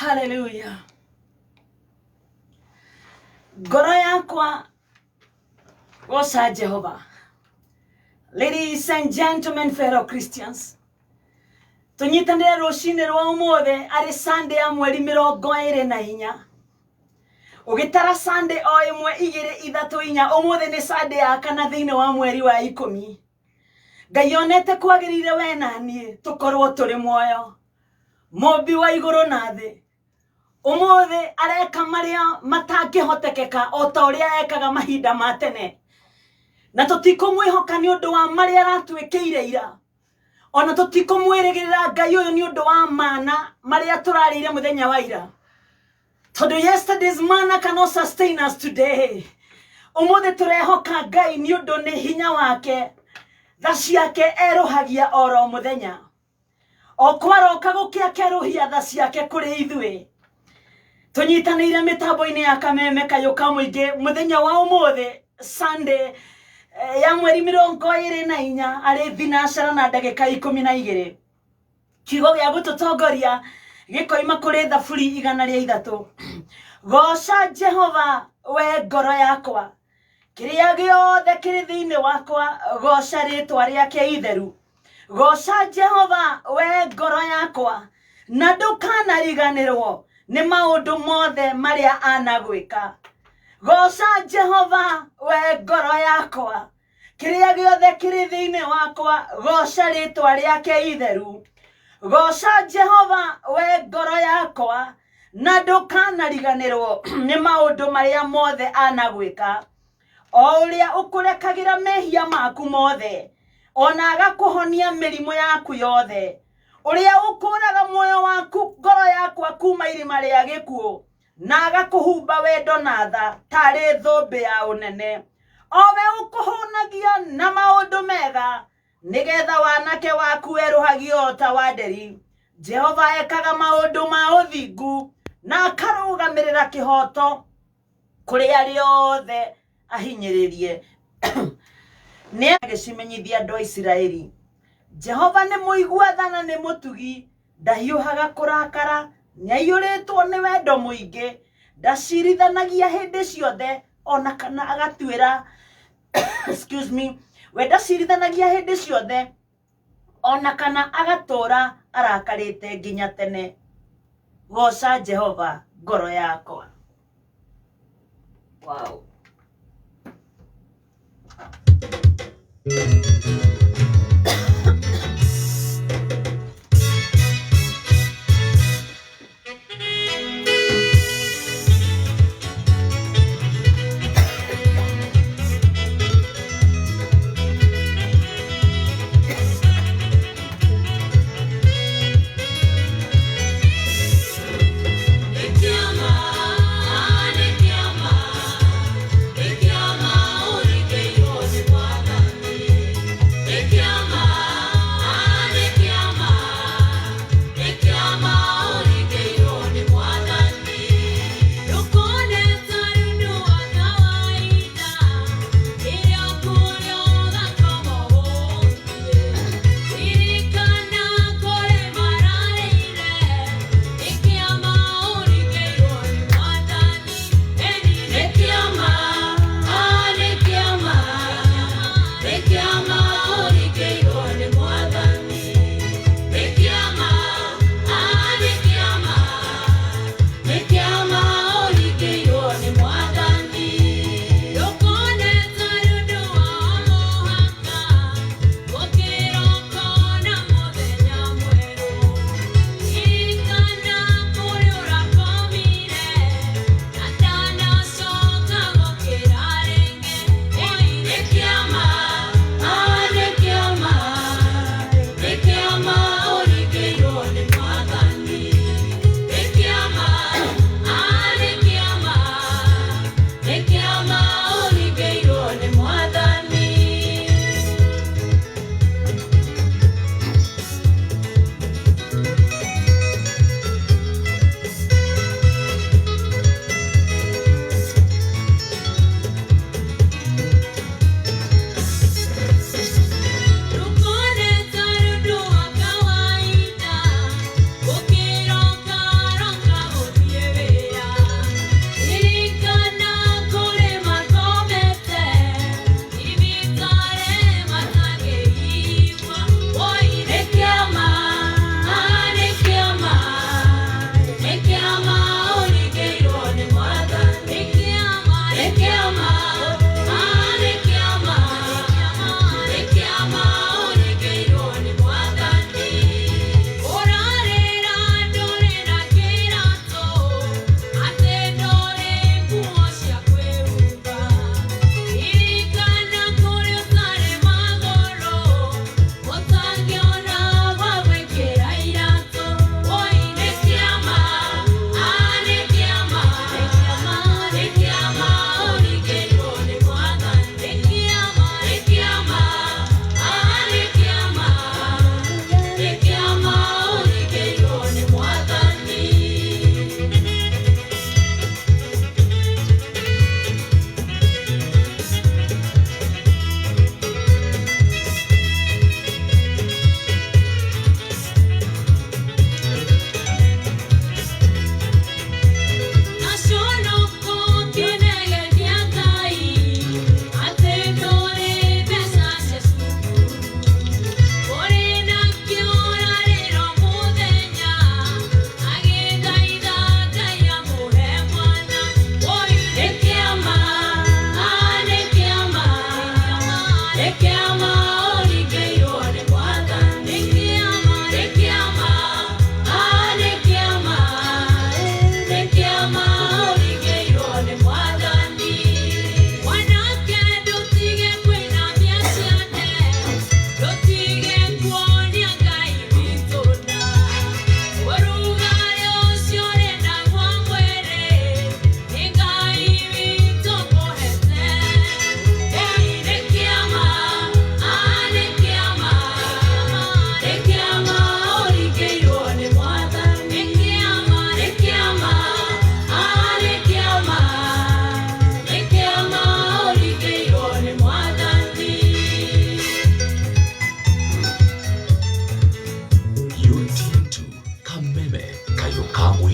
Haleluya. Ngoro yakwa goca Jehova. Ladies and gentlemen, fellow Christians, tũnyitanĩre rũcinĩ rwa ũmũthĩ arĩ Sunday ya mweri 24. Ũgĩtara Sunday o ĩmwe igĩrĩ ithatũ inya, ũmũthĩ nĩ Sunday ya kana thĩinĩ wa mweri wa 10. Ngai onete kwagĩrĩire we na niĩ tũkorwo tũrĩ muoyo. Mũmbi wa igũrũ na thĩ ũmũthĩ areka marĩa matangĩhotekeka o ta ũrĩa ekaga mahinda ma tene, na tũtikũmwĩhoka nĩ ũndũ wa marĩa aratwĩkĩire ira, ona tũtikũmwĩrĩgĩrĩra Ngai ũyũ nĩ ũndũ wa mana marĩa tũrarĩire mũthenya wa ira, tondũ yesterday's manna cannot sustain us today. Ũmũthĩ tũrehoka Ngai nĩ ũndũ nĩ hinya wake, tha ciake erũhagia oro mũthenya, o kwaroka gũkĩa kerũhia tha ciake kũrĩ ithuĩ. Tũnyitanĩire mĩtambo-inĩ ya Kameme Kayũ ka Mũingĩ mũthenya wa ũmũthĩ Sunday ya mweri 24 arĩ thinacara na ndagĩka 12. Kiugo gĩa gũtũtongoria gĩkoima kũrĩ Thaburi 103. Goca Jehova we ngoro yakwa, kĩrĩa gĩothe kĩrĩ thĩinĩ wakwa goca rĩtwa rĩake itheru. Goca Jehova we ngoro yakwa, na ndũkanariganĩrwo nĩ maũndũ mothe marĩa anagwĩka. Goca Jehova we ngoro yakwa, kĩrĩa gĩothe kĩrĩ thĩinĩ wakwa goca rĩtwa rĩake itheru. Goca Jehova we ngoro yakwa, na ndũkanariganĩrwo nĩ maũndũ marĩa mothe anagwĩka. O ũrĩa ũkũrekagĩra mehia maku mothe, ona agakũhonia mĩrimũ yaku yothe, ũrĩa ũkũraga muoyo waku ngoro yakwa kuma irima rĩa gĩkuũ, na agakũhumba wendo na tha tarĩ thũmbĩ ya ũnene, o we ũkũhũnagia na maũndũ mega, nĩgetha wanake waku werũhagio o ta wa nderi. Jehova ekaga maũndũ ma ũthingu na akarũgamĩrĩra kĩhooto kũrĩ arĩa othe ahinyĩrĩrie. Nĩ agĩcimenyithia andũ a Isiraeli. Jehova nĩ mũigua tha na nĩ mũtugi, ndahiũhaga kũrakara, nĩ aiyũrĩtwo nĩ wendo mũingĩ, ndacirithanagia hĩndĩ ciothe ona kana agatuĩra excuse me, we ndacirithanagia hĩndĩ ciothe ona kana agatũra arakarĩte nginya tene. Goca Jehova ngoro yakwa. Wow. Nĩ kĩama, nĩ kĩama, nĩ kĩama ũringĩirwo nĩ Mwathani.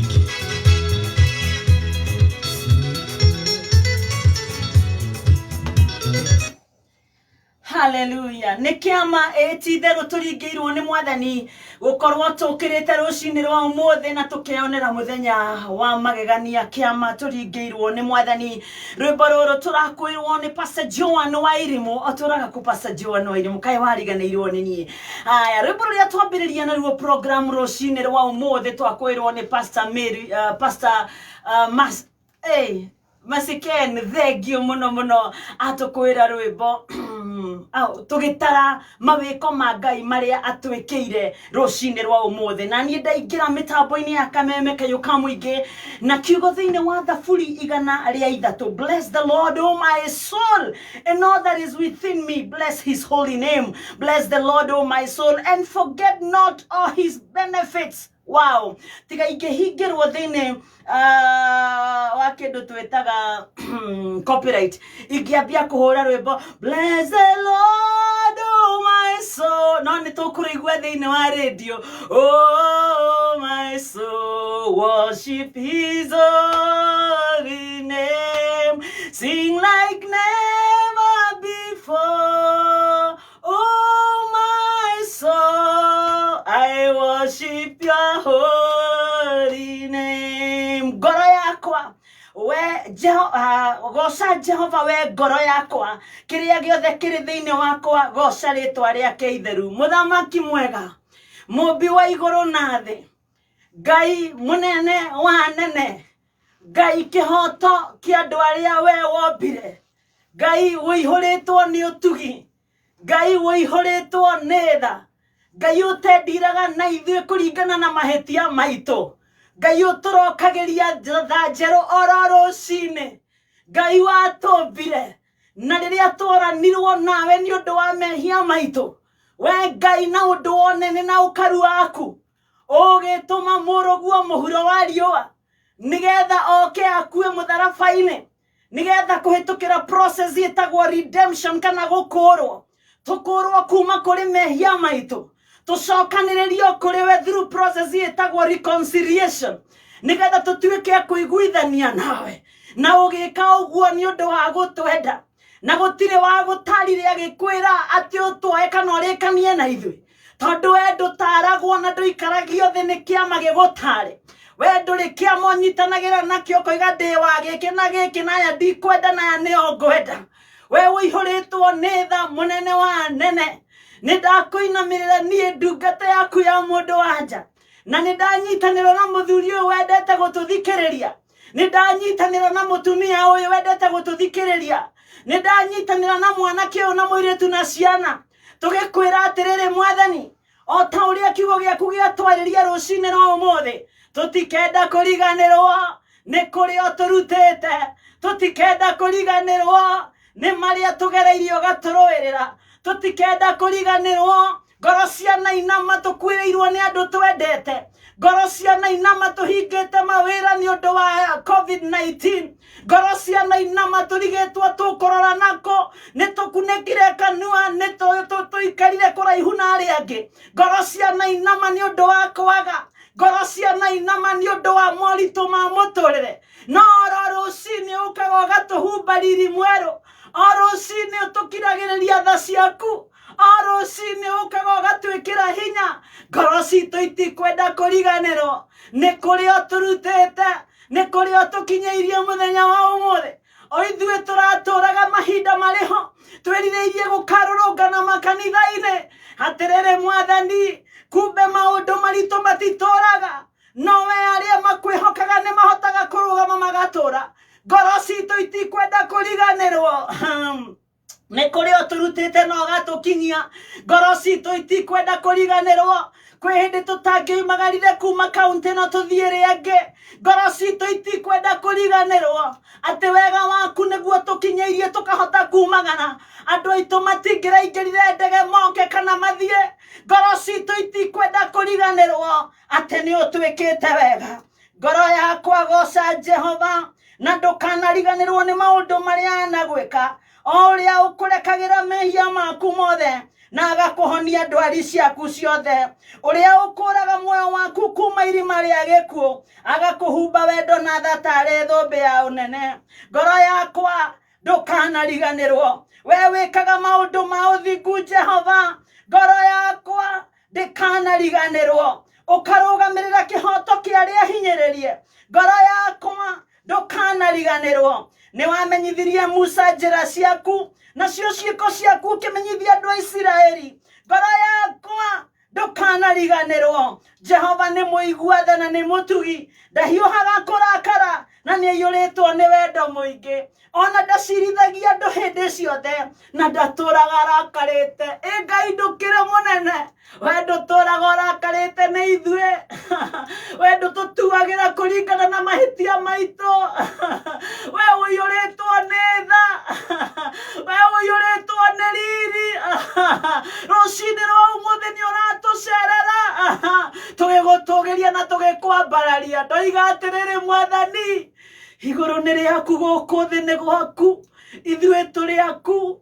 Mũingĩ. Haleluya. Nĩ kĩama ĩ ti itherũ tũringĩirwo nĩ Mwathani gũkorwo tũkĩrĩte rũcinĩ rwa ũmũthĩ na tũkeyonera mũthenya wa magegania. Kĩama tũringĩirwo nĩ Mwathani. Rwĩmbo rũrũ tũrakwĩrwo nĩ Pastor Joan wa Irimũ. Ũtũraga kũ Pastor Joan wa Irimũ? Kaĩ wariganĩirwo nĩ niĩ? Aya, rwĩmbo rũrĩa twambĩrĩria naruo program rũcinĩ rwa ũmũthĩ twakwĩrwo nĩ Pastor Mary, Pastor Mas, hey, Masiken, thengio muno muno atũkwĩra rwĩmbo tũgĩtara mawĩko ma Ngai marĩa atwĩkĩire rũcinĩ rwa ũmũthĩ. Na niĩ ndaingĩra mĩtambo-inĩ ya Kameme Kayũ ka Mũingĩ na kiugo thĩinĩ wa Thaburi 103, bless the Lord O my soul and all that is within me, bless his holy name. Bless the Lord O my soul and forget not all his benefits. Wow, tiga ingĩhingĩrwo thĩinĩ wa kĩndũ twĩtaga copyright, ingĩambia kũhũra rwĩmbo bless the Lord oh my soul, no nĩ tũkũrũigua thĩinĩ wa radio. Oh my soul, worship his holy name, sing like never before. Oh my soul, I worship your holy name. Ngoro yakwa we goca Jehova, we ngoro yakwa, kĩrĩa gĩothe kĩrĩ thĩinĩ wakwa, goca rĩtwa rĩake itheru. Mũthamaki mwega, mũmbi wa igũrũ na thĩ, Ngai mũnene wa nene, Ngai kĩhoto kĩa andũ arĩa we wombire, Ngai ũihũrĩtwo nĩ ũtugi, Ngai ũihũrĩtwo nĩ tha, Ngai ũtendiraga na ithuĩ kũringana na mahĩtia maitũ, Ngai ũtũrokagĩria tha njerũ oro rũcinĩ, Ngai watũmbire na rĩrĩa tworanirwo nawe nĩ ũndũ wa mehia maitũ, we Ngai na ũndũ wa ũnene na ũkaru waku ũgĩtũma mũrũguo mũhuro wa riũa nĩgetha oke akue mũtharaba-inĩ, nĩgetha kũhĩtũkĩra process ĩtagwo redemption kana gũkũrwo, tũkũrwo kuma kũrĩ mehia maitũ, tũcokanĩrĩrio kũrĩ we through process ĩtagwo reconciliation, nĩgetha tũtuĩke a kũiguithania nawe. Na ũgĩka ũguo nĩ ũndũ wa gũtwenda, na gũtirĩ wa gũtarire agĩkwĩra atĩ ũtwae kana ũrĩkanie na ithuĩ, tondũ we ndũtaragwo na ndũikaragio thĩ nĩ kĩama gĩgũtare. We ndũrĩ kĩama ũnyitanagĩra nakĩo ũkoiga ndĩ wa gĩkĩ na gĩkĩ na aya ndikwenda na aya nĩo ngwenda. We ũihũrĩtwo nĩ tha, mũnene wa nene. Nĩ ndakũinamĩrĩra niĩ ndungata yaku ya mũndũ wa nja, na nĩ ndanyitanĩra na mũthuri ũyũ wendete gũtũthikĩrĩria, nĩ ndanyitanĩra na mũtumia ũyũ wendete gũtũthikĩrĩria, nĩ ndanyitanĩra na mwanake ũyũ na mũirĩtu na ciana, tũgĩkwĩra atĩrĩrĩ Mwathani, o ta ũrĩa kiugo gĩaku gĩatwarĩria rũcinĩ rwa ũmũthĩ, tũtikenda kũriganĩrwo nĩ kũrĩa ũtũrutĩte, tũtikenda kũriganĩrwo nĩ marĩa tũgereirie ũgatũrũĩrĩra, tũtikenda kũriganĩrwo ngoro ciana inama tũkuĩrĩirwo nĩ andũ twendete, ngoro ciana inama tũhingĩte mawĩra nĩ ũndũ wa COVID-19, ngoro ciana inama tũrigĩtwo tũkũrora nako, nĩ tũkunĩkire kanua, nĩ tũikarire kũraihu na arĩa angĩ, ngoro ciana inama nĩ ũndũ wa kwaga, ngoro ciana inama nĩ ũndũ wa moritũ ma mũtũrĩre. No oro rũcinĩ ũkaga ũgatũhumba riri mwerũ, o rũcinĩ ũtũkiragĩrĩria tha ciaku, o rũcinĩ ũkaga ũgatwĩkĩra hinya. Ngoro citũ itikwenda kũriganĩrwo nĩ kũrĩa ũtũrutĩte, nĩ kũrĩa ũtũkinyĩirie mũthenya wa ũmũthĩ. O ithuĩ tũratũraga mahinda marĩho twĩrirĩirie gũkarũrũngana makanitha-inĩ. Atĩrĩrĩ Mwathani, kumbe maũndũ maritũ matitũraga, no we arĩa makwĩhokaga nĩ mahotaga kũrũgama magatũra. Ngoro citũ itikwenda kũriganĩrwo nĩ kũrĩa ũtũrutĩte na ũgatũkinyia. Ngoro citũ itikwenda kũriganĩrwo kwĩ hĩndĩ tũtangĩumagarire kuma kaunti no tũthiĩ rĩangĩ. Ngoro citũ itikwenda kũriganĩrwo atĩ wega waku nĩguo tũkinyĩirie tũkahota kumagara. Andũ aitũ matingĩraingĩrire ndege moke kana mathiĩ. Ngoro citũ itikwenda kũriganĩrwo atĩ nĩ ũtwĩkĩte wega. Ngoro yakwa goca Jehova, na ndũkanariganĩrwo nĩ maũndũ marĩa anagwĩka, o ũrĩa ũkũrekagĩra mehia maku mothe, Na agakũhonia ndwari ciaku ciothe. Ũrĩa ũkũraga muoyo waku kuma irima rĩa gĩkuũ, agakũhumba wendo na tha tarĩ thũmbĩ ya ũnene. Ngoro yakwa ndũkanariganĩrwo, we wĩkaga maũndũ ma ũthingu Jehova. Ngoro yakwa ndĩkanariganĩrwo, ũkarũgamĩrĩra kĩhoto kĩa arĩa hinyĩrĩrie. Ngoro yakwa ndũkanariganĩrwo, nĩ wamenyithirie Musa njĩra ciaku, nacio ciĩko ciaku ũkĩmenyithia andũ a Isiraeli. Ngoro yakwa ndũkanariganĩrwo, Jehova nĩ mũigua tha na nĩ mũtugi, ndahiũhaga kũrakara na nĩ aiyũrĩtwo nĩ wendo mũingĩ. Ona ndacirithagia andũ hĩndĩ ciothe, na ndatũraga arakarĩte. Ĩ Ngai ndũkĩrĩ mũnene, we ndũtũraga ũrakarĩte nĩ ithuĩ, we ndũtũtuagĩra kũringana na mahĩtia maitũ, we ũiyũrĩtwo nĩ tha, we ũiyũrĩtwo nĩ riri. Rũcinĩ rwa ũmũthĩ nĩ ũratũcerera, tũgĩgũtũgĩria na tũgĩkwambararia. Ndoiga atĩrĩrĩ, Mwathani, igũrũ nĩ rĩaku, gũkũ thĩ nĩ gwaku, ithuĩ tũrĩ aku.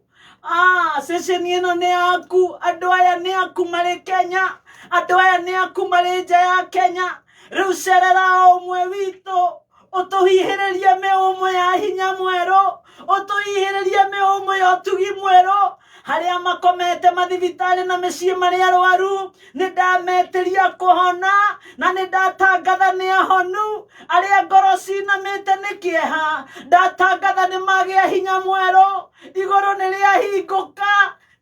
Ceceni ĩno nĩ yaku, andũ aya nĩ aku marĩ Kenya, andũ aya nĩ aku marĩ nja ya Kenya. Rĩu cerera o ũmwe witũ, ũtũhihĩrĩrie mĩũmũ ya hinya mwerũ, ũtũhihĩrĩrie mĩũmũ ya ũtugi mwerũ. Harĩa makomete mathibitarĩ na mĩciĩ marĩ arwaru, nĩ ndametĩria kũhona na nĩ ndatangatha nĩ ahonu. Arĩa ngoro cinamĩte nĩ kĩeha, ndatangatha nĩ magĩa hinya mwerũ. Igũrũ nĩ rĩahingũka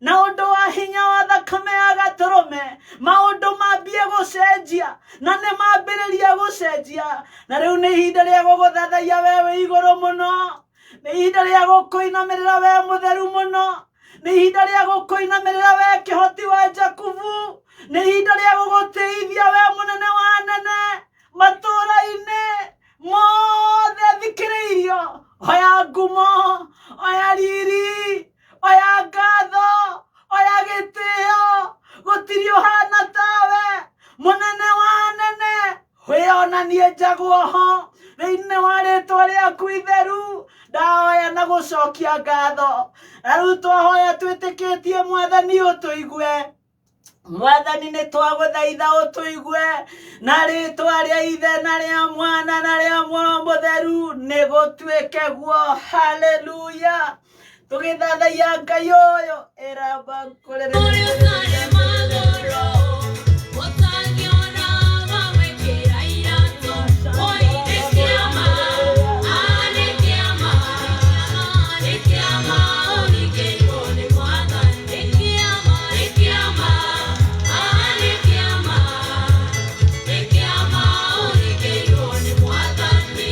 na ũndũ wa hinya wa thakame ya gatũrũme, maũndũ mambie gũcenjia na nĩ mambĩrĩria gũcenjia. Na rĩu nĩ ihinda rĩa gũgũthathaiya we wĩ igũrũ mũno, nĩ ihinda rĩa gũkũinamĩrĩra we mũtheru mũno, nĩ ihinda rĩa gũkũinamĩrĩra we kĩhoti wa Jakubu, nĩ ihinda rĩa gũgũtĩithia we mũnene wa anene matũũra-inĩ mothe. Thikĩrĩirio, oya ngumo, oya riri, oya ngatho, oya gĩtĩo, gũtirĩ ũhana tawe, mũnene wa anene. Wĩonanie njagwo ho thĩinĩ wa rĩtwa rĩaku itheru, ndahoya na gũcokia ngatho. Na rĩu twahoya twĩtĩkĩtie, Mwathani, ũtũigue. Mwathani, nĩ twagũthaitha ũtũigue na rĩtwa rĩa Ithe na rĩa Mwana na rĩa Muoyo Mũtheru, nĩ gũtuĩke guo. Haleluya! Tũgĩthathaiya Ngai ũyũ ĩramba. Ũrĩa ũtarĩ magũrũ, ũtangĩona wawĩkĩra iratũ. Oi, nĩ kĩama, nĩ kĩama, nĩ kĩama ũringĩirwo nĩ Mwathani. Nĩ kĩama, nĩ kĩama, nĩ kĩama, nĩ kĩama ũringĩirwo nĩ Mwathani.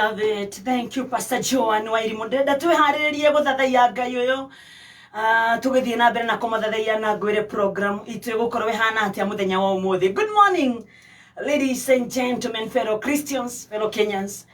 Love it. Thank you, Pastor Joan Wairimu. Ndĩrenda twĩharĩrĩrie gũthathaiya Ngai ũyũ. Tũgĩthiĩ na mbere na kũmũthathaiya na ngwĩre program itũ ĩgũkorwo ĩhana atĩa mũthenya wa ũmũthĩ. Good morning, ladies and gentlemen, fellow Christians, fellow Kenyans.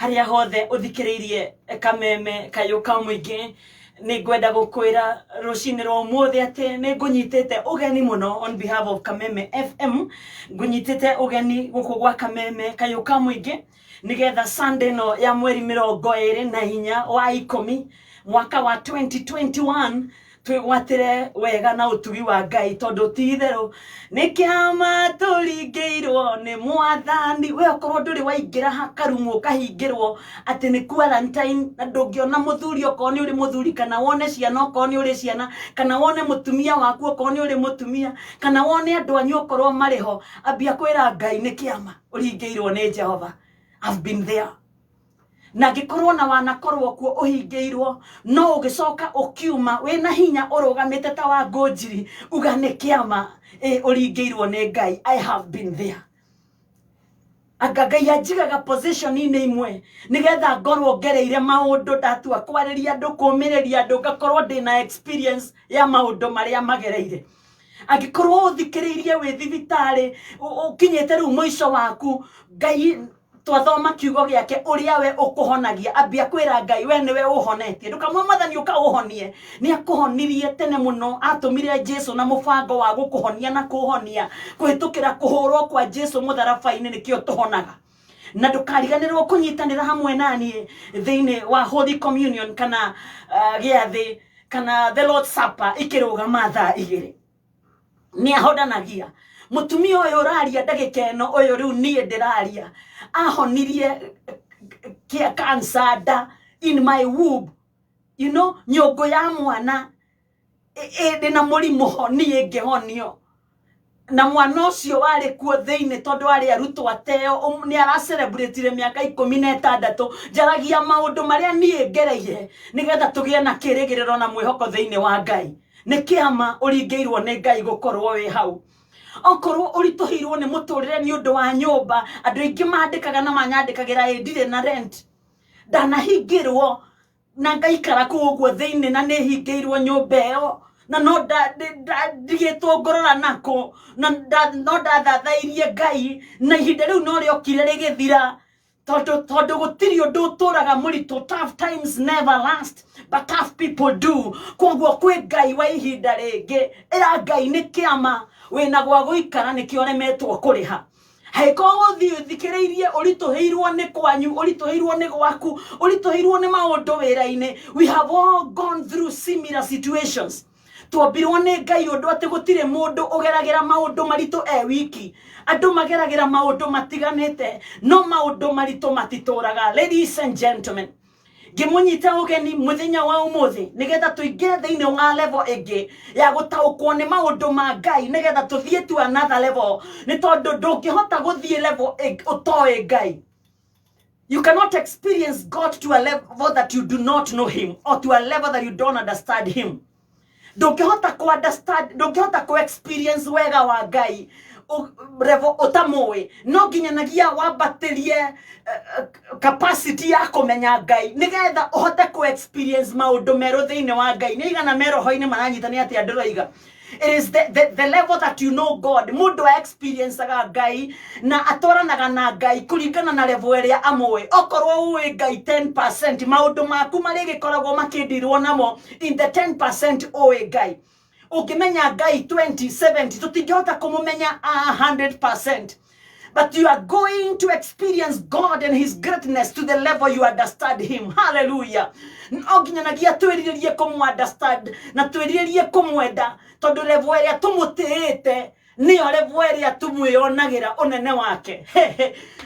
Harĩa hothe ũthikĩrĩirie kameme kayũ ka mũingĩ, nĩ ngwenda gũkwĩra rũcinĩ rwa ũmũthĩ atĩ nĩ ngũnyitĩte ũgeni mũno on behalf of Kameme FM. Ngũnyitĩte ũgeni gũkũ gwa Kameme kayũ ka mũingĩ nĩgetha Sunday ĩno ya mweri 24 wa 10 mwaka wa 2021 twĩgwatĩre wega na ũtugi wa Ngai, tondũ ti itherũ nĩ kĩama tũringĩirwo nĩ Mwathani. We okorwo ndũrĩ waingĩra hakarumu ũkahingĩrwo atĩ nĩ quarantine na ndũngĩona mũthuri okorwo nĩ ũrĩ mũthuri, kana wone ciana okorwo nĩ ũrĩ ciana, kana wone mũtumia waku okorwo nĩ ũrĩ mũtumia, kana wone andũ anyu okorwo marĩ ho, ambia kwĩra Ngai nĩ kĩama ũringĩirwo nĩ Jehova. I've been there. Na angĩkorwo na wanakorwo kuo ũhingĩirwo no ũgĩcoka ũkiuma wĩna hinya ũrũgamĩte ta wa ngũnjiri, uga nĩ kĩama ũringĩirwo nĩ Ngai. I have been there. Anga Ngai anjigaga position-inĩ imwe nĩgetha ngorwo ngereire maũndũ, ndatua kwarĩria andũ, kũmĩrĩria andũ, ngakorwo ndĩna experience ya maũndũ marĩa magereire. Angĩkorwo ũthikĩrĩirie wĩ thibitarĩ, ũkinyĩte rĩu mũico waku, Ngai twathoma kiugo gĩake ũrĩa we ũkũhonagia, ambia kwĩra Ngai we nĩwe ũhonetie. Ndũkamwe Mwathani ũka ũhonie, nĩ akũhonirie tene mũno, atũmire Jesu na mũbango wa gũkũhonia na kũhonia kũhĩtũkĩra kũhũrwo kwa Jesu mũtharaba-inĩ, nĩkĩo tũhonaga. Na ndũkariganĩrwo kũnyitanĩra hamwe naniĩ thĩinĩ wa Holy Communion kana gĩathĩ kana the Lord's Supper ikĩrũgama thaa 2. Nĩ ahonanagia mũtumia ũyũ ũraria ndagĩka ĩno, ũyũ rĩu niĩ ndĩraria, ahonirie kĩa cancer nda in my womb, nyũngũ ya mwana ĩrĩ na mũrimũ ho, niĩ ngĩhonio. Na mwana ũcio warĩ kuo thĩinĩ tondũ arĩ arutwo ateo, nĩ aracelebrate mĩaka 16. Njaragia maũndũ marĩa niĩ ngereire nĩgetha tũgĩe na kĩrĩgĩrĩro na mwĩhoko thĩinĩ wa Ngai. Nĩ kĩama ũringĩirwo nĩ Ngai gũkorwo wĩ hau. Okorwo ũritũhĩirwo nĩ mũtũrĩre nĩ ũndũ wa nyũmba, andũ aingĩ mandĩkaga na manyandĩkagĩra, ĩ ndirĩ na rent, ndanahingĩrwo na ngaikara kũu ũguo thĩinĩ na nĩ hingĩirwo nyũmba ĩyo, na no ndigĩtwo ngũrora nako, na no ndathathairie Ngai, na ihinda rĩu no rĩokire rĩgĩthira, tondũ gũtirĩ ũndũ ũtũraga mũritũ. Tough times never last, but tough people do. Koguo kwĩ Ngai wa ihinda rĩngĩ. Ĩra Ngai nĩ kĩama wĩna gwa gũikara, nĩkĩo ũremetwo kũrĩha. Hangĩkorwo gũthiĩ ũthikĩrĩirie ũritũhĩirwo nĩ kwanyu, ũritũhĩirwo nĩ gwaku, ũritũhĩirwo nĩ maũndũ wĩra-inĩ, we have all gone through similar situations. Twombirwo nĩ Ngai ũndũ atĩ gũtirĩ mũndũ ũgeragĩra maũndũ maritũ e wiki. Andũ mageragĩra maũndũ matiganĩte, no maũndũ maritũ matitũraga. Ladies and gentlemen, ngĩmũnyita ũgeni mũthenya wa ũmũthĩ nĩgetha tũingĩre thĩinĩ wa level ĩngĩ ya gũtaũkwo nĩ maũndũ ma Ngai, nĩgetha tũthiĩ to another level, nĩ tondũ ndũngĩhota gũthiĩ level ũtoĩ Ngai. You cannot experience God to a level that you do not know him, or to a level that you don't understand him. Ndũngĩhota ku understand, ndũngĩhota ku experience wega wa Ngai level ũtamũĩ. No nginyanagia wambatĩrie capacity ya kũmenya Ngai nĩgetha ũhote ku experience maũndũ merũ thĩinĩ wa Ngai. Nĩ igana me roho-inĩ maranyita nĩ atĩa ndĩroiga. It is the level that you know God. Mũndũ a experienceaga Ngai na atwaranaga na Ngai kũringana na level ĩrĩa amũĩ. Okorwo ũĩ Ngai 10%, maũndũ maku marĩgĩkoragwo makĩndirwo namo in the 10% ũĩ Ngai. Ũngĩmenya Ngai 20, 70, tũtingĩhota kũmũmenya 100%. But you are going to experience God and his greatness to the level you understand him. Hallelujah. No nginyanagia twĩrirĩrie kũmũ understand na twĩrirĩrie kũmwenda, tondũ level ĩrĩa tũmũtĩĩte nĩyo level ĩrĩa tũmwĩonagĩra ũnene wake.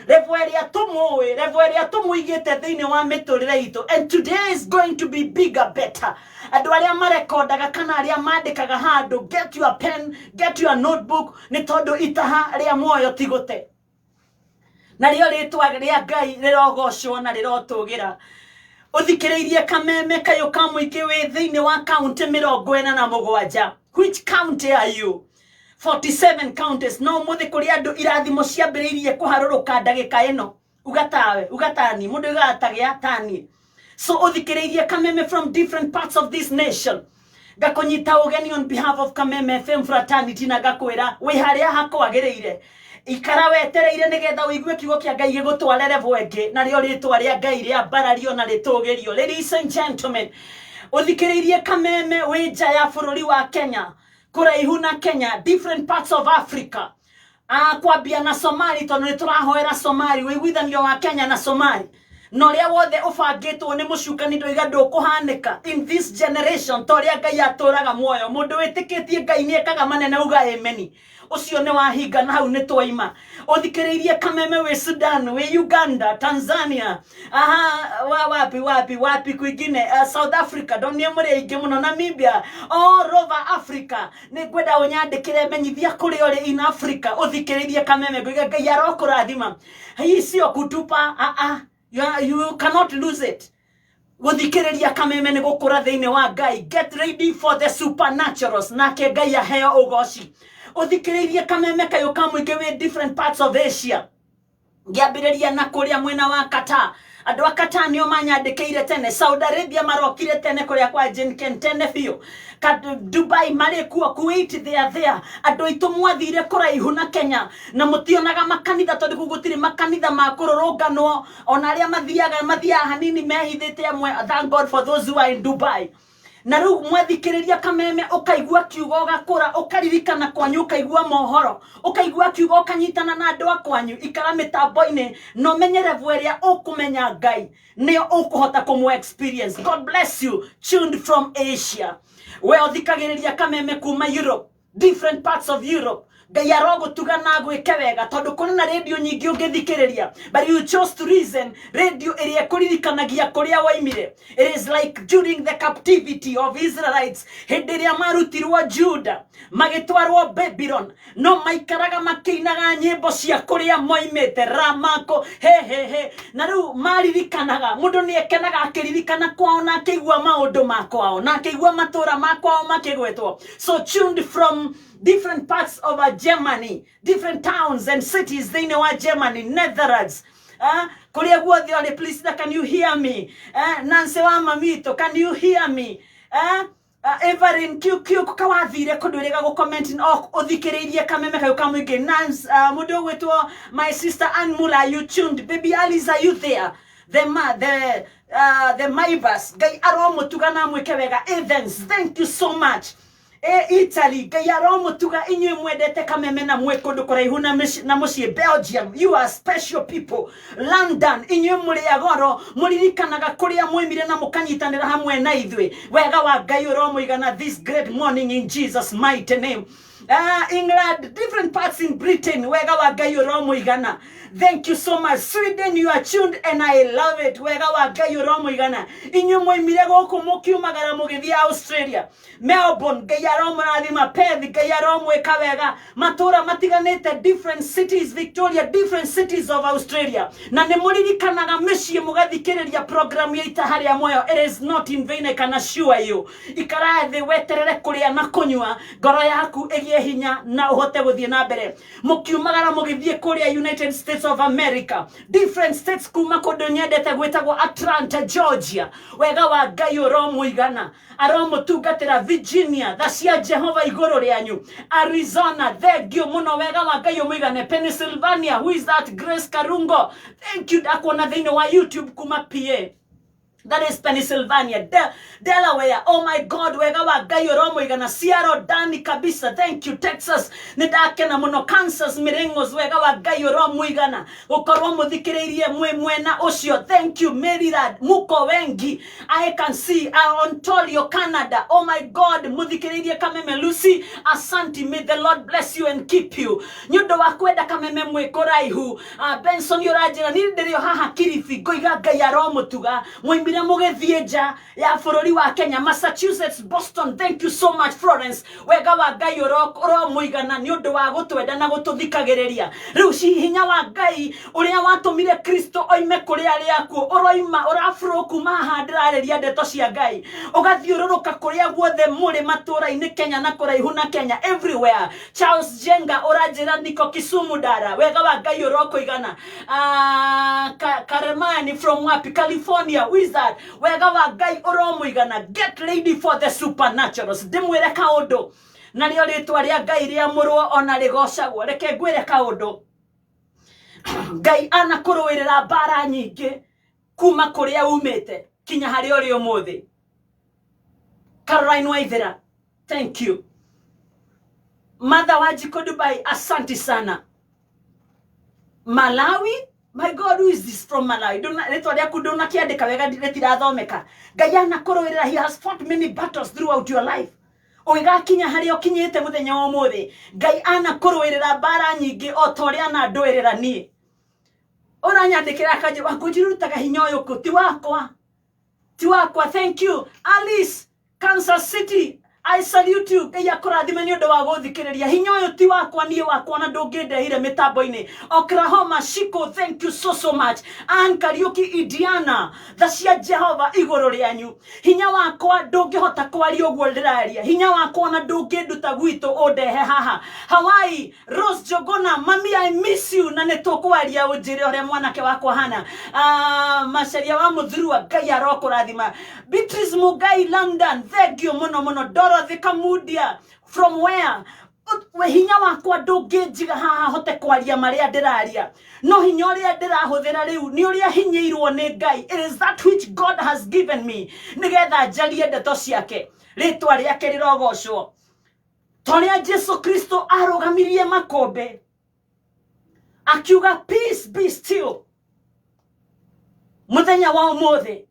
Level ĩrĩa tũmũĩ, level ĩrĩa tũmũigĩte thĩinĩ wa mĩtũrĩre itũ. And today is going to be bigger, better. Andũ arĩa marekondaga kana arĩa mandĩkaga handũ, get your pen, get your notebook, nĩ tondũ itaha rĩa muoyo ti gũte. Narĩo rĩtwa rĩa Ngai rĩrogocwo na rĩrotũgĩra. Ũthikĩrĩirie kameme kayũ ka mũingĩ wĩ thĩinĩ wa kaunti 47. Which county are you? 47 counties. No mũthĩ kũrĩ andũ irathimo ciambĩrĩirie kũharũrũka ndagĩka ĩno. Uga tawe, uga tani, mundu ugaga tagĩa tani. So ũthikĩrĩirie Kameme from different parts of this nation, ngakũnyita ũgeni on behalf of Kameme FM fraternity, na ngakwĩra wĩ harĩa hakwagĩrĩire. Ikara wetereire nĩgetha ũigue kiugo kĩa Ngai gĩgũtware level ĩngĩ, narĩo rĩtwa rĩa Ngai rĩambarario na rĩtũgĩrio. Ladies and gentlemen, ũthikĩrĩirie Kameme wĩ nja ya bũrũri wa Kenya, kũraihu na Kenya, different parts of Africa. Kwambia na Somali, tondũ nĩ tũrahoera Somali, ũiguithanio wa Kenya na Somali na ũrĩa wothe ũbangĩtwo nĩ mũcukani, ndoiga ndũkũhanĩka in this generation, ta ũrĩa Ngai atũraga muoyo. Mũndũ wĩtĩkĩtie Ngai nĩ ekaga manene, uga ameni. Ũcio nĩ wahinga na hau nĩ twaima. Ũthikĩrĩirie Kameme wĩ Sudan, wĩ Uganda, Tanzania, aha, wa wapi wapi wapi kwingine, South Africa, ndonire mũrĩ aingĩ mũno, Namibia, all over Africa. Nĩ ngwenda ũnyandĩkĩre menyithia kũrĩa ũrĩ in Africa ũthikĩrĩirie Kameme. Ngũiga Ngai arokũrathima. Hii sio kutupa, ah, ah. You cannot lose it. Guthikiriria Kameme nĩ gũkũra thĩinĩ wa Ngai. Get ready for the supernaturals, nake Ngai aheo ũgoci. Ũthikĩrĩirie Kameme kayũ ka mũingĩ wĩ different parts of Asia, ngĩambĩrĩria na kũrĩa mwena wa Qatar. Andũ a Qatar nĩo manyandĩkĩire tene. Saudi Arabia marokire tene, kũrĩa kwa Jenken tene biũ. Dubai marĩ kuo, Kuwait, they are there. Andũ aitũ mwathire kũraihu na Kenya na mũtionaga makanitha, tondũ kũu gũtirĩ makanitha ma kũrũrũnganwo. Ona arĩa mathiaga, mathiaga hanini mehithĩte amwe. Thank God for those who are in Dubai. Na rĩu mwathikĩrĩria Kameme, ũkaigua kiugo, ũgakũra, ũkaririkana kwanyu, ũkaigua mohoro, ũkaigua kiugo, ũkanyitana na andũ a kwanyu. Ikara mĩtambo-inĩ na ũmenye level ĩrĩa ũkũmenya Ngai nĩyo ũkũhota kũmũ experience. God bless you tuned from Asia. We ũthikagĩrĩria Kameme kuma Europe, different parts of Europe, Ngai arogũtuga na gwĩke wega, tondũ kũrĩ na rĩndiũ nyingĩ ũngĩthikĩrĩria, but you chose to listen radio ĩrĩa ĩkũririkanagia kũrĩa waimire. It is like during the captivity of Israelites, hĩndĩ ĩrĩa marutirwo Juda magĩtwarwo Babylon, no maikaraga makĩinaga nyĩmbo cia kũrĩa moimĩte ramako he he he. Na rĩu maririkanaga, mũndũ nĩ ekenaga akĩririkana kwao na akĩigua maũndũ ma kwao na akĩigua matũũra ma kwao makĩgwetwo. So tuned from different parts of Germany, different towns and cities thĩinĩ wa Germany, Netherlands, kũrĩa guothe ũrĩ. Please, can you hear me? Nancy wa mamito, can you hear me? Evelyn QQ kawathire kũndũ ĩrĩga gũ-comment no ũthikĩrĩirie Kameme kayũ ka mũingĩ. Nance, mũndũ ũgwĩtwo my sister Ann Mula, you tuned? Baby Alice, are you there? The Maivas, Ngai aromũtuga na mwĩke wega. Athens, thank you so much. Italy, Ngai aromutuga inyuĩ mwendete Kameme na mwĩ kũndũ kũraihu na na mũciĩ. Belgium, you are special people. London, inyuĩ mũrĩ a goro, mũririkanaga kũrĩa mwoimire na mũkanyitanĩra hamwe na ithuĩ. Wega wa Ngai ũromũigana this great morning in Jesus' mighty name. England, different parts in Britain, wega wa Ngai ũromũigana. Thank you so much. Sweden, you are tuned and I love it. Wega wa Ngai ũromũigana. Inyuĩ mwoimire gũkũ mũkiumagara mũgĩthiĩ Australia. Melbourne, Ngai aromũrathima. Perth, Ngai aromwĩka wega. Matũra matiganĩte, different cities, Victoria, different cities of Australia. Na nĩ mũririkanaga mĩciĩ mũgathikĩrĩria program ya ita harĩa muoyo. It is not in vain, I can assure you. Ikara thĩ weterere kũrĩa na kũnyua, ngoro yaku ĩgĩe hinya na ũhote gũthiĩ na mbere. Mũkiumagara mũgĩthiĩ kũrĩa United States of America, different states, kuma kũndũ nyendete gwĩtagwo Atlanta, Georgia, wega wa Ngai ũromũigana, aromũtungatĩra. Virginia, tha cia Jehova igũrũ rĩanyu. Arizona, thank you mũno, wega wa Ngai ũmũigane. Pennsylvania, who is that? Grace Karungo, thank you. Ndakuona thĩinĩ wa YouTube kuma PA, that is Pennsylvania. Delaware, oh my God, wega wa Ngai ũromũigana. Seattle, Dani kabisa, thank you. Texas, nĩ ndakena mũno. Kansas, Mĩrĩng'os, wega wa Ngai ũromũigana gũkorwo mũthikĩrĩirie mwĩ mwena ũcio. Thank you. Maryland, muko wengi, I can see. Ontario, Canada, oh my God, mũthikĩrĩirie Kameme. Lucy, asanti, may the Lord bless you and keep you nĩ ũndũ wa kwenda Kameme mwĩ kũraihu. Benson ũranjĩra niĩ ndĩrĩ o haha Kilifi, ngoiga Ngai aromũtuga. Mwoimire Ndamwonire mũgĩthiĩ nja ya bũrũri wa Kenya, Massachusetts, Boston. Thank you so much, Florence. Wega wa Ngai ũromũigana nĩ ũndũ wa gũtwenda na gũtũthikagĩrĩria. Rĩu hinya wa Ngai ũrĩa watũmire Kristo oime kũrĩ arĩa akuũ ũroima, ũraflow kuma haha ndĩrarĩria ndeto cia Ngai, ũgathiũrũrũka kũrĩa guothe mũrĩ matũũra-inĩ Kenya na kũraihu na Kenya, everywhere. Charles Jenga ũranjĩra niko Kisumu Dara, wega wa Ngai ũrokũigana. Karemani from wapi? California. Wizard, wega wa Ngai ũromũigana. Get ready for the supernaturals. Ndĩmwĩre kaũndũ, narĩo rĩtwa rĩa Ngai rĩamũrwo ona rĩgocagwo. Reke ngwĩre kaũndũ, Ngai anakũrũĩrĩra mbara nyingĩ kuma kũrĩa umĩte kinya harĩa ũrĩ ũmũthĩ. Caroline Waithera, thank you. Martha Wanjikũ Dubai, asante sana. Malawi, my God, who is this from Malawi? Rĩtwa rĩaku ndũnakĩandĩka wega, rĩtirathomeka. Ngai anakũrũĩrĩra, he has fought many battles throughout your life ũgĩgakinya harĩa ũkinyĩte mũthenya wa ũmũthĩ. Ngai anakũrũĩrĩra mbara nyingĩ o ta ũrĩa anandũĩrĩra niĩ. Ũranyandĩkĩra akanjĩra, "Wangũnjirutaga hinya ũyũ kũ?" Ti wakwa, ti wakwa. Thank you, Alice, Kansas City, I salute you. Ngai akũrathime nĩ ũndũ wa gũthikĩrĩria. Hinya ũyũ ti wakwa niĩ, wakwa na ndũngĩndehire mĩtambo-inĩ. Oklahoma, Shiko, thank you so so much. Ann Kariuki, Indiana, tha cia Jehova igũrũ rĩanyu. Hinya wakwa ndũngĩhota kwaria ũguo ndĩraria. Hinya wakwa na ndũngĩnduta gwitũ ũndehe haha. Hawaii, Rose Jogona, mami, I miss you, na nĩ tũkwaria ũnjĩre ũrĩa mwanake wakwa hana. Macaria wa Mũthurua, Ngai arokũrathima. Beatrice Mugai, London, thank you mũno mũno. Dorothy Kamudia, from where? We hinya wakwa ndũngĩnjiga haha hote kwaria marĩa ndĩraria, no hinya ũrĩa ndĩrahũthĩra rĩu nĩ ũrĩa hinyĩirwo nĩ Ngai. It is that which God has given me nĩgetha njarie ndeto ciake. Rĩtwa rĩake rĩrogocwo. Ta ũrĩa Jesu Kristo arũgamirie makũmbĩ akiuga, "Peace, be still," mũthenya wa ũmũthĩ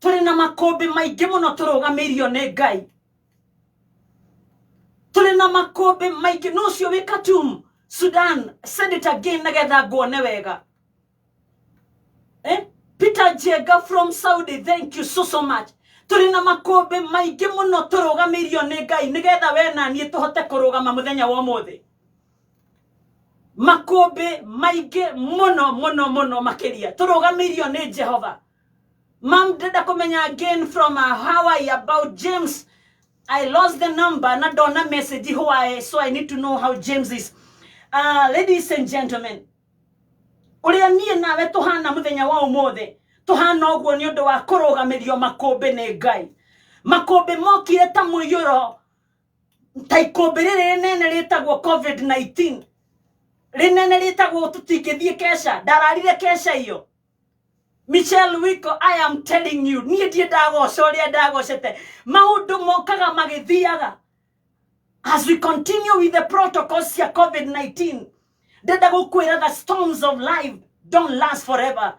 tũrĩ na makũmbĩ maingĩ mũno tũrũgamĩirio nĩ Ngai. Tũrĩ na makũmbĩ maingĩ. No ũcio wĩ Khartoum, Sudan, send it again nĩgetha nguone wega. Eh? Peter Jenga from Saudi, thank you so so much. Tũrĩ na makũmbĩ maingĩ mũno tũrũgamĩirio nĩ Ngai nĩgetha we na niĩ tũhote kũrũgama mũthenya wa ũmũthĩ. Makũmbĩ maingĩ mũno mũno mũno makĩria tũrũgamĩirio nĩ Jehova. Mam, ndĩrenda kũmenya again from Hawaii about James. I lost the number na ndona message why, so I need to know how James is. Ladies and gentlemen, ũrĩa niĩ nawe tũhana mũthenya wa ũmũthĩ, tũhana ũguo nĩ ũndũ wa kũrũgamĩrio makũmbĩ nĩ Ngai. Makũmbĩ mokire ta mũiyũro, ta ikũmbĩ rĩrĩ rĩnene rĩtagwo COVID-19, rĩnene rĩtagwo tũtingĩthiĩ kesha. Ndararire kesha iyo. Michelle Wiko, I am telling you, niĩ ndiĩ ndagoca ũrĩa ndagocete. Maũndũ mokaga magĩthiaga. As we continue with the protocols cia COVID-19, ndenda gũkwĩra the storms of life don't last forever.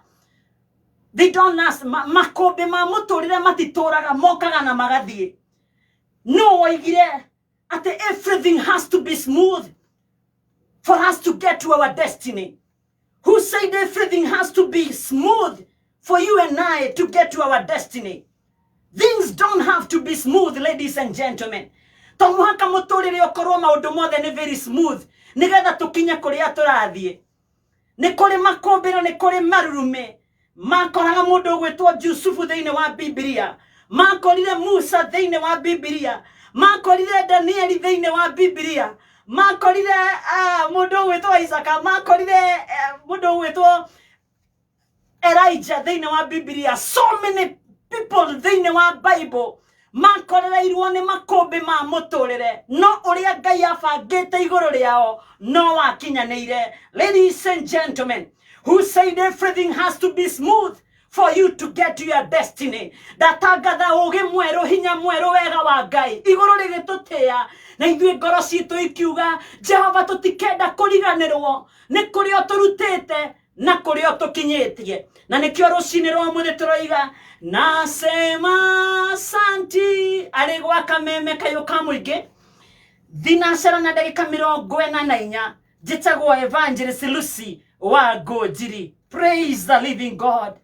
They don't last. Makũmbĩ ma mũtũrĩre matitũraga, mokaga na magathiĩ. No woigire atĩ everything has to be smooth for us to get to our destiny? Who said everything has to be smooth for you and I to get to our destiny? Things don't have to be smooth, ladies and gentlemen. To mũhaka mũtũrĩre ũkorwo maũndũ mothe nĩ very smooth nĩgetha tũkinye kũrĩa tũrathiĩ. Nĩ kũrĩ makũmbĩ na nĩ kũrĩ marurumĩ makoraga mũndũ ũgwĩtwo Jusufu thĩinĩ wa Bibilia, makorire Musa thĩinĩ wa Bibilia, makorire Danieli thĩinĩ wa Bibilia, makorire mũndũ ũgwĩtwo Isaka, makorire mũndũ ũgwĩtwo Elijah thĩinĩ wa Bibilia. So many people thĩinĩ wa Bible makorereirwo nĩ makũmbĩ ma mũtũrĩre, no ũrĩa Ngai abangĩte igũrũ rĩao no wakinyanĩire. Ladies and gentlemen, who said everything has to be smooth for you to get to your destiny? Ndatangatha ũgĩ mwerũ, hinya mwerũ, wega wa Ngai igũrũ rĩgĩtũtĩa na ithuĩ ngoro citũ ikiuga, "Jehova, tũtikenda kũriganĩrwo nĩ kũrĩa ũtũrutĩte na kũrĩa ũtũkinyĩtie." Na nĩkĩo rũcinĩ rwa mũthĩ tũroiga, "Nasema asanti." Arĩ gwa kameme kayũ ka mũingĩ, thinacera na ndagĩka 44. Njĩtagwo Evangelist Lucy wa Ngũnjiri. Praise the living God.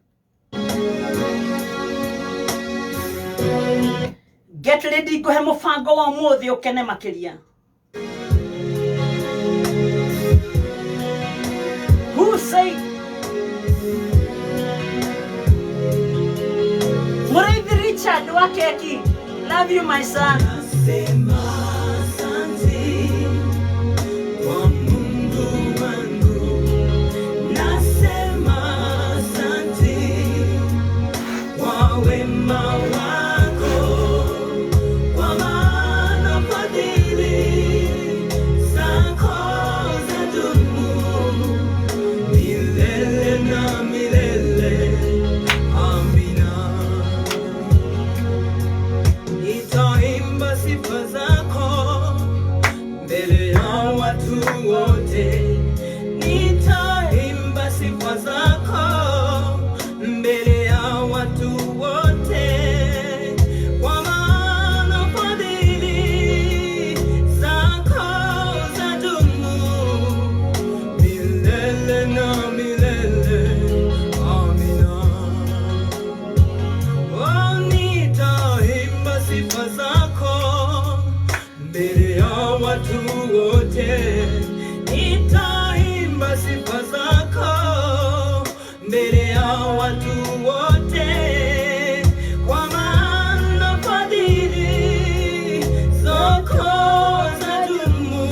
Get ready ngũhe mũbango wa ũmũthĩ ũkene makĩria. Who say Mũrĩithi Richard wa keki, love you my son. Nasema asante kwa Mungu wangu, nasema asante kwa wema wako, kwa maana fadhili zako zadumu milele na milele. Amina. Nitaimba sifa zako mbele ya watu wote, nitaimba sifa zako mbele ya watu wote, kwa maana fadhili zako zadumu milele na milele. Amina. Oh, nitaimba sifa zako mbele ya watu wote, nitaimba sifa zako mbele ya watu wote, kwa maana fadhili zako zadumu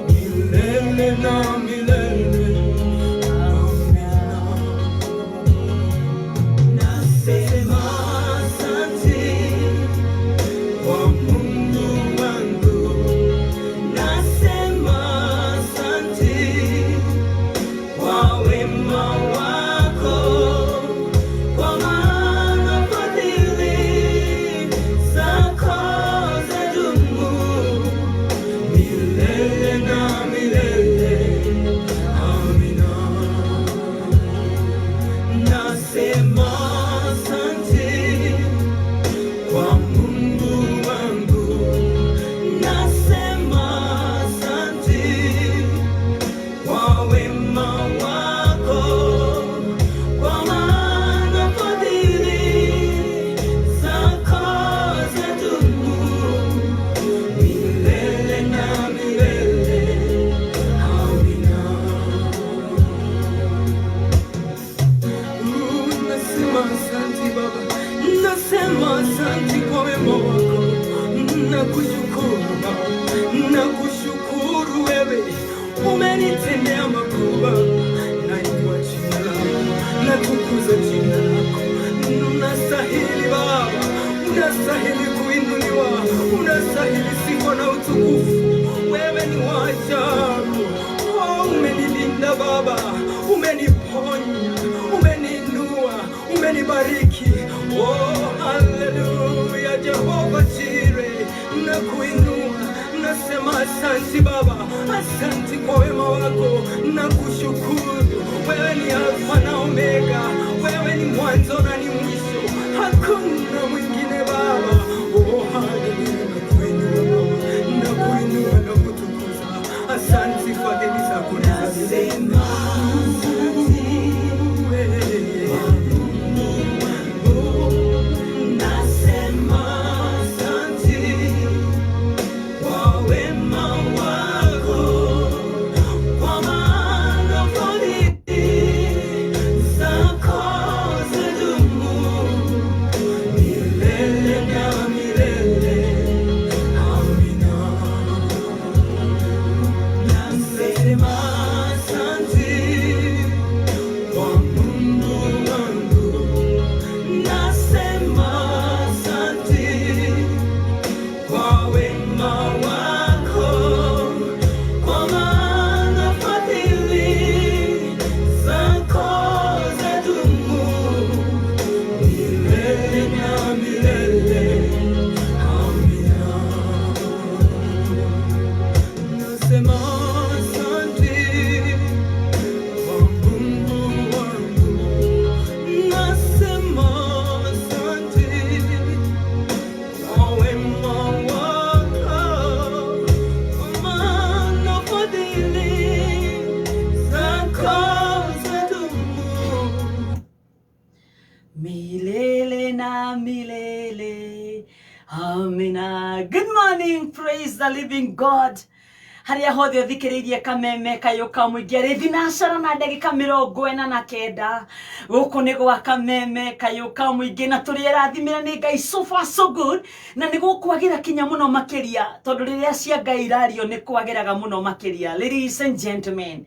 milele na milele. Amina. Nasema asante kwa Mungu wangu, nasema asante kwa wema wako, kwa maana fadhili zako zadumu milele na milele. Amina. Nasema asante kwa Mungu wangu, nasema asante kwa wema wako, kwa maana fadhili zako zadumu milele na milele. Amina. Nasema asante Baba, nasema asante kwa wema wako, nakushukuru Baba, nakushukuru wewe, umenitendea makubwa. Nainua jina lako, natukuza jina lako, unastahili Baba, unastahili kuinuliwa, unastahili sifa na utukufu. Wewe ni wa ajabu. Oh, umenilinda Baba, umeniponya, umeniinua, umenibariki. Oh, haleluya, Jehova Jireh, nakuinua, nasema asante Baba, asante kwa wema wako, nakushukuru. Wewe ni Alfa na Omega, wewe ni mwanzo na ni mwisho, hakuna mwingine Baba. Oh, haleluya, nakuinua Baba, nakuinua na kutukuza. Asante, fadhili zako ni za milele. Nasema asante Wewe. Nasema asante kwa wema wako, kwa maana fadhili zako zadumu milele. King, praise the living God. Harĩa hothe ũthikĩrĩirie kameme kayũ ka mũingĩ arĩ thinacara na ndagĩka 49 gũkũ nĩ gwa kameme kayũ ka mũingĩ na tũrĩ arathimĩra nĩ Ngai, so far so good, na nĩ gũkwagĩra kinya mũno makĩria tondũ rĩrĩa cia Ngai irario nĩ kwagĩraga mũno makĩria. Ladies and gentlemen,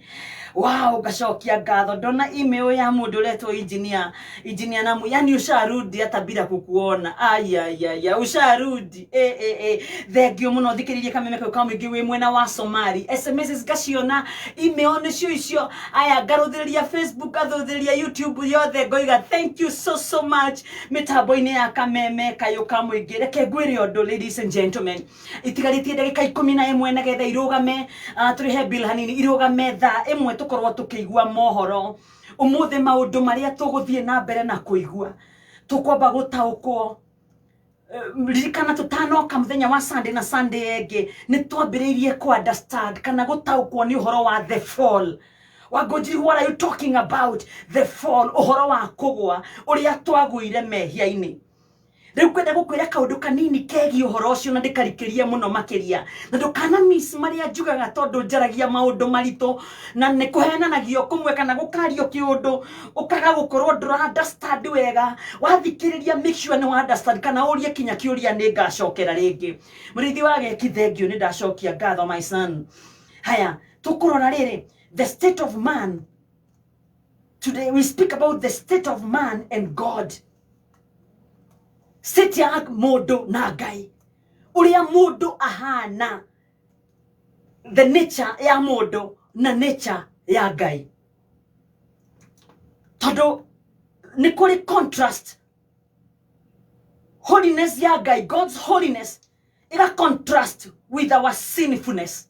wow, ngacokia ngatho ndona email ya mũndũ ũretwo engineer, engineer Namu, yani usharudi hata bila kukuona. Ayayaya, usharudi. Eh, eh, eh. Thengio mũno thikĩrĩrie kameme kau ka mũingĩ wĩ mwena wa Somali. SMS ngaciona, email nĩcio icio, aya ngarũthĩrĩria Facebook, ngathũthĩrĩria YouTube yothe, ngoiga thank you so so much mĩtambo-inĩ ya kameme kayũ ka mũingĩ. Reke ngwĩre ũndũ, ladies and gentlemen, itigarĩtie ndagĩka 11 nĩgetha irũgame, tũrĩhe bill hanini, irũgame thaa 1 tũkorwo tũkĩigua mohoro. Ũmũthĩ maũndũ marĩa tũgũthiĩ na mbere na kũigua, tũkwamba gũtaũkwo. Ririkana tũtanoka mũthenya wa Sunday na Sunday ĩngĩ nĩ twambĩrĩirie kũ understand kana gũtaũkwo nĩ ũhoro wa the fall. Wangũnjiri, what are you talking about? The fall, ũhoro wa kũgwa, ũrĩa twagũire mehia-inĩ. Rĩu ngwenda gũkwĩra kaũndũ kanini kegiĩ ũhoro ũcio na ndĩkarikĩrie mũno makĩria, na ndũkana miss marĩa njugaga tondũ njaragia maũndũ maritũ na nĩ kũhenanagio kũmwe kana gũkario kĩũndũ ũkaga gũkorwo ndũra understand wega. Wathikĩrĩria, make sure nĩ wa understand kana ũrie kinya kĩũria, nĩ ngacokera rĩngĩ. Mũrĩithi wa geki, thengio, nĩ ndacokia ngatho, my son. Haya, tũkũrora rĩrĩ, the state of man. Today we speak about the state of man and God, state ya mũndũ na Ngai, ũrĩa mũndũ ahana, the nature ya mũndũ na nature ya Ngai, tondũ nĩ kũrĩ contrast. Holiness ya Ngai, God's holiness, ĩga contrast with our sinfulness.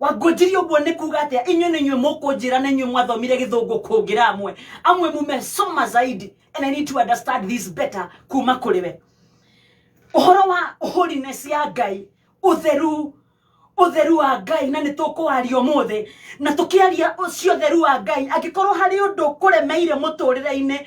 Wangũnjirie, ũguo nĩ kuga atĩa? Inyuĩ nĩ inyuĩ mũkũnjĩra, na inyuĩ mwathomire gĩthũngũ kũngĩra amwe. Amwe mumesoma zaidi and I need to understand this better kuma kũrĩ we. Ũhoro wa holiness ya Ngai, ũtheru, ũtheru wa Ngai, na nĩ tũkũaria ũmũthĩ na tũkĩaria ũcio ũtheru wa Ngai. Angĩkorwo harĩ ũndũ kũremeire mũtũrĩre-inĩ,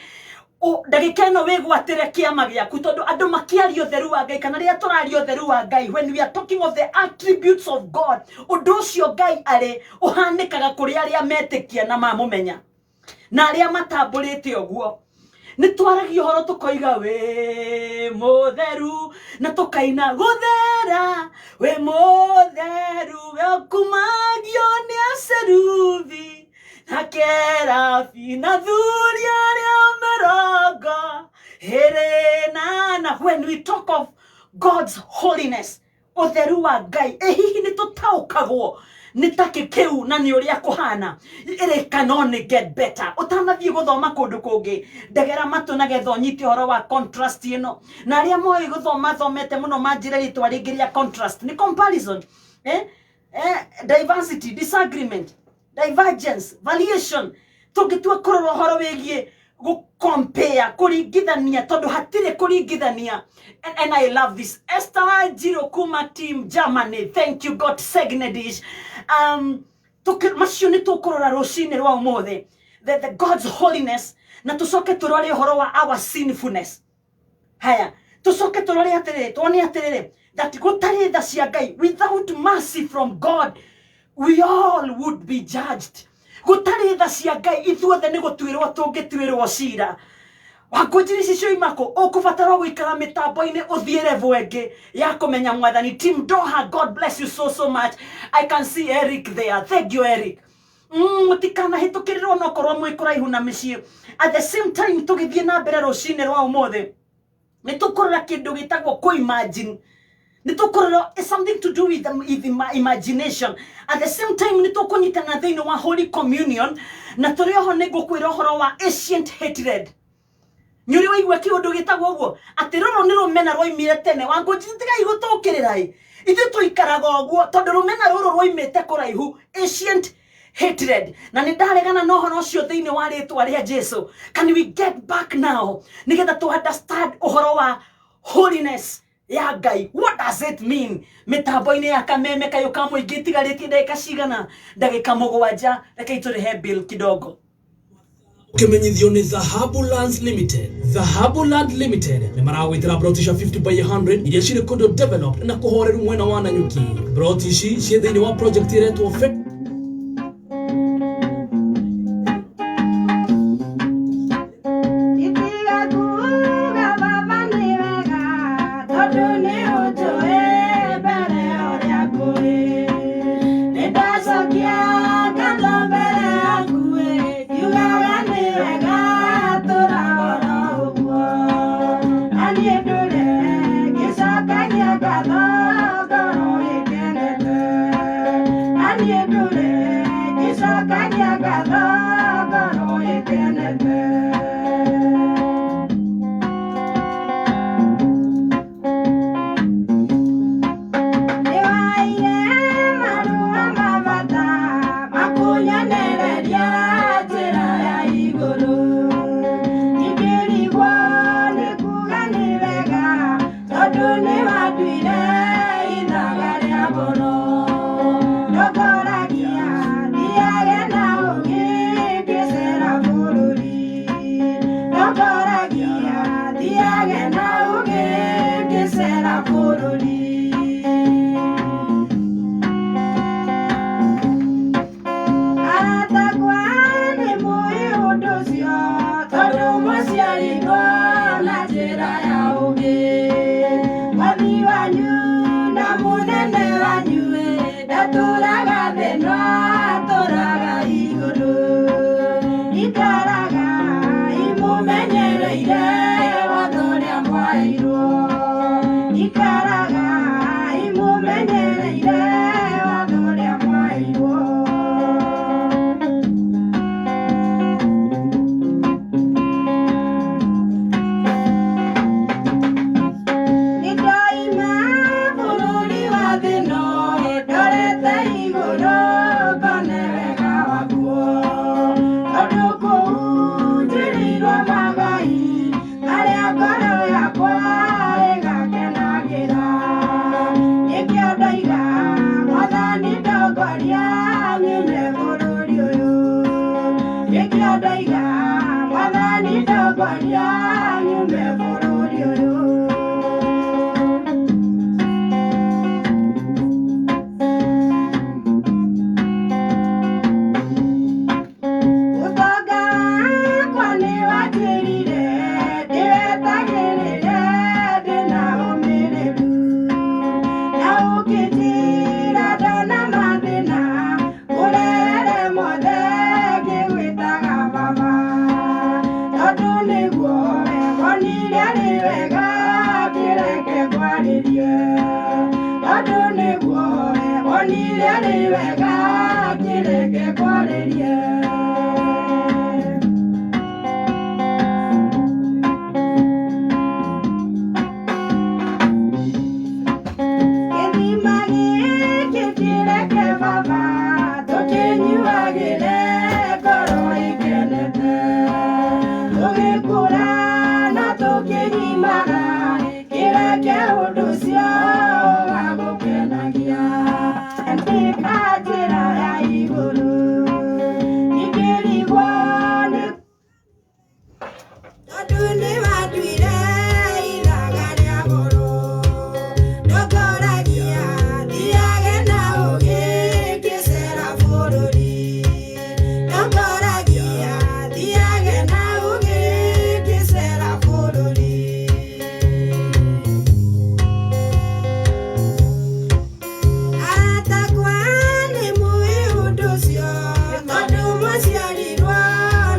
ndagĩka ĩno wĩgwatĩre kĩama gĩaku, tondũ andũ makĩaria ũtheru wa Ngai kana rĩrĩa tũraria ũtheru wa Ngai, when we are talking of the attributes of God, ũndũ ũcio Ngai arĩ ũhanĩkaga kũrĩ arĩa metĩkia na mamũmenya na arĩa matambũrĩte ũguo. Nĩ twaragia ũhoro tũkoiga wĩ mũtheru na tũkaina gũthera, wĩ mũtheru, we ũkumagio nĩ acerubi na kerabi na thuri arĩa 28. When we talk of God's holiness, ũtheru wa Ngai, ĩ hihi nĩ tũtaũkagwo nĩ takĩ kĩu na nĩ ũrĩa kũhana? It can only get better. Ũtanathiĩ gũthoma kũndũ kũngĩ, ndegera matũ nagetha ũnyite ũhoro wa contrast ĩno, na arĩa moĩ gũthoma thomete mũno manjĩre rĩtwa rĩngĩ rĩa contrast. Nĩ comparison, eh? Eh, diversity, disagreement, divergence, variation. Tũngĩtua kũrora ũhoro wĩgiĩ gũcompare, kũringithania, tondũ hatirĩ kũringithania. And I love this. Esther Wanjiru kuma team Germany, thank you, God segne dich. Macio nĩ tũkũrora rũcinĩ rwa ũmũthĩ, the God's holiness, na tũcoke tũrore ũhoro wa our sinfulness. Haya, tũcoke tũrore atĩrĩrĩ, tuone atĩrĩrĩ, that gũtarĩ tha cia Ngai, without mercy from God, we all would be judged. Gũtarĩ tha cia Ngai, ithuothe nĩ gũtuĩrwo tũngĩtuĩrwo cira. Wangũnjiri ici cioimako, ũkũbatarwo gũikara mĩtambo-inĩ ũthiĩ level ĩngĩ ya kũmenya Mwathani. Team Doha, God bless you so so much. I can see Eric there, thank you, Eric. Mũtikanahĩtũkĩrĩrwo no korwo mwĩ kũraihu na mĩciĩ. At the same time, tũgĩthiĩ na mbere rũcinĩ rwa ũmũthĩ, nĩ tũkũrora kĩndũ gĩtagwo kũ-imagine. Nĩ tũkũrora, it's something to do with imagination. At the same time, nĩ tũkũnyitana thĩinĩ wa Holy Communion, na tũrĩ oho nĩ ngũkwĩra ũhoro wa ancient hatred. Nĩ ũrĩ waigua kĩũndũ gĩtagwo ũguo, atĩ rũrũ nĩ rũmena rwaimire tene? Wangũnjiri, tigai gũtũkĩrĩra ĩ, ithuĩ tũikaraga ũguo tondũ rũmena rũrũ rwaimĩte kũraihu, ancient hatred, na nĩ ndaregana na ũhoro ũcio thĩinĩ wa rĩtwa rĩa Jesu. Can we get back now nĩgetha tũ understand ũhoro wa holiness ya Ngai? What does it mean? Mĩtambo-inĩ ya kameme kayũ ka mũingĩ, itigarĩtie ndagĩka cigana? Ndagĩka 7. Rekei tũrĩhe bill kidogo. Kimenyithio nĩ Dhahabu Lands Limited. Dhahabu Land Limited nĩ maragwĩtĩra broti cia 50 by 100 iria cirĩ kũndũ developed na kũhoreru mwena wa Nanyuki. Broti ici ciĩ thĩinĩ wa project ĩretwo Itiga kuuga baba nĩ wega, tondũ nĩ ũnjũĩ mbere ũrĩa ngũĩ. Nĩndacokia ngatho mbere yaku ĩ, ngiugaga nĩ wega tũraga oro ũguo. Na niĩ ndũre ngĩcokagia ngatho ngoro ĩkenete. Na niĩ ndũre ngĩcokagia ngatho ngoro ĩkenete. Nĩwaire marũa ma bata makunyonereria njĩra ya igũrũ. Ingĩrigwo nĩ kuuga nĩ wega tondũ nĩwanduire ithaga rĩa goro. Ndongoragia thiage na ũũgĩ ngĩcera bũrũri. Ndongoragia thiage na ũũgĩ ngĩcera bũrũri. Aratakwa nĩ mũĩ ũndũ ũcio tondũ mũciarirwo na njĩra ya ũũgĩ. Mwathi wanyu na mũnene wanyu ĩ, ndatũraga thĩ no atũraga igũrũ. Ikaraga imũmenyereire watho ũrĩa mwaheirwo. Ikaraga imũmenyereire watho ũrĩa mwaheirwo. Nĩndoima bũrũri wa thĩ no ndorete igũrũ ngone wega wakuo. Tondũ kũu njirĩirwo magai marĩa ngoro yakwa ĩgakenagĩra. Nĩkĩo ndoiga Mwathani ndongoria nyume bũrũri ũyũ. Nĩkĩo ndoiga Mwathani ndongoria nyume bũrũri ũyũ. Ũtonga wakwa nĩwanjĩrire ndĩwetagĩrĩre ndĩna ũmĩrĩru. Na ũkĩnjĩra ndona mathĩna ngũrehere mothe ngĩgwĩtaga baba. Tondũ nĩguo wonire arĩ wega kĩreke ngwarĩrie. Tondũ nĩguo wonire arĩ wega kĩreke ngwarĩrie. Gĩthima gĩkĩ kĩreke baba tũkĩnyuagĩre ngoro ĩkenete. Tũgĩkũra na tũkĩgimara kĩreke ũndũ ũcio wagũkenagia. Ndĩka njĩra ya igũrũ ingĩrigwo nĩ tondũ nĩwanduire ithaga rĩa goro. Ndongoragia thiage na ũũgĩ ngĩcera bũrũri. Ndongoragia thiage na ũũgĩ ngĩcera bũrũri. Aratakwa nĩ mũĩ ũndũ ũcio tondũ mũciarirwo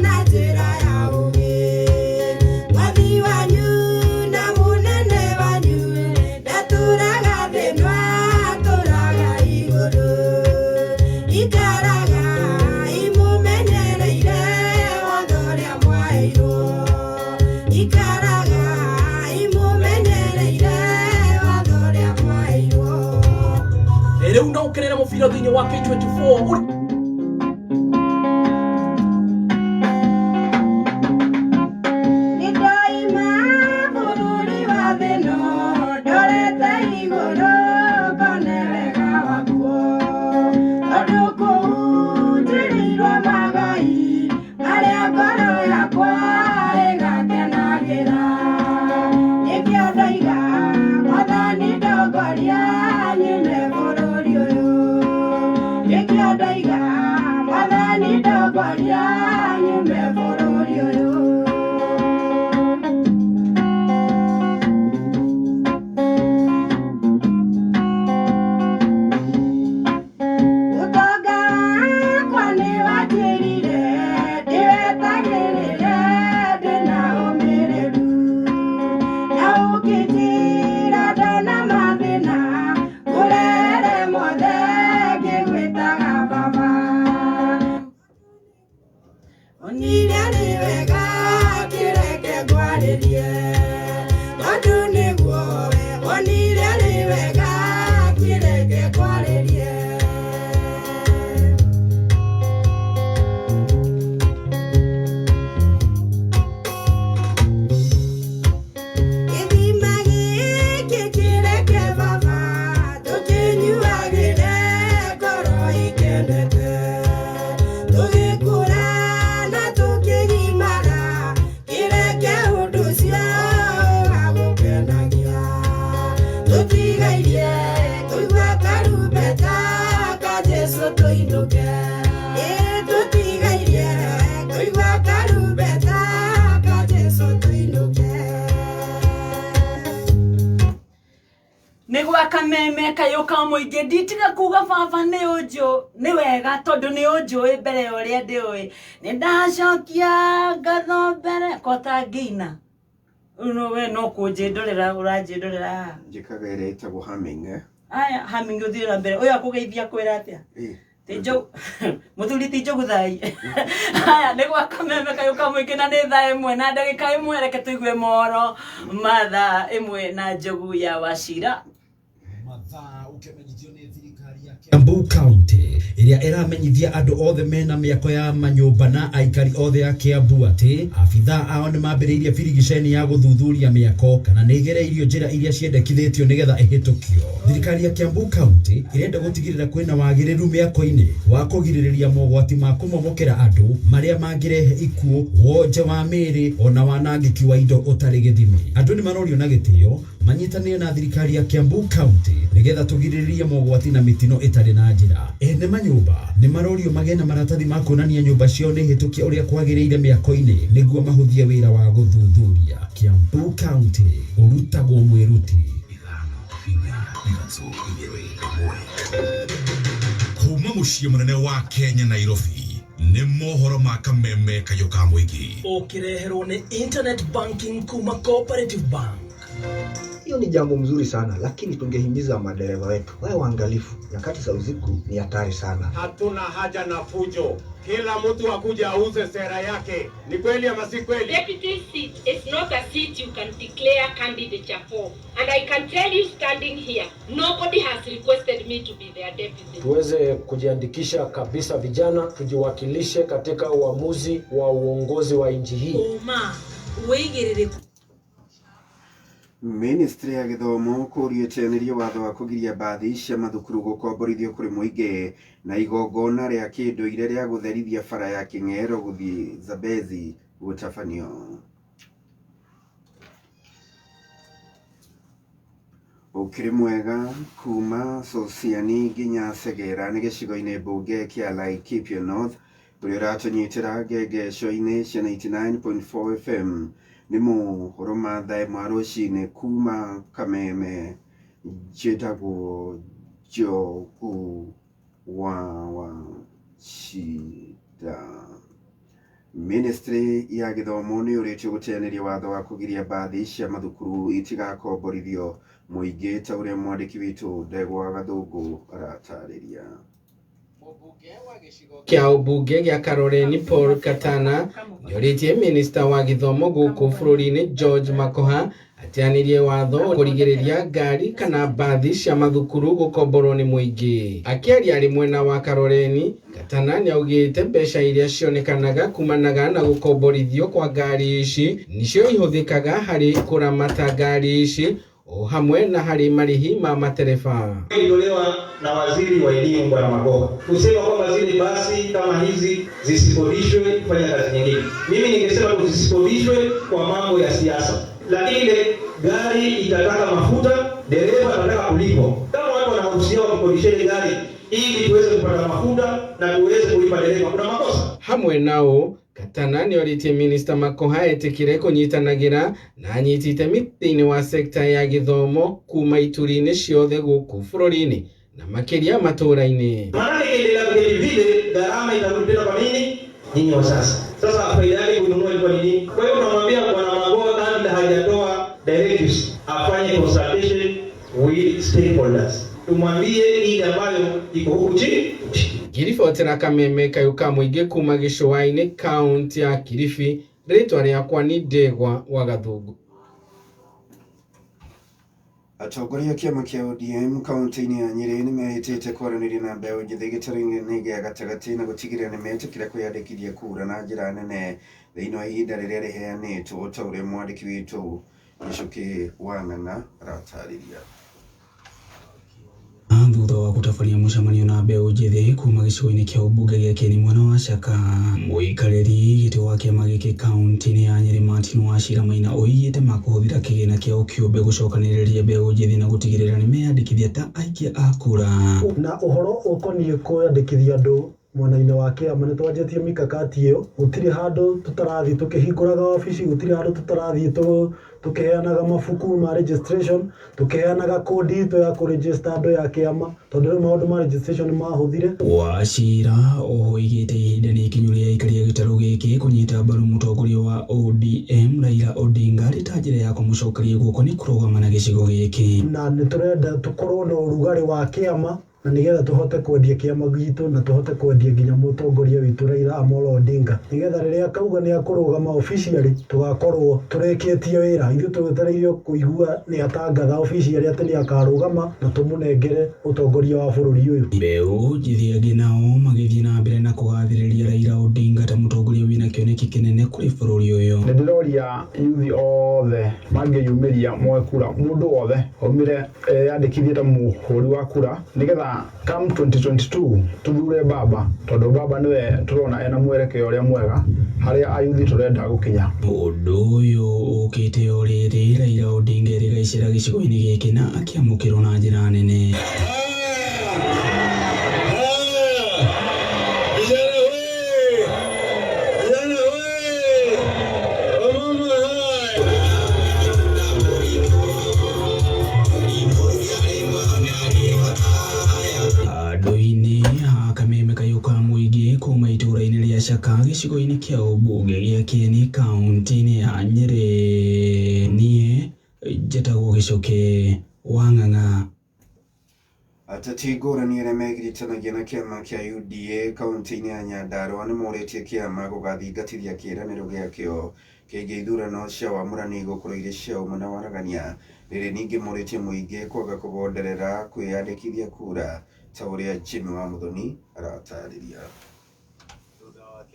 na njĩra ya ũũgĩ. Mwathi wanyu na mũnene wanyu ndatũraga thĩ no atũraga igũrũ. Ikaraga imũmenyereire watho ũrĩa mwaheirwo. Ikaraga imũmenyereire watho ũrĩa mwaheirwo. Rĩu no ũkenere mũbira thĩinĩ wa K24 ũrĩ Nĩndoima bũrũri wa thĩ no ndorete igũrũ ngone wega wakuo. Tondũ kũu njirĩirwo magai marĩa ngoro Kameme kayũ ka mũingĩ nditiga kuga baba nĩ ũnjũ nĩ wega tondũ nĩ ũnjũĩ mbere ya ũrĩa ndĩũĩ nĩ ndacokia ngatho mbere kota ngĩina rĩu no we no kũnjĩndũrĩra ũranjĩndũrĩra haha. Njĩkaga ĩrĩa ĩtagwo humming, eh? Aya humming ũthiĩ na mbere ũyũ akũgeithia kwĩra atĩa? Ĩ. Ti njogu mũthuri ti njogu thai. Haya nĩ gwa Kameme kayũ ka mũingĩ na nĩ thaa ĩmwe na ndagĩka ĩmwe reke tũigue mohoro ma thaa ĩmwe na njogu ya Wachira. Mathaa ũkĩmenyithio nĩ thirikari ya Kiambu County ĩrĩa ĩramenyithia andũ othe mena mĩako ya manyũmba na aikari othe a Kiambu atĩ abithaa ao nĩ mambĩrĩirie birigiceni ya gũthuthuria mĩako kana nĩ ĩgereirio njĩra iria ciendekithĩtio nĩgetha ĩhĩtũkio. Thirikari ya Kiambu County ĩrenda gũtigĩrĩra kwĩna wagĩrĩru mĩako-inĩ wa kũgirĩrĩria mogwati ma kũmomokera andũ marĩa mangĩrehe ikuũ, wonje wa mĩĩrĩ ona wanangĩki wa indo ũtarĩ gĩthimi. Andũ nĩ marorio na gĩtĩo manyitanĩre na thirikari ya Kiambu County nĩgetha tũgirĩrĩrie mogwati na mĩtino ĩtarĩ na njĩra. Ene manyũmba nĩ marorio magĩe na maratathi ma kuonania nyũmba ciao nĩ hĩtũkie ũrĩa kwagĩrĩire mĩako-inĩ nĩguo mahũthie wĩra wa gũthuthuria. Kiambu County, ũrutagwo mwĩruti. Ithano, inya, ithatũ, igĩrĩ, ĩmwe. Kuma mũciĩ mũnene wa Kenya Nairobi nĩ mohoro ma Kameme kayũ ka mũingĩ. Ũkĩreherwo nĩ internet banking kuma Cooperative Bank. Hiyo ni jambo mzuri sana, lakini tungehimiza madereva wetu wawe waangalifu. Nyakati za usiku ni hatari sana. Hatuna haja na fujo, kila mtu akuja auze sera yake. Ni kweli ama si kweli? Deputy seat is not a seat you can declare candidature for. And I can tell you standing here, nobody has requested me to be their deputy. Tuweze kujiandikisha kabisa vijana, tujiwakilishe katika uamuzi wa uongozi wa nchi hii. Ũma wĩigĩrĩrĩku. Ministry ya gĩthomo kũũria ĩteanĩrie watho wa kũgiria mbathi cia mathukuru gũkomborithio kũrĩ mũingĩ na igongona rĩa kĩndũire rĩa gũtherithia bara ya Kĩng'ero gũthiĩ Zambezi gũtabanio. Ũkĩrĩ mwega kuma Sosiani nginya Segera nĩ gĩcigo-inĩ mbunge kĩa Laikipia North ũrĩa ũratũnyitĩra ngengesho-inĩ cia 99.4 FM nĩ mohoro ma thaa ĩmwe rũcinĩ kuma Kameme njĩtagwo Njogu wa Wachira. Ministry ya gĩthomo nĩ yũrĩtio gũteanĩria watho wa kũgiria mbathi cia mathukuru itigakomborithio mũingĩ ta ũrĩa mwandĩki witũ Ndegwa Gathũngũ aratarĩria. Kĩa ũmbunge gĩa Karoreni Paul Katana nĩorĩtie minista wa gĩthomo gũkũ bũrũri-inĩ George Makoha ateanĩrie watho kũrigĩrĩria ngari kana mbathi cia mathukuru gũkomborwo nĩ mũingĩ. Akĩaria arĩ mwena wa Karoreni, Katana nĩaugĩte mbeca iria cionekanaga kumanaga na gũkomborithio kwa ngari ici nĩcio ihũthĩkaga harĩ kũramata ngari ici o hamwe na harĩ marĩhi ma matereba. Ilitolewa na waziri wa elimu Bwana Magoha kusema kwamba zile basi kama hizi zisikodishwe kufanya kazi nyingine. Mimi ningesema tu zisikodishwe kwa mambo ya siasa, lakini ile gari itataka mafuta, dereva atataka kulipwa. Kama watu wanahusia wakikodisha ile gari ili tuweze kupata mafuta na tuweze kulipa dereva, kuna makosa? Hamwe nao Katana nĩorĩtie minista Makoha etĩkĩre kũnyitanagĩra na anyiti itemi thĩinĩ wa sekta ya gĩthomo kuma ituri-inĩ ciothe gũkũ bũrũri-inĩ na makĩria matũũra-inĩ. Maanake ikiendelea kuketi vile, gharama itarudi tena kwa nini? Nyinyi wazazi. Sasa faida yake kununua ilikuwa ni nini? Kwa hiyo unamwambia Bwana Magoha kabla hajatoa directives afanye consultation with stakeholders, tumwambie ile ambayo iko huku chini. Ngĩribotera Kameme kayũ ka mũingĩ kuma gĩcũa-inĩ kaũntĩ ya Kilifi, rĩtwa rĩakwa nĩ Ndegwa wa Gathũngũ. Atongoria a kĩama kĩa ODM kaunti-inĩ ya Nyĩrĩ nĩ mehĩtĩte kwaranĩria na mbeũ njĩthĩ gĩtarũ-inĩ gĩa gatagatĩ na gũtigĩrĩra nĩ metĩkĩra kwĩyandĩkithia kura na njĩra nene thĩinĩ wa ihinda rĩrĩa rĩheanĩtwo ta ũrĩa mwandĩki witũ Gĩcukĩ wa Ng'ang'a aratarĩria. Thutha wa gũtabania mũcemanio na mbeũ njĩthĩ kuma gĩcigo-inĩ kĩa ũmbunge gĩa Kieni mwena wa Shaka, mũikarĩri gĩtĩ wa kĩama gĩkĩ kaunti-inĩ ya Nyĩrĩ Martin Wachira Maina oigĩte makũhũthĩra kĩgĩna kĩao kĩũmbe gũcokanĩrĩria mbeũ njĩthĩ na gũtigĩrĩra nĩmeyandĩkithia ta aikia a kura. Na ũhoro ũkoniĩ kwĩyandĩkithia andũ Mwena-inĩ wa kĩama nĩ twanjĩtie mikakati ĩyo. Gũtirĩ handũ tũtarathiĩ tũkĩhingũraga wabici, gũtirĩ handũ tũtarathiĩ tũkĩheanaga mabuku ma registration, tũkĩheanaga kodi itũ ya kũregister andũ ya kĩama, tondũ rĩu maũndũ ma registration nĩ mahũthire. Wachira oho oigĩte ihinda nĩ ikinyu rĩa aikari a gĩtarũ gĩkĩ kũnyita mbaru mũtongoria wa ODM Raila Odinga arĩ ta njĩra ya kũmũcokeria guoko nĩ kũrũgama na gĩcigo gĩkĩ. Na nĩ tũrenda tũkorwo na ũrugarĩ wa kĩama na nĩgetha tũhote kwendia kĩama gitũ na tũhote kwendia nginya mũtongoria witũ Raila Amolo Odinga, nĩgetha rĩrĩa akauga nĩ akũrũgama officially tũgakorwo tũrĩkĩtie wĩra. Ithuĩ twetereire kũigua nĩ atangatha officially atĩ nĩ akarũgama na tũmũnengere ũtongoria wa bũrũri ũyũ. Mbeũ njĩthĩ angĩ nao magĩthiĩ na mbere na kũgathĩrĩria Raila Odinga ta mũtongoria wĩna kĩoneki kĩnene kũrĩ bũrũri ũyũ. Nĩ ndĩroria yuthi othe mangĩyumĩria moe kura, mũndũ wothe aumire eyandĩkithie ta mũhũri wa kura, nĩgetha come 2022 tuthure baba, tondũ baba nĩwe tũrona ena mwerekeo ũrĩa mwega harĩa ayuthi tũrenda gũkinya. Ũndũ ũyũ ũkĩte o rĩrĩ Raila Odinga erĩga icera gĩcigo-inĩ gĩkĩ na akĩamũkĩrwo na njĩra nene. Andũ-inĩ a kameme kayũ ka mũingĩ kuma itũũra-inĩ rĩa Shaka gĩcigo-inĩ kĩa ũmbunge gĩa Kieni kaunti-inĩ ya Nyĩrĩ. Niĩ njĩtagwo Gĩcũkĩ wa Ng'ang'a. Ateti ngũrani arĩa megiritanagia na kĩama kĩa UDA kaunti-inĩ ya Nyandarua nĩ morĩtie kĩama gũgathingatithia kĩĩranĩro gĩakĩo kĩgiĩ ithurano cia wamũrani gũkorwo irĩ cia ũma na waragania. Rĩrĩ ningĩ morĩtie mũingĩ kwaga kũgonderera kwĩyandĩkithia kura ta ũrĩa Jimmy wa Muthoni aratarĩria.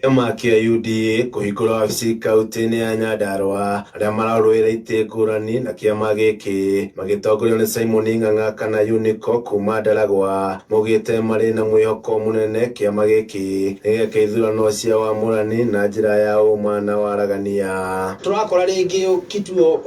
Kĩama kĩa UDA kũhingũra wabici kaunti-inĩ ya Nyandarua, arĩa mararũĩra itĩ ngũrani na kĩama gĩkĩ magĩtongorio nĩ Simon Ng'ang'a kana Unico kuma Ndaragwa, maugĩte marĩ na mwĩhoko mũnene kĩama gĩkĩ nĩgĩgeka ithurano cia wamũrani na njĩra ya ũma na waragania. Tũrakora rĩngĩ kituo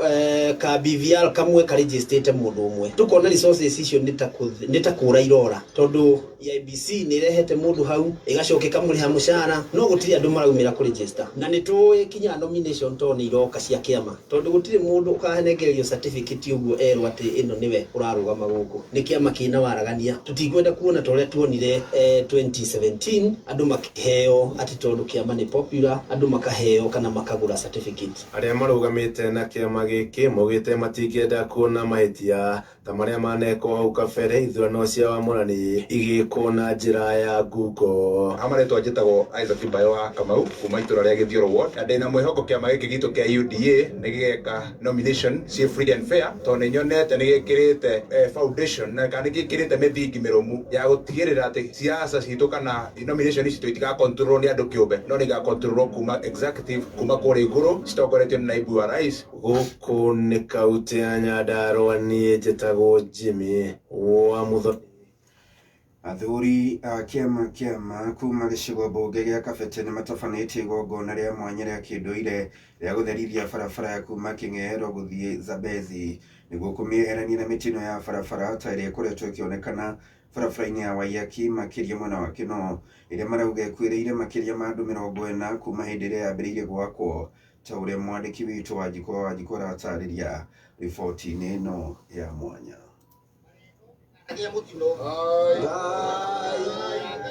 ka BVR kamwe karejistĩte mũndũ ũmwe, tũkona resources icio nĩ ta kũra irora, tondũ IEBC nĩ ĩrehete mũndũ hau ĩgacoka ĩkamũrĩha mũcara, no gũtirĩ andũ maraumĩra kũregister. Na nĩ tũĩ kinya nomination to nĩ iroka cia kĩama, tondũ gũtirĩ mũndũ ũkahenengererio certificate ũguo erwo atĩ ĩno nĩwe ũrarũgama gũkũ. Nĩ kĩama kĩna waragania, tũtikwenda kuona ta ũrĩa tuonire 2017 andũ makĩheo atĩ tondũ kĩama nĩ popular, andũ makaheo kana makagũra certificate. Arĩa marũgamĩte na kĩama gĩkĩ maugĩte matingĩenda kuona mahĩtia ta marĩa manekwo hau kabere ithurano cia wamũrani igĩkwo na njĩra ya ngungo. Amarĩtwa njĩtagwo Isaac Mbayo wa Kamau kuma itũra rĩa Gĩthioro ward, na ndĩna mwĩhoko kĩama gĩkĩ gitũ kĩa UDA nĩ gĩgeka nomination ciĩ free and fair, tondũ nĩ nyonete nĩ gĩkĩrĩte foundation na kana nĩ gĩkĩrĩte mĩthingi mĩrũmu ya gũtigĩrĩra atĩ siasa citũ kana nomination citũ itigakontrolwo nĩ andũ kĩũmbe, no nĩ igakontrolwo kuma executive, kuma kũrĩa igũrũ citongoretio nĩ naibu wa rais. Gũkũ nĩ kaunti ya Nyandarua, niĩ njĩtagwo Jimmy wa Muthoni. Athuri a kĩama kuma gĩcigo mbunge gĩa Kabete nĩ matabanĩtie igongona rĩa mwanya rĩa kĩndũire rĩa gũtherithia barabara ya kuma Kĩng'ero gũthiĩ Zambezi nĩguo kũmĩeherania na mĩtino ya barabara ta ĩrĩa ĩkoretwo ĩkĩonekana barabara-inĩ ya Waiyaki makĩria mwena wa Kinoo, ĩrĩa marauga ĩkuĩrĩire makĩria ma andũ 40 kuma hĩndĩ ĩrĩa yambĩrĩirie gwakwo, ta ũrĩa mwandĩki witũ Wanjikũ wa Wanjikũ aratarĩria riboti-inĩ ĩno ya mwanya.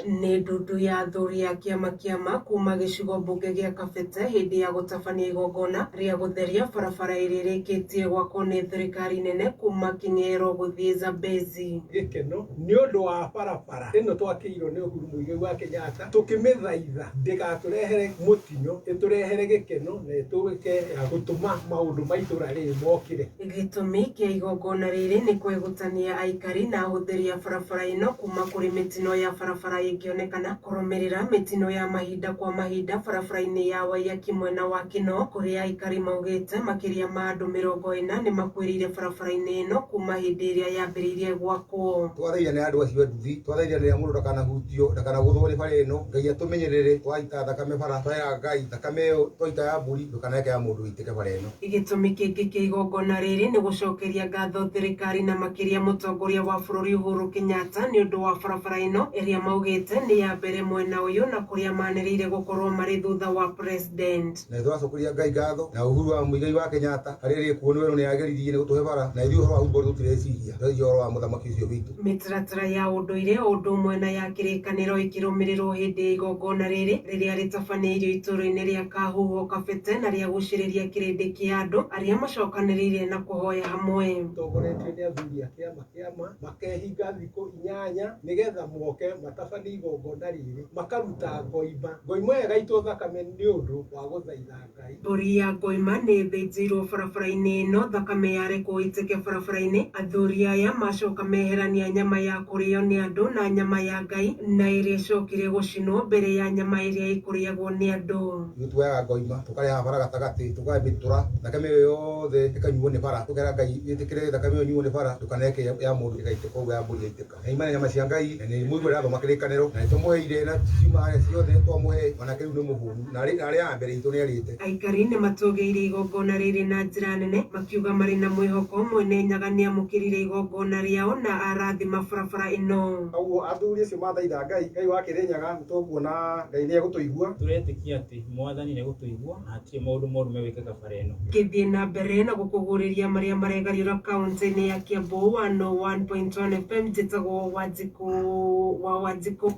Nĩ ndundu ya athuri a kĩama kuma gĩcigo mbunge gĩa Kabete hĩndĩ ya gũtabania igongona rĩa gũtheria barabara ĩrĩa ĩrĩkĩtie gwakwo nĩ thirikari nene kuma Kĩng'ero gũthiĩ Zambezi. Gĩkeno nĩ ũndũ wa barabara ĩno twakĩirwo nĩ Uhuru Muigai wa Kenyatta, tũkĩmĩthaitha ndĩgatũrehere mũtino, ĩtũrehere gĩkeno na ĩtũĩke ya gũtũma maũndũ ma itũra rĩrĩ mokĩre. Gĩtũmi kĩa igongona rĩrĩ nĩ kwegũtania aikari na ahũthĩri a barabara ĩno kuma kũrĩ mĩtino ya barabara ĩngĩonekana kũrũmĩrĩra mĩtino ya mahinda kwa mahinda barabara-inĩ ya Waiyaki mwena wa Kinoo, kũrĩa aikari maugĩte makĩria ma andũ 40 nĩ makuĩrĩire barabara-inĩ ĩno kuma hĩndĩ ĩrĩa yambĩrĩirie gwakwo. Twathaitha nĩ andũ acio a nduthi, twathaitha nĩ mũndũ ndakanahutio, ndakanagũthwo nĩ bara ĩno. Ngai atũmenyerere, twaita thakame bara, twera Ngai thakame ĩyo twaita ya mbũri ndũkanareke ya mũndũ ĩitĩke bara ĩno. Gĩtũmi kĩngĩ kĩa igongona rĩrĩ nĩ gũcokeria ngatho thirikari na makĩria mũtongoria wa bũrũri Uhuru Kenyatta nĩ ũndũ wa barabara ĩno ĩrĩa maugĩte nĩ ya mbere mwena ũyũ na kũrĩa manĩrĩire gũkorwo marĩ thutha wa president. Na twacokeria Ngai ngatho na Uhuru wa Muigai wa Kenyatta harĩa rĩ kuo nĩ werũ nĩ ageririe nĩ gũtũhe bara na ithuĩ ũhoro wa wheelbarrow tũtireciria tũreciria ũhoro wa mũthamaki ũcio witũ. Mĩtaratara ya ũndũire o ũndũ ũmwe na ya kĩrĩkanĩro ĩkĩrũmĩrĩrwo hĩndĩ ya igongona rĩrĩ rĩrĩa rĩtabanĩirio itũũra-inĩ rĩa Kahuho Kabete na rĩagucĩrĩria kĩrĩndĩ kĩa andũ arĩa macokanĩrĩire na kũhoya hamwe. Tongoretio nĩ athuri a kĩama makehinga thikũ 8 nĩgetha moke matabanie igongona rĩrĩ, makaruta ngoima ĩyo ĩgaitwo thakame nĩ ũndũ wa gũthaitha Ngai. Mbũri ya ngoima nĩ ĩthĩnjĩirwo barabara-inĩ ĩno, thakame yarekwo ĩitĩke barabara-inĩ. Athuri aya macoka meherania nyama ya kũrĩo nĩ andũ na nyama ya Ngai na ĩrĩa ĩcokire gũcinwo mbere ya nyama ĩrĩa ĩkũrĩagwo nĩ andũ. Ithuĩ tuoyaga ngoima tũkareha bara gatagatĩ tũkamĩtũra thakame ĩyo yothe ĩkanyuo nĩ bara, tũkera Ngai ĩtĩkĩre thakame ĩyo ĩnyuo nĩ bara ndũkaneke ya mũndũ ĩgaitĩka ũguo ya mbũri yaitĩka. Na imana nyama cia Ngai na nĩ mũigua ĩrathoma kĩrĩkanĩro na nĩtũmũheire na ciuma harĩa ciothe twamũhe onake rĩu nĩ mũhũnu na arĩa a mbere itũ nĩarĩte. Aikari nĩ matũgĩirie igongona rĩrĩ na njĩra nene makiuga marĩ na mwĩhoko Mwene Nyaga nĩamũkĩrire igongona rĩao na arathima barabara ĩno. Koguo athuri acio mathaitha Ngai, Ngai wa Kĩrĩnyaga nĩtũkuona Ngai nĩegũtũigua. Tũretĩkia atĩ mwathani nĩegũtũigua na hatirĩ maũndũ moru megwĩkĩka bara ĩno. Ngĩthiĩ na mbere na gũkũgũrĩria marĩa maregariũra kaunti-inĩ ya Kiambu 101.1 FM, njĩtagwo Wanjikũ wa Wanjikũ.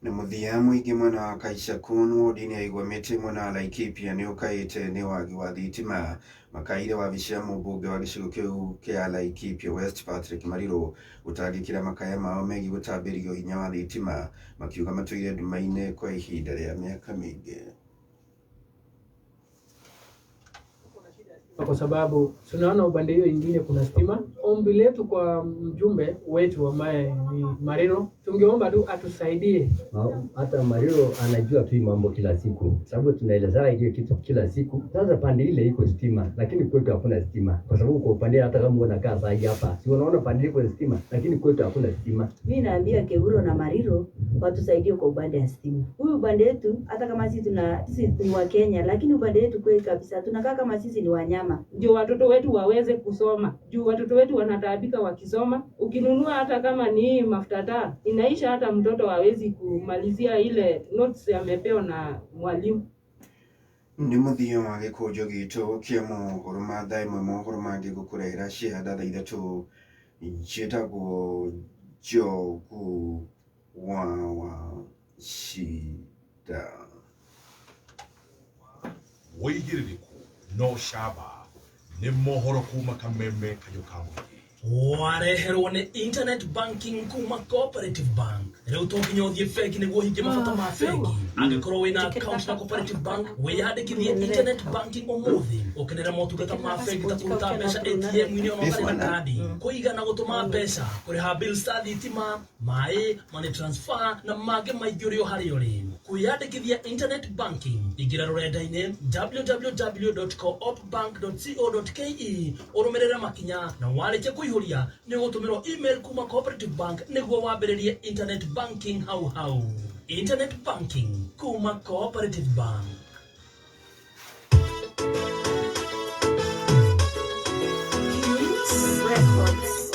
Na mũthia mũingĩ mwena wa Kaicakun wodi-inĩ ya Igwamĩtĩ mwena wa Laikipia nĩ ũkaĩte nĩ wagi wa thitima. Makaire wabici ya mũmbunge wa gĩcigo kĩu kĩa Laikipia West Patrick Mariru gũtangĩkĩra makaya mao megiĩ gũtambĩrio hinya wa thitima, makiuga matũire nduma-inĩ kwa ihinda rĩa mĩaka mĩingĩ. Kwa sababu tunaona upande hiyo ingine kuna stima. Ombi letu kwa mjumbe wetu ambaye ni Mariro, tungeomba tu atusaidie. Hata Mariro anajua tu mambo kila siku, sababu tunaelezana hiyo kitu kila siku. Sasa pande ile iko stima, lakini kwetu hakuna stima, kwa sababu kwa upande hata kama unakaa saa hii hapa, si unaona pande iko stima, lakini kwetu hakuna stima. Mimi naambia Keuro na Mariro watusaidie kwa upande wa stima. Huyu upande wetu hata kama sisi sisi ni wa Kenya, lakini upande wetu kweli kabisa tunakaa kama sisi ni wanyama. Ndio watoto wetu waweze kusoma. Juu watoto wetu wanataabika wakisoma. Ukinunua hata kama ni mafuta taa inaisha, hata mtoto hawezi kumalizia ile notes amepewa na mwalimu. Nĩ mũthia wa gĩkũnjo gitũ kĩa mohoro ma thaa ĩmwe, mohoro mangĩ gũkũrehera ciĩhanda thaa ithatũ. Njĩtagwo Njogu wa Wachira. Wĩigĩrĩrĩku no camba nĩ mohoro kuma kameme kayũ ka mũingĩ. Wareherwo nĩ internet banking kuma Cooperative Bank. Rĩu to nginya ũthiĩ bengi nĩguo ũhingie mabata ma bengi. Angĩkorwo wĩna account na Cooperative Bank, wĩyandĩkithie internet banking ũmũthĩ ũkenere motungata ma bengi ta kũruta mbeca ATM-inĩ ona ũtarĩ na kandi, kũiga na gũtũma mbeca, kũrĩha bills ta thitima, maĩ, money transfer na mangĩ maingĩ ũrĩ o harĩa ũrĩ. Kwĩyandĩkithia internet banking, ingĩra rũrenda-inĩ www.coopbank.co.ke ũrũmĩrĩre makinya na warĩkia kũihũria nĩ ũgũtũmĩrwo email kuma Cooperative Bank nĩguo wambĩrĩrie internet banking hau hau. Internet banking kuma Cooperative Bank. Records.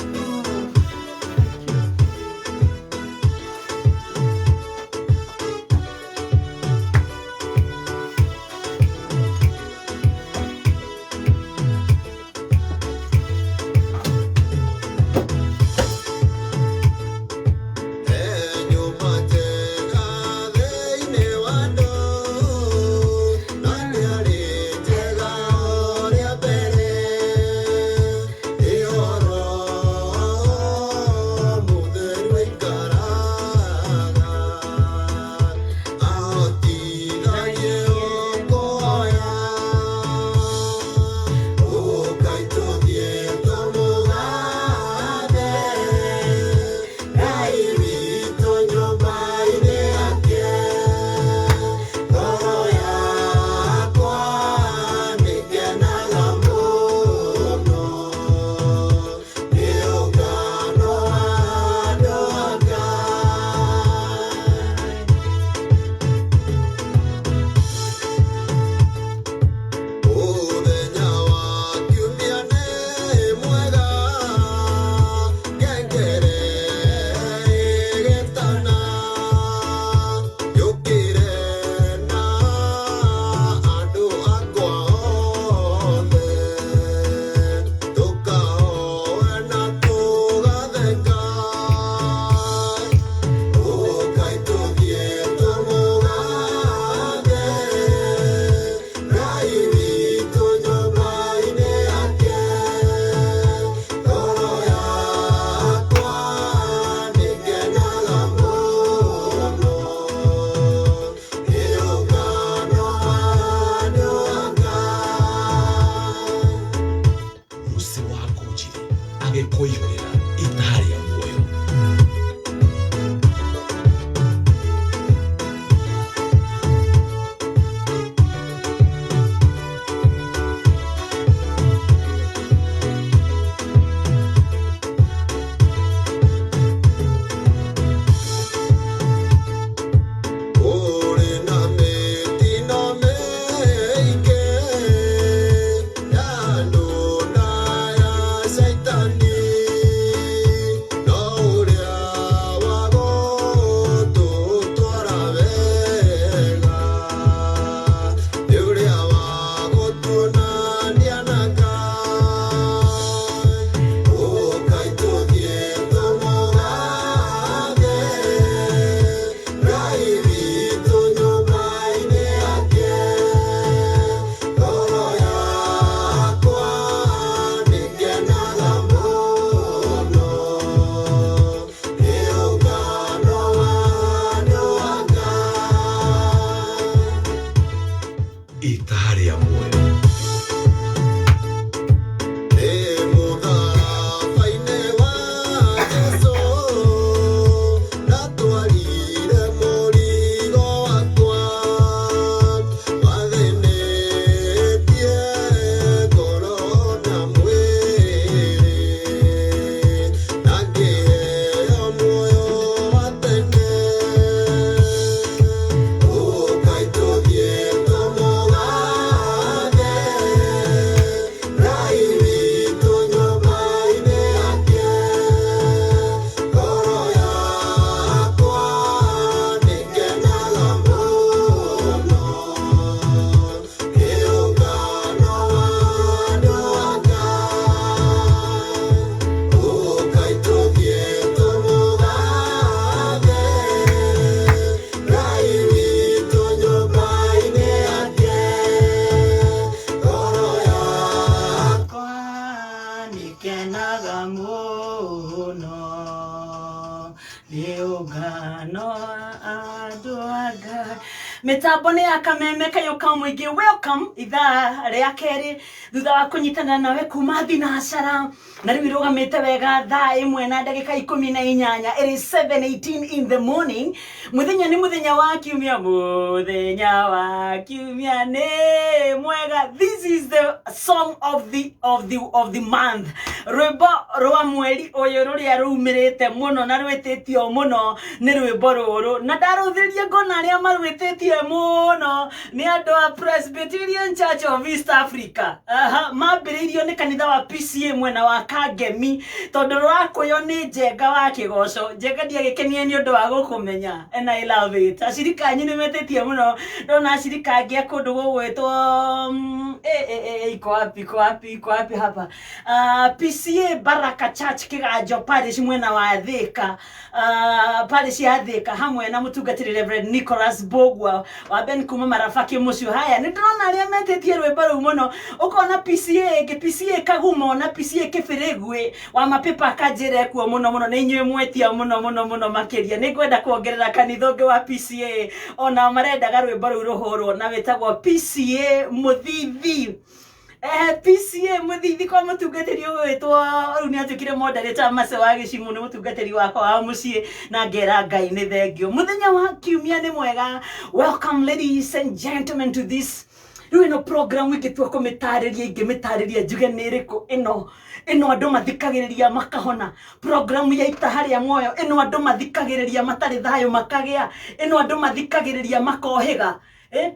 Nyumba njega thĩinĩ wa ndũrĩrĩ. Kĩũngano andũ a Ngai. Mĩtambo nĩ ya Kameme Kayũ ka Mũingĩ. Welcome ithaa rĩa kerĩ thutha wa kũnyitana nawe kuma thinacara, na rĩu irũgamĩte wega thaa 1 na ndagĩka 18. It is 7:18 in the morning. Mũthenya nĩ mũthenya wa kiumia, mũthenya wa kiumia nĩ mwega. This is the song of the month, rwĩmbo rwa mweri ũyũ rũrĩa rumĩrĩte mũno na rwĩtĩtio mũno nĩ rwĩmbo rũrũ, na ndarũthĩria ngona arĩa marwĩtĩtie mũno nĩ andũ a Presbyterian Church of East Africa. Aha, mambĩrĩirio nĩ kanitha wa PCA mwena wa Kangemi, tondũ rũrakũywo nĩ Njenga wa Kĩgoco. Njenga ndiagĩkenie nĩ ũndũ wa gũkũmenya, and I love it. Acirika anyu nĩ metĩtie mũno. Ndona acirika angĩ a kũndũ gũgwĩtwo iko wapi, iko wapi, iko wapi hapa? PCA Baraka Church Kĩganjo Parish mwena wa Thĩka, parish ya Thĩka, hamwe na mũtungatĩri Reverend Nicholas Bogwa wa Ben kuma Maraba Kĩmũciũ. Haya, nĩ ndĩrona arĩa metĩtie rwĩmbo rũu mũno. Ũkona PCA ĩngĩ, PCA Kagumo na PCA Kĩbĩrĩgwĩ wa Mapepa Kanjĩra kuo mũno mũno. Nĩ inyuĩ mwetia mũno mũno mũno makĩria. Nĩ ngwenda kuongerera kanitha ũngĩ wa PCA ona marendaga rwĩmbo rũu rũhũrwo, na wĩtagwo PCA Mũthithi. PCA Mũthithi kwa mũtungatĩri ũgwĩtwo, rĩu nĩ atuĩkire moderator, Mace wa Gĩcimu, nĩ mũtungatĩri wakwa wa mũciĩ, na ngera Ngai nĩ thengio. Mũthenya wa kiumia nĩ mwega. Welcome, ladies and gentlemen, to this rĩu ĩno program. Ingĩtua kũmĩtarĩria, ingĩmĩtarĩria njuge nĩ ĩrĩkũ? Ĩno andũ mathikagĩrĩria makahona, program ya itaha rĩa muoyo. Ĩno andũ mathikagĩrĩria matarĩ thayũ makagĩa. Ĩno andũ mathikagĩrĩria makohĩga,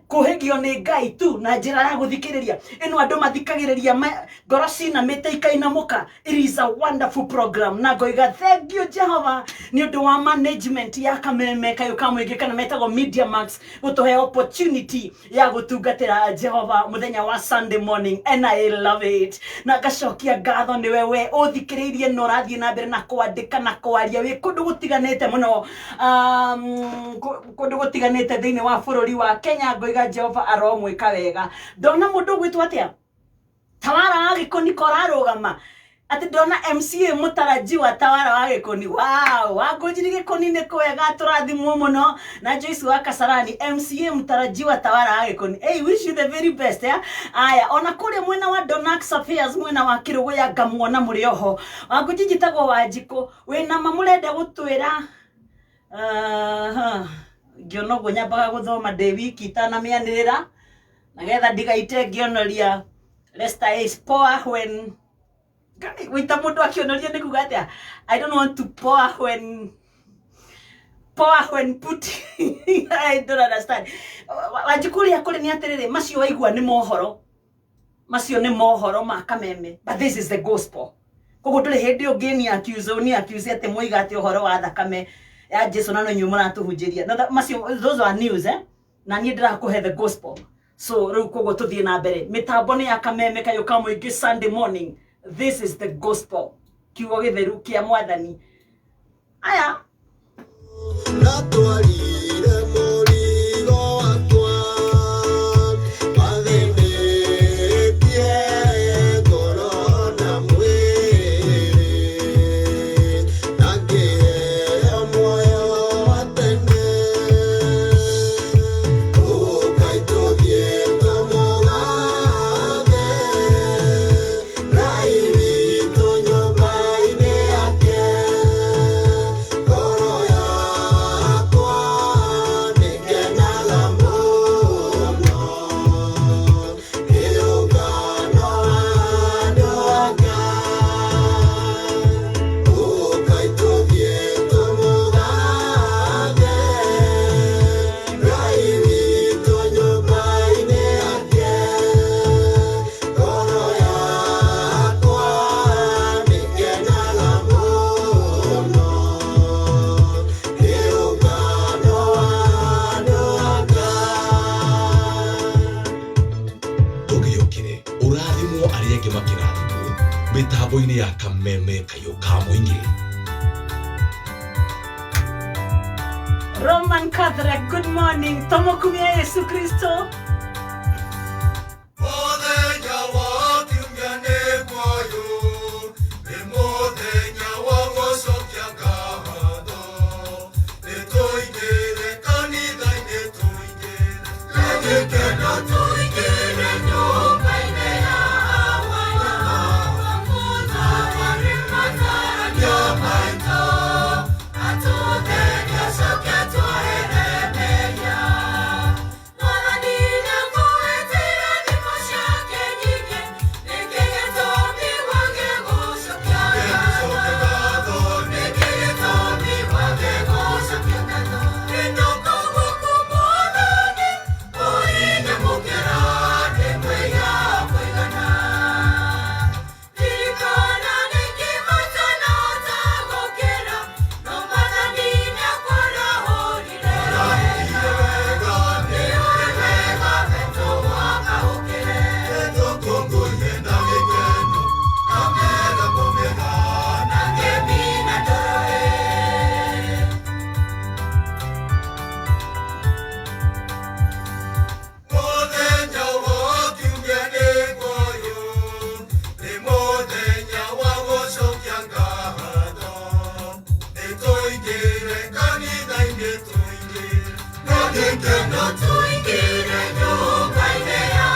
kũhĩgio nĩ Ngai tu na njĩra ya gũthikĩrĩria. Ĩno andũ mathikagĩrĩria ngoro cinamĩte ikainamũka. It is a wonderful program, na ngoiga thank you Jehova nĩ ũndũ wa management ya Kameme Kayũ ka Mũingĩ, kana metagwo Media Max, gũtũhe opportunity ya gũtungatĩra Jehova mũthenya wa Sunday morning, and I love it. Na ngacokia ngatho nĩwe we ũthikĩrĩirie na ũrathiĩ na mbere na kwandĩka na kwaria wĩ kũndũ gũtiganĩte mũno, kũndũ gũtiganĩte thĩinĩ wa bũrũri wa Kenya. Ngoiga Jehova aromwĩka wega. Ndona mũndũ ũgwĩtwo atĩa, Tawara wa Gĩkũni, korarũgama atĩ ndona MCA mũtarajiwa Tawara wa Gĩkũni. Wow, wangũnjiri Gĩkũni nĩ kwega, tũrathimwo mũno na Joyce wa Kasarani, MCA mũtarajiwa Tawara wa Gĩkũni. Hey, wish you the very best, eh? Aya, ona kũrĩa mwena wa Donax Affairs, mwena wa Kĩrũgũya, ngamuona mũrĩ oho. Wangũnji, njĩtagwo Wanjikũ, wĩna ma mũrenda gũtwĩra? Ngĩona ũguo nyambaga gũthoma ndĩ wiki itanamĩanĩrĩra, nagetha ndigaite ngĩonoria. Lester is poor when wĩta mũndũ akĩonoria nĩ kuga atĩa? I don't want to pour when put, I don't understand. Wanjikũ, ũrĩa kũrĩ nĩ atĩrĩrĩ, macio waigua nĩ mohoro, macio nĩ mohoro ma Kameme, but this is the gospel. Koguo ndũrĩ hĩndĩ ũngĩ ni accuse ni accuse atĩ moiga atĩ ũhoro wa thakame ya Jesu na no inyuĩ mũratũhunjĩria. No, macio, those are news, eh? Na niĩ ndĩrakũhe the gospel. So rĩu koguo tũthiĩ na mbere. Mĩtambo nĩ ya Kameme Kayũ ka Mũingĩ. Sunday morning, this is the gospel, kiugo gĩtheru kĩa Mwathani. Aya. Ndatwarire mũrigo wakwa wathĩnĩtie ngoro na mwĩrĩ, na ngĩheo muoyo wa tene. Ũkai tũthiĩ tũmũgathe Ngai witũ nyũmba-inĩ yake. Ngoro yakwa nĩngenaga mũno nĩ ũngano wa andũ a Ngai. Ũkai tũthiĩ tũmũgathe Ngai witũ nyũmba-inĩ yake. Ngoro yakwa nĩngenaga mũno nĩ ũngano wa andũ a Ngai. Tũgĩũkĩre ũrathimwo arĩa angĩ makĩrathimwo mĩtambo-inĩ ya Kameme Kayũ ka Mũingĩ. Roman Catholic, good morning. Tomokumia Yesu Kristo. Mũthenya wa kiumia nĩ kwayũ, nĩ mũthenya wa gũcokia ngatho. Nĩ tũingĩre. gĩkeno tũingĩre nyũmba-inĩ ya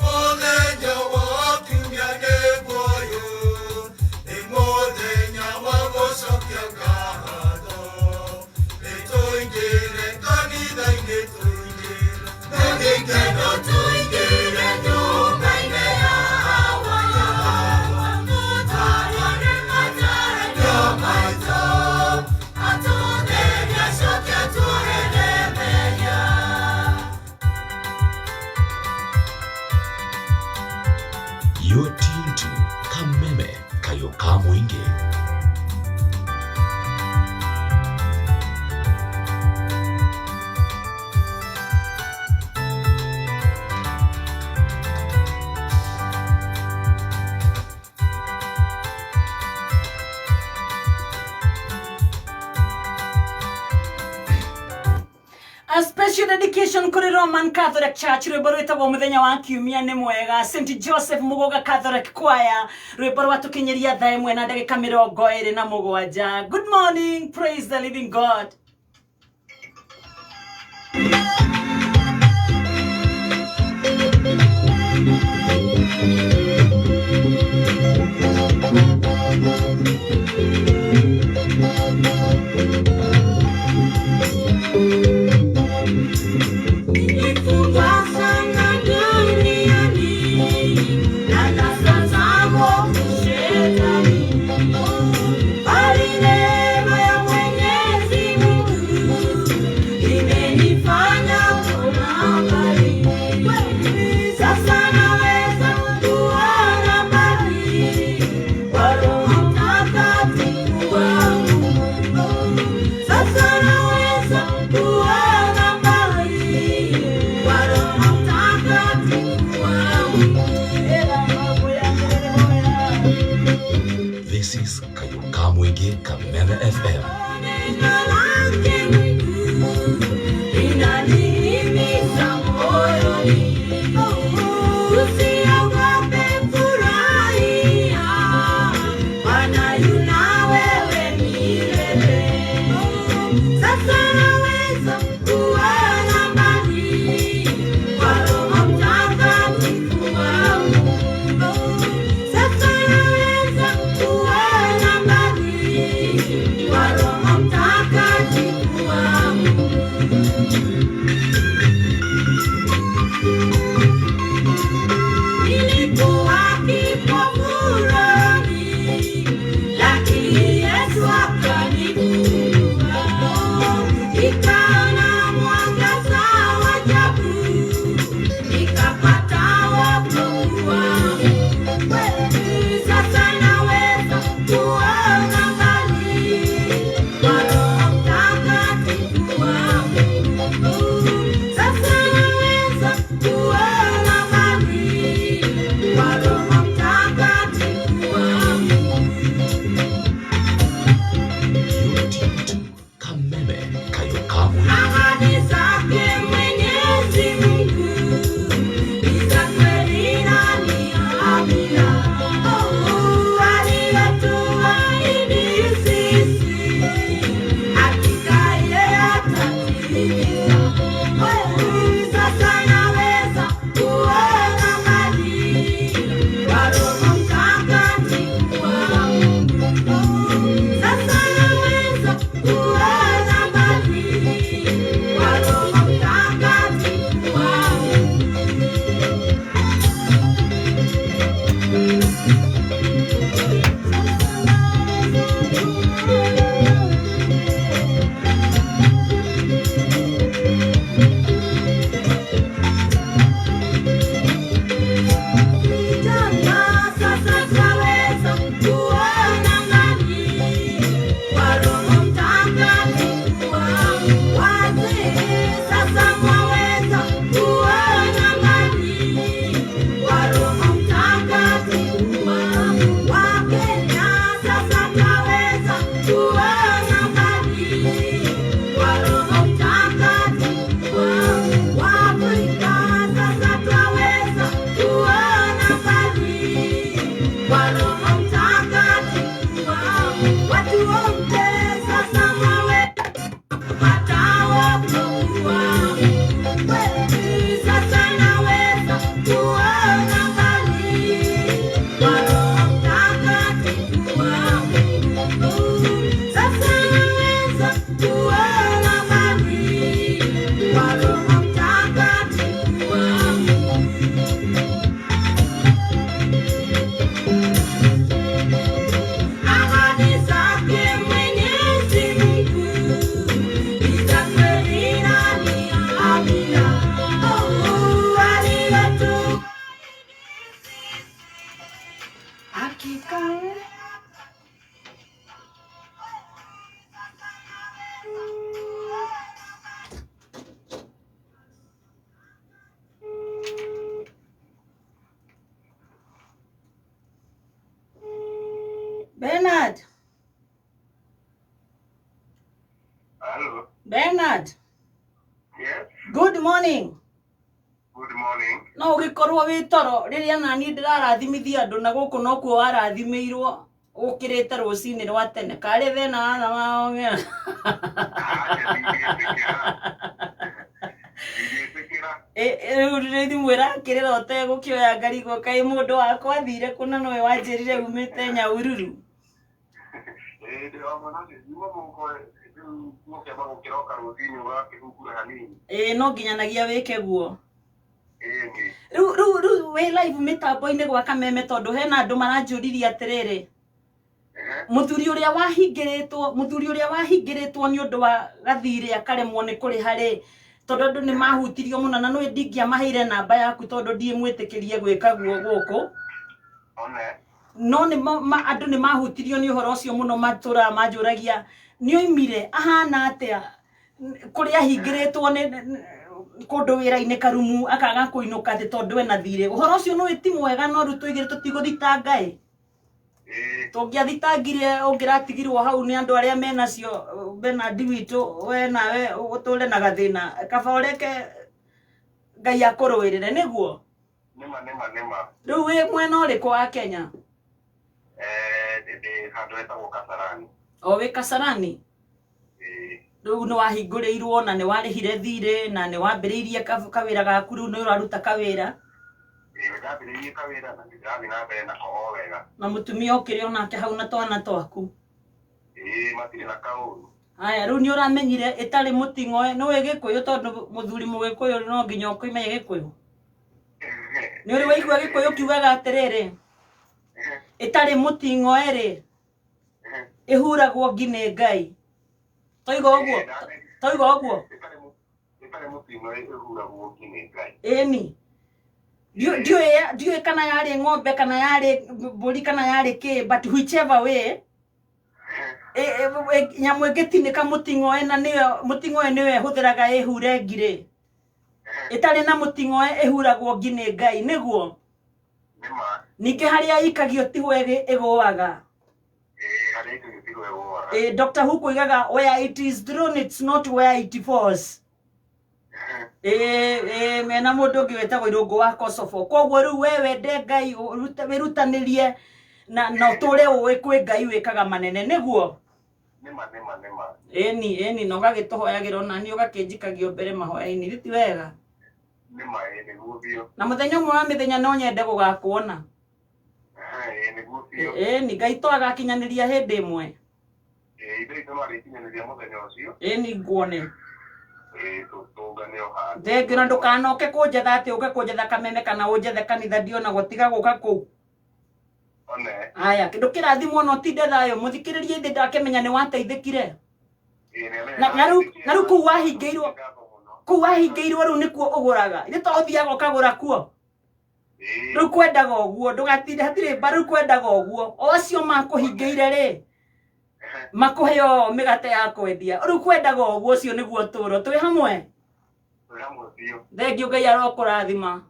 Mũthenya wa kiumia nĩguo ũyũ, nĩ mũthenya wa gũcokia ngatho. Nĩtũingĩre kanitha-inĩ tũingĩre na gĩkeno tũingĩre nyũmba-inĩ ya You're tuned to Kameme Kayo ka Mũingĩ. A special dedication kuri Roman Catholic Church rwimbo rwitagwo muthenya wa kiumia ni mwega St Joseph Mugoga Catholic Choir rwimbo rwatukinyiria thaa ĩmwe na ndagĩka 27. Good morning, praise the living God. Nilifungwa sana duniani na nasa mwovu shetani, bali neema ya Mwenyezi Mungu imenifanya Good morning. Good morning. No ũgĩkorwo wĩ toro rĩrĩa naniĩ ndĩrarathimithia andũ na gũkũ nokuo warathimĩirwo ũkĩrĩte rũcinĩ rwa tene karĩ thĩna wana waongera. Rĩu rĩ thimũ ĩrakĩrĩra ũtegũkĩoya ngarigwo kaĩ mũndũ wakwa athire kũna nowe wanjĩrire umĩte Nyahururu. Ĩĩ ndĩ o mwena ũcio njuga mũhuko rĩu mũkĩamba gũkĩroka rũcinĩ ũgakĩhungura hanini. Ĩĩ no nginyanagia wĩke guo. Ĩĩ nĩ. Rĩu wĩ live mĩtambo-inĩ gwa Kameme tondũ hena andũ maranjũririe atĩrĩrĩ, mũthuri ũrĩa wahingĩrĩtwo mũthuri ũrĩa wahingĩrĩtwo nĩ ũndũ wa gathirĩ akaremwo nĩ kũrĩha rĩ, tondũ andũ nĩ mahutirio mũno na nĩ ndingĩamaheire namba yaku tondũ ndiĩmwĩtĩkĩrie gwĩka guo gũkũ. One. No nĩ andũ nĩ mahutirio nĩ ũhoro ũcio mũno matũraga manjũragia nĩ oimire ahana atĩa kũrĩa ahingĩrĩtwo nĩ kũndũ wĩra-inĩ karumu akaga kũinũka atĩ tondũ ena thirĩ. Ũhoro ũcio nĩ ti mwega no rĩu tũigĩre tũtigũthitanga ĩ. Tũngĩathitangire ũngĩratigirwo hau nĩ andũ arĩa menacio Bernard witũ we nawe ũtũre na gathĩna kaba ũreke Ngai akũrũĩrĩre nĩguo. Nĩma nĩma nĩma. Rĩu wĩ mwena ũrĩkũ wa Kenya? Ndĩ handũ hetagwo Kasarani. O wĩ Kasarani? Ĩĩ. Rĩu nĩ wahingũrĩirwo na nĩ warĩhire thirĩ na nĩ wambĩrĩirie kawĩra gaku rĩu nĩ ũraruta kawĩra. Ĩĩ ndambĩrĩirie kawĩra na nĩndĩrathiĩ na mbere nako o wega. Na mũtumia ũkĩrĩ onake hau na twana twaku. Ĩĩ matirĩ na kaũru. Haya rĩu nĩ ũramenyire ĩtarĩ mũting'oe nĩ ũĩ Gĩkũyũ tondũ mũthuri mũgĩkũyũ no nginya ũkĩmenye Gĩkũyũ. Nĩ ũrĩ waigua Gĩkũyũ kiugaga atĩrĩrĩ, ĩtarĩ mũting'oe rĩ ĩhuragwo ngi nĩ Ngai. Toiga ũguo? Toiga ũguo? Ĩtarĩ mũting'oe ĩhuragwo ngi nĩ Ngai. Ĩni. Ndiũĩ kana yarĩ ng'ombe kana yarĩ mbũri kana yarĩ kĩ, but whichever way nyamũ ĩngĩtinĩka mũting'oe na nĩyo mũting'oe nĩyo ĩhũthĩraga ĩhure ngi rĩ, ĩtarĩ na mũting'oe ĩhuragwo ngi nĩ Ngai nĩguo. Nĩma. Ningĩ harĩa ĩikagio tiho ĩgũaga. Ĩĩ harĩa ĩikagio tiho ĩgũaga. Ĩĩ Dr. Hook oigaga where it is thrown it's not where it falls. Ĩĩ mena mũndũ ũngĩ wĩtagwo Irũngũ wa Kosovo. Koguo rĩu we wende Ngai wĩrutanĩrie na ũtũre ũĩ kwĩ Ngai wĩkaga manene nĩguo. Nĩma nĩma nĩma. Ĩni ĩni na ũgagĩtũhoyagĩra ona niĩ ũgakĩnjikagio mbere mahoya-inĩ githĩ ti wega? Nĩma ĩĩ nĩguo biũ. Na mũthenya ũmwe wa mĩthenya no nyende gũgakuona. Ĩĩ nĩguo biũ. Ĩni Ngai to agakinyanĩria hĩndĩ ĩmwe. Ĩĩ ithe witũ no arĩkinyanĩria mũthenya ũcio. Ĩni nguone. Ĩĩ tũngane o handũ. Thengiũ na ndũkanoke kũnjetha atĩ ũke kũnjetha Kameme kana ũnjethe kanitha ndionagwo tiga gũka kũu. One. Haya kĩndũ kĩrathimwo na ũtinde thayũ mũthikĩrĩrie ithe ndakĩmenya nĩ wateithĩkire. Ĩĩ nĩ Na rĩu kũu wahingĩirwo kũu wahingĩirwo rĩu nĩkuo ũgũraga. Ithe to ũthiaga ũkagũra kuo. Rĩu kwendaga ũguo ndũgatinde hatirĩ mba rĩu kwendaga ũguo. O acio makũhingĩire rĩ makũhe o mĩgate ya kwendia. Rĩu kwendaga ũguo ũcio nĩguo ũtũũro. Twĩ hamwe? Twĩ hamwe biũ. Thengiũ Ngai arokũrathima.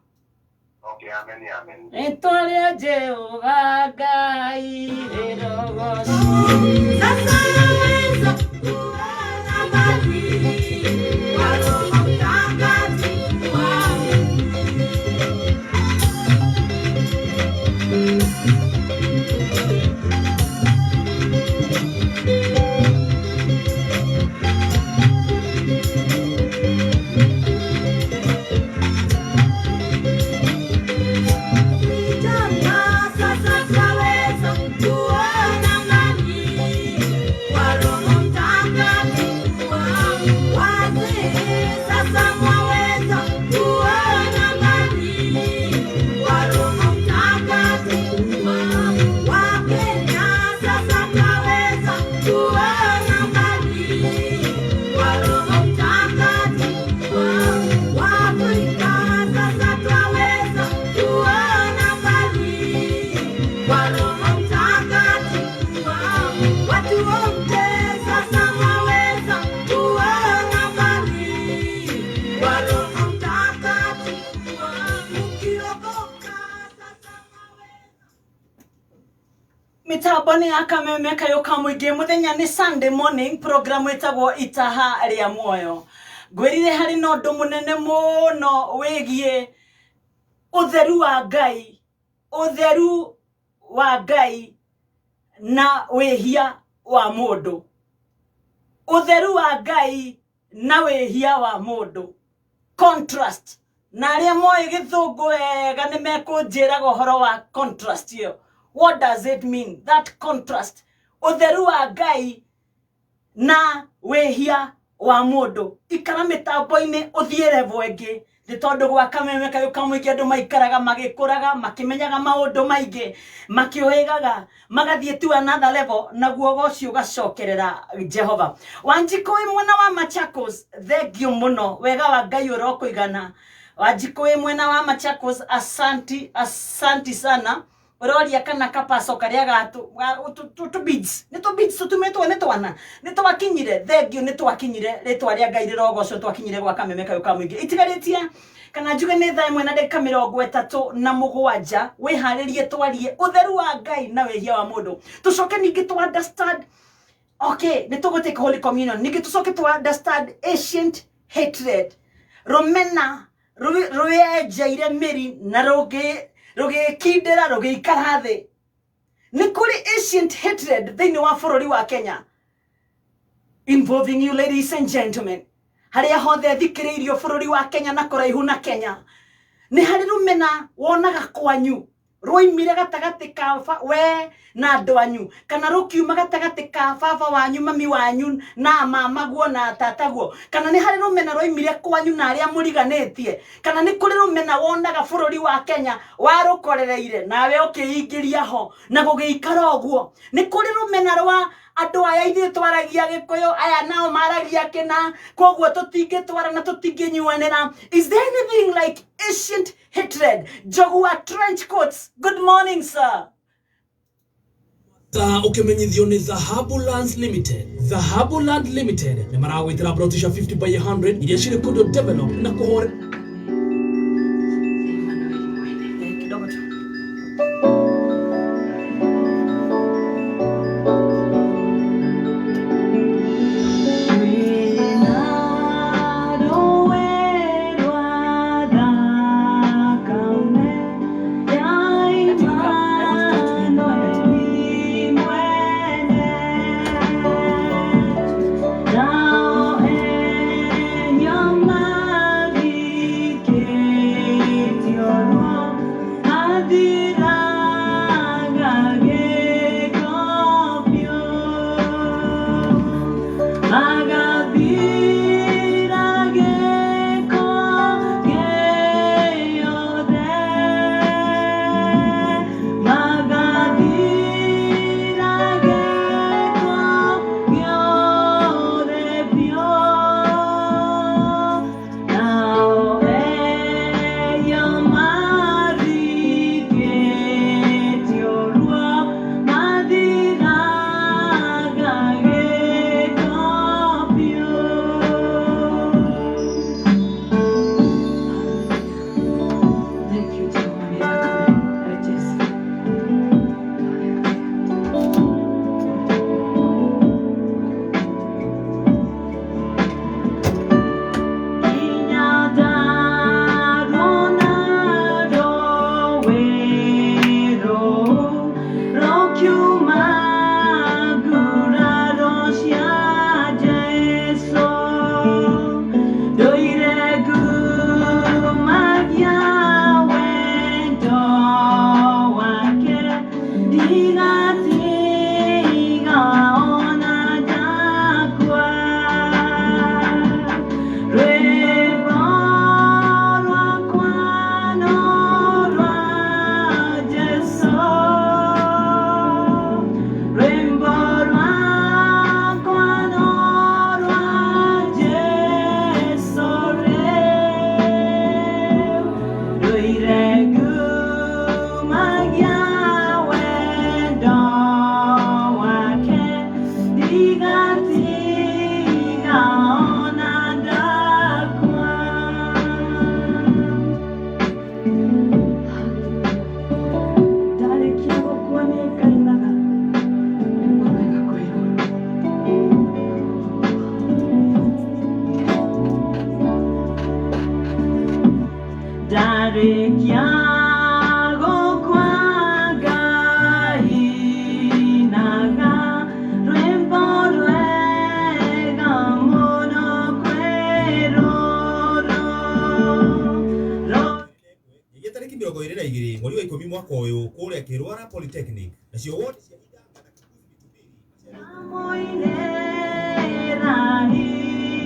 Okay, amen amen. Rĩtwa rĩa Jehova Ngai rĩrogocwo. Sasa naweza kuona mbali kwa Roho Mtakatifu wangu. Vijana sasa twaweza kuona mbali kwa Roho Mtakatifu wangu. Wazee sasa mwaweza kuona mbali kwa Roho Mtakatifu wangu. Wakenya sasa twaweza kuona mbali kwa Roho Mtakatifu wangu. Waafrika sasa twaweza kuona mbali kwa Roho Mtakatifu wangu. Watu wote sasa mwaweza kuona mbali kwa Roho Mtakatifu wangu. Ukiokoka Mitambo nĩ ya Kameme kayũ ka mũingĩ mũthenya nĩ Sunday morning program ĩtagwo Itaha rĩa Muoyo. Ngwĩrire harĩ na ũndũ mũnene mũno wĩgiĩ ũtheru wa Ngai, ũtheru wa Ngai na wĩhia wa mũndũ. Ũtheru wa Ngai na wĩhia wa mũndũ. Contrast. Na arĩa moĩ gĩthũngũ wega nĩ mekũnjĩraga ũhoro wa contrast ĩyo. What does it mean? That contrast. Ũtheru wa Ngai na wĩhia wa mũndũ. Ikara mĩtambo-inĩ ũthiĩ level ĩngĩ nĩ tondũ gwa Kameme Kayũ ka Mũingĩ andũ maikaraga magĩkũraga makĩmenyaga maũndũ maingĩ makĩũhĩgaga magathiĩ to another level naguo ũgoci ũgacokerera Jehova. Wanjikũ wĩ mwena wa Machakos, thengio mũno, wega wa Ngai ũrokũigana. Wanjikũ wĩ mwena wa Machakos, asanti, asanti sana. Ũroria kana kapaco karĩa gatũ beads nĩ tũ beads tũtumĩtwo nĩ twana nĩ twakinyire, thengio nĩ twakinyire, rĩtwa rĩa Ngai rĩrogocwo, twakinyire gwa Kameme Kayũ ka Mũingĩ. Itigarĩtie kana njuge nĩ thaa 1 na ndagĩka 37, wĩharĩrie twarie ũtheru wa Ngai na wĩhia wa mũndũ. Tũcoke ningĩ tũ understand, okay, nĩ tũgũ take Holy Communion, ningĩ tũcoke tũ understand ancient hatred, rũmena rwĩenjeire mĩri na rũgĩkindĩra rũgĩikara thĩ. Nĩ kũrĩ ancient hatred thĩinĩ wa bũrũri wa Kenya involving you ladies and gentlemen, harĩa hothe thikĩrĩirio bũrũri wa Kenya na kũraihu na Kenya. Nĩ harĩ rũmena wonaga kwanyu rwoimire gatagatĩ ka we na andũ anyu, kana rũkiuma gatagatĩ ka baba wanyu, mami wanyu na mamaguo na tataguo, kana nĩ harĩ rũmena rwoimire kwanyu na arĩa mũriganĩtie, kana nĩ kũrĩ rũmena wonaga bũrũri wa Kenya warũkorereire nawe ũkĩingĩria ho na gũgĩikara ũguo. Nĩ kũrĩ rũmena rwa andũ aya ithuĩ twaragia Gĩkũyũ, aya nao maragia kĩna, koguo tũtingĩtwara na tũtingĩnyuanĩra. Is there anything like ancient hatred? Njogua trench coats, good morning sir. Ta ukimenyithio nĩ Dhahabu Lands Limited. Dhahabu Land Limited nĩ maragwĩtĩra broti cia 50 by 100 iria cirĩ kũndũ develop na kũhore. Kidogo tu. Ndagũkwa ngainaga rwĩmbo rwega mũno kwĩ rũrũ. Ningĩ tarĩki 22 mweri wa 10 mwaka ũyũ kũrĩa Kĩrwara Polytechnic nacio wodi cia Moinera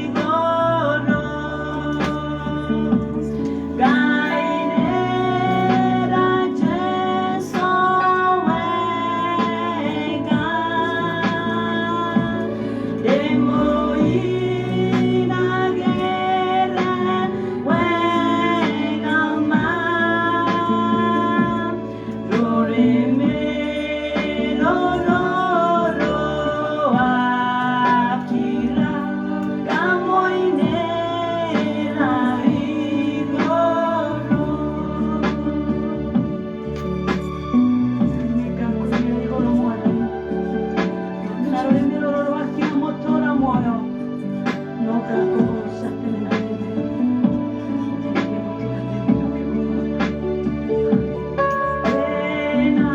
igũrũ, ngainĩra Jesũ wega, ndĩmũinagĩre wega ma, rũrĩmĩ rũrũ rwakira, ngamoinĩra igũrũ. Nĩngakũinĩra igũrũ Mwathani, na rũrĩmĩ rũrũ rwakira mũtũũra muoyo, no ngakũgooca tene na tene. Ndeithia gũtũũra tene na ũkĩgooca. Wĩna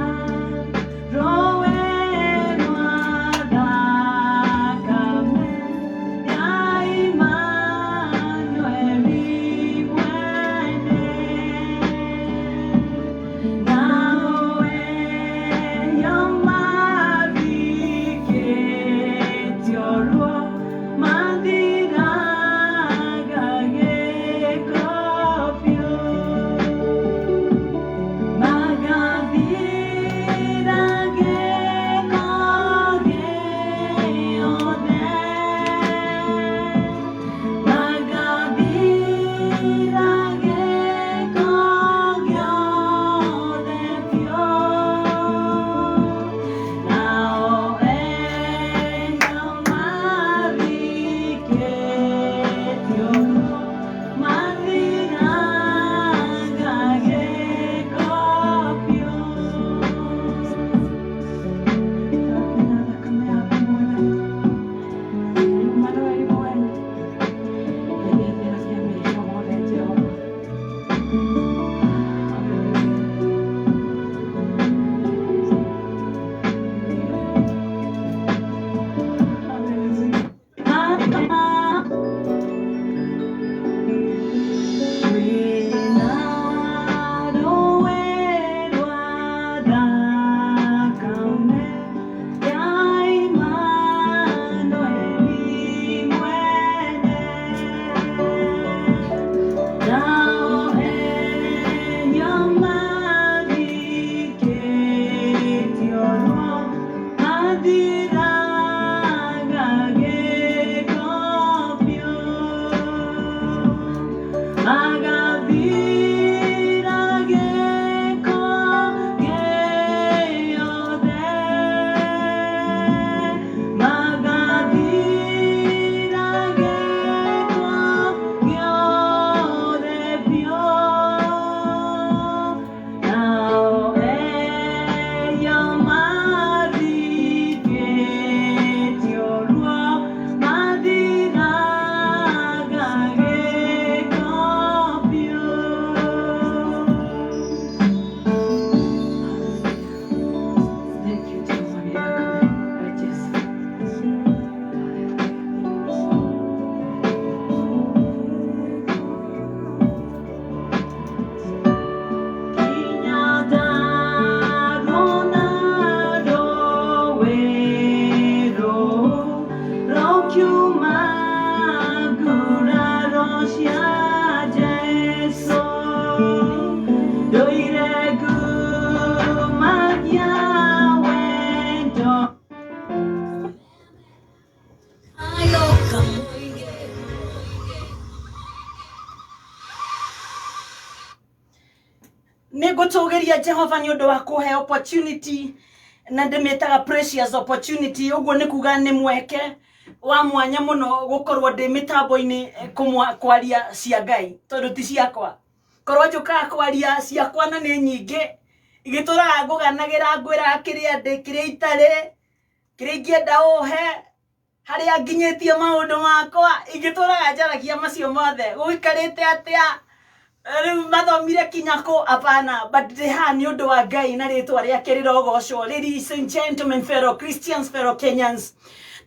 rũũĩ rwa thakame ya Imanueli mwene, nawe yamathikĩtio ruo mathiraga gĩko biũ. Magathira gĩko gĩothe, magathira gĩko gĩothe biũ. Nao enya mathikĩtio ruo mathiraga gĩko biũ. Thambia thakame yaku Mwathani, Imanueli mwene, ĩrĩa ĩtheragia mehia mothe Jehova. Hallelujah. Wĩna rũũĩ rwa thakame ya Imanueli mwene, nao enyo mathikĩtio ruo mathiraga gĩko biũ. Magathira gĩko gĩothe, magathira gĩko gĩothe biũ. Nao eyo mathikĩtio ruo mathiraga gĩko biũ. Thank you, Jehovah, nĩ thakame ya Jesũ. Kinya ndarona rũũĩ rũu rũkiuma nguraro cia Jesũ. Ndũire ngumagia wendo. Nĩ ngũtũgĩria Jehova nĩ ũndũ wa kũhe opportunity na ndĩmĩtaga precious opportunity, ũguo nĩ kuga nĩ mweke wa mwanya mũno gũkorwo ndĩ mĩtambo-inĩ kwaria cia Ngai tondũ ti ciakwa. Korwo njũkaga kwaria ciakwa na nĩ nyingĩ igĩtũraga ngũganagĩra ngwĩraga kĩrĩa ndĩ kĩrĩa itarĩ kĩrĩa ingĩenda ũhe harĩa nginyĩtie maũndũ makwa ingĩtũraga njaragia macio mothe gũikarĩte atĩa. Rĩu mathomire kinya kũ? Hapana, but ndĩ haha nĩ ũndũ wa Ngai na rĩtwa rĩake rĩrogocwo. Ladies and gentlemen, fellow Christians, fellow Kenyans,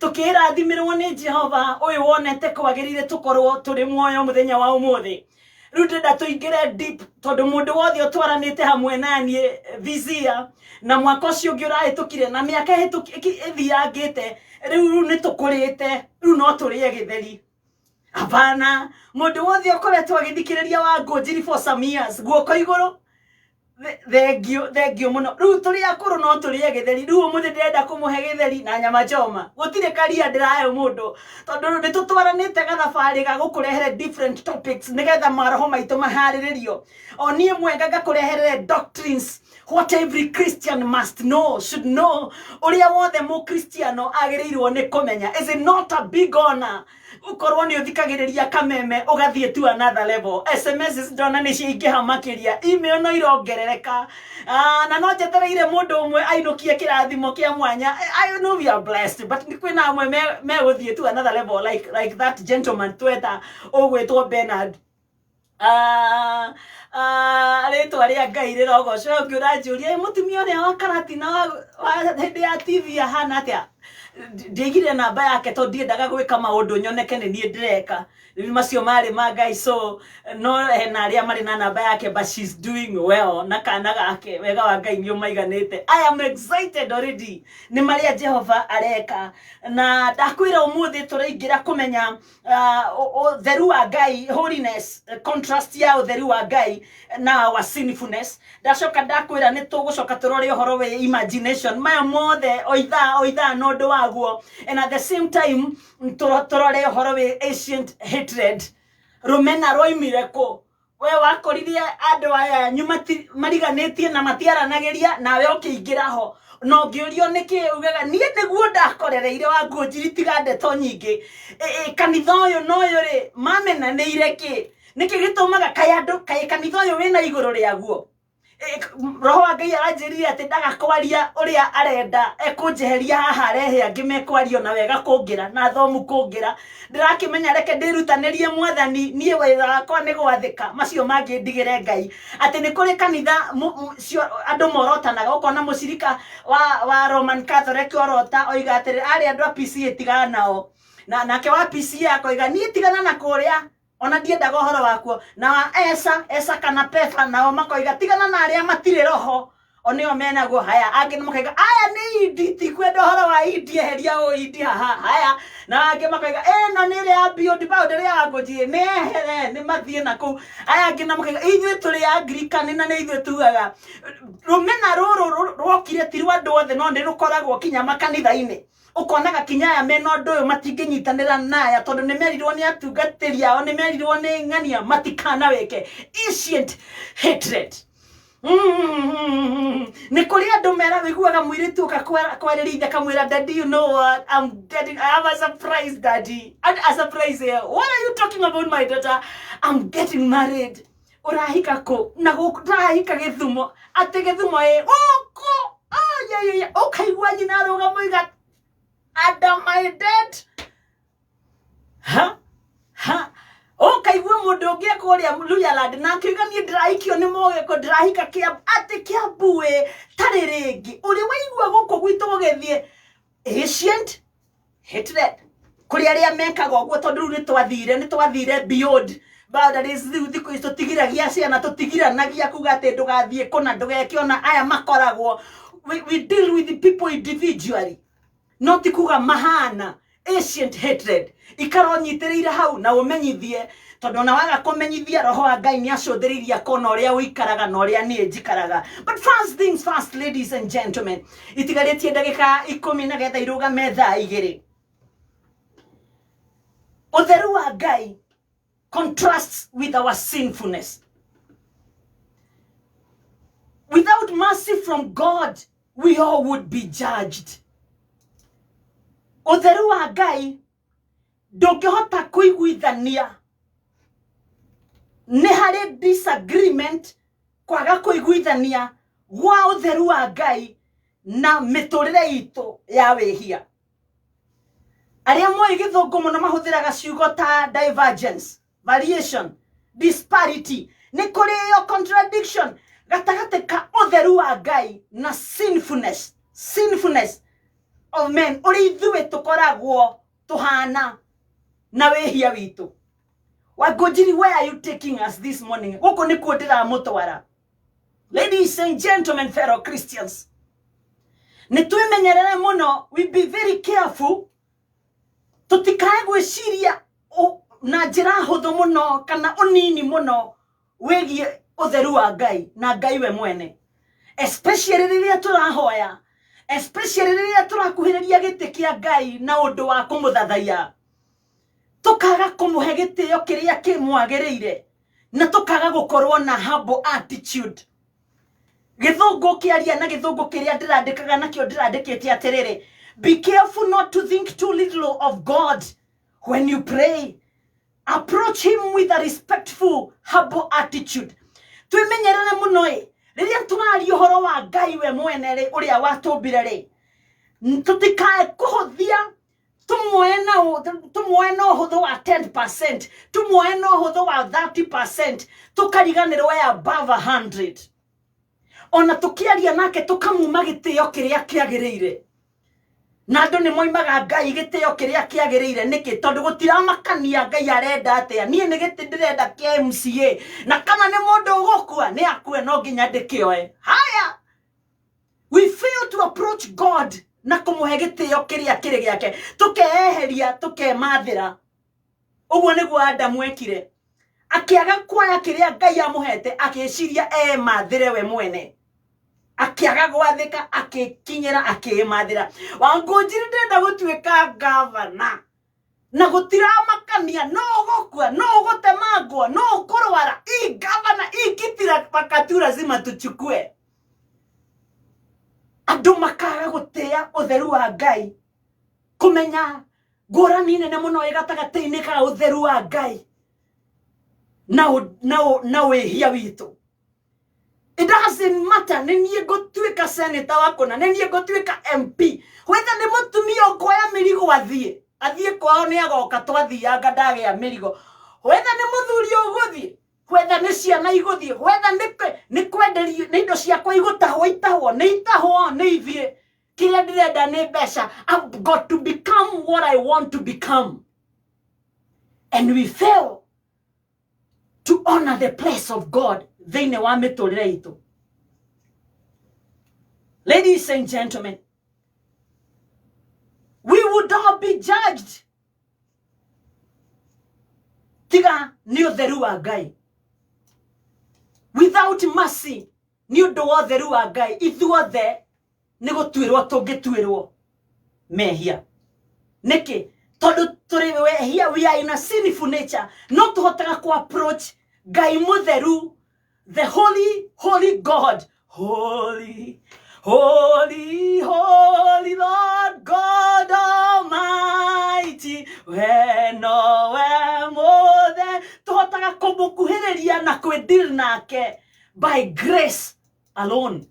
tũkĩrathimĩrwo nĩ Jehova ũyũ wonete kwagĩrĩire tũkorwo tũrĩ muoyo mũthenya wa ũmũthĩ. Rĩu ndĩrenda tũingĩre deep tondũ mũndũ wothe ũtwaranĩte hamwe na niĩ this year na mwaka ũcio ũngĩ ũrahĩtũkire na mĩaka ĩthiangĩte, rĩu nĩ tũkũrĩte, rĩu no tũrĩe gĩtheri. Hapana, mũndũ wothe ũkoretwo agĩthikĩrĩria wa Ngũnjiri for some years, guoko igũrũ. Thengio, thengio mũno. Rĩu tũrĩ akũrũ no tũrĩe gĩtheri. Rĩu ũmũthĩ ndĩrenda kũmũhe gĩtheri na nyama choma. Gũtirĩ karia ndĩrahe mũndũ tondũ nĩ tũtwaranĩte gathabarĩ ga gũkũrehere different topics nĩgetha maroho maitũ maharĩrĩrio. O niĩ Mwenga ngakũreherere doctrines, what every Christian must know, should know, ũrĩa wothe mũkristiano agĩrĩirwo nĩ kũmenya. Is it not a big honor ũkorwo nĩ ũthikagĩrĩria Kameme ũgathiĩ to another level? SMS ndona nĩ ciaingĩha makĩria, email no irongerereka. Ah, na no njetereire mũndũ ũmwe ainũkie kĩrathimo kĩa mwanya. I know we are blessed, but nĩ kwĩna amwe megũthiĩ to another level, like that gentleman tweta ũgwĩtwo Bernard. Ah, ah, rĩtwa rĩa Ngai rĩrogocwo. Ũngĩ ũranjũria, "Ĩ, mũtumia ũrĩa wa Karatina wa hĩndĩ ya TV ahana atĩa?" Ndiaigire namba yake tondũ ndiendaga gwĩka maũndũ nyoneke nĩ niĩ ndĩreka. Rĩu macio marĩ ma Ngai, so no hena arĩa marĩ na namba yake, but she's doing well na kana gake, wega wa Ngai nĩ ũmaiganĩte. I am excited already nĩ marĩa Jehova areka, na ndakwĩra ũmũthĩ tũraingĩra kũmenya ũtheru wa Ngai, holiness, contrast ya ũtheru wa Ngai na our sinfulness. Ndacoka ndakwĩra nĩ tũgũcoka tũrore ũhoro wĩ imagination. Maya mothe o ithaa o ithaa na ũndũ waguo, and at the same time tũrore ũhoro wĩ ancient hatred. Rũmena rwoimire kũ? We wakorire andũ aya anyu mariganĩtie na matiaranagĩria, nawe ũkĩingĩra ho na ũngĩũrio nĩkĩ ugaga niĩ nĩguo ndakorereire wa Ngũnjiri. Tiga ndeto nyingĩ. Kanitha ũyũ na ũyũ rĩ, mamenanĩire kĩ? Nĩkĩ gĩtũmaga kaĩ andũ kaĩ kanitha ũyũ wĩna igũrũ rĩaguo? Roho wa Ngai aranjĩrire atĩ ndagakwaria ũrĩa arenda, ekũnjeheria haha arehe angĩ mekwario na wega kũngĩra na thomu kũngĩra. Ndĩrakĩmenya, reke ndĩrutanĩrie Mwathani, niĩ wĩra wakwa nĩ gwathĩka, macio mangĩ ndigĩre Ngai. Atĩ nĩ kũrĩ kanitha andũ morotanaga, ũkona mũcirika wa Roman Catholic orota oiga atĩrĩ, arĩ andũ a PCA, tigana nao, na nake wa PCA akoiga, niĩ tigana na kũrĩa, ona ndiendaga ũhoro wakuo, na wa esa esa kana pefa nao makoiga, tigana na arĩa matirĩ roho, o nĩo menaguo. Haya, angĩ nĩ makoiga, aya nĩ indi, tikwenda ũhoro wa indi, eheria ũ indi haha. Haya, na angĩ makoiga, ĩno nĩ ĩrĩa ya beyond boundary ya Ngũnjiri, nĩ ehere, nĩ mathiĩ na kũu. Aya angĩ na makoiga, ithuĩ tũrĩ Anglican na nĩ ithuĩ tugaga. Rũmena rũrũ rwokire ti rwa andũ othe, no nĩ rũkoragwo kinya makanitha-inĩ. Ũkonaga kinya aya mena ũndũ ũyũ matingĩnyitanĩra na aya tondũ nĩ merirwo nĩ atungatĩri ao, nĩ merirwo nĩ ng'ania matikanawĩke. Ancient hatred. Nĩ kũrĩ andũ mera wĩiguaga mũirĩtu ũka kwarĩria ithe akamwĩra, "Daddy, you know what I'm getting? I have a surprise, Daddy." And a surprise here? What are you talking about, my daughter? "I'm getting married." Ũrahika kũ? Na gũkũ ndĩrahika Gĩthumo. Atĩ Gĩthumo? Ĩ, gũkũ. Ayayaya, ũkaigua nyina arũgama oiga, "Under my dead." Ha ha, ũkaigua mũndũ ũngĩ kũrĩa Luyaland na akiuga, "Niĩ ndĩrahikio nĩ Mũgĩkũ, ndĩrahika Kĩambu." Atĩ Kĩambu? Ĩ, tarĩ rĩngĩ ũrĩ waigua gũkũ gwitũ gũgĩthiĩ. Ancient hatred kũrĩ arĩa mekaga ũguo, tondũ rĩu nĩ twathire beyond boundaries. Rĩu thikũ ici tũtigiragia ciana, tũtigiranagia kuga atĩ ndũgathiĩ kũna, ndũgeke ona aya makoragwo. We deal with the people individually, no ti kuga mahana. Ancient hatred, ikara ũnyitĩrĩire hau na ũmenyithie, tondũ ona waga kũmenyithia, roho wa Ngai nĩ acũthĩrĩirie akona ũrĩa ũikaraga na ũrĩa niĩ njikaraga. But first things first, ladies and gentlemen, itigarĩtie ndagĩka 19 irũgame thaa 2. Ũtheru wa Ngai contrasts with our sinfulness. Without mercy from God, we all would be judged. Ũtheru wa Ngai ndũngĩhota kũiguithania, nĩ harĩ disagreement, kwaga kũiguithania gwa ũtheru wa Ngai na mĩtũrĩre itũ ya wĩhia. Arĩa moĩ Gĩthũngũ mũno mahũthĩraga ciugo ta divergence, variation, disparity. Nĩ kũrĩ ĩyo contradiction gatagatĩ ka ũtheru wa Ngai na sinfulness, sinfulness of men, ũrĩa ithuĩ tũkoragwo tũhana na wĩhia witũ. Wangũnjiri, where are you taking us this morning? Gũkũ nĩkuo ndĩramũtwara. Ladies and gentlemen, fellow Christians, nĩ twĩmenyerere mũno, we be very careful, tũtikae gwĩciria na njĩra hũthũ mũno kana ũnini mũno wĩgiĩ ũtheru wa Ngai na Ngai we mwene, especially rĩrĩa tũrahoya, especially rĩrĩa tũrakuhĩrĩria gĩtĩ kĩa Ngai na ũndũ wa kũmũthathaiya, tũkaga kũmũhe gĩtĩo kĩrĩa kĩmwagĩrĩire na tũkaga gũkorwo na humble attitude. Gĩthũngũ kĩaria na gĩthũngũ kĩrĩa ndĩrandĩkaga nakĩo ndĩrandĩkĩte atĩrĩrĩ, be careful not to think too little of God when you pray. Approach him with a respectful, humble attitude. Twĩmenyerere mũno ĩ rĩrĩa tũraria ũhoro wa Ngai we mwene rĩ, ũrĩa watũmbire rĩ, tũtikae kũhũthia, tũmuoe na ũhũthũ wa 10%, tũmuoe na ũhũthũ wa 30%, tũkariganĩrwo e above 100. Ona tũkĩaria nake tũkamuma gĩtĩo kĩrĩa kĩagĩrĩire, na andũ nĩ moimaga Ngai gĩtĩo kĩrĩa kĩagĩrĩire. Nĩkĩ? Tondũ gũtiramakania Ngai arenda atĩa. Niĩ nĩ gĩtĩ ndĩrenda kĩa MCA, na kana nĩ mũndũ ũgũkua nĩ akue, no nginya ndĩkĩoe. Haya, we fail to approach God na kũmũhe gĩtĩo kĩrĩa kĩrĩ gĩake, tũkeeheria, tũkemathĩra. Ũguo nĩguo Adamu ekire, akĩaga kuoya kĩrĩa Ngai amũhete, akĩciria emathĩre we mwene, akĩaga gwathĩka, akĩkinyĩra, akĩĩmathĩra. Wangũnjiri, ndĩrenda gũtuĩka gavana na gũtiramakania no ũgũkua, no ũgũtemangwo, no ũkũrwara, ii gavana, ii kiti wakati lazima tuchukue. Andũ makaga gũtĩa ũtheru wa Ngai, kũmenya ngũrani nene mũno ĩ gatagatĩ-inĩ ka ũtheru wa Ngai na wĩhia witũ. It doesn't matter nĩ niĩ ngũtuĩka senator wa kũna, nĩ niĩ ngũtuĩka MP, whether nĩ mũtumia ũkuoya mĩrigo athiĩ kwao nĩ agoka, twathianga ndagĩa mĩrigo, whether nĩ mũthuri ũgũthiĩ, whether nĩ ciana igũthiĩ, whether nĩ kwenderio, nĩ indo ciakwa igũtahwo, itahwo nĩ itahwo, nĩ ithiĩ, kĩrĩa ndĩrenda nĩ mbeca. I've got to become what I want to become. And we fail to honor the place of God thĩinĩ wa mĩtũrĩre itũ. Ladies and gentlemen, we would all be judged tiga nĩ ũtheru wa Ngai, without mercy. Nĩ ũndũ wa ũtheru wa Ngai, ithuothe nĩ gũtuĩrwo tũngĩtuĩrwo mehia. Nĩkĩ? Tondũ tũrĩ wehia, we are in a sinful nature. No tũhotaga ku approach Ngai mũtheru, the holy, holy God. Holy, holy, holy Lord God Almighty, we nowe mũthe. Tũhotaga kũmũkuhĩrĩria na kwĩdeal nake by grace alone,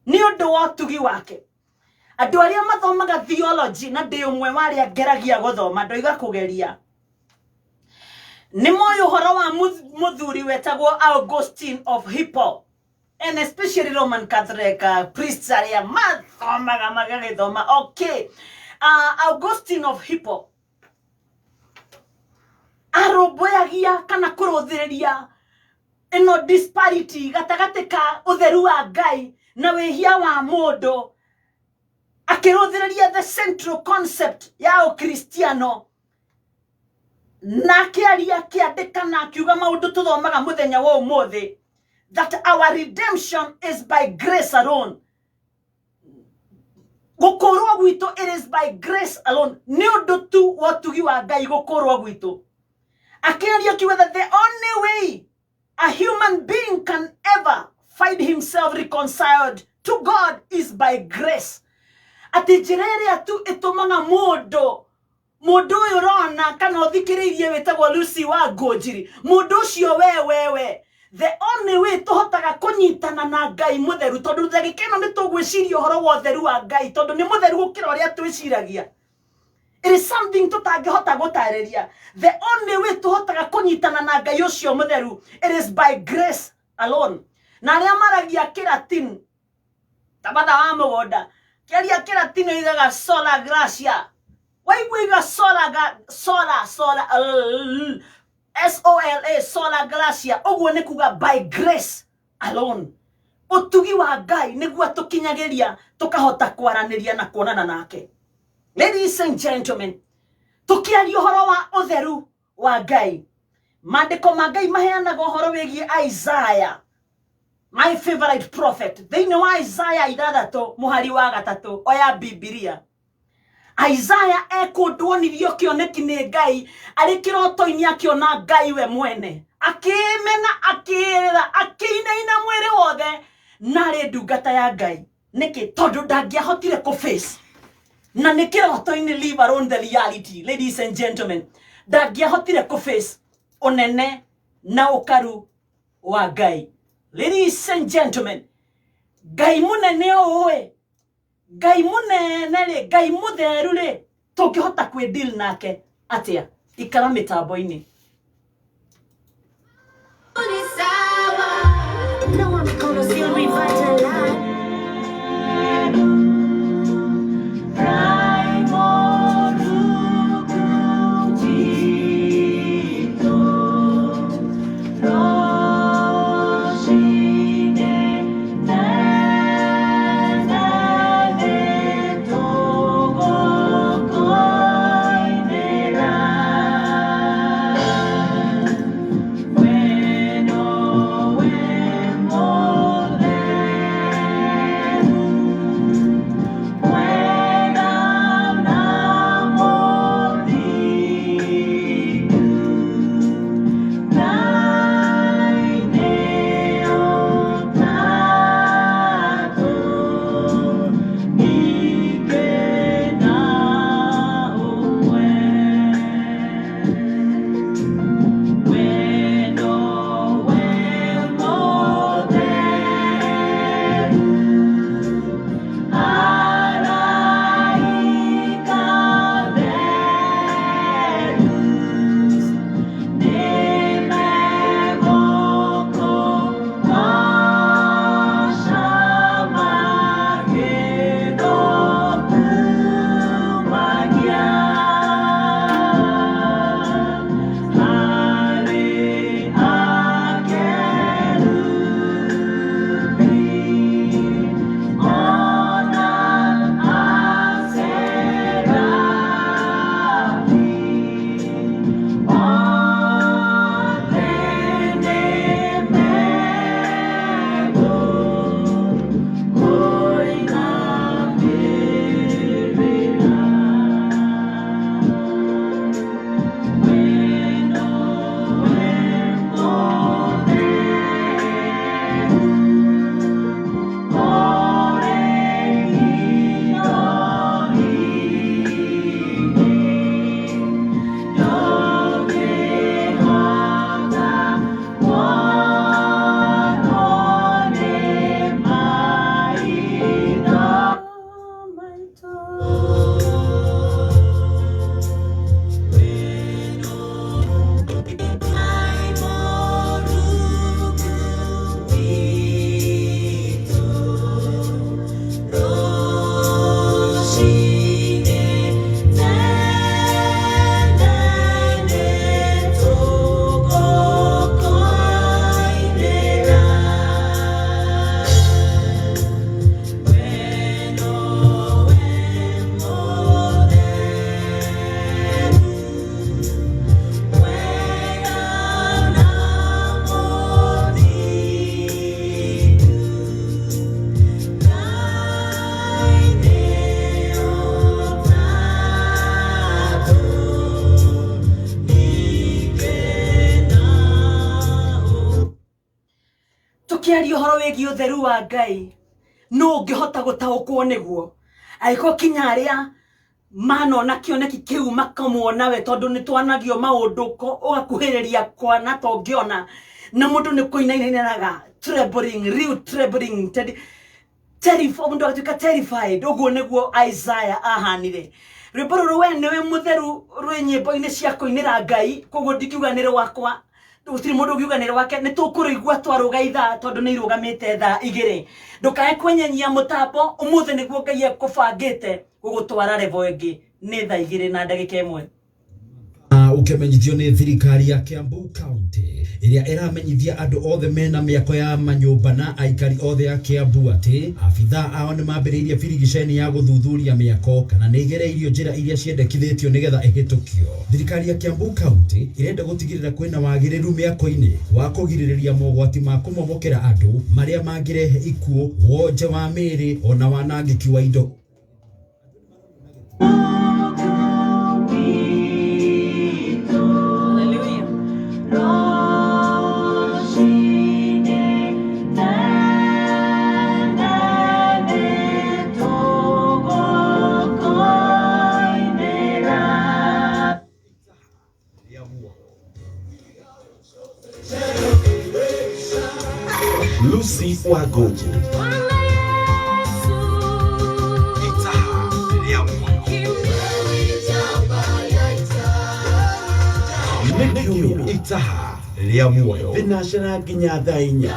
nĩ ũndũ wa ũtugi wake. Andũ arĩa mathomaga theology, na ndĩ ũmwe wa arĩa ngeragia gũthoma, ndoiga kũgeria, nĩ moĩ ũhoro wa mũthuri wetagwo Augustine of Hippo, and especially Roman Catholic priests arĩa mathomaga magagĩthoma. Okay, Augustine of Hippo arũmbũyagia kana kũrũthĩrĩria ĩno disparity gatagatĩ ka ũtheru wa Ngai na wĩhia wa mũndũ, akĩrũthĩrĩria the central concept ya ũkristiano, na akĩaria, akĩandĩka na akiuga maũndũ tũthomaga mũthenya wa ũmũthĩ, that our redemption is by grace alone. Gũkũrwo gwitũ, it is by grace alone, nĩ ũndũ tu wa ũtugi wa Ngai gũkũrwo gwitũ. Akĩaria akiuga that the only way a human being can ever find himself reconciled to God is by grace, atĩ njĩra ĩrĩa tu ĩtũmaga mũndũ ũyũ ũrona kana ũthikĩrĩirie wĩtagwo Lucy wa Ngũnjiri, mũndũ ũcio we wewe, the only way tũhotaga kũnyitana na Ngai mũtheru, tondũ ndagĩka ĩno nĩ tũgwĩciria ũhoro wa ũtheru wa Ngai, tondũ nĩ mũtheru gũkĩra ũrĩa twĩciragia. It is something tũtangĩhota gũtarĩria. The only way tũhotaga kũnyitana na Ngai ũcio mũtheru, it is by grace alone. Na arĩa maragia Kĩratin, ta batha wa mũgũnda, kĩaria Kĩratin oigaga sola gratia. Waigua iga sola, ga, sola, sola, l, S-O-L-A, sola gratia. Ũguo nĩ kuga by grace alone. Ũtugi wa Ngai nĩguo atũkinyagĩria tũkahota kwaranĩria na kuonana nake. Ladies and gentlemen, tukiaria ũhoro wa ũtheru wa Ngai, maandĩko ma Ngai maheanaga ũhoro wĩgiĩ Isaiah, my favorite prophet. Thĩinĩ wa Isaiah 6 mũhari wa 3, oya Bibilia. Isaiah ekũndũ onirio kĩoneki nĩ Ngai arĩ kĩroto-inĩ, akĩona Ngai we mwene, akĩmena, akĩrĩra, akĩinaina mwĩrĩ wothe, na arĩ ndungata ya Ngai. Nĩkĩ? Tondũ ndangĩahotire kũ-face na nĩ kĩroto-inĩ, leave alone the reality. Ladies and gentlemen, ndangĩahotire kũ-face ũnene na ũkaru wa Ngai. Ladies and gentlemen, Ngai mũnene ũũ, Ngai mũnene rĩ, Ngai mũtheru rĩ, tũngĩhota kwĩ deal nake atĩa? Ikara mĩtambo-inĩ. No, I'm gonna still revitalize. Tukiaria ũhoro wĩgiĩ ũtheru wa Ngai, no ũngĩhota gũtaũkwo nĩguo angĩkorwo kinya arĩa manona kĩoneki kĩu makamwona we, tondũ nĩ twanagio maũndũ ũgakuhĩrĩria kwana tongĩona na mũndũ nĩ kũinainainaga, trembling, real trembling, terrified, mũndũ agatuĩka terrified. Ũguo nĩguo Isaiah ahanire. Rwĩmbo rũrũ we nĩwe mũtheru rwĩ nyĩmbo-inĩ cia kũinĩra Ngai, koguo ndingiuga nĩ rwakwa, gũtirĩ mũndũ ũngiuga nĩ rwake. Nĩ tũkũrũigua twarũga ithaa tondũ nĩ irũgamĩte thaa 2. Ndũkae kwenyenyia mũtambo ũmũthĩ, nĩguo Ngai ekũbangĩte gũgũtwara level ĩngĩ. Nĩ thaa 2:01. Ũkĩmenyithio nĩ thirikari ya Kiambu County ĩrĩa ĩramenyithia andũ othe mena mĩako ya manyũmba na aikari othe a Kiambu atĩ abithaa ao nĩ mambĩrĩirie birigiceni ya gũthuthuria mĩako kana nĩ ĩgereirio njĩra iria ciendekithĩtio nĩgetha ĩhĩtũkio. Thirikari ya Kiambu County ĩrenda gũtigĩrĩra kwĩna wagĩrĩru mĩako-inĩ wa kũgirĩrĩria mogwati ma kũmomokera andũ marĩa mangĩrehe ikuũ, wonje wa mĩĩrĩ ona wanangĩki wa indo. Hallelujah. Lucy Wagogo. Nĩ kiumia itaha rĩa muoyo thinacera nginya thaa 4.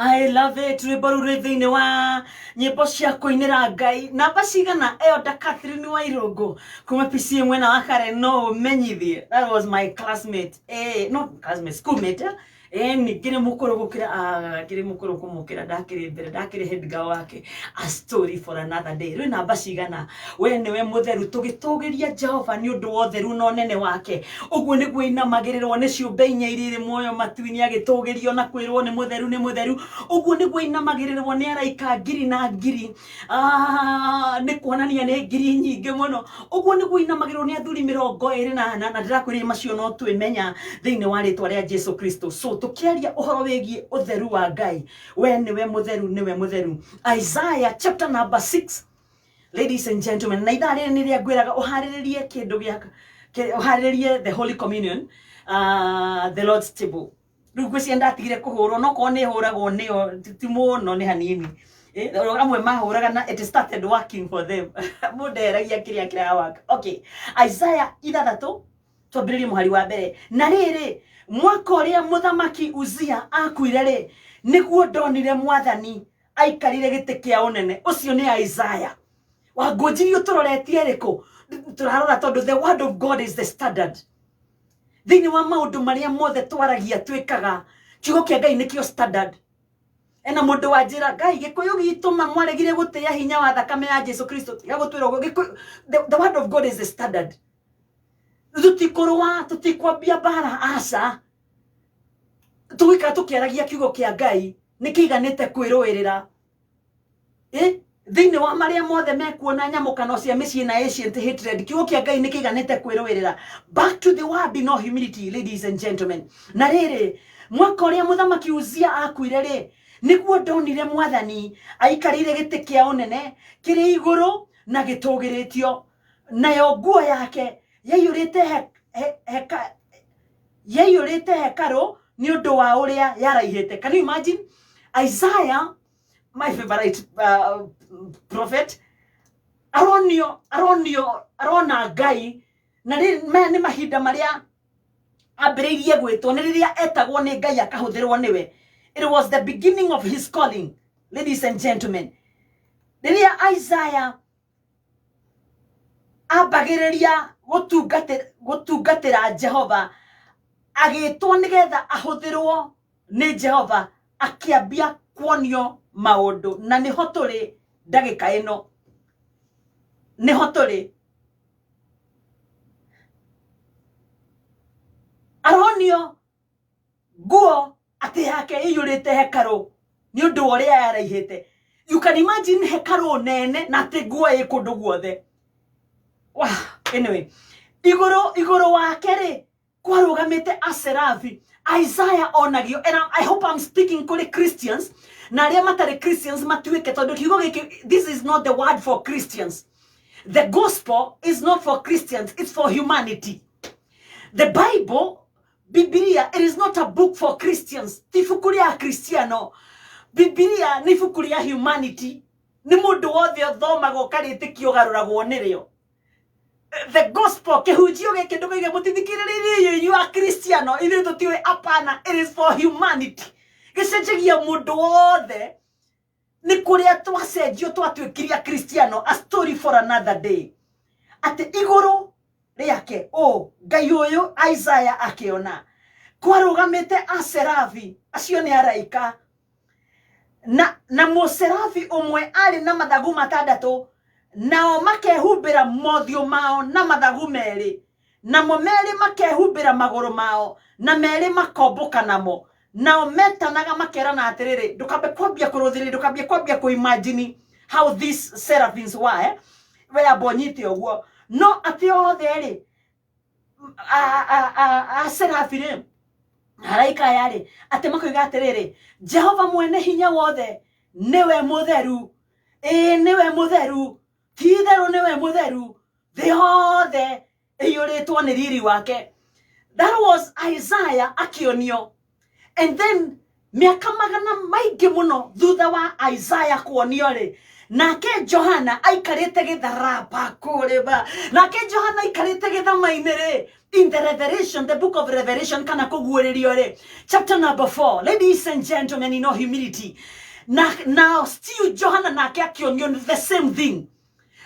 I love it. Rwĩmbo rũu rwĩ thĩinĩ wa nyĩmbo cia kũinĩra Ngai. Namba cigana Elder Catherine Wairũngũ kuma PCA mwena wa Karen no ũmenyithie. That was my classmate. Eh, not classmate, schoolmate. Eh? Eh, ningĩ nĩ mũkũrũ gũkĩra ah, ngĩrĩ mũkũrũ kũmũkĩra ndakĩrĩ mbere ndakĩrĩ head girl wake. A story for another day. Rwĩ namba cigana we nĩwe mũtheru tũgĩtũgĩria Jehova nĩ ũndũ wa ũtheru na ũnene wake. Ũguo nĩguo inamagĩrĩrwo nĩ ciũmbe inya iria irĩ muoyo matu-inĩ agĩtũgĩrio na kwĩrwo nĩ mũtheru nĩ mũtheru. Ũguo nĩguo inamagĩrĩrwo nĩ araika ngiri na ngiri. Ah, nĩ kuonania nĩ ngiri nyingĩ mũno. Ũguo nĩguo inamagĩrĩrwo nĩ athuri 24 na ndĩrakwĩrire macio no twĩmenya thĩinĩ wa rĩtwa rĩa Jesu Kristo. So tũkĩaria ũhoro wĩgiĩ ũtheru wa Ngai, we nĩwe mũtheru, nĩwe mũtheru. Isaiah chapter number 6. Ladies and gentlemen, na ithaa rĩrĩ nĩrĩa ngwĩraga ũharĩrĩrie kĩndũ gĩa ũharĩrĩrie the Holy Communion, the Lord's table. Rĩu ngwĩciria ndatigire kũhũrwo, no korwo nĩ hũragwo nĩyo ti mũno, nĩ hanini. Amwe mahũraga na it started working for them. Mũndũ eheragia kĩrĩa kĩrawaka. Okay, Isaiah 6 twambĩrĩrie mũhari wa mbere. Na rĩrĩ, mwaka ũrĩa mũthamaki Uzia akuire rĩ, nĩguo ndonire Mwathani aikarire gĩtĩ kĩa ũnene. Ũcio nĩ Isaiah. Wangũnjirie ũtũroretie ĩrĩkũ? Tũrarora tondũ the word of God is the standard. Thĩinĩ wa maũndũ marĩa mothe twaragia twĩkaga, kiugo kĩa Ngai nĩkĩo standard. Ena mũndũ wa njĩra Ngai gĩkũyũ gitũ ma mwaregire gũtĩĩa hinya wa thakame ya Jesu Kristo, tiga gũtwĩra ũguo. Gĩkũyũ, the word of God is the standard. Tũtikũrũa, tũtikwambia mbara, aca. Tũgũikara tũkĩaragia kiugo kĩa Ngai nĩkĩiganĩte kwĩrũĩrĩra. Thĩinĩ wa marĩa mothe mekuona nyamũkano cia mĩciĩ na ancient hatred, kiugo kĩa Ngai nĩkĩiganĩte kwĩrũĩrĩra. Back to the word in all humility, ladies and gentlemen. Na rĩrĩ, mwaka ũrĩa mũthamaki Uzia akuire rĩ, nĩguo ndonire Mwathani aikarĩire gĩtĩ kĩa ũnene kĩrĩ igũrũ na gĩtũgĩrĩtio, nayo nguo yake yaiyũrĩte yaiyũrĩte hekarũ nĩ ũndũ wa ũrĩa yaraihĩte. Can you imagine? Isaiah, my favorite prophet, aronio, aronio, arona Ngai, na rĩ, maya nĩ mahinda marĩa ambĩrĩirie gwĩtwo, nĩ rĩrĩa etagwo nĩ Ngai akahũthĩrwo nĩwe. It was the beginning of his calling, ladies and gentlemen. Rĩrĩa Isaiah ambagĩrĩria gũtungatĩra Jehova, agĩtwo nĩgetha ahũthĩrwo nĩ Jehova, akĩambia kuonio maũndũ, na nĩho tũrĩ ndagĩka ĩno, nĩho tũrĩ. Aronio nguo atĩ yake ĩiyũrĩte hekarũ nĩ ũndũ wa ũrĩa yaraihĩte. You can imagine hekarũ nene na atĩ nguo ĩ kũndũ guothe. Wow. Anyway, igũrũ wake rĩ kwarũgamĩte aserafi. Isaiah onagio, and I hope I'm speaking kũrĩ Christians na arĩa matarĩ Christians matuĩke, tondũ kiugo gĩkĩ, this is not the word for Christians. The gospel is not for Christians, it's for humanity. The Bible, Biblia, it is not a book for Christians. Ti ibuku rĩa Kristiano. Biblia nĩ ibuku rĩa humanity. Nĩ mũndũ wothe ũthomaga ũkarĩtĩkia ũgarũragwo nĩrĩo. The gospel, kĩhunjio gĩkĩ ndũkaige mũtithikĩrĩrie inyuĩ a Kristiano, ithuĩ tũtiũĩ, apana, it is for humanity. Gĩcenjagia mũndũ wothe. Nĩ kũrĩa twacenjio twatuĩkirie Kristiano, a story for another day. Atĩ igũrũ rĩake, o Ngai ũyũ Isaiah akĩona kwarũgamĩte aserafi, acio nĩ araika, na mũserafi ũmwe arĩ na mathagu 6, nao makehumbĩra mothiũ mao na mathagu 2, namo 2 makehumbĩra magũrũ mao, na 2 makombũka namo, nao metanaga makerana atĩrĩrĩ, ndũkambe kwambia kũrũthĩrĩria, ndũkambie kwambia kũimagine how these seraphims were, we amba ũnyite ũguo. No atĩ othe rĩ, a serafi rĩ, araika aya rĩ, atĩ makoiga atĩrĩrĩ, Jehova mwene hinya wothe nĩwe mũtheru, ĩĩ nĩwe mũtheru, ti itherũ nĩwe mũtheru, thĩ yothe ĩiyũrĩtwo nĩ riri wake. That was Isaiah akĩonio. And then Mĩaka magana maingĩ mũno thutha wa Isaiah kuonio rĩ, nake Johana aikarĩte gĩtharaba kũrĩba, nake Johana aikarĩte gĩthama-inĩ rĩ, in the Revelation, the book of Revelation, kana kũguũrĩrio rĩ, chapter number 4, ladies and gentlemen, in all humility, na now still Johana nake akĩonio the same thing.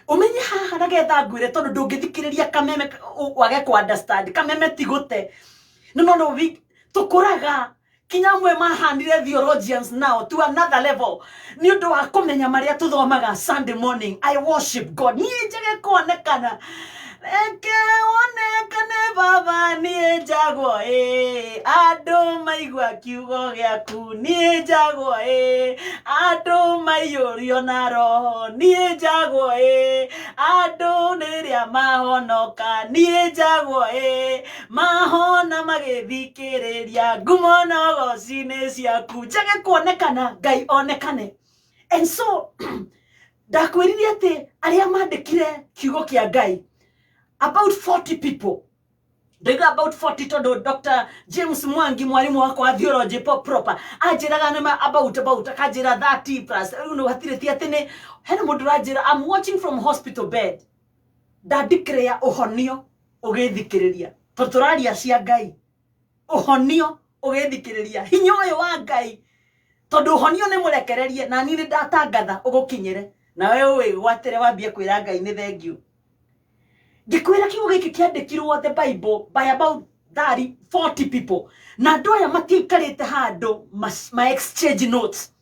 Umenye haha nagetha ngwĩre, tondũ ndũngĩthikĩrĩria kameme wage ku understand. Kameme ti gũte, no no no we tũkũraga kinya amwe mahanire theologians now to another level nĩ ũndũ wa kũmenya marĩa tũthomaga Sunday morning. I worship God. Niĩ njage kuonekana, reke wonekane Baba, niĩ njagwo ĩ andũ maigua kiugo gĩaku, niĩ njagwo ĩ andũ maiyũrio na roho, niĩ njagwo ĩ andũ rĩrĩa mahonoka, niĩ njagwo ĩ mahona magĩthikĩrĩria ngumo na ũgoci-inĩ ciaku. Njage kuonekana, Ngai onekane. And so ndakwĩrire atĩ arĩa mandĩkire kiugo kĩa Ngai, about 40 people. Ndaiga about 40 tondũ Dr. James Mwangi, mwarimũ wakwa wa theology proper, anjĩraga nĩ about akanjĩra 30 plus. Rĩu no hatirĩ, ti atĩ nĩ hena mũndũ ũranjĩra, "I'm watching from hospital bed." Ndandikĩrĩa ũhonio ũgĩthikĩrĩria, tondũ tũraria cia Ngai. Ũhonio ũgĩthikĩrĩria hinya ũyũ wa Ngai, tondũ ũhonio nĩ mũrekererie, na niĩ nĩ ndatangatha ũgũkinyĩre, nawe ũwĩgwatĩre, wambie kwĩra Ngai nĩ thengiũ. Ngĩkwĩra kiugo gĩkĩ kĩandĩkirwo, the Bible, by about 30 40 people, na andũ aya matiaikarĩte handũ ma exchange notes,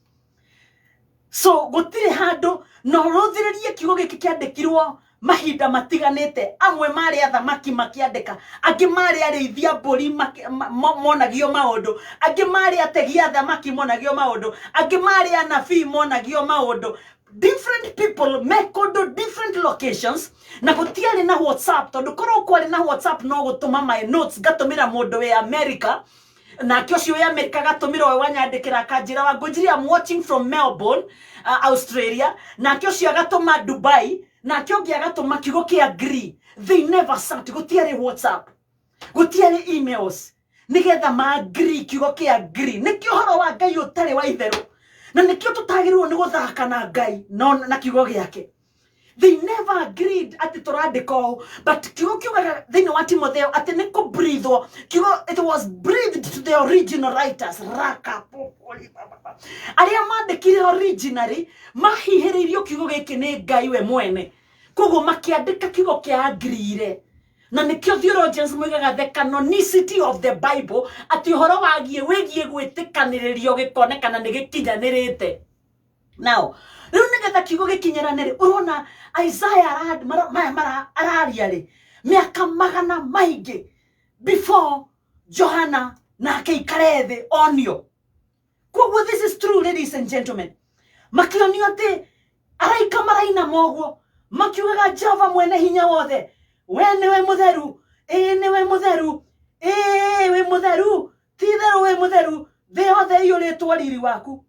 so gũtirĩ handũ no rũthĩrĩrie. Kiugo gĩkĩ kĩandĩkirwo mahinda matiganĩte. Amwe marĩ athamaki makĩandĩka, angĩ marĩ arĩithia mbũri monagio maũndũ, angĩ marĩ ategi a thamaki monagio maũndũ, angĩ marĩ anabii monagio maũndũ. Different people me kũndũ, different locations, na gũtiarĩ na WhatsApp, tondũ korwo kwarĩ na WhatsApp no gũtũma my notes ngatũmĩra mũndũ wĩ America, nake ũcio wĩ America agatũmĩra ũyũ wanyandĩkĩra akanjĩra, "Wangũnjiri, I'm watching from Melbourne, Australia," nake ũcio agatũma Dubai, nake ũngĩ agatũma kiugo kĩa agree. They never sat. Gũtiarĩ WhatsApp, gũtiarĩ emails nĩgetha ma-agree kiugo kĩa agree. Nĩkĩo ũhoro wa Ngai ũtarĩ wa itherũ, na nĩkĩo tũtagĩrĩirwo nĩ gũthaka na Ngai no na kiugo gĩake. They never agreed atĩ tũrandĩka ũũ, but kiugo kiugaga thĩinĩ wa Timotheo atĩ nĩ kũbreathwo kiugo, it was breathed to the original writers. Raka popoli ba, ba. Arĩa mandĩkire originally mahihĩrĩirio kiugo gĩkĩ nĩ Ngai we mwene, koguo makĩandĩka kiugo kĩa agreeire. Na nĩkĩo theologians moigaga the canonicity of the Bible, atĩ ũhoro wagiĩ wĩgiĩ gwĩtĩkanĩrĩrio gĩkonekana nĩ gĩkinyanĩrĩte. Now rĩu nĩgetha kiugo gĩkinyĩrane rĩ, ũrona Isaiah maya araria rĩ, mĩaka magana maingĩ before Johana nake ikare thĩ onio. Koguo this is true, ladies and gentlemen. Makĩonio atĩ araika maraina moguo makiugaga, "Jehova mwene hinya wothe, we nĩwe mũtheru, ĩĩ nĩwe mũtheru, ĩĩ wĩ mũtheru, ti itherũ wĩ mũtheru, thĩ yothe ĩiyũrĩtwo riri waku."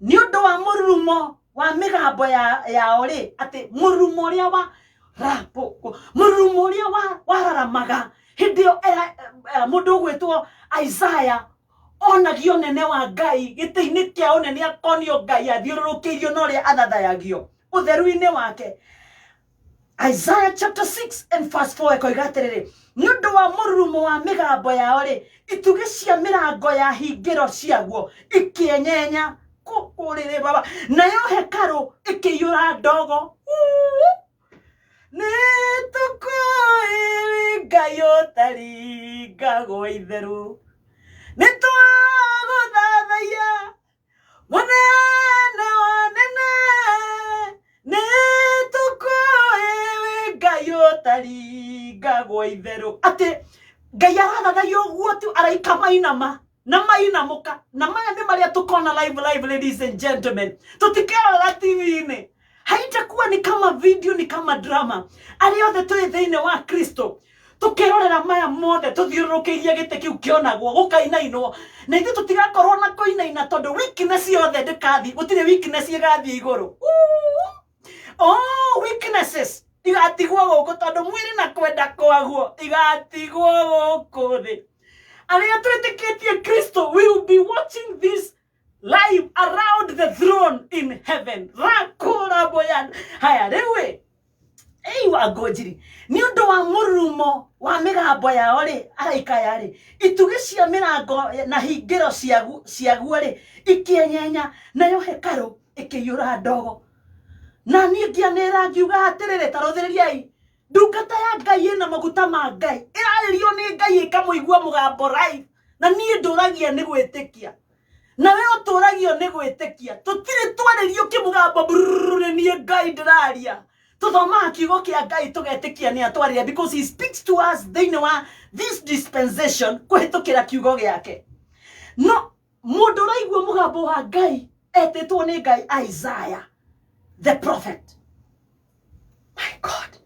Nĩ ũndũ wa mũrurumo wa mĩgambo ya yao rĩ, atĩ mũrurumo ũrĩa wa rapo, mũrurumo ũrĩa wa wararamaga hĩndĩ ĩyo mũndũ ũgwĩtwo Isaiah onagio nene wa Ngai gĩtĩ-inĩ kĩa ũnene, akonio Ngai athiũrũrũkĩirio na ũrĩa athathayagio ũtheru-inĩ wake. Isaiah chapter 6 and verse 4 ĩkoiga atĩrĩrĩ, nĩ ũndũ wa mũrurumo wa mĩgambo yao rĩ, itugĩ cia mĩrango ya hingĩro ciaguo ikĩenyenya kũrĩrĩ baba, nayo hekarũ ĩkĩiyũra ndogo. Uu! Nĩ tũkũĩ Ngai ũtaringagwo itherũ, nĩ twagũthathaiya mũnene wa nene, nĩ tũkũĩ Ngai ũtaringagwo itherũ. Atĩ Ngai arathathaiya ũguo tu, araika mainama na mainamũka. Na maya nĩ marĩa tũkona live live, ladies and gentlemen. Tũtikerora TV-inĩ, haitakuwa ni kama video, ni kama drama. Arĩa othe tũrĩ thĩinĩ wa Kristo tũkerorera maya mothe tũthiũrũrũkĩirie gĩtĩ kĩu kĩonagwo gũkainainwo, na ithuĩ tũtigakorwo na kũinaina, tondũ weakness yothe ndĩkathi, gũtirĩ weakness ĩgathiĩ igũrũ. Uu! Oh, weaknesses igatigwo gũkũ, tondũ mwĩrĩ na kwenda kwaguo igatigwo gũkũ thĩ. Arĩa twĩtĩkĩtie Kristo, we will be watching this live around the throne in heaven. Rakũraboyan. Haya, rĩu ĩ, ei wa ngũnjiri nĩ ũndũ wa mũrurumo wa mĩgambo yao rĩ, araika aya rĩ, itugĩ cia mĩrango na hingĩro ciaguo rĩ ikĩenyenya, nayo hekarũ ĩkĩiyũra ndogo. Na niĩ ngĩanĩrĩra ngiuga atĩrĩrĩ, ta rũthĩrĩriai, ndungata ya Ngai ĩna maguta ma Ngai, ĩrarĩrio nĩ Ngai ĩkamũigua mũgambo live, na niĩ ndũragia nĩ gwĩtĩkia, na we ũtũragio nĩ gwĩtĩkia. Tũtirĩ twarĩrio kĩmũgambo brrrr, nĩ niĩ Ngai ndĩraria. Tuthomaga kiugo kĩa Ngai tũgetĩkia nĩ atwarĩria, because he speaks to us thĩinĩ wa this dispensation kũhĩtũkĩra kiugo gĩake. No mũndũ ũraigua mũgambo wa Ngai etĩtwo nĩ Ngai Isaiah the prophet. My God,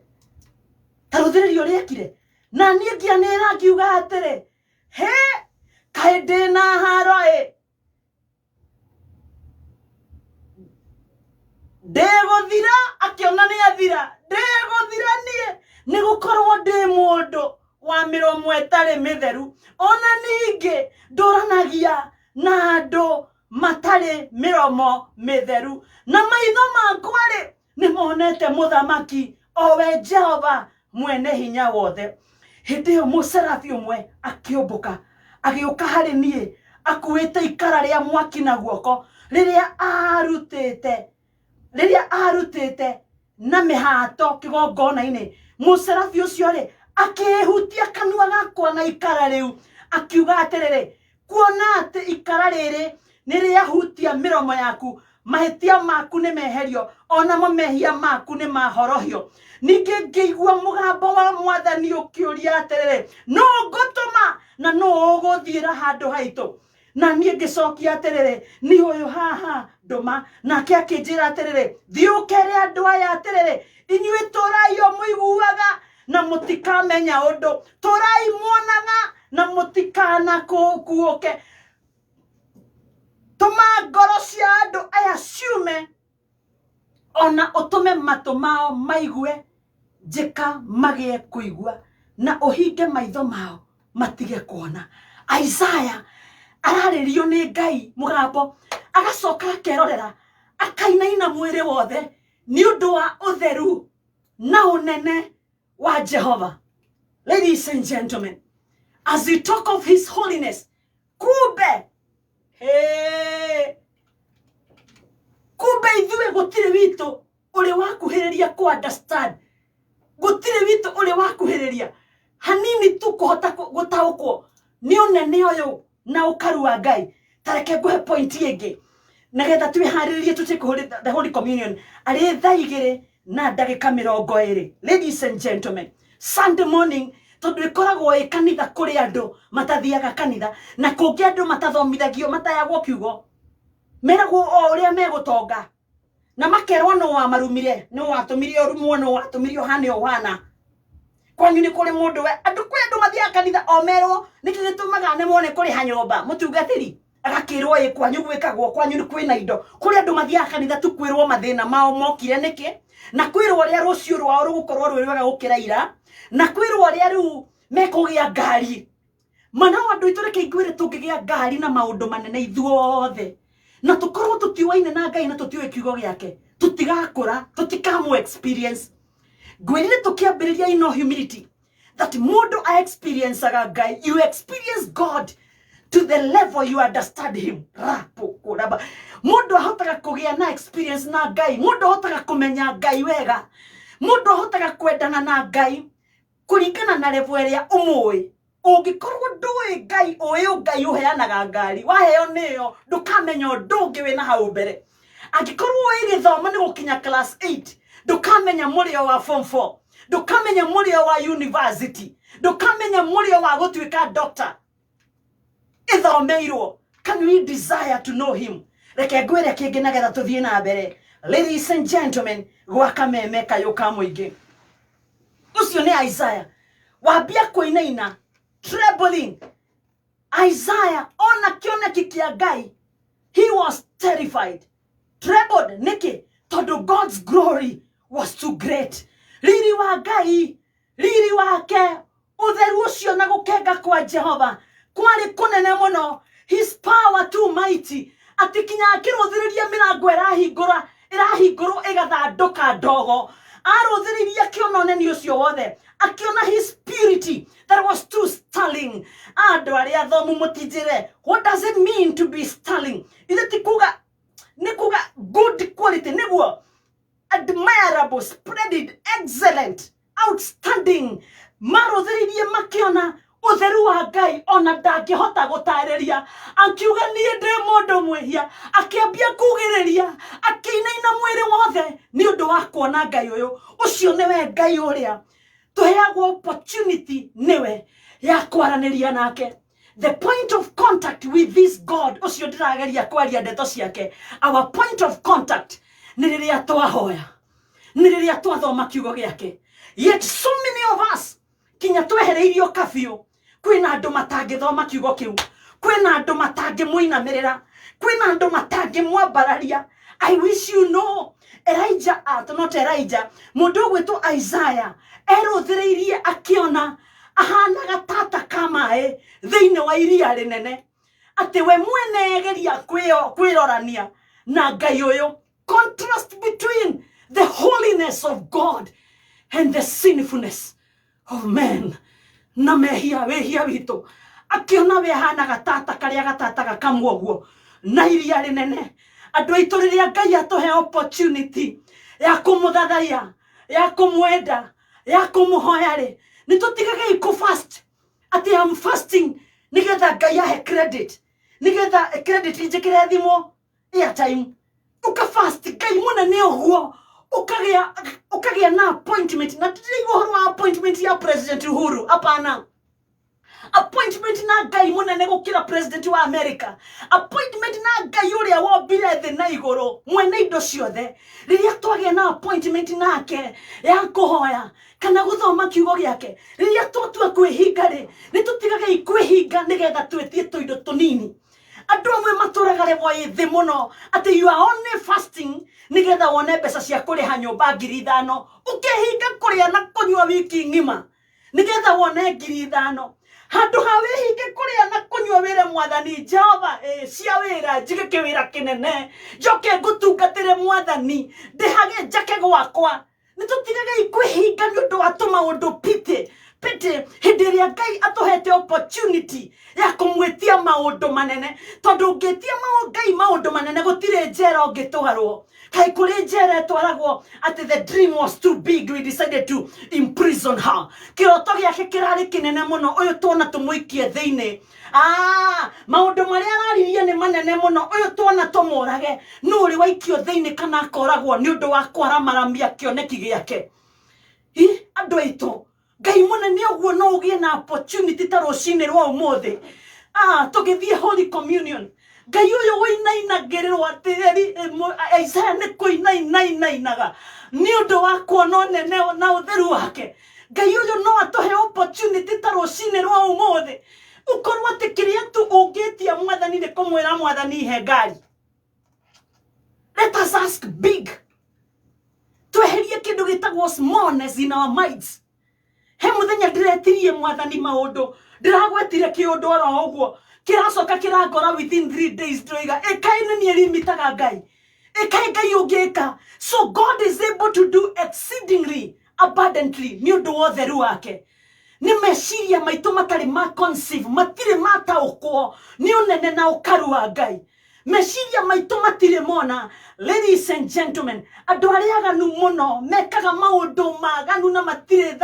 ta rũthĩrĩrio rĩekire. Na niĩ ngĩanĩrĩra ngiuga atĩrĩ, he kaĩ ndĩ na haro ĩ, ndĩgũthira. Akĩona nĩ athira, ndĩgũthira niĩ, nĩ gũkorwo ndĩ mũndũ wa mĩromo ĩtarĩ mĩtheru, ona ningĩ ndũranagia na andũ matarĩ mĩromo mĩtheru, na maitho makwa rĩ nĩ monete mũthamaki, o we Jehova mwene hinya wothe. Hĩndĩ ĩyo mũserabi ũmwe akĩũmbũka agĩũka harĩ niĩ akuĩte ikara rĩa mwaki na guoko, rĩrĩa arutĩte na mĩhato kĩgongona-inĩ. Mũserabi ũcio rĩ akĩhutia kanua gakwa na ikara rĩu, akiuga atĩrĩrĩ, kuona atĩ ikara rĩrĩ nĩ rĩahutia mĩromo yaku, mahĩtia maku nĩ meherio, onamo mehia maku nĩ mahorohio. Ningĩ ngĩigua mũgambo wa Mwathani ũkĩũria atĩrĩrĩ, nũ ngũtũma na nũ ũgũthiĩra handũ haitũ? Na niĩ ngĩcokia atĩrĩrĩ, niĩ ũyũ haha, ndũma. Nake akĩnjĩra atĩrĩrĩ, thiĩ ũkere andũ aya atĩrĩrĩ, inyuĩ tũrai o mũiguaga na mũtikamenya ũndũ, tũrai muonaga na mũtikanakuũke. Tũma ngoro cia andũ aya ciume, ona ũtũme matũ mao maigue njĩka magĩe kũigua, na ũhinge maitho mao matige kuona. Isaiah ararĩrio nĩ Ngai mũgambo, agacoka akerorera, akainaina mwĩrĩ wothe nĩ ũndũ wa ũtheru na ũnene wa Jehova. Ladies and gentlemen, as we talk of his holiness, kumbe hey, kumbe ithuĩ gũtirĩ witũ ũrĩ wakuhĩrĩria ku understand, gũtirĩ witũ ũrĩ wakuhĩrĩria hanini tu kũhota gũtaũkwo nĩ ũnene ũyũ na ũkaru wa Ngai. Ta reke ngũhe point ĩngĩ nĩgetha twĩharĩrĩrie tũtake the Holy Communion arĩ thaa 2:20. Ladies and gentlemen, Sunday morning, tondũ ĩkoragwo ĩ kanitha kũrĩ andũ matathiaga kanitha, na kũngĩ andũ matathomithagio, matayagwo kiugo, meragwo o ũrĩa megũtonga, na makerwo nũ wamarumire, nũ watũmire ũrumwo, nũ watũmire ũhane ũhana. Kwanyu nĩ kũrĩ mũndũ we andũ, kwĩ andũ mathiaga kanitha o merwo nĩkĩ gĩtũmaga nĩ kũrĩha nyũmba, mũtungatĩri agakĩrwo ĩ kwanyu gwĩkagwo, kwanyu nĩ kwĩna indo. Kũrĩ andũ mathiaga kanitha tu kwĩrwo mathĩna mao mokire nĩkĩ, na kwĩrwo ũrĩa rũciũ rwao rũgũkorwo rwĩ rwega gũkĩra ira, na kwĩrwo ũrĩa rĩu mekũgĩa ngari. Mana andũ aitũ, reke ngwĩre, tũngĩgĩa ngari na maũndũ manene ithuothe, na tũkorwo tũtiũaine na Ngai na tũtiũĩ kiugo gĩake, tũtigakũra, tũtikamũ experience. Ngwĩrire tũkĩambĩrĩria ino humility that mũndũ a experienceaga Ngai, you experience God to the level you understand him. Rapũkũraba mũndũ ahotaga kũgĩa na experience na Ngai, mũndũ ahotaga kũmenya Ngai wega, mũndũ ahotaga kwendana na Ngai kũringana na level ĩrĩa ũmũĩ. Ũngĩkorwo ndũĩ Ngai, ũĩ Ngai ũheanaga ngari, waheo nĩyo ndũkamenya ũndũ ũngĩ wĩna hau mbere. Angĩkorwo ũĩ gĩthomo nĩ gũkinya class 8, ndũkamenya mũrĩo wa form 4, ndũkamenya mũrĩo wa university, ndũkamenya mũrĩo wa gũtuĩka doctor ĩthomeirwo. Can we desire to know him? Reke ngwĩre kĩngĩ nagetha tũthiĩ na mbere. Ladies and gentlemen, gwa kameme kayũ ka mũingĩ, ũcio nĩ Isaiah wambia kũinaina, trembling. Isaiah ona kĩoneki kĩa Ngai, he was terrified, trembled. Nĩkĩ? Tondũ God's glory was too great. Riri wa Ngai, riri wake, ũtheru ũcio na gũkenga kwa Jehova Kwarĩ kũnene mũno, his power too mighty, atĩ kinya akĩrũthĩrĩria mĩrango ĩrahingũra ĩrahingũrwo ĩgathandũka ndogo. Arũthĩrĩirie akĩona ũnene ũcio wothe, akĩona his purity that was too sterling. Andũ arĩa athomu mũtinjĩre, what does it mean to be sterling? Ithe ti kuga, nĩ kuga good quality, nĩguo admirable, splendid, excellent, outstanding. Marũthĩrĩirie makĩona ũtheru wa Ngai ona ndangĩhota gũtarĩria. Akiuga niĩ ndĩ mũndũ mwĩhia, akĩambia kugĩrĩria, akĩinaina mwĩrĩ wothe nĩ ũndũ wa kuona Ngai ũyũ. Ũcio nĩwe Ngai ũrĩa tũheagwo opportunity nĩwe ya kwaranĩria nake. The point of contact with this God ũcio ndĩrageria kwaria ndeto ciake, our point of contact nĩ rĩrĩa twahoya, nĩ rĩrĩa twathoma kiugo gĩake. Yet so many of us kinya twehereirio kabiũ, kwĩna andũ matangĩthoma kiugo kĩu, kwĩna andũ matangĩmũinamĩrĩra, kwĩna andũ matangĩmwambararia. I wish you know Elijah, not Elijah, mũndũ ũgwĩtwo Isaiah erũthĩrĩirie akĩona ahana gatata ka maĩ thĩinĩ wa iria rĩnene, atĩ we mwene egeria kwĩrorania na Ngai ũyũ. Contrast between the holiness of God and the sinfulness of men na mehia wĩhia witũ. Akĩona we ahana gatata karĩa gatataga kamwe ũguo na iria rĩnene. Andũ aitũ, rĩrĩa Ngai atũhe opportunity ya kũmũthathaiya, ya kũmwenda, ya kũmũhoya rĩ, nĩ tũtigagei kũ fast atĩ am fasting nĩgetha Ngai ahe credit, nĩgetha credit njĩkĩre thimũ airtime. Ũka fast Ngai mũnene ũguo, ũkagĩa na appointment. Na ndiraigua ũhoro wa appointment ya President Uhuru, hapana. Appointment na Ngai mũnene gũkĩra president wa America, appointment na Ngai ũrĩa wombire thĩ na igũrũ, mwene indo ciothe. Rĩrĩa twagĩa na appointment nake ya kũhoya kana gũthoma kiugo gĩake, rĩrĩa twatua kwĩhinga rĩ, nĩ tũtigagei kwĩhinga nĩgetha twĩtie tũindo tũnini. Andũ amwe matũraga level ĩ thĩ mũno atĩ you are only fasting nĩgetha wone mbeca cia kũrĩha nyũmba 5,000. Ũkehinga kũrĩa na kũnyua wiki ng'ima nĩgetha wone 5,000. Handũ ha wĩhinge kũrĩa na kũnyua wĩre Mwathani Jehova, cia wĩra njige kĩwĩra kĩnene, njoke ngũtungatĩre Mwathani, ndĩhage njake gwakwa. Nĩ tũtigagei kwĩhinga nĩ ũndũ wa tũmaũndũ pity pity, hĩndĩ ĩrĩa Ngai atũhete opportunity ya kũmwĩtia maũndũ manene. Tondũ ũngĩtia Ngai maũndũ manene, gũtirĩ njera ũngĩtwarwo. Kaĩ kũrĩ njera ĩtwaragwo atĩ the dream was too big, we decided to imprison her? Kĩroto gĩake kĩrarĩ kĩnene mũno, ũyũ tuona tũmũikie thĩinĩ. Ah, maũndũ marĩa araririe nĩ manene mũno, ũyũ tuona tũmũrage. Nũ ũrĩ waikio thĩinĩ kana akoragwo nĩ ũndũ wa kwaramaramia kĩoneki gĩake? Hi, andũ aitũ, Ngai mũnene ũguo no ũgĩe na opportunity ta rũcinĩ rwa ũmũthĩ, tũgĩthiĩ Holy Communion. Ngai ũyũ ũinainagĩrĩrwo atĩ Isaiah nĩ kũinainainainaga nĩ ũndũ wa kuona ũnene na ũtheru wake, Ngai ũyũ no atũhe opportunity ta rũcinĩ rwa ũmũthĩ, ũkorwo atĩ kĩrĩa tu ũngĩtia Mwathani nĩ kũmwĩra, "Mwathani, he ngari." Let us ask big, tweherie kĩndũ gĩtagwo smallness in our minds. He mũthenya ndĩretirie Mwathani maũndũ, ndĩragwetire kĩũndũ oro ũguo, kĩracoka kĩrangora within 3 days. Ndĩroiga ĩkaĩ nĩ niĩ rimitaga Ngai, ĩkaĩ Ngai ũngĩka. So God is able to do exceedingly abundantly nĩ ũndũ wa ũtheru wake. Nĩ meciria maitũ matarĩ ma conceive, matirĩ mataũkwo nĩ ũnene na ũkaru wa Ngai. Meciria maitũ matirĩ mona. Ladies and gentlemen, andũ arĩa aganu mũno mekaga maũndũ maganu na matirĩ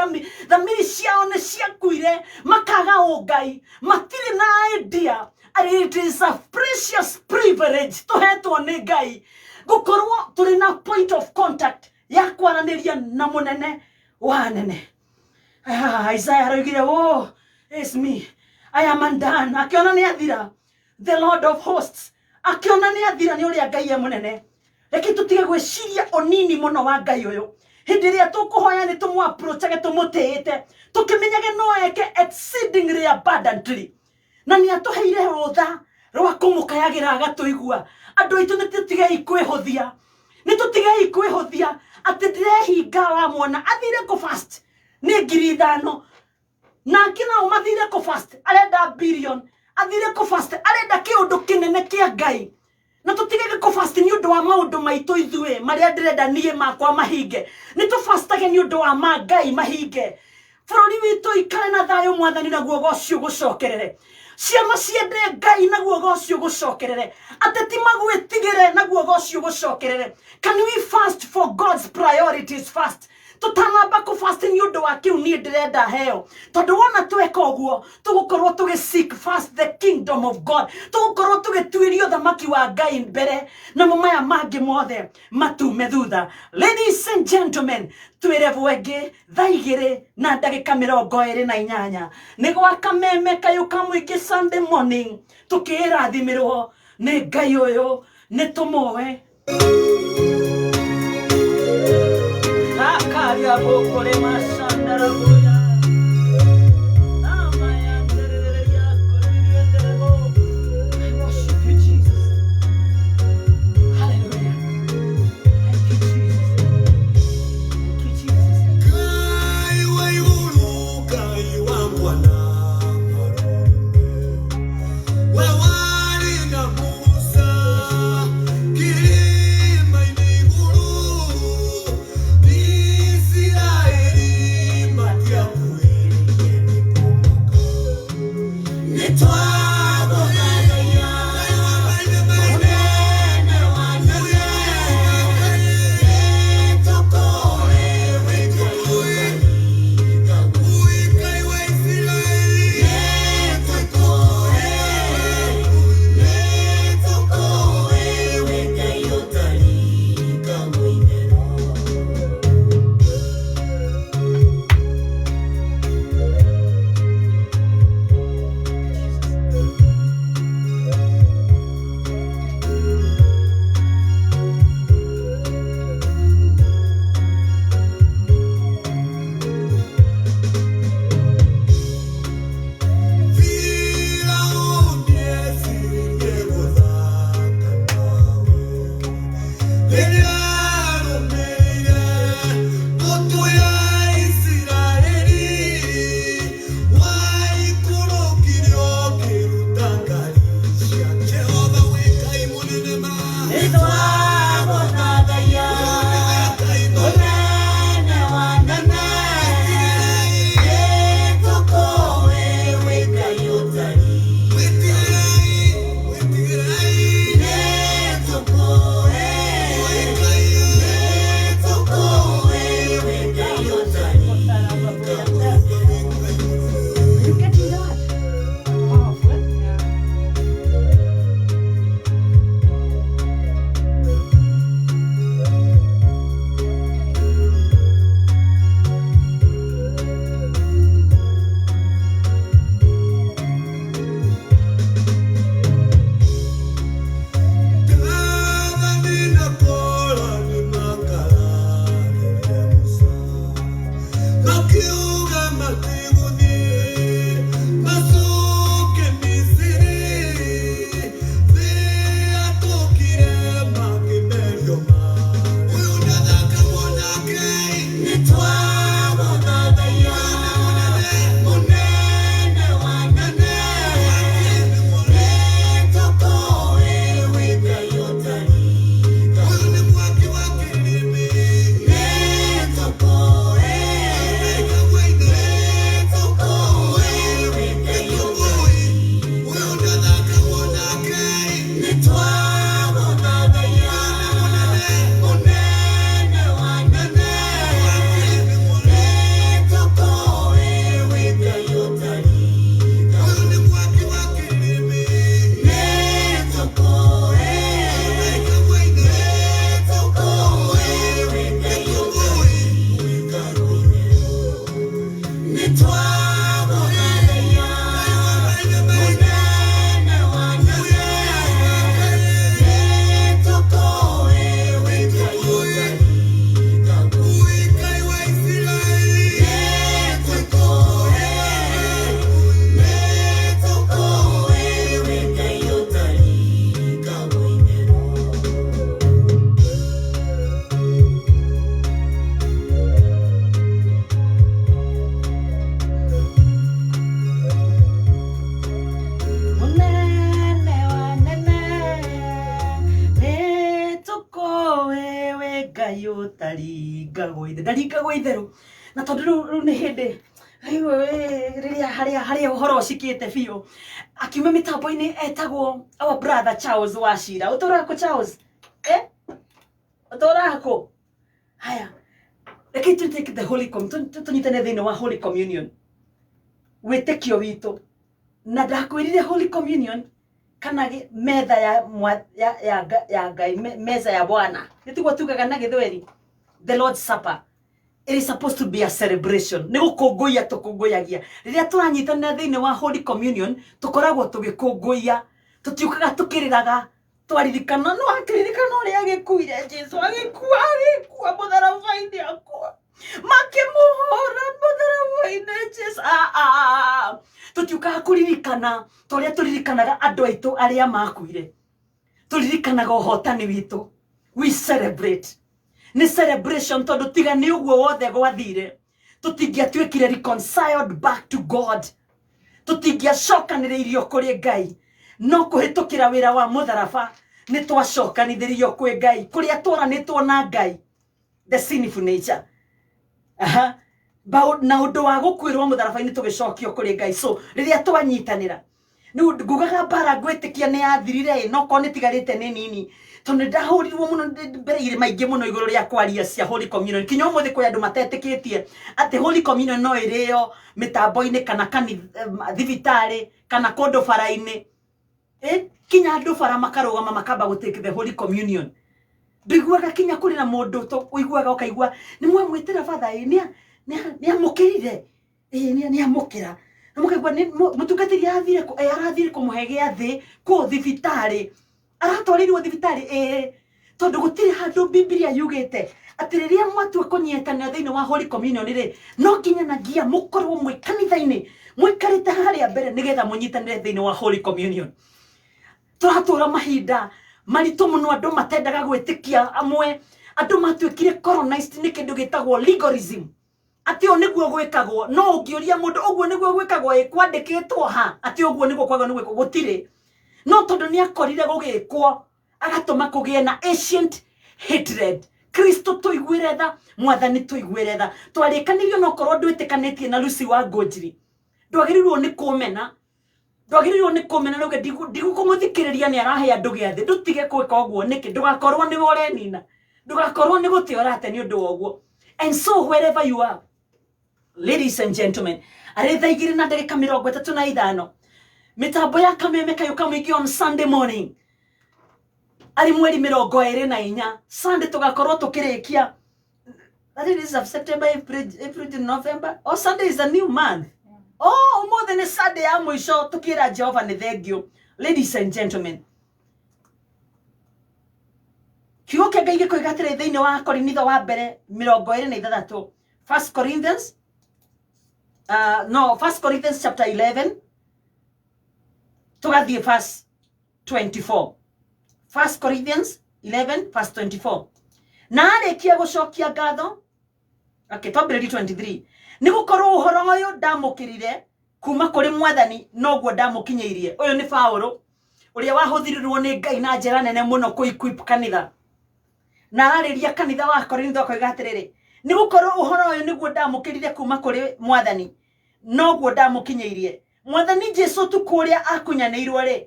thamiri ciao nĩ ciakuire, makaga ũngai, matirĩ na idea. And it is a precious privilege tũhetwo nĩ Ngai gũkorwo tũrĩ na point of contact ya kwaranĩria na mũnene wa anene. Ah, Isaiah aroigire, "Oh, it's me, I am undone." Akĩona nĩ athira. The Lord of hosts akĩona nĩ athira nĩ ũrĩa Ngai e mũnene. Reke tũtige gwĩciria ũnini mũno wa Ngai ũyũ. Hĩndĩ ĩrĩa tũkũhoya, nĩ tũmũ approachage tũmũtĩĩte, tũkĩmenyage no eke exceedingly abundantly, na nĩ atũheire rũtha rwa kũmũkayagĩra agatũigua. Andũ aitũ, nĩ tũtigei kwĩhũthia, nĩ tũtigei kwĩhũthia atĩ ndĩrehinga. Wa mwana athire kũ fast nĩ 5,000, nake nao mathire kũ fast arenda billion. Athire kũ fast arenda kĩũndũ kĩnene kĩa Ngai. Na tũtigage kũ fast nĩ ũndũ wa maũndũ maitũ ithuĩ marĩa ndĩrenda niĩ makwa mahinge. Nĩ tũbastage nĩ ũndũ wa ma Ngai mahinge. Bũrũri witũ ikare na thayũ mwathani naguo ũgoci ũgũcokerere. Ciana ciende Ngai naguo ũgoci ũgũcokerere. Ateti magwĩtigĩre naguo ũgoci ũgũcokerere. Can we fast for God's priorities first? Tutanamba kũ fast nĩ ũndũ wa kĩu niĩ ndĩrenda heo. Tondũ wona tweka ũguo tũgũkorwo tũgĩ seek first the kingdom of God. Tũgũkorwo tũgĩtuĩria ũthamaki wa Ngai mbere namo maya mangĩ mothe matume thutha. Ladies and gentlemen, twĩre bwengĩ thaa igĩrĩ na ndagĩka 28 nĩ gwa Kameme kayũ ka mũingĩ Sunday morning tũkĩrathimĩrwo nĩ Ngai ũyũ nĩ tũmũĩ. Akaria bokore masandaraboya. I worship you, Jesus. Hallelujah. Thank you, Jesus. Thank you, Jesus. Ngai wa igũrũ, Ngai wa mwana we warĩ na Musa kĩrĩma-inĩ igũrũ, Isiraeli matiakuĩrĩire nĩ kũmaka. Nĩtwagũthathaiya, mũnene wa anene, nĩtũkũũĩ wĩ Ngai wa Isiraeli, nĩtũkũũĩ, wĩ Ngai ũtarĩ kamũitherũ. Firaũni eciririe gũthaka nawe, rĩrĩa arũmĩrĩire mbũtũ ya Isiraeli, waikũrũkire ũkĩruta ngari cia Jehova wĩ Ngai mũnene ma. Nĩtwagũthathaiya, mũnene wa anene, nĩtũkũũĩ wĩ Ngai ũtarĩ nĩtũkũũĩ wĩ Ngai ũtarĩ. You getting that? Powerful, eh? Ngai ũtaringagwo itherũ, ndaringagwo itherũ. Na tondũ rĩu rĩu nĩ hĩndĩ rĩrĩa harĩa harĩa ũhoro ũcikĩte biũ, akiuma mĩtambo-inĩ etagwo our brother Charles Wachira. Ũtũraga kũ Charles? Eh? Ũtũraga kũ? Haya, reke tu take the holy com tũnyitane thĩinĩ wa holy communion, wĩtĩkio witũ. Na ndakwĩrire holy communion kana metha ya, mwa, ya, ya, ya Ngai, meza ya Bwana, nĩ tugaga na gĩthweri the Lord's Supper. It is supposed to be a celebration. Nĩ gũkũngũiya tũkũngũyagia. Rĩrĩa tũranyitanĩra thĩinĩ wa holy communion, tũkoragwo tũgĩkũngũiya, tũtiũkaga tũkĩrĩraga twaririkana. No akĩririkana ũrĩa agĩkuire Jesu, agĩkua agĩkua mũtharaba-inĩ, akua makĩmũhũra mũtharaba-inĩ Jesu. Ah, ah, ah. Tũtiũkaga kũririkana ta ũrĩa tũririkanaga andũ aitũ arĩa makuire, tũririkanaga ũhotani witũ. We celebrate, nĩ celebration, tondũ tiga nĩ ũguo wothe gwathire, tũtingĩatuĩkire reconciled back to God, tũtingĩacokanĩrĩirio kũrĩ Ngai. No kũhĩtũkĩra wĩra wa mũtharaba nĩ twacokanithĩrio kwĩ Ngai, kũrĩa twaranĩtwo na Ngai, the sinful nature. Aha. Na ũndũ wa gũkuĩrwo mũtharaba-inĩ tũgĩcokio kũrĩ Ngai. So rĩrĩa twanyitanĩra rĩu, ngugaga mbara ngwĩtĩkia nĩ yathirire ĩ, no korwo nĩ tigarĩte nĩ nini, tondũ nĩ ndahũrirwo mũno mbere irĩ maingĩ mũno igũrũ rĩa kwaria cia holy communion. Kinya ũmũthĩ kwĩ andũ matetĩkĩtie atĩ holy communion no ĩrĩo mĩtambo-inĩ kana thibitarĩ kana kũndũ bara-inĩ. Kinya andũ bara makarũgama makamba gũ take the holy communion. Ndũiguaga kinya kũrĩ na mũndũ ũiguaga ũkaigua nĩ mwamwĩtĩra batha ĩ, nĩ amũkĩrire ĩ, nĩ amũkĩra, na mũkaigua nĩ mũtungatĩri arathire kũ, arathire kũmũhe gĩathĩ kũ thibitarĩ, aratwarĩirwo thibitarĩ ĩ, tondũ gũtirĩ handũ Bibilia yugĩte atĩ rĩrĩa mwatua kũnyitanĩra thĩinĩ wa holy communion rĩ, no nginya na nginya mũkorwo mwĩ kanitha-inĩ mũikarĩte harĩa mbere nĩgetha mũnyitanĩre thĩinĩ wa holy communion. Tũratũra mahinda maritũ mũno, andũ matendaga gwĩtĩkia amwe, andũ matuĩkire colonized nĩ kĩndũ gĩtagwo legalism, atĩ ũũ nĩguo gwĩkagwo. No ũngĩũria mũndũ ũguo nĩguo gwĩkagwo ĩ, kwandĩkĩtwo ha atĩ ũguo nĩguo kwagwo nĩ gwĩkwo? Gũtirĩ. No tondũ nĩ akorire gũgĩkwo, agatũma kũgĩe na ancient hatred. Kristo tũiguĩre tha, Mwathani tũiguĩre tha. Twarĩkanĩirio, no korwo ndwĩtĩkanĩtie na Lucy wa Ngũnjiri, ndwagĩrĩirwo nĩ kũmena, ndwagĩrĩirwo nĩ kũmena rĩu ndigũkũmũthikĩrĩria nĩ arahe andũ gĩathĩ. Ndũtige gwĩka ũguo nĩkĩ? Ndũgakorwo nĩwe ũrenina, ndũgakorwo nĩ gũte ũrate nĩ ũndũ wa ũguo. And so wherever you are, ladies and gentlemen, arĩ thaa 2:35, mĩtambo ya Kameme Kayũ Kamũingĩ on Sunday morning, arĩ mweri 24, Sunday tũgakorwo tũkĩrĩkia. That is of September, April, April to November. Oh, Sunday is a new month. Oh, ũmũthĩ nĩ Sunday ya mũico tũkĩra Jehova nĩ thengio. Ladies and gentlemen, kiugo kĩa Ngai gĩkoiga atĩrĩ thĩinĩ wa Korinitho wa mbere 26, First Corinthians, no, First Corinthians chapter 11, tũgathiĩ verse 24. First Corinthians 11 verse 24. Na arĩkia gũcokia ngatho, okay, twambĩrĩrie 23. Nĩ gũkorwo ũhoro ũyũ ndamũkĩrire kuma kũrĩ Mwathani noguo ndamũkinyĩirie. Ũyũ nĩ Paũlũ ũrĩa wahũthĩrirwo nĩ Ngai na njĩra nene mũno kũ equip kanitha, na ararĩria kanitha wa Korintho akoiga atĩrĩrĩ, nĩ gũkorwo ũhoro ũyũ nĩguo ndamũkĩrire kuma kũrĩ Mwathani noguo ndamũkinyĩirie. Mwathani Jesu ũtukũ ũrĩa akunyanĩirwo rĩ,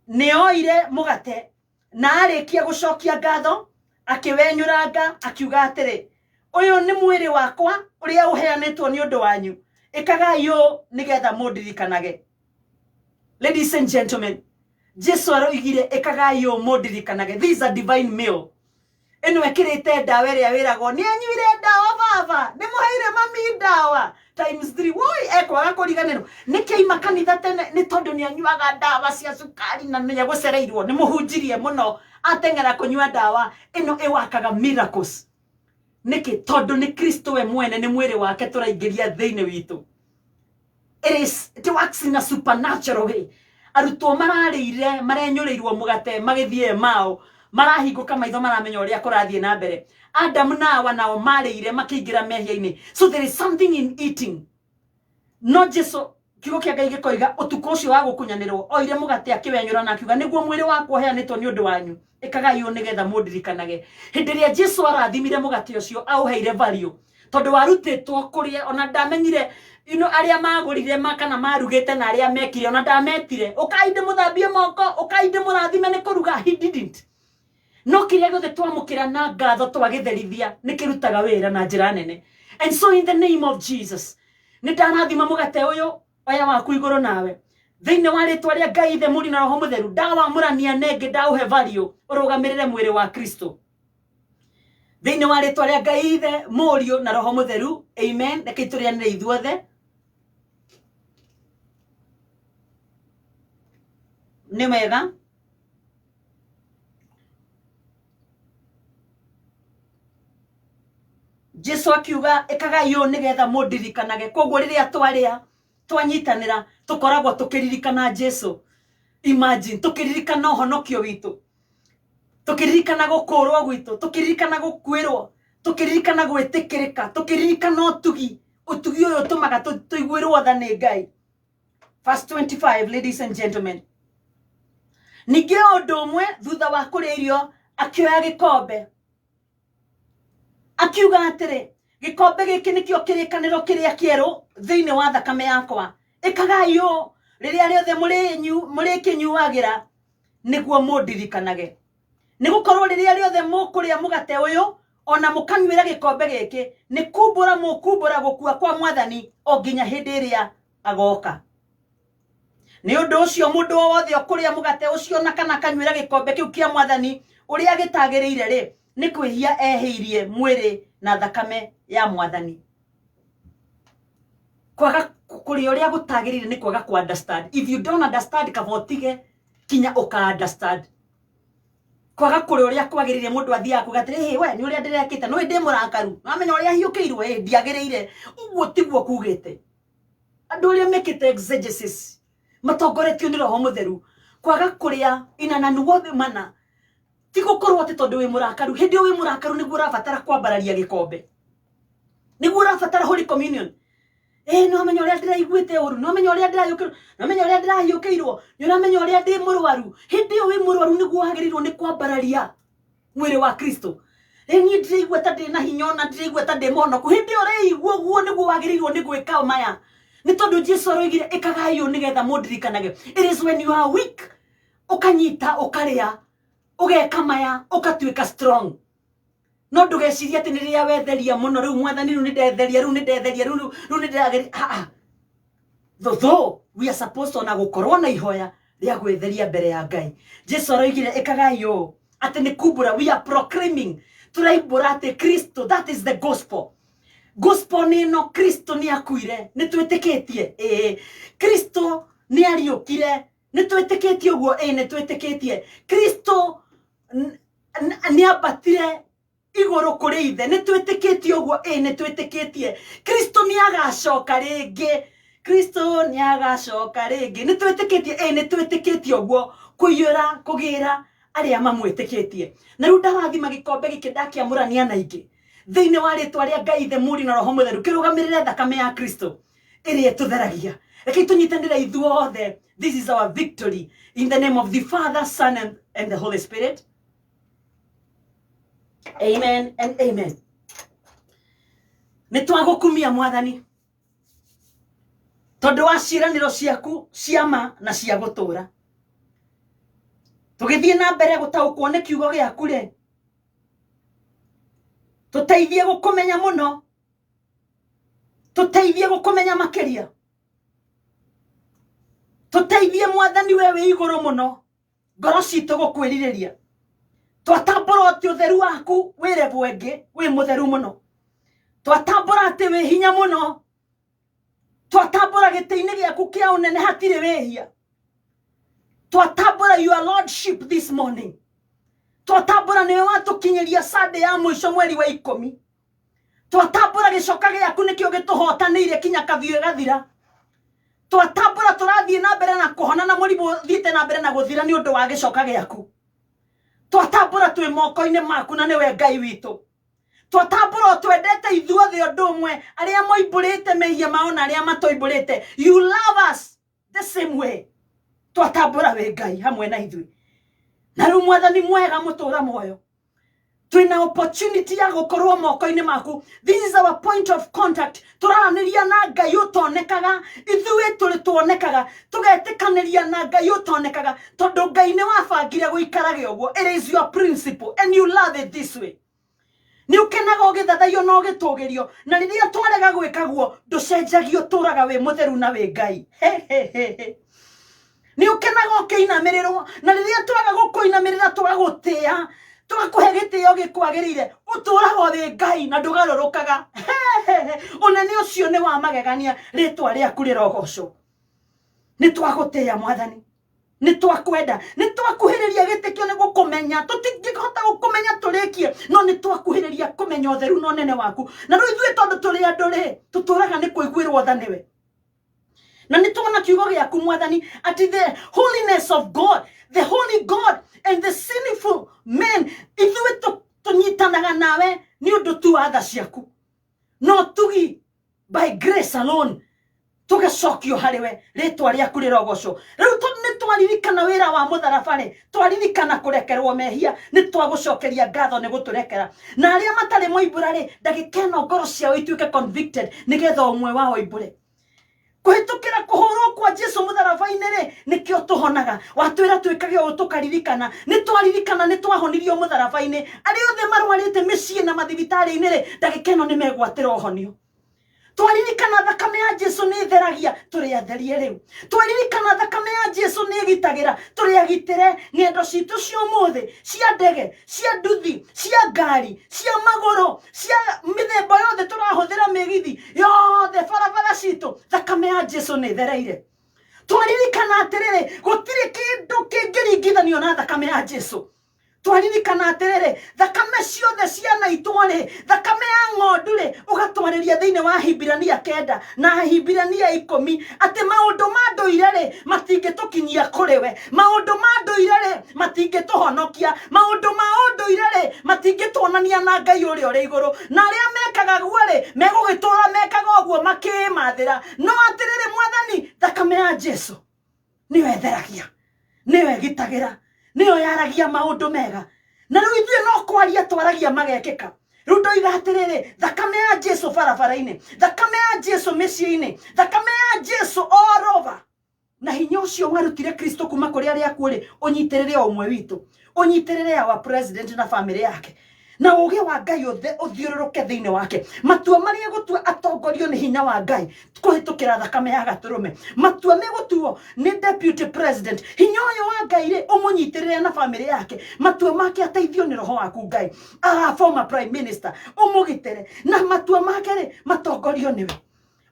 nĩ oire mũgate, na arĩkia gũcokia ngatho akĩwenyũranga, akiuga atĩrĩ, ũyũ nĩ mwĩrĩ wakwa ũrĩa ũheanĩtwo nĩ ũndũ wanyu, ĩkagai ũũ nĩgetha mũndirikanage. Ladies and gentlemen, Jesu aroigire ĩkagai ũũ mũndirikanage. This is a divine meal. Ĩno ĩkĩrĩte ndawa ĩrĩa wĩragwo nĩ anyuire ndawa, baba nĩ mũheire mami ndawa times 3, woi ekwaga kũriganĩrwo nĩkĩ aima kanitha tene, nĩ tondũ nĩ anyuaga ndawa cia cukari na nĩ egũcereirwo nĩ mũhunjirie mũno, ateng'era kũnyua ndawa. Ĩno ĩwakaga miracles. Nĩkĩ? Tondũ nĩ Kristo we mwene, nĩ mwĩrĩ wake tũraingĩria thĩinĩ witũ. It works in a supernatural way. Arutwo mararĩire marenyũrĩirwo mũgate magĩthiĩ mao, marahingũka maitho, maramenya ũrĩa kũrathiĩ na mbere. Adamu na Awa nao marĩire makĩingĩra mehia-inĩ. So there is something in eating. No Jesu Kiugo kĩa Ngai gĩkoiga ũtukũ ũcio wa gũkunyanĩrwo oire mũgate akĩwenyũra na akiuga nĩguo mwĩrĩ wakwa ũheanĩtwo nĩ ũndũ wanyu, ĩkagai ũũ nĩgetha mũndirikanage. Hĩndĩ ĩrĩa Jesu arathimire mũgate ũcio aũheire value tondũ warutĩtwo kũrĩa ona ndamenyire ino arĩa magũrire ma kana marugĩte na arĩa mekire ona ndametire ũkai ndĩmũthambie moko, ũkai ndĩmũrathime nĩ kũruga. He didn't. No kĩrĩa gĩothe twamũkĩra na ngatho twagĩtherithia nĩ kĩrutaga wĩra na njĩra nene. And so in the name of Jesus, nĩ ndarathima mũgate ũyũ, oya waku igũrũ nawe thĩinĩ wa rĩtwa rĩa Ngai Ithe, Mũriũ na Roho Mũtheru. Ndawamũrania nengĩ, ndaũhe value ũrũgamĩrĩre mwĩrĩ wa Kristo thĩinĩ wa rĩtwa rĩa Ngai Ithe, Mũriũ na Roho Mũtheru, amen. Rekei tũrĩanĩre ithuothe. Nĩ wega. Jesu akiuga ĩkagai ũũ nĩgetha mũndirikanage. Koguo rĩrĩa twarĩa twanyitanĩra tũkoragwo tũkĩririkana Jesu. Imagine, tũkĩririkana ũhonokio witũ, tũkĩririkana gũkũrwo gwitũ, tũkĩririkana gũkuĩrwo, tũkĩririkana gwĩtĩkĩrĩka, tũkĩririkana ũtugi. Ũtugi ũyũ ũtũmaga tũiguĩrwo tha nĩ Ngai. Verse 25, ladies and gentlemen. Ningĩ o ũndũ ũmwe thutha wa kũrĩa irio akĩoya gĩkombe akiuga atĩrĩ, gĩkombe gĩkĩ nĩkĩo kĩrĩkanĩro kĩrĩa kĩerũ thĩinĩ wa thakame yakwa, ĩkagai ũũ rĩrĩa rĩothe mũrĩkĩnyuagĩra nĩguo mũndirikanage. Nĩ gũkorwo rĩrĩa rĩothe mũkũrĩa mũgate ũyũ ona mũkanyuĩra gĩkombe gĩkĩ, nĩ kumbũra mũkumbũra gũkua kwa Mwathani o nginya hĩndĩ ĩrĩa agoka. Nĩ ũndũ ũcio mũndũ o wothe ũkũrĩa mũgate ũcio na kana akanyuĩra gĩkombe kĩu kĩa Mwathani ũrĩa gĩtagĩrĩire rĩ, nĩ kwĩhia ehĩirie mwĩrĩ na thakame ya Mwathani. Kwaga kũrĩa ũrĩa gũtagĩrĩire nĩ kwaga ku understand. If you don't understand, kaba ũtige kinya ũka understand. Kwaga kũrĩa ũrĩa kwagĩrĩire, mũndũ athiaga kuga atĩrĩ, "Hĩ, we nĩ ũrĩa ndĩrekĩte, nĩ ndĩ mũrakaru, wamenya ũrĩa hiũkĩirwo, ĩ ndiagĩrĩire." Ũguo tiguo kugĩte. Andũ arĩa mekĩte exegesis matongoretio nĩ Roho Mũtheru, kwaga kũrĩa inananuo mana ti gũkorwo atĩ tondũ wĩ mũrakaru. Hĩndĩ ĩyo wĩ mũrakaru nĩguo ũrabatara kwambararia gĩkombe, nĩguo ũrabatara Holy Communion. Ĩ no menya ũrĩa ndĩraiguĩte ũru, no menya ũrĩa ndĩrahiũkĩirwo, no menya ũrĩa ndĩrahiũkĩirwo, nĩ ũramenya ũrĩa ndĩ mũrwaru. Hĩndĩ ĩyo wĩ mũrwaru nĩguo wagĩrĩirwo nĩ kwambararia mwĩrĩ wa Kristo. Ĩ niĩ ndĩraigua ta ndĩ na hinya, ona ndĩraigua ta ndĩ mũhonoku. Hĩndĩ ĩyo ũreigua ũguo nĩguo wagĩrĩirwo nĩ gwĩka maya, nĩ tondũ Jesu aroigire ĩkagai ũũ nĩgetha mũndirikanage. It is when you are weak ũkanyita ũkarĩa ũgeka maya ũkatuĩka strong. No ndũgecirie atĩ nĩ rĩrĩa wetheria mũno, rĩu Mwathani, rĩu nĩ ndetheria, rĩu nĩ ndetheria, rĩu rĩu nĩ ndĩrageria. Ah, ah. Though we are supposed ona gũkorwo na ihoya rĩa gwĩtheria mbere ya Ngai, Jesu aroigire ĩkagai ũũ atĩ nĩ kumbũra. We are proclaiming, tũraimbũra atĩ Kristo, that is the gospel. Gospel nĩ ĩno: Kristo nĩ akuire, nĩ twĩtĩkĩtie? Ĩĩ. Kristo nĩ ariũkire, nĩ twĩtĩkĩtie ũguo? Ĩĩ, nĩ twĩtĩkĩtie. Kristo nĩ ambatire igũrũ kũrĩ Ithe, nĩ twĩtĩkĩtie ũguo? Ĩĩ, nĩ twĩtĩkĩtie. Kristo nĩ agacoka rĩngĩ, Kristo nĩ agacoka rĩngĩ, nĩ twĩtĩkĩtie? Ĩĩ, nĩ twĩtĩkĩtie ũguo. Kũiyũra kũgĩra arĩa mamwĩtĩkĩtie. Na rĩu ndarathima gĩkombe gĩkĩ, ndakĩamũrania na ingĩ thĩinĩ wa rĩtwa rĩa Ngai Ithe, Mũriũ na Roho Mũtheru, kĩrũgamĩrĩre thakame ya Kristo ĩrĩa ĩtũtheragia. Rekei tũnyitanĩre ithuothe. This is our victory in the name of the Father, Son and the Holy Spirit, amen and amen. Nĩ twagũkumia Mwathani tondũ wa ciĩranĩro ciaku cia ma na cia gũtũũra. Tũgĩthiĩ na mbere gũtaũkwo nĩ kiugo gĩaku rĩ, tũteithie gũkũmenya mũno, tũteithie gũkũmenya makĩria, tũteithie Mwathani, we wĩ igũrũ mũno, ngoro citũ gũkwĩrirĩria. Twatambũra atĩ ũtheru waku wĩ level ĩngĩ, wĩ mũtheru mũno. Twatambũra atĩ wĩ hinya mũno. Twatambũra gĩtĩ-inĩ gĩaku kĩa ũnene hatirĩ wĩhia. Twatambũra your lordship this morning. Twatambũra nĩwe watũkinyĩria Sunday ya mũico mweri wa 10. Twatambũra gĩcoka gĩaku nĩkĩo gĩtũhotanĩire kinya kabiũ ĩgathira. Twatambũra tũrathiĩ na mbere na kũhona na mũrimũ ũthiĩte na mbere na gũthira nĩ ũndũ wa gĩcoka gĩaku. Twatambũra twĩ moko-inĩ maku na nĩwe Ngai witũ. Twatambũra ũtwendete ithuothe ũndũ ũmwe, arĩa moimbũrĩte mehia mao na arĩa matoimbũrĩte. You love us the same way. Twatambũra wĩ Ngai hamwe na ithuĩ. Na rĩu Mwathani mwega mũtũra muoyo, twina opportunity ya gukorwo moko-inĩ maku. This is our point of contact. Tũraranĩria na Ngai ũtonekaga, ithuĩ tũrĩ tuonekaga, tũgetĩkanĩria na Ngai ũtonekaga, tondũ Ngai nĩ wabangire gũikarage ũguo. It is your principle and you love it this way. Nĩ ũkenaga ũgĩthathaiyo na ũgĩtũgĩrio, na rĩrĩa twarega gwĩka guo ndũcenjagio, tũraga wĩ mũtheru na wĩ Ngai. He, he, he, he. Nĩ ũkenaga ũkĩinamĩrĩrwo, na rĩrĩa twaga gũkũinamĩrĩra, tũgagũtĩa, tũgakũhe gĩtĩo gĩkwagĩrĩire, ũtũraga wĩ Ngai na ndũgarũrũkaga. He, he, he. Ũnene ũcio nĩ wa magegania, rĩtwa rĩaku rĩrogocwo. Nĩ twagũtĩa Mwathani, nĩ twakwenda, nĩ twakuhĩrĩria gĩtĩkio nĩ gũkũmenya. Tũtingĩhota gũkũmenya tũrĩkie, no nĩ twakuhĩrĩria kũmenya ũtheru na ũnene waku. Na rĩu ithuĩ tondũ tũrĩ andũ rĩ, tũtũraga nĩ kũiguĩrwo tha nĩwe, na nĩ tuona kiugo gĩaku Mwathani atĩ the holiness of God, the holy God and the sinful men, ithuĩ tũnyitanaga nawe nĩ ũndũ tu wa tha ciaku, no tugi by grace alone tũgacokio harĩ we. Rĩtwa rĩaku rĩrogocwo. Rĩu tondũ nĩ twaririkana wĩra wa mũtharaba rĩ, twaririkana kũrekerwo mehia, nĩ twagũcokeria ngatho nĩ gũtũrekera. Na arĩa matarĩ moimbũra rĩ, ndagĩka ĩno ngoro ciao ituĩke convicted, nĩgetha ũmwe wao oimbũre kũhĩtũkĩra kũhũrwo kwa Jesu mũtharaba-inĩ rĩ, nĩkĩo tũhonaga. Watwĩra twĩkage ũũ tũkaririkana, nĩ twaririkana nĩ twahonirio mũtharaba-inĩ. Arĩa othe marwarĩte mĩciĩ na mathibitarĩ-inĩ rĩ, ndagĩka ĩno nĩ megwatĩra ũhonio. Twaririkana thakame ya Jesu nĩ ĩtheragia, tũrĩ atherie rĩu. Twaririkana thakame ya Jesu nĩ ĩgitagĩra, tũrĩ agitĩre. Ng'endo citũ cia ũmũthĩ, cia ndege, cia nduthi, cia ngari, cia magũrũ, cia mĩthemba yothe tũrahũthĩra, mĩgithi yothe, barabara citũ, thakame ya Jesu nĩ ĩthereire. Twaririkana atĩrĩrĩ, gũtirĩ kĩndũ kĩngĩringithanio na thakame ya Jesu. Twaririkana atĩrĩrĩ, thakame ciothe cianaitwo rĩ, thakame ya ng'ondu rĩ, ũgatwarĩria thĩinĩ wa Hibirania 9 na Hibirania 10 atĩ maũndũ ma ndũire rĩ, matingĩtũkinyia kũrĩ we, maũndũ ma ndũire rĩ, matingĩtũhonokia, maũndũ ma ũndũire rĩ, matingĩtuonania na Ngai ũrĩa ũrĩ igũrũ, na arĩa mekaga guo rĩ, megũgĩtũra mekaga ũguo makĩĩmathĩra. No atĩrĩrĩ Mwathani, thakame ya Jesu nĩyo ĩtheragia, nĩyo ĩgitagĩra, nĩyo yaragia maũndũ mega, na rĩu ithuĩ no kwaria twaragia magekĩka. Rĩu ndoiga atĩrĩrĩ, thakame ya Jesu barabara-inĩ, thakame ya Jesu mĩciĩ-inĩ, thakame ya Jesu all over, na hinya ũcio warutire Kristo kuma kũrĩ arĩa akuũ rĩ, ũnyitĩrĩre o ũmwe witũ, ũnyitĩrĩre our president na famĩlĩ yake, na ũgĩ wa Ngai ũthiũrũrũke thĩinĩ wake. Matua marĩa gũtua atongorio nĩ hinya wa Ngai kũhĩtũkĩra thakame ya gatũrũme. Matua megũtuo nĩ deputy president, hinya ũyũ wa Ngai rĩ, ũmũnyitĩrĩre na famĩlĩ yake, matua make ateithio nĩ roho waku Ngai. Former prime minister ũmũgitĩre, na matua make rĩ, matongorio nĩwe.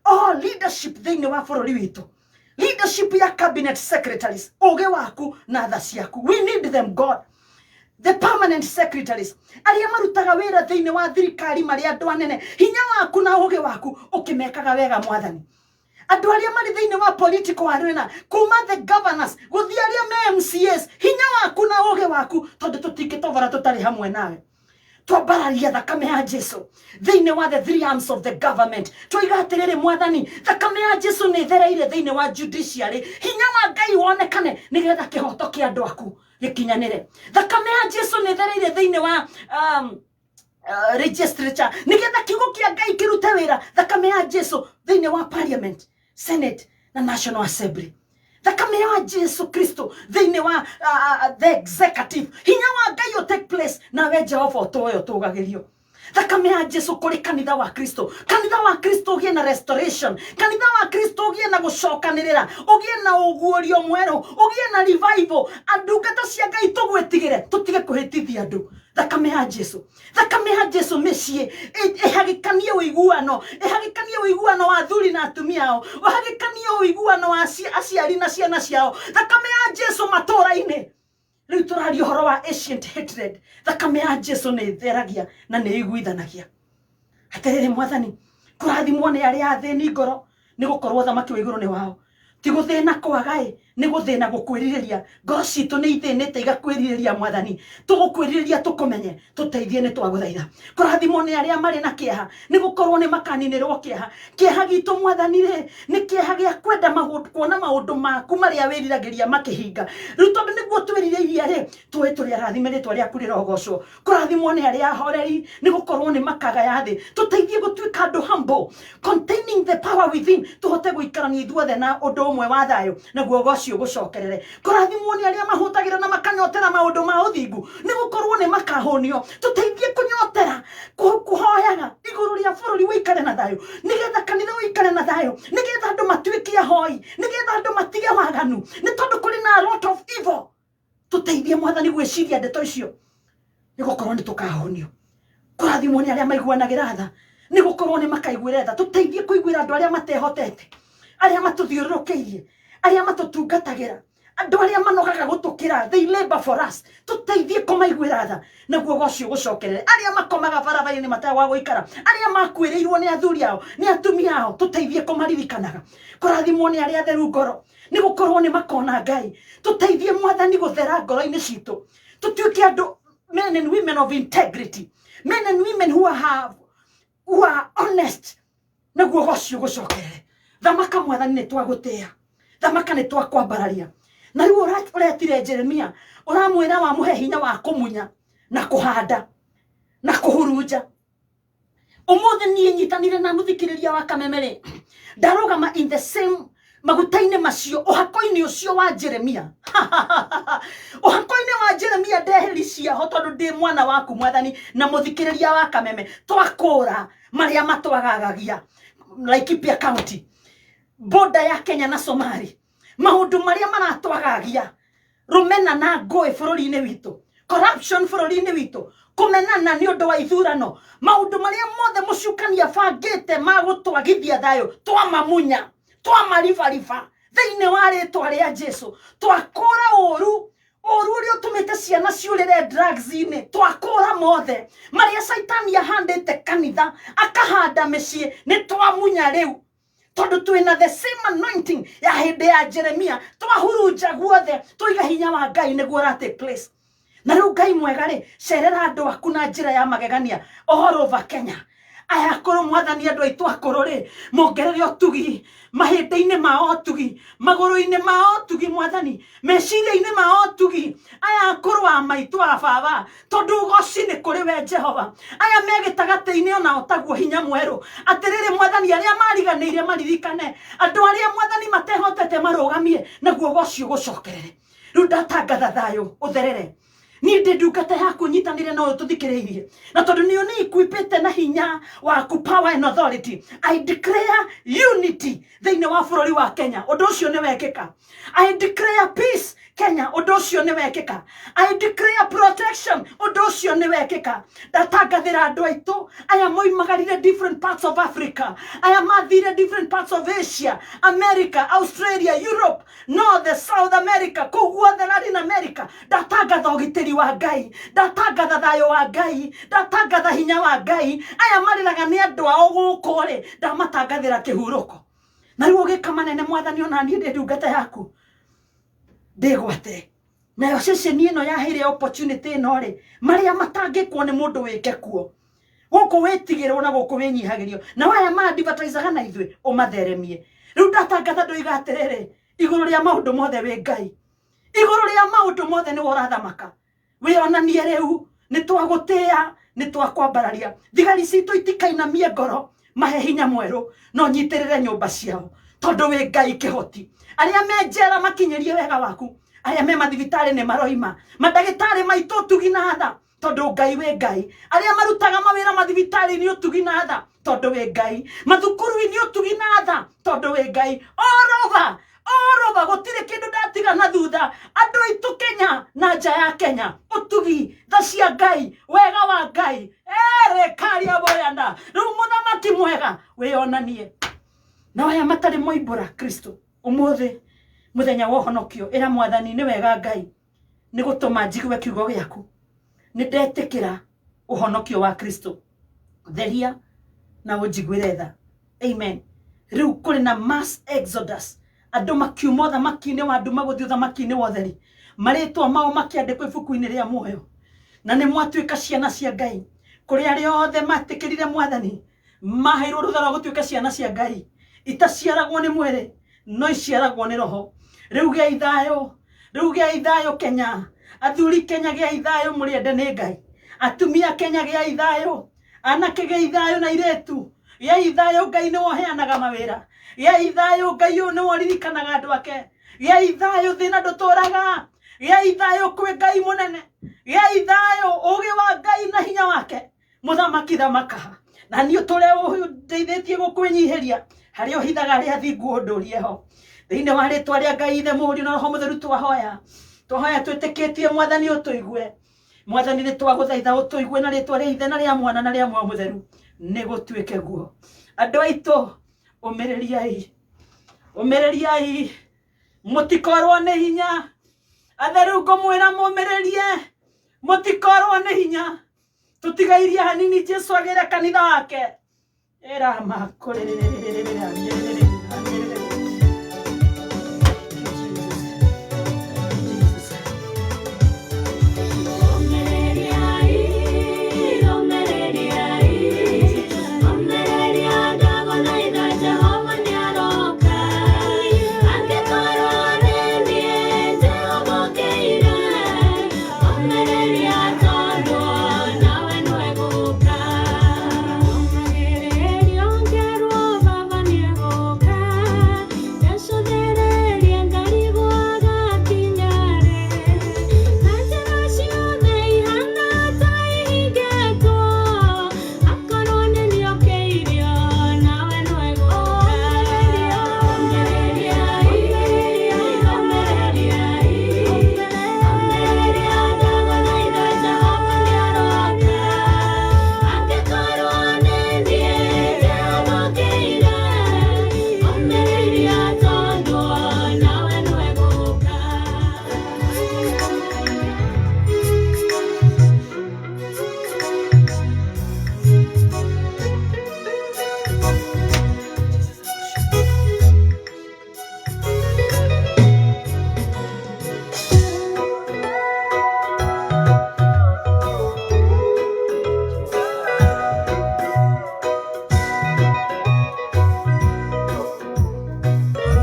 All leadership thĩinĩ wa bũrũri witũ, leadership ya cabinet secretaries, ũgĩ waku na tha ciaku, we need them, God. The permanent secretaries, arĩa marutaga wĩra thĩinĩ wa thirikari marĩ andũ anene, hinya waku na ũgĩ waku ũkĩmekaga wega Mwathani. Andũ arĩa marĩ thĩinĩ wa political arena, kuma the governors gũthiĩ arĩa me MCAs, hinya waku na ũgĩ waku, tondũ tũtingĩtobora tũtarĩ hamwe nawe. Twambararia thakame ya Jesu thĩinĩ wa the three arms of the government. Twoiga atĩrĩrĩ Mwathani, thakame ya Jesu nĩ ĩthereire thĩinĩ wa judiciary, hinya wa Ngai wonekane nĩgetha kĩhoto kĩa andũ aku gĩkinyanĩre. Thakame ya Jesu nĩ ĩthereire thĩinĩ wa legislature nĩgetha kiugo kĩa Ngai kĩrute wĩra. Thakame ya Jesu thĩinĩ wa parliament, senate na National Assembly. Thakame ya Jesu Kristo thĩinĩ wa the executive, hinya wa Ngai ũ take place, nawe Jehova ũtũoyo ũtũgagĩrio. Thakame ya Jesu kũrĩ kanitha wa Kristo, kanitha wa Kristo ũgĩe na restoration, kanitha wa Kristo ũgĩe na gũcokanĩrĩra, ũgĩe na ũguũrio mwerũ, ũgĩe na revival, andungata cia Ngai tũgwĩtigĩre, tũtige kũhĩtithia andũ. Thakame ya Jesu, thakame ya Jesu mĩciĩ ĩhagĩkanie ũiguano, ĩhagĩkanie ũiguano wa athuri na atumia ao, ũhagĩkanie ũiguano wa aciari na ciana ciao. Thakame ya Jesu matũũra-inĩ. Rĩu tũraria ũhoro wa ancient hatred, thakame ya Jesu nĩ ĩtheragia na nĩ ĩiguithanagia. Atĩrĩrĩ Mwathani, kũrathimwo nĩ arĩa athĩni ngoro, nĩ gũkorwo ũthamaki wa igũrũ nĩ wao. Ti gũthĩna kwaga ĩ, Nĩ gũthĩna gũkwĩrirĩria. Ngoro citũ nĩ ithĩnĩte igakwĩrirĩria Mwathani. Tũgũkwĩrirĩria tũkũmenye, tũteithie nĩ twagũthaitha. Kũrathimwo nĩ arĩa marĩ na kĩeha, nĩ gũkorwo nĩ makaninĩrwo kĩeha. Kĩeha gitũ Mwathani rĩ, nĩ kĩeha gĩa kwenda maũndũ, kuona maũndũ maku marĩa wĩriragĩria makĩhinga. Rĩu tondũ nĩguo twĩrirĩirie rĩ, tũĩ tũrĩ arathime, rĩtwa rĩaku rĩrogocwo. Kũrathimwo nĩ arĩa ahoreri, nĩ gũkorwo nĩ makagaya thĩ. Tũteithie gũtuĩka andũ humble, containing the power within, tũhote gũikarania ithuothe na ũndũ ũmwe wa thayũ, naguo ũgoci ũgũcokerere. Kũrathimwo nĩ arĩa mahũtagĩra na makanyotera maũndũ ma ũthingu, nĩ gũkorwo nĩ makahũnio. Tũteithie kũnyotera kũhoyaga igũrũ rĩa bũrũri ũikare na thayũ, nĩgetha kanitha ũikare na thayũ, nĩgetha andũ matuĩke ahoi, nĩgetha andũ matige waganu, nĩ tondũ kũrĩ na a lot of evil. Tũteithie Mwathani gwĩciria ndeto icio, nĩ gũkorwo nĩ tũkahũnio. Kũrathimwo nĩ arĩa maiguanagĩra tha, nĩ gũkorwo nĩ makaiguĩra tha. Tũteithie kũiguĩra andũ arĩa matehotete, arĩa matũthiũrũrũkĩirie, arĩa matũtungatagĩra, andũ arĩa manogaga gũtũkĩra, they labor for us. Tũteithie kũmaiguĩra tha, naguo ũgoci ũgũcokerere. Arĩa makomaga barabara-inĩ matarĩ gwa gũikara, arĩa makuĩrĩirwo nĩ athuri ao, nĩ atumia ao, tũteithie kũmaririkanaga. Kũrathimwo nĩ arĩa atheru ngoro, nĩ gũkorwo nĩ makona Ngai. Tũteithie Mwathani gũthera ngoro-inĩ citũ, tũtuĩke andũ men and women of integrity, men and women who are honest, naguo ũgoci ũgũcokerere. Thamaka Mwathani, nĩ twagũtĩĩa. Thamaka, nĩ twakwambararia. Na rĩu ũretire Jeremia, ũramwĩra wamũhe hinya wa kũmunya na kũhanda na kũhurunja. Ũmũthĩ niĩ nyitanire na mũthikĩrĩria wa Kameme rĩ, ndarũgama in the same maguta-inĩ macio, ũhako-inĩ ũcio wa Jeremia, ũhako-inĩ wa Jeremia, ndeheri ciaho, tondũ ndĩ mwana waku Mwathani na mũthikĩrĩria wa Kameme. Twakũra marĩa matwagagagia Laikipia County, border ya Kenya na Somali, maũndũ marĩa maratwagagia, rũmena na ngũĩ bũrũri-inĩ witũ, corruption bũrũri-inĩ witũ, kũmenana nĩ ũndũ wa ithurano, maũndũ marĩa mothe mũcukani abangĩte ma gũtwagithia thayũ, twamamunya, twamaribariba thĩinĩ wa rĩtwa rĩa Jesu. Twakũra ũru, ũru ũrĩa ũtũmĩte ciana ciũrĩre drugs-inĩ, twakũra mothe marĩa Caitani ahandĩte kanitha, akahanda mĩciĩ, nĩ twamunya rĩu, tondũ twĩna the same anointing ya hĩndĩ ya Jeremia. Twahurunja guothe, twaiga hinya wa Ngai nĩguo ũra take place. Na rĩu Ngai mwega rĩ, cerera andũ aku na njĩra ya magegania all over Kenya. Aya akũrũ Mwathani, andũ aitũ akũrũ rĩ, mongerere ũtugi mahĩndĩ-inĩ mao, ũtugi magũrũ-inĩ mao, ũtugi Mwathani meciria-inĩ mao, ũtugi aya akũrũ a maitũ a baba, tondũ ũgoci nĩ kũrĩ we Jehova. Aya me gĩtagatĩ-inĩ onao taguo, hinya mwerũ. Atĩrĩrĩ Mwathani, arĩa mariganĩire maririkane, andũ arĩa Mwathani matehotete marũgamie, naguo ũgoci ũgũcokerere. Rĩu ndatangatha thayũ ũtherere. Niĩ ndĩ ndungata yaku, nyitanĩre na ũyũ tũthikĩrĩirie, na tondũ nĩ ũnĩ-equipĩte na hinya waku, power and authority, I declare unity thĩinĩ wa bũrũri wa Kenya. Ũndũ ũcio nĩ wekĩka. I declare peace Kenya. Ũndũ ũcio nĩ wekĩka. I declare protection. Ũndũ ũcio nĩ wekĩka. Ndatangathĩra andũ aitũ aya moimagarire different parts of Africa, aya mathire different parts of Asia, America, Australia, Europe, North, South America, kũu guothe Latin America, ndatangatha ũgitĩri wa Ngai, ndatangatha thayũ wa Ngai, ndatangatha hinya wa Ngai. Aya marĩraga nĩ andũ ao gũkũ rĩ, ndamatangathĩra kĩhurũko. Na rĩu ũgĩka manene Mwathani, ona niĩ ndĩ ndungata yaku, ndĩgwate nayo ceceni ĩno yaheire opportunity ĩno rĩ, marĩa matangĩkwo nĩ mũndũ wĩke kuo gũkũ wĩtigĩrwo na gũkũ wĩnyihagĩrio, na aya maadvertisaga na ithuĩ ũmatheremie. Rĩu ndatangatha, ndoiga atĩrĩrĩ, igũrũ rĩa maũndũ mothe wĩ Ngai, igũrũ rĩa maũndũ mothe nĩwe ũrathamaka. Wĩonanie rĩu, nĩ twagũtĩĩa, nĩ twakwambararia. Thigari citũ itikainamie ngoro, mahe hinya mwerũ, no nyitĩrĩre nyũmba ciao, tondũ wĩ Ngai kĩhoti. Arĩa me njera makinyĩrie wega waku, arĩa me mathibitarĩ nĩ maroima, mandagĩtarĩ maitũ ũtugi na tha, tondũ Ngai wĩ Ngai. Arĩa marutaga mawĩra mathibitarĩ-inĩ, ũtugi na tha, tondũ wĩ Ngai. Mathukuru-inĩ, ũtugi na tha, tondũ wĩ Ngai. All over, all over, gũtirĩ kĩndũ ndatiga na thutha. Andũ aitũ Kenya na nja ya Kenya, ũtugi, tha cia Ngai, wega wa Ngai erekaria boyanda. Rĩu mũthamaki mwega, wĩonanie na aya matarĩ moimbũra Kristo ũmũthĩ mũthenya wa ũhonokio. Ĩra Mwathani, nĩ wega Ngai nĩ gũtũma njigue kiugo gĩaku, nĩ ndetĩkĩra ũhonokio wa Kristo, theria na ũnjiguĩre tha. Amen. Rĩu kũrĩ na mass exodus. Andũ makiuma ũthamaki-inĩ wa nduma gũthiĩ ũthamaki-inĩ wa ũtheri, marĩtwa mao makĩandĩkwo ibuku-inĩ rĩa muoyo, na nĩ mwatuĩka ciana cia Ngai. Kũrĩ arĩa othe matĩkĩrire Mwathani maheirwo rũtha rwa gũtuĩka ciana cia Ngai, itaciaragwo nĩ mwĩrĩ no iciaragwo nĩ roho. Rĩu gĩai thayũ, rĩu gĩai thayũ Kenya, athuri Kenya gĩai thayũ, mũrĩende nĩ Ngai. Atumia Kenya gĩai thayũ, anake gĩai thayũ na airĩtu gĩai thayũ. Ngai nĩwe ũheanaga mawĩra. Gĩai thayũ, Ngai ũyũ nĩwe ũririkanaga andũ ake. Gĩai thayũ, thĩna ndũtũraga. Gĩai thayũ kwĩ Ngai mũnene. Gĩai thayũ, ũgĩ wa Ngai na hinya wake. Mũthamaki thamaka na niĩ ũtũre ũndeithĩtie gũkwĩnyihĩria harĩa ũhithaga arĩa athingu ũndũrie ho. Thĩinĩ wa rĩtwa rĩa Ngai Ithe, Mũriũ na Roho Mũtheru twahoya, twahoya twĩtĩkĩtie Mwathani ũtũigue. Mwathani nĩ twagũthaitha ũtũigue na rĩtwa rĩa Ithe na rĩa Mwana na rĩa Muoyo Mũtheru, nĩ gũtuĩke guo. Andũ aitũ, ũmĩrĩriai, ũmĩrĩriai, mũtikorwo nĩ hinya. Atheru ngũmwĩra mũmĩrĩrie, mũtikorwo nĩ hinya. Tũtigairie hanini Jesu agĩre kanitha wake. Ĩrama kũrĩrĩrĩrĩrĩrĩrĩrĩrĩrĩrĩ.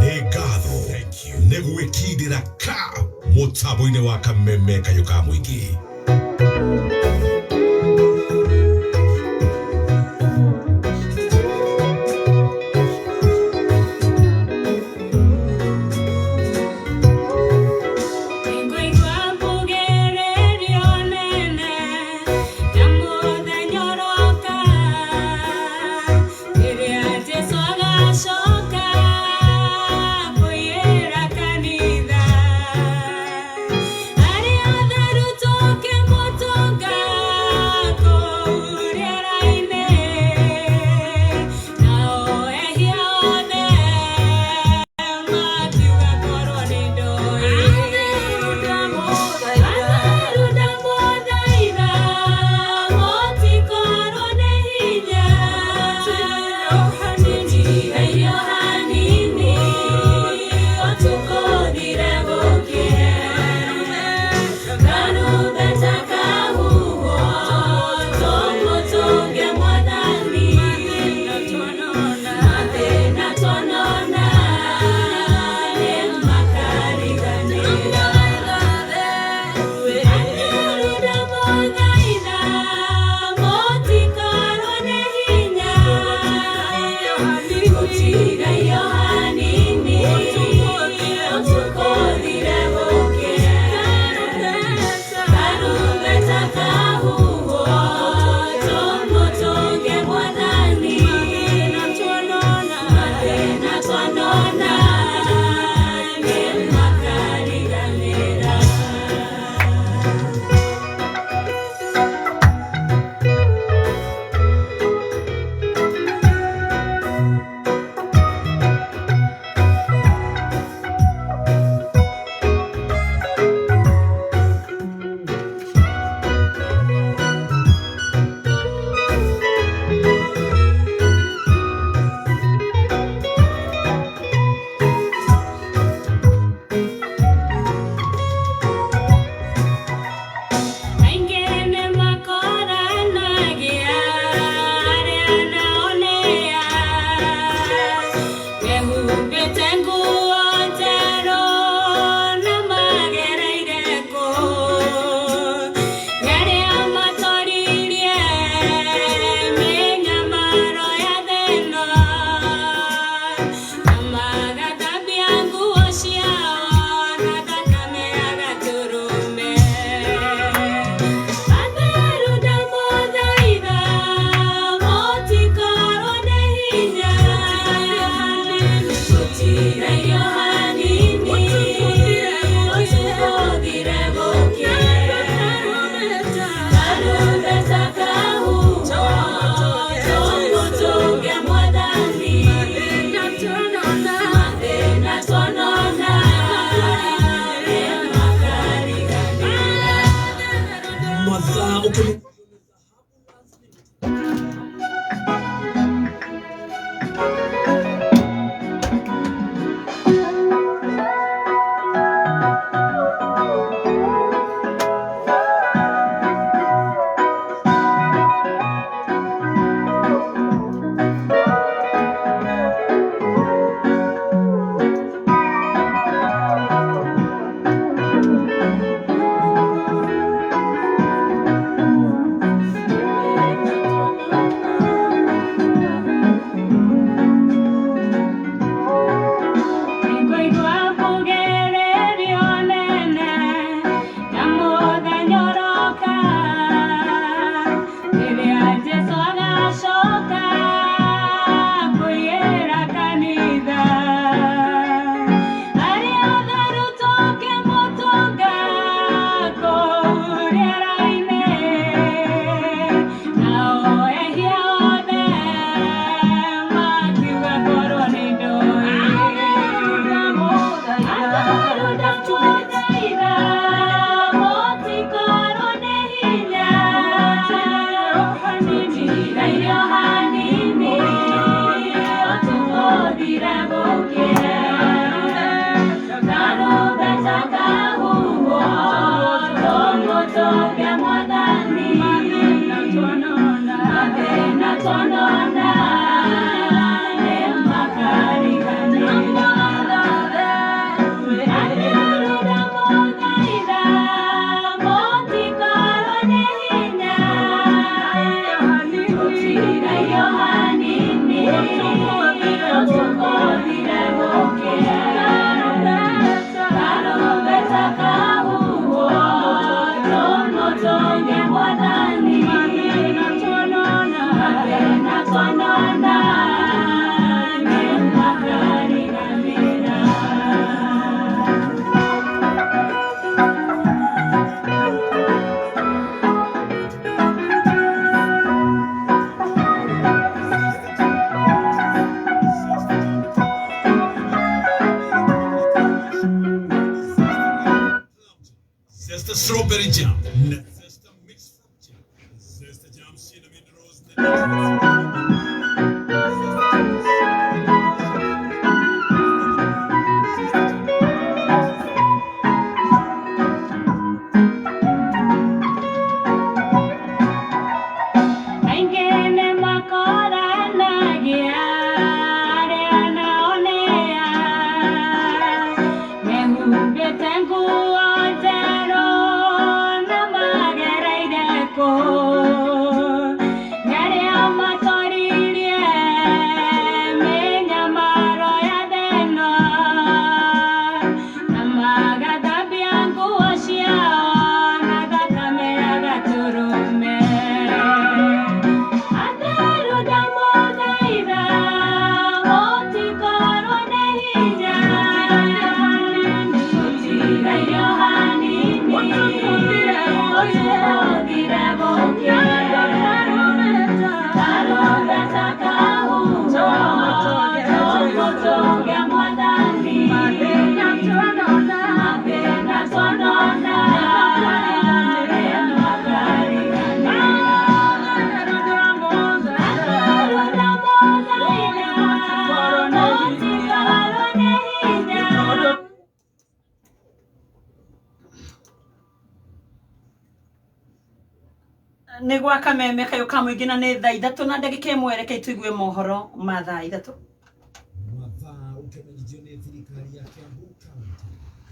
Nĩ ngatho nĩ gwĩkindĩra ka mũtambo-inĩ wa Kameme Kayũ ka Mũingĩ. Arĩa atheru tũke. Rĩrĩa Jesũ agacoka kũiyĩra kanitha, arĩa atheru tũkĩmũtũnga kũu rĩera-inĩ, nao ehia othe makiuga korwo nĩ ndũĩ. Atheru ndamũthaitha, mũtikorwo nĩ hinya, tũtigaire hanini, tũgũthire gũkĩe. Karumbeta kahuhwo, tũmũtũnge Mwathani, mathĩna tuonona nĩmakariganĩra. Atheru ndamũthaitha, mũtikorwo nĩ hinya, tũtigaire hanini, tũgũthire gũkĩe. Karumbeta kahuhwo, tũmũtũnge Mwathani, mathĩna tuonona nĩmakariganĩra. Zesta strawberry jam. Zesta mixed fruit jam. Zesta jam cinnamon rose. Aingĩ nĩmakoranagia arĩa nao nĩa mehumbĩte nguo njerũ na magereire kũu, nĩ arĩa matoririe mĩnyamaro ya thĩna na magathambia nguo ciao na thakame ya Gatũrũme. Atheru ndamũthaitha, mũtikorwo nĩ hinya, tũtigaire hanini, tũgũthire gũkĩe. Karumbeta kahuhwo, tũmũtũnge Mwathani, mathĩna tuonona nĩmakariganĩra. Atheru ndamũthaitha, mũtikorwo nĩ hinya. Nĩ gwa kameme kayũ ka mũingĩ na nĩ thaa 3 na ndagĩka 1, reke tũigue mohoro ma thaa 3. Mathaa ũkĩmenyithio nĩ thirikari ya Kiambu County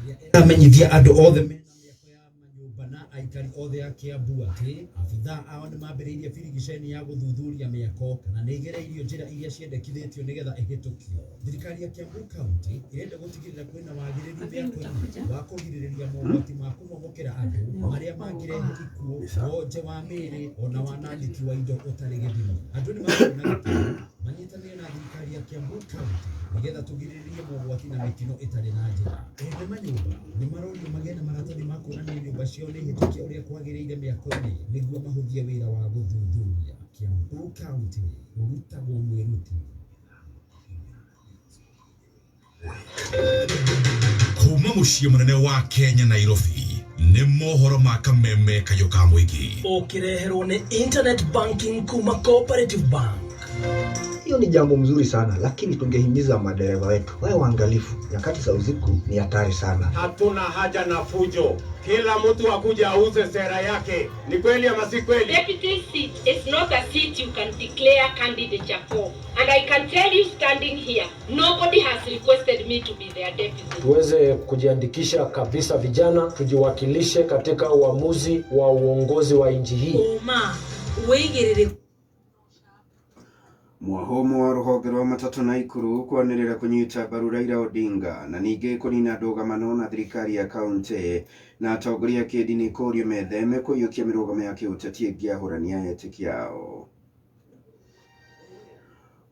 ĩrĩa ĩramenyithia andũ othe mena mĩako ya manyũmba na aikari othe a Kiambu atĩ abithaa ao nĩ mambĩrĩirie birigiceni ya gũthuthuria mĩako kana nĩ ĩgereirio njĩra iria ciendekithĩtio nĩgetha ĩhĩtũkio. Thirikari ya Kiambu County ĩrenda gũtigĩrĩra kwĩna wagĩrĩru mĩako-inĩ wa kũgirĩrĩria mogwati ma kũmomokera andũ marĩa mangĩrehe ikuũ, wonje wa mĩĩrĩ ona wanangĩki wa indo ũtarĩ gĩthimi. Andũ nĩ makorwo na gĩtĩo manyitanĩre na thirikari ya Kiambu County nĩgetha tũgirĩrĩrie mogwati na mĩtino ĩtarĩ na njĩra. Ene manyũmba nĩ marorio magĩe na maratathi ma kuonania nyũmba ciao nĩ hĩtũkie ũrĩa kwagĩrĩire mĩako-inĩ nĩguo mahũthie wĩra wa gũthuthuria. Kiambu County, ũrutagwo mwĩruti. Kuma mũciĩ mũnene wa Kenya Nairobi nĩ mohoro ma kameme kayũ ka mũingĩ. Ũkĩreherwo nĩ internet banking kuma Cooperative Bank. Hiyo ni jambo mzuri sana, lakini tungehimiza madereva wetu wawe waangalifu. Nyakati za usiku ni hatari sana. Hatuna haja na fujo, kila mtu akuja auze sera yake. Ni kweli ama si kweli? Deputy seat is not a seat you can declare candidature for. And I can tell you standing here, nobody has requested me to be their deputy. Tuweze kujiandikisha kabisa, vijana tujiwakilishe katika uamuzi wa uongozi wa nchi hii. Ũma wĩigĩrĩrĩku. Mwahomo wa rũhonge rwa matatũ Naikuru kwanĩrĩra kũnyita mbaru Raila Odinga na ningĩ kũnina ndũgamano na thirikari ya kaunti na atongoria a kĩndini kũũrio metheme kũiyũkia mĩrũgamo ya kĩũteti ĩngĩahũrania etĩkia ao.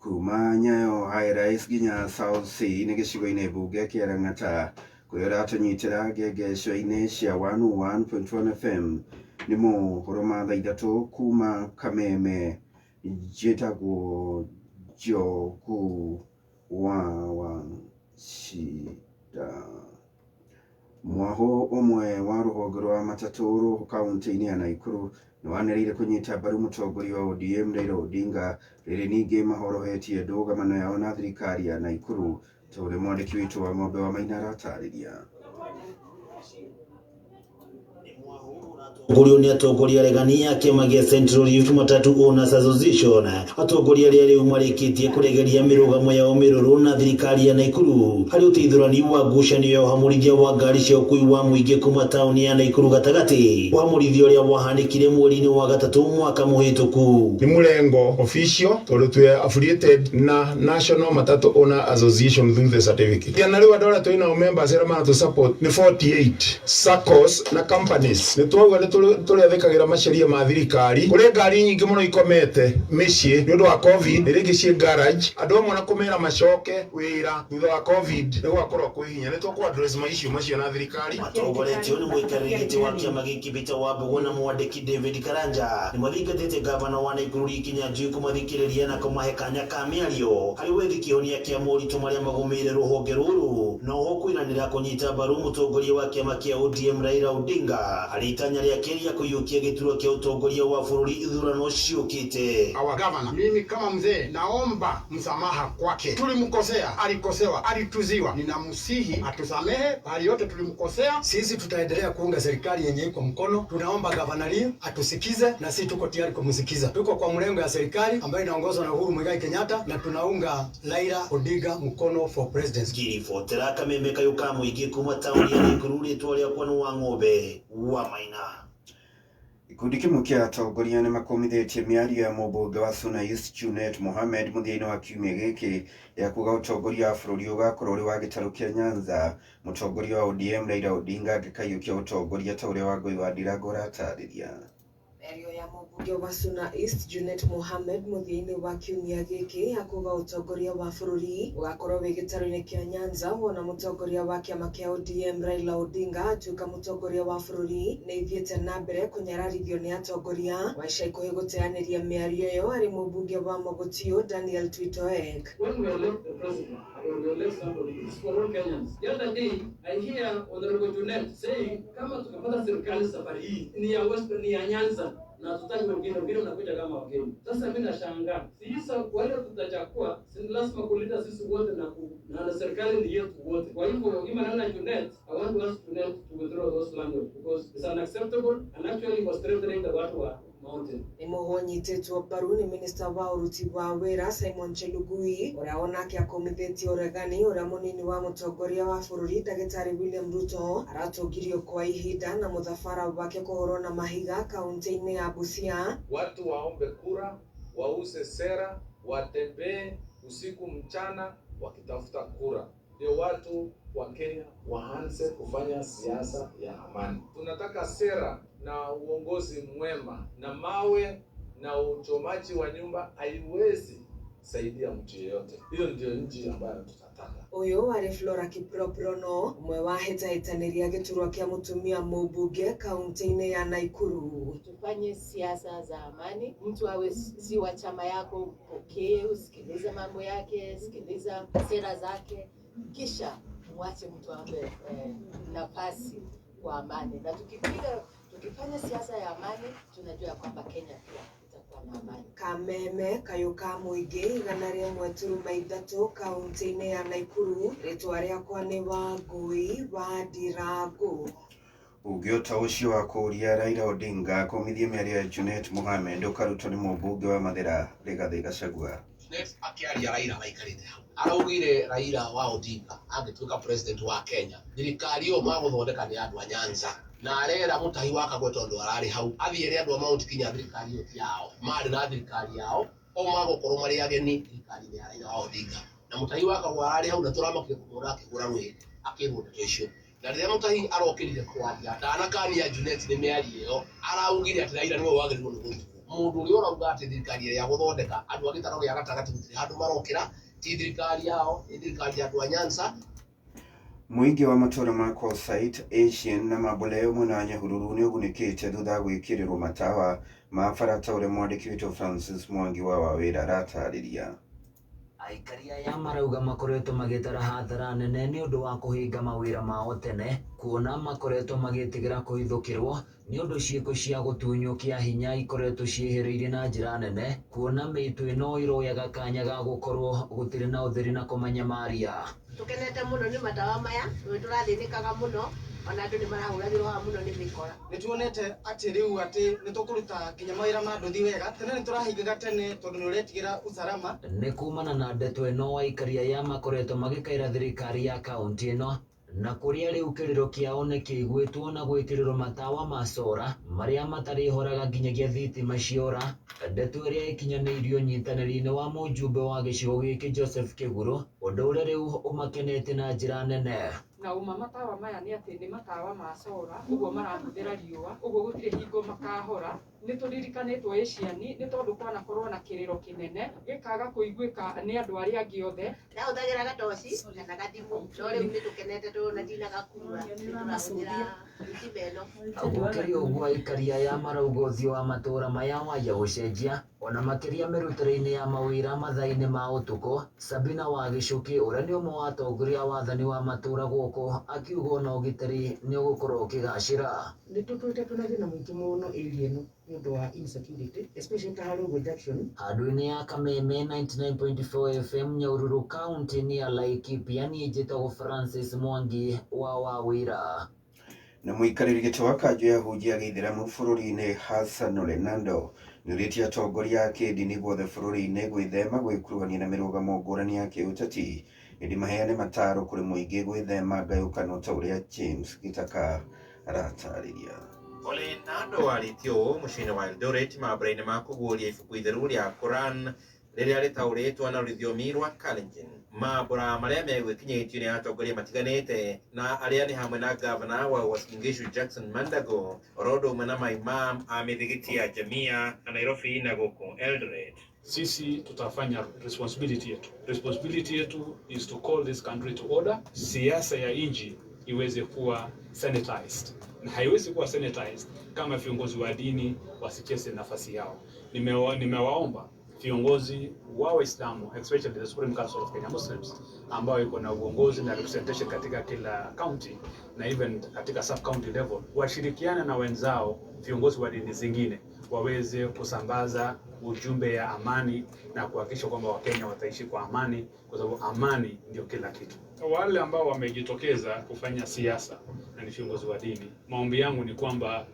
Kuma Nyayo High Rise nginya South C nĩ gĩcigo-inĩ mbunge kĩa Lang'ata kũrĩa ũratũnyitĩra ngengesho-inĩ cia 101.1 FM. Nĩ mohoro ma thaa 3 kuma Kameme. Njĩtagwo Njogu wa Wachira. Mwaho ũmwe wa rũhonge rwa matatũ kaunti-inĩ ya Nakuru nĩ wanĩrĩire kũnyita mbaru mũtongoria wa ODM Raila Odinga rĩrĩ ningĩ mahorohetie ndũgamano yao na thirikari ya Nakuru ta ũrĩa mwandĩki witũ wa Ng'ombe wa Maina aratarĩria. Tongorio nĩ atongoria aregani a kĩama gĩa Central Rift Matatu Owners Association. Atongoria arĩa rĩu marĩkĩtie kũregeria mĩrũgamo yao mĩrũrũ na thirikari ya Nakuru harĩ ũteithũrani wa ngucanio ya ũhamũrithia wa ngari cia ũkuui wa mũingĩ kuma taũni ya Nakuru gatagatĩ, ũhamũrithia ũrĩa wahanĩkire mweri-inĩ wa gatatũ mwaka mũhĩtũku. Ni murengo official tondu twi affiliated na National Matatu Owner Association through the certificate. Na riu andu aria twi nao members aria maratu support ni 48 SACCOs na companies. Ni twauga ni tũrĩathĩkagĩra maceria ma thirikari. Kũrĩ ngari nyingĩ mũno ikomete mĩciĩ nĩ ũndũ wa COVID, nĩ rĩngĩ ciĩ garage. Andũ amwe na kũmera macoke wĩra thutha wa COVID nĩ gũgakorwo kwĩ hinya. Nĩ tũkũ address ma issue macio na thirikari. Matongoretio nĩ mũikarĩri gĩtĩ wa kĩama gĩkĩ Peter Wambũgũ na mwandĩki David Karanja nĩ mathingatĩte gavana wa Nakuru Lee Kinyanjui kũmathikĩrĩria na kũmahe kanya ka mĩario harĩ wethi kĩhonia kĩa moritũ marĩa magũmĩire rũhonge rũrũ, na oho kwĩranĩra kũnyita mbaru mũtongoria wa kĩama kĩa ODM Raila Odinga harĩ itanya rĩake rĩa kũiyũkia gĩturwa kĩa ũtongoria wa bũrũri ithurano ciũkĩte. Our governor, mimi kama mzee naomba msamaha kwake. Tulimkosea, alikosewa, alituziwa. Ninamsihi atusamehe pahali yote tulimkosea. Sisi tutaendelea kuunga serikali yenye iko mkono. Tunaomba gavana Lee atusikize na sisi tuko tayari kumsikiza. Tuko kwa mrengo ya serikali ambayo inaongozwa na Uhuru Muigai Kenyatta na tunaunga Raila Odinga mkono for presidency. Ngiribotera Kameme kayũ ka mũingĩ kuma taũni ya Nakuru rĩtwa rĩakwa nĩ wa Ng'ombe wa Maina. Gĩkundi kĩmwe kĩa atongoria nĩ makũmithĩtie mĩario ya mũmbunge wa Suna East Junet Mohamed mũthia-inĩ wa kiumia gĩkĩ ya kuga ũtongoria wa bũrũri ũgakorwo ũrĩ wa gĩtarũ kĩa Nyanza. Mũtongoria wa ODM Raila Odinga angĩkaiyũkia ũtongoria ta ũrĩa Wangũi wa Ndirango aratarĩria. Mĩario ya mũmbunge wa Suna East Junet Mohamed mũthia-inĩ wa kiumia gĩkĩ ya kuga ũtongoria wa bũrũri ũgakorwo wĩ gĩtarũ-inĩ kĩa Nyanza wona mũtongoria wa kĩama kĩa ODM Raila Odinga atuĩka mũtongoria wa bũrũri nĩ ithiĩte na mbere kũnyararithio nĩ atongoria wa ica ikuhĩ gũteanĩria mĩario ĩyo arĩ mũmbunge wa Mogotio Daniel Tuitoek. When we elect the president or we elect somebody, it's for all Kenyans. The other day, I hear Honorable Junet saying kama tukapata serikali safari hii ni ya West, ni ya Nyanza na hatutaki wengine, wengine mnakuja kama wageni. Sasa mimi nashangaa, sasa wale tutachagua, si lazima kulinda sisi wote na serikali ni yetu wote. Kwa hivyo hii maneno ya Junet, I want to ask Junet to withdraw those language because it's unacceptable and actually was threatening the watu wa mountain. Nĩ mũhwo ũnyitĩtwo mbaru nĩ minista wa ũruti wa wĩra Simon Chelugui ũrĩa onake akomithĩtie ũregani ũrĩa mũnini wa mũtongoria wa bũrũri ndagĩtarĩ William Ruto aratũngirio kwa ihinda na mũthabara wake kũhũrwo na mahiga kaunti-inĩ ya Busia. Watu waombe kura, wauze sera, watembee usiku mchana wakitafuta kura, ndio watu wa Kenya waanze kufanya siasa ya amani. Tunataka sera na uongozi mwema, na mawe na uchomaji wa nyumba haiwezi saidia mtu yeyote. Hiyo ndio nchi ambayo tunataka. Ũyũ warĩ Flora Kiproprono ũmwe wa hĩtahĩtanĩria gĩturwa kĩa mũtumia mũmbunge kaunti-inĩ ya Nakuru. Tufanye siasa za amani, mtu awe si wa chama yako, mpokee, usikilize mambo yake, sikiliza sera zake, kisha mwache mtu aombe nafasi kwa amani. Na tukifanya siasa ya amani, tunajua kwamba Kenya pia itakuwa na amani. Kameme kayũ ka mũingĩ 103.3 kaunti-inĩ ya Nakuru rĩtwa rĩakwa nĩ Wangũi wa Ndirango. Uge ota ũcio wa kũũria Raila Odinga kũmithie mĩario ya Junet Mohamed ũkarutwo nĩ mũmbunge wa Mathĩra Rigathĩ Gachagua. Junet akĩaria Raila maikarĩte hau araugire Raila wa Odinga angĩtuĩka president wa Kenya thirikari ĩyo magũthondeka nĩ andũ a Nyanza na arera Mutahi wa Kagwe tondũ ararĩ hau athiĩ ere andũ a Mount Kenya thirikari ĩyo ti yao marĩ na thirikari yao o magũkorwo marĩ ageni thirikari-inĩ ya Raila wa Odinga na Mutahi wa Kagwe ararĩ hau na tũramakire kũmwona akĩhũra rwĩ akĩrwo ndeto icio na rĩrĩa Mutahi arokĩrire kwaria ndanakania Junet nĩ mĩario ĩyo araugire atĩ Raila nĩwe wagĩrĩirwo nĩ gũthurwo. Mundu uria urauga ati thirikari ĩrĩa gũthondeka andũ a gĩtaro gĩa gatagatĩ gũtirĩ handũ marokĩra, ti thirikari yao, nĩ thirikari ya andũ a Nyanza. Mũingĩ wa matũũra ma Kossait, Asian na Mamboleo mwena wa Nyahururu nĩ ũgunĩkĩte thutha wa gwĩkĩrĩrwo matawa ma bara ta ũrĩa mwandĩki witũ Francis Mwangi wa Wawĩra aratarĩria. Aikari aya marauga makoretwo magĩtara hathara nene nĩ ũndũ wa kũhinga mawĩra mao tene, kuona makoretwo magĩtigĩra kũhithũkĩrwo nĩ ũndũ ciĩko cia gũtunywo kĩa hinya ikoretwo ciĩhĩrĩirie na njĩra nene, kuona mĩtũ ĩno ĩroyaga kanya ga gũkorwo gũtirĩ na ũtheri na kũmanyamaria. Tukenete muno ni matawa maya nĩ tũrathĩnĩkaga mũno ona andũ nĩ marahũragĩrwo haha mũno nĩ mĩkora. Nĩ tuonete atĩ rĩu atĩ nĩ tũkũruta nginya mawĩra ma nduthi wega. Tene nĩ tũrahingaga tene tondũ nĩ ũretigĩra usalama. Nĩ kumana na ndeto ĩno, aikari aya makoretwo magĩkaĩra thirikari ya kaunti ĩno na kũrĩa rĩu kĩrĩro kĩao nĩ kĩiguĩtwo na gwĩkĩrĩrwo matawa ma cora marĩa matarĩhoraga nginyagia thitima ciora. Ndeto ĩrĩa ĩkinyanĩirio ũnyitanĩri-inĩ wa mũjumbe wa gĩcigo gĩkĩ Joseph Kĩguru, ũndũ ũrĩa rĩu ũmakenetie na njĩra nene. Na uma matawa maya nĩ atĩ nĩ matawa ma cora, ũguo marahũthĩra riũa, ũguo gũtirĩ hingo makahora. Nĩ tũririkanĩtwo Asian nĩ tondũ kwanakorwo na kĩrĩro kĩnene gĩkaga kũiguĩka nĩ andũ arĩa angĩ othe. Ndahũthagĩra gatoci kana gathimũ, no rĩu nĩ tũkenete tondũ ona ndinagakua, nĩ tũrahũthĩra thitima ĩno. Gũkĩrĩ ũguo, aikari aya marauga ũthiũ wa matũũra maya waya gũcenjia ona makĩria mĩrutĩre-inĩ ya mawĩra mathaa-inĩ ma ũtukũ. Sabina wa Gĩcũkĩ, ũrĩa nĩ ũmwe wa atongoria a wathani wa matũũra gũkũ, akiuga ona ũgitĩri nĩ ũgũkorwo ũkĩgacĩra. Nĩ tũtũĩte twĩna thĩna mũingĩ mũno area ĩno nĩ ũndũ wa insecurity, especially ta harĩa ũguo junction. Handũ-inĩ ya Kameme 99.4 FM, Nyahururu County nĩ ya Laikipia. Niĩ njĩtagwo Francis Mwangi wa Wawĩra. Na mũikarĩri gĩtĩ wa kanjũ ya hunjia gĩithĩramu bũrũri-inĩ Hassan Ole nĩũrĩtie atongoria a kĩndini guothe bũrũri-inĩ gwĩthema gwĩkuruhania na mĩrũgamo ngũrani ya kĩũteti, ĩndĩ maheane mataro kũrĩ mũingĩ gwĩthema ngayũkano ta ũrĩa James Gitaka aratarĩria. Ole Nando warĩtie ũũ mũciĩ-inĩ wa Eldoret mambura-inĩ ma kũguũria ibuku itheru rĩa Quran rĩrĩa rĩtaũrĩtwo na rũthiomi rwa Kalenjin. Mambura marĩa megwĩkinyĩtio nĩ atongoria matiganĩte na arĩa nĩ hamwe na gavana wa Uasin Gishu Jackson Mandago, oro ũndũ ũmwe na maimam a mĩthigiti ya Jamia na Nairobi na gũkũ Eldoret. Sisi tutafanya responsibility yetu. Responsibility yetu is to call this country to order. Siasa ya nchi iweze kuwa sanitized, na haiwezi kuwa sanitized kama viongozi wa dini wasicheze nafasi yao. Nimewaomba viongozi wa Waislamu, especially the Supreme Council of Kenya Muslims, ambayo iko na uongozi na representation katika kila county na even katika sub county level, washirikiane na wenzao viongozi wa dini zingine waweze kusambaza ujumbe ya amani na kuhakikisha kwamba Wakenya wataishi kwa amani, kwa sababu amani ndio kila kitu. Wale ambao wamejitokeza kufanya siasa na ni viongozi wa dini, maombi yangu ni kwamba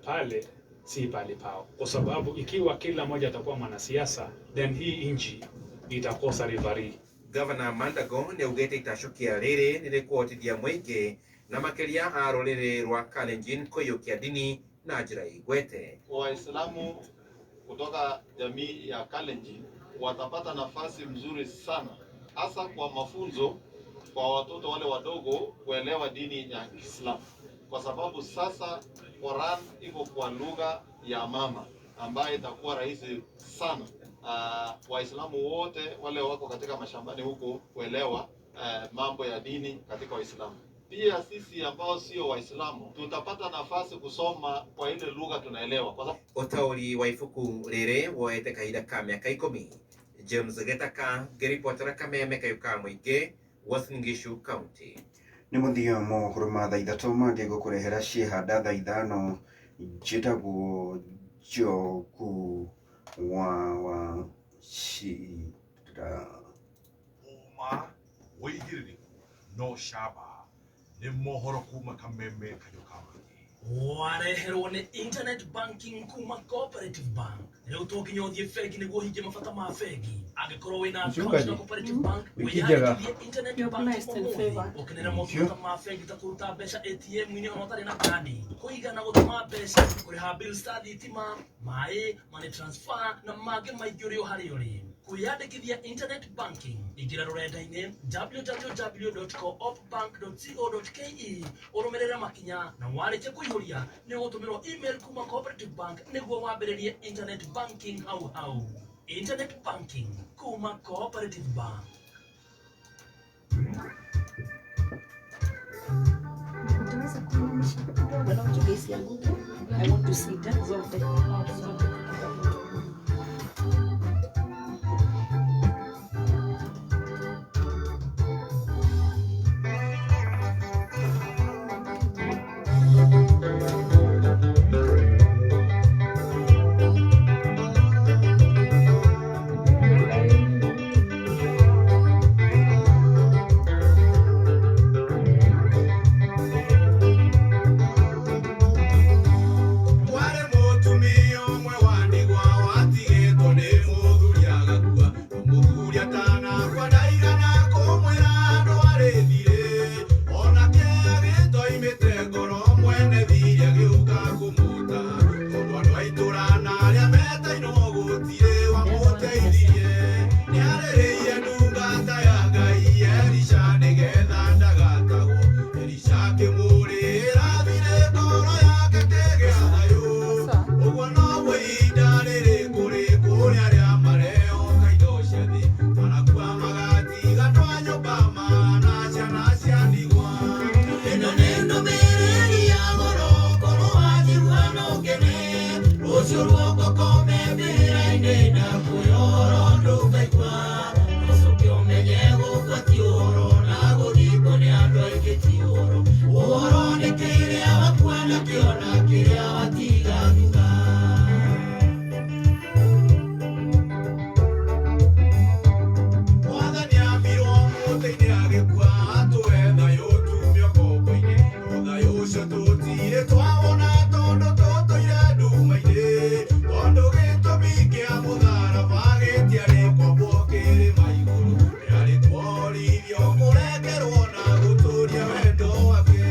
pale si pale pao, kwa sababu ikiwa kila mmoja atakuwa mwanasiasa, then hii nchi itakosa rivari. Gavana Mandago nĩ augĩte itacũkia rĩrĩ nĩ rĩkũhotithia mũingĩ na makĩria a rũrĩrĩ rwa Kalenjin kũiyũkia dini na njĩra igwete. Waislamu kutoka jamii ya Kalenjin watapata nafasi mzuri sana, hasa kwa mafunzo kwa watoto wale wadogo kuelewa dini ya Kiislamu, kwa sababu sasa Quran iko kwa lugha ya mama ambayo itakuwa rahisi sana Waislamu wote wale wako katika mashambani huko kuelewa mambo ya dini katika Waislamu. Pia sisi ambao sio Waislamu tutapata nafasi kusoma kwa ile lugha tunaelewa. Kwa sababu Ũtaũri wa ibuku rĩrĩ woete kahinda ka mĩaka 10. James Gitaka ngĩribotera Kameme kayũ ka mũingĩ, Uasin Gishu County. Nĩ mũthia mohoro ma thaa 3 mangĩ ngũkũrehera ciĩhanda thaa 5. Njĩtagwo Njogu wa Wachira. Ũma wĩigĩrĩrĩku no camba nĩ mohoro kuma Kameme kayũ ka mũingĩ. Wareherwo nĩ internet banking kuma Cooperative Bank. Rĩu to nginya ũthiĩ bengi nĩguo ũhingie mabata ma bengi. Angĩkorwo wĩna account na Cooperative Bank, Wiki njega. wĩyandĩkithie internet banking ũmũthĩ, ũkenere motungata ma bengi ta kũruta mbeca ATM-inĩ ona ũtarĩ na kandi, kũiga na gũtũma mbeca, kũrĩha bills ta thitima, maĩ, money transfer na mangĩ maingĩ ũrĩ o harĩa ũrĩ. Kwĩyandĩkithia internet banking, ingĩra rũrenda-inĩ www.coopbank.co.ke, ũrũmĩrĩre makinya, na warĩkia kũihũria nĩ ũgũtũmĩrwo email kuma Cooperative Bank nĩguo wambĩrĩrie internet banking hau hau. Internet banking kuma Cooperative Bank. Utaweza kuinamisha kidogo na uchoke isianguke. I want to sit zote. Zote. Warĩ mũtumia ũmwe wa ndigwa watigĩtwo nĩ mũthuri agakua. Mũthuri atanakua ndaigana kũmwĩra andũ arĩ thirĩ, onake agĩtoimĩte ngoro mwene thirĩ agĩũka kũmũta, tondũ andũ a itũra na arĩa metainwo gũtirĩ wamũteithirie. Nĩarĩrĩire ndungata ya Ngai Elisha nĩgetha ndagatahwo. Elisha akĩmũrĩra thirĩ ngoro yake ĩkĩgĩa thayũ. Ũguo noguo ihinda rĩrĩ kũrĩ kũrĩ arĩa marehoka indo cia thĩ, marakua magatiga twa nyũmba mana ciana cia ndigwa. Ĩno nĩ ndũmĩrĩri ya goro, korwo wanjigua no ũkene, rũciũ ruoko kome mbĩrĩra-inĩ ndakwĩra ũhoro ndũkaigua, ũcoke ũmenye gũkua ti ũhoro na gũthikwo nĩ andũ aingĩ ti ũhoro, ũhoro nĩ kĩrĩa wakua nakĩo na kĩrĩa watiga thutha. Mwathani ambirwo mũtĩ-inĩ agĩkua atũhe thayũ tume ũkombo-inĩ, no thayũ ũcio tũtirĩ twawona tondũ tũtũire nduma-inĩ, tondũ gĩtũmi kĩa mũtharaba gĩtiarĩ kwambwo kĩrĩma igũrũ, kĩarĩ kũhorithio kũrekerwo na gũtũũria wendo wake.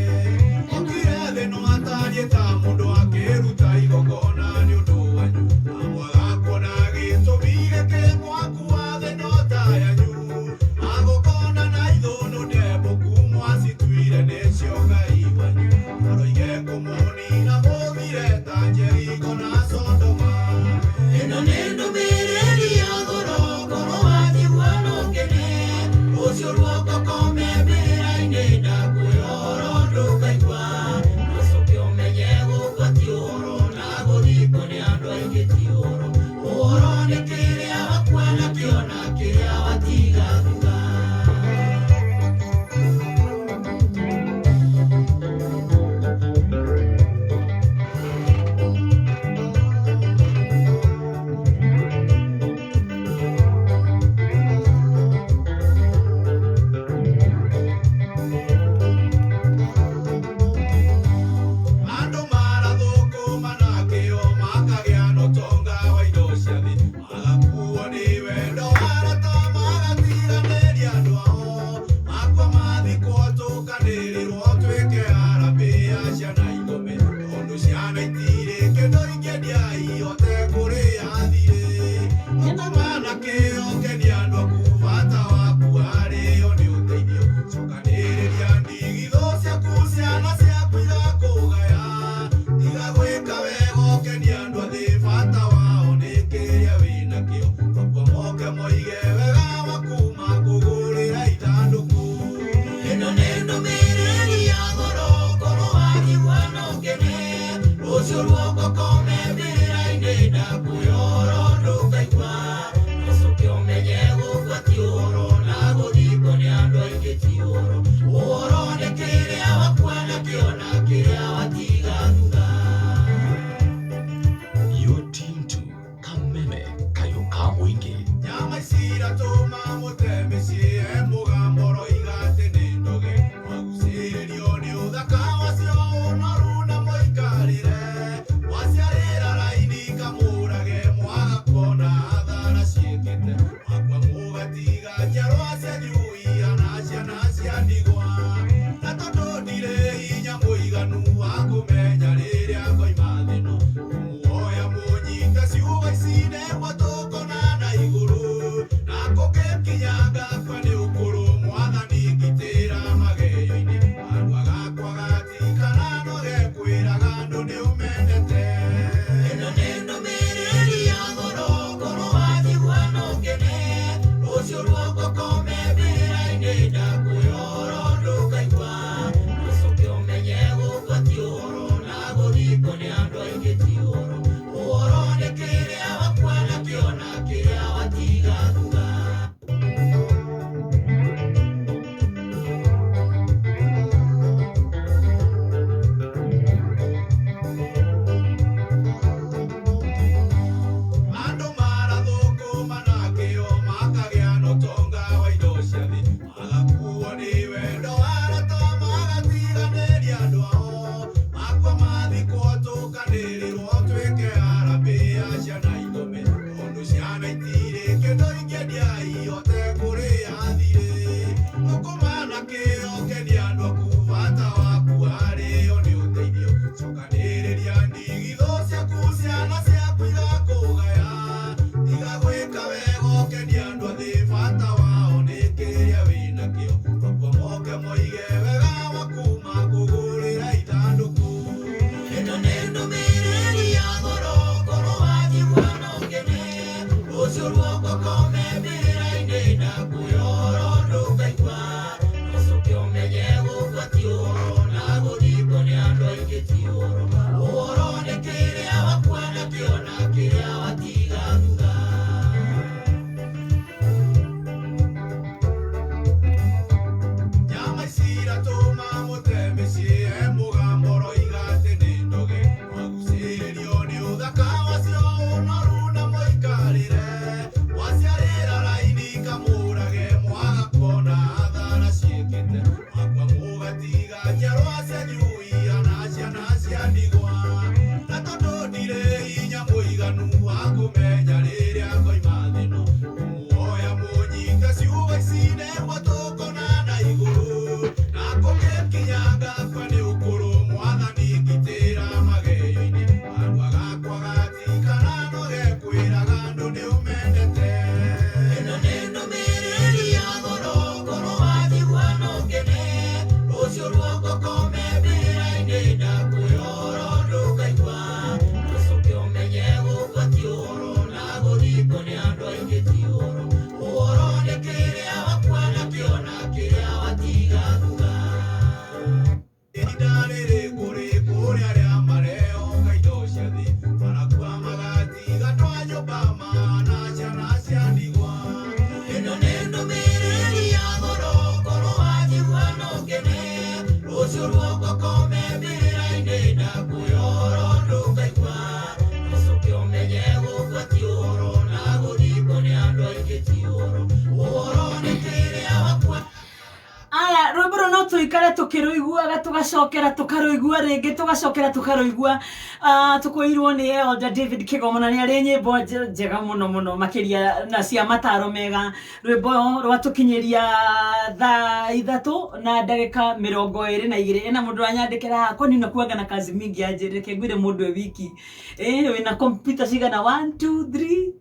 Okire thĩ no atariĩ ta mũndũ akĩruta igongona nĩ ũndũ wanyu, na mwaga kuona gĩtũmi gĩkĩ mwakua thĩ no ta yanyu. Magongona na ithũnũ ndembũku mwacituire nĩcio Ngai wanyu, aroige kũmũnina mũthire ta Jeriko na Sodoma. Ĩno nĩ ndũmĩrĩri ya goro, korwo wanjigua no ũkene, rũciũ ruoko kome mbĩrĩra-inĩ ndakwĩra ũhoro ndũkaigua, ũcoke ũmenye gũkua ti ũhoro na gũthikwo nĩ andũ aingĩ ti ũhoro, ũhoro nĩ kĩrĩa wakua nakĩo na kĩrĩa watiga thutha. Andũ marathũkũma na kĩo makagĩa na ũtonga wa indo cia thĩ, magakuo nĩ wendo wa arata magatiganĩria andũ ao, makua mathikwo tũkanĩrĩrwo tuĩke harambee ya ciana igome, tondũ ciana itirĩ kĩndũ ingĩendia ihote kũrĩha thirĩ. Thũkũma na kĩo kenia andũ aku, bata waku harĩo nĩ ũteithio, cokanĩrĩria ndigithũ ciaku ciana ciaku igakũgaya, tiga gwĩka wega ũkenie andũ a thĩ, bata wao nĩ kĩrĩa wĩnakĩo, makua moke moige wega waku makũgũrĩra ithandũkũ. Ĩno nĩ ndũmĩrĩri ya goro, korwo wanjigua no ũkene, rũciũ ruoko kome mbĩrĩra-inĩ ndakwĩra ũhoro ndũkaigua, ũcoke ũmenye gũkua ti ũhoro na gũthikwo nĩ andũ aingĩ ti ũhoro, ũhoro nĩ kĩrĩa wakua nakĩo na kĩrĩa watiga thutha. You're tuned to Kameme Kayo ka Mũingĩ. Nyama ici iratũma mũte mĩciĩ he mũgambo ũroiga atĩ nĩ ndoge, mwagucĩrĩrio nĩ ũthaka wacio ũnoru na mũikarĩre, mwaciarĩra raini kamũrage mwaga kuona hathara ciĩkĩte, mwakua mũgatiga njiarwa cianyu ihana ciana cia ndigwa, na tondũ ndirĩ hinya mũiganu wa kũmenya rĩrĩa ngoima thĩ ĩno, ngũmuoya mũnyite ciugo ici nĩguo tũkonana igũrũ. watiga thutha. Andũ marathũkũma na kĩo makagĩa na ũtonga wa indo cia thĩ, magakuo nĩ wendo wa arata magatiganĩria andũ ao, makua mathikwo tũkanĩrĩrwo twĩke harambee ya ciana ithome, tondũ ciana itirĩ kĩndũ ingĩendia ihote kũrĩa thirĩ. Thũkũma na kĩo kenia andũ aku, bata waku harĩo nĩ ũteithio, cokanĩrĩria ndigithũ ciaku ciana ciaku igakũgaya, tiga gwĩka wega ũkenie andũ a thĩ, bata wao nĩ kĩrĩa wĩnakĩo, makua moke moige wega waku makũgũrĩra ithandũkũ. Ĩno nĩ ndũmĩrĩri ya goro, korwo wanjigua no ũkene, rũciũ ruoko kome mbĩrĩra-inĩ ndakwĩra ũhoro ndũkaigua, ũcoke ũmenye gũkua ti ũhoro na gũthikwo nĩ andũ aingĩ ti ũhoro, ũhoro nĩ kĩrĩa wakua nakĩo na kĩrĩa watiga thutha. Nyama ici iratũma mũte mĩciĩ, he mũgambo ũroiga atĩ nĩ ndoge, wagucĩrĩrio nĩ ũthaka wacio, ũnoru na mũikarĩre, waciarĩra raini kamũrage, mwaga kuona hathara ciĩkĩte, mwakua mũgatiga njiarwa cianyu ihana ciana cia ndigwa, na tondũ ndirĩ hinya mũiganu wa kũmenya rĩrĩa ngoima thĩ ĩno, ngũmũhoya mũnyite ciugo ici nĩguo tũkonana igũrũ, na kũngĩkinya ngakua nĩ ũkũrũ, mwathani ngitĩra magerio-inĩ, kanua gakwa gatikana no gekwĩraga andũ nĩ ũmendete. Ĩno nĩ ndũmĩrĩri ya goro, korwo wanjigua no ũkene, rũciũ ruoko kome mbĩrĩra-inĩ ndakwĩra ũhoro ndũkaigua, ũcoke ũmenye gũkua ti ũhoro na gũthikwo nĩ andũ aingĩ ti ũhoro, ũhoro nĩ kĩrĩa wakua nakĩo na kĩrĩa watiga thutha. Ihinda rĩrĩ kũrĩ kũrĩ arĩa marehoka indo cia thĩ, marakua magatiga andũ a nyũmba mahana ciana cia ndigwa. Ĩno nĩ ndũmĩrĩri ya goro, korwo wanjigua no ũkene, rũciũ ruoko kome mbĩrĩra-inĩ ndakwĩra ũhoro ndũkaigua, ũcoke ũmenye gũkua ti ũhoro na gũthikwo nĩ andũ aingĩ ti ũhoro, ũhoro nĩ kĩrĩa wakua. Aya, rwĩmbo rũrũ no tũikare tũkĩrũiguaga tũgacokera tũkarũigua rĩngĩ tũgacokera tũkarũigua. Tũkwĩirwo nĩ Elder David Kĩgomano nĩ arĩ nyĩmbo njega mũno mũno makĩria na cia mataro mega. Rwĩmbo rwatũkinyĩria thaa 3 na ndagĩka 22. Ena mũndũ ũranyandĩkĩra haha, kwani unakuanga na kazi mingi aje? Reke ngwĩre mũndũ e wiki. Wĩna kompyuta cigana? 1 2 3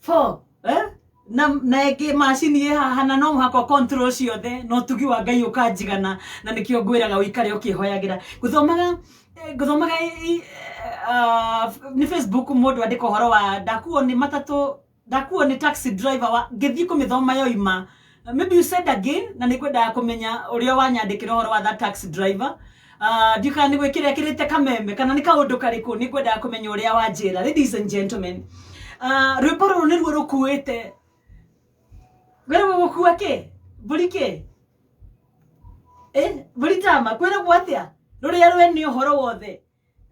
4 eh? Na ĩngĩ macini ĩ haha na no mũhaka control ciothe na ũtugi wa Ngai ũkanjigana, na nĩkĩo ngwĩraga ũikare ũkĩhoyagĩra. Ngũthomaga ngũthomaga nĩ Facebook mũndũ andĩka ũhoro wa ndakuo nĩ matatũ, ndakuo nĩ taxi driver wa ngĩthiĩ kũmĩthoma yoima. Maybe you said again, na nĩ ngwendaga kũmenya ũrĩa wanyandĩkĩra ũhoro wa that taxi driver. Ndiũ kana nĩ gwĩkĩra ĩkĩrĩte kameme kana nĩ kaũndũ karĩkũ, nĩ ngwendaga kũmenya ũrĩa wanjĩra. Ladies and gentlemen, rwĩmbo rũrũ nĩruo rũkuĩte kwĩragwo gũkua kĩ mbũri kĩ mbũri tama kwĩragwo atĩa rũrĩa rwene ũhoro wothe.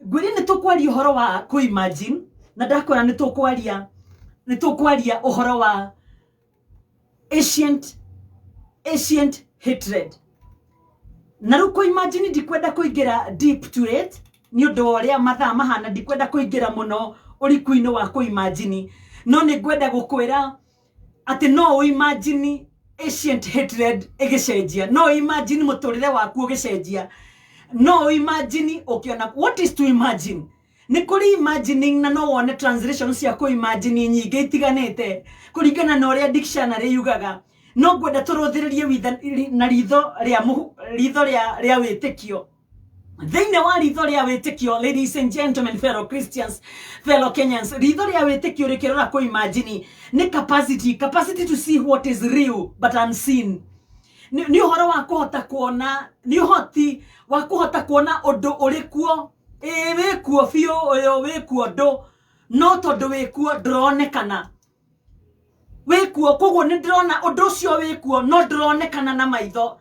Ngwĩre nĩ tũkwaria ũhoro wa kũ imagine, na ndakora nĩ tũkwaria ũhoro wa ancient hatred. Na rĩu kũ imagine ndikwenda kũingĩra deep to it nĩ ũndũ wa ũrĩa mathaa mahana, ndikwenda kũingĩra mũno ũriku-inĩ wa kũ imagine, no nĩ ngwenda gũkwĩra atĩ no ũ imagine ancient hatred ĩgĩcenjia, no ũ imagine mũtũrĩre waku ũgĩcenjia, no ũ imagine ũkĩona. What is to imagine? Nĩ kũrĩ imagining na no wone translation cia kũ imagine nyingĩ itiganĩte kũringana na ũrĩa dictionary yugaga. No ngwenda tũrũthĩrĩrie na ritho rĩa ritho rĩa wĩtĩkio. Thĩinĩ wa ritho rĩa wĩtĩkio, ladies and gentlemen, fellow Christians, fellow Kenyans, ritho rĩa wĩtĩkio rĩkĩrora kũ imagine nĩ capacity to see what is real but unseen. Nĩ ũhoro wa kũhota kuona, nĩ ũhoti wa kũhota kuona ũndũ ũrĩ kuo, ĩĩ wĩ kuo biũ, ũyũ wĩ kuo ndũ, no tondũ wĩ kuo ndũronekana. Wĩkuo, koguo nĩ ndĩrona ũndũ ũcio wĩkuo no ndũronekana na maitho.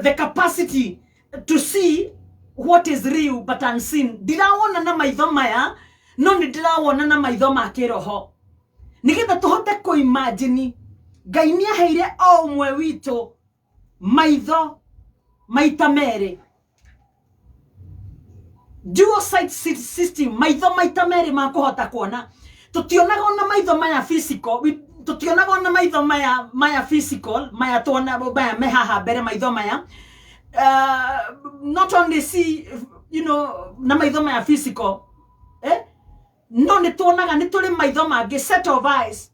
The capacity to see what is real but unseen, ndirawona na maitho maya no nĩ ndĩrawona na maitho ma kĩroho, nĩgetha tũhote kũimagine. Ngai nĩ aheire o ũmwe witũ maitho maita merĩ, dual sight system, maitho maita merĩ ma kũhota kuona. Tũtionaga ona maitho maya physical, tũtionaga ona maitho maya maya physical maya tuona maya me haha mbere. Maitho maya, not only see na maitho maya physical, no nĩ tuonaga, nĩ tũrĩ maitho mangĩ, set of eyes,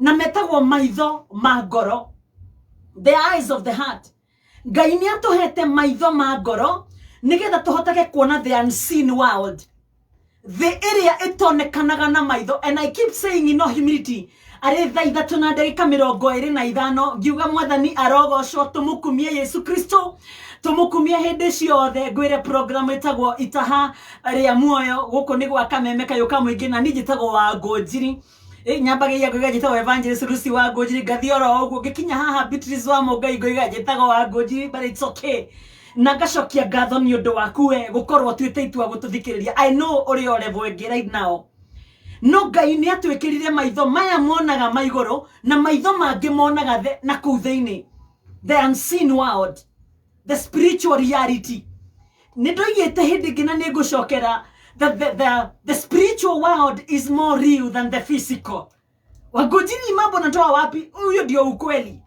na metagwo maitho ma ngoro, the eyes of the heart. Ngai nĩ atũhete maitho ma ngoro nĩgetha tũhotage kuona the unseen world, thĩ ĩrĩa ĩtonekanaga na maitho. And I keep saying in all humility, arĩ thaa 3:25 ngiuga Mwathani arogocwo, tũmũkumie Yesu Kristo, tũmũkumie hĩndĩ ciothe. Ngwĩre program ĩtagwo Itaha rĩa Muoyo, gũkũ nĩ gwa Kameme Kayũ ka Mũingĩ, na niĩ njĩtagwo wa Ngũnjiri. Nyambagia ngoiga njĩtagwo Evangelist Lucy wa Ngũnjiri, ngathiĩ oro ũguo ngĩkinya haha Beatrice wa Mũngai ngoiga njĩtagwo wa Ngũnjiri, but it's okay. Na ngacokia ngatho nĩ ũndũ waku we gũkorwo ũtuĩte itua gũtũthikĩrĩria. I know ũrĩ o level ĩngĩ right now, no Ngai nĩ atwĩkĩrire maitho maya monaga ma igũrũ na maitho mangĩ monaga na kũu thĩinĩ, the unseen world, the spiritual reality. Nĩ ndoigĩte hĩndĩ ĩngĩ na nĩ ngũcokera that the spiritual world is more real than the physical. Wangũnjiri, mambo natoa wapi? Huyo ndio ukweli.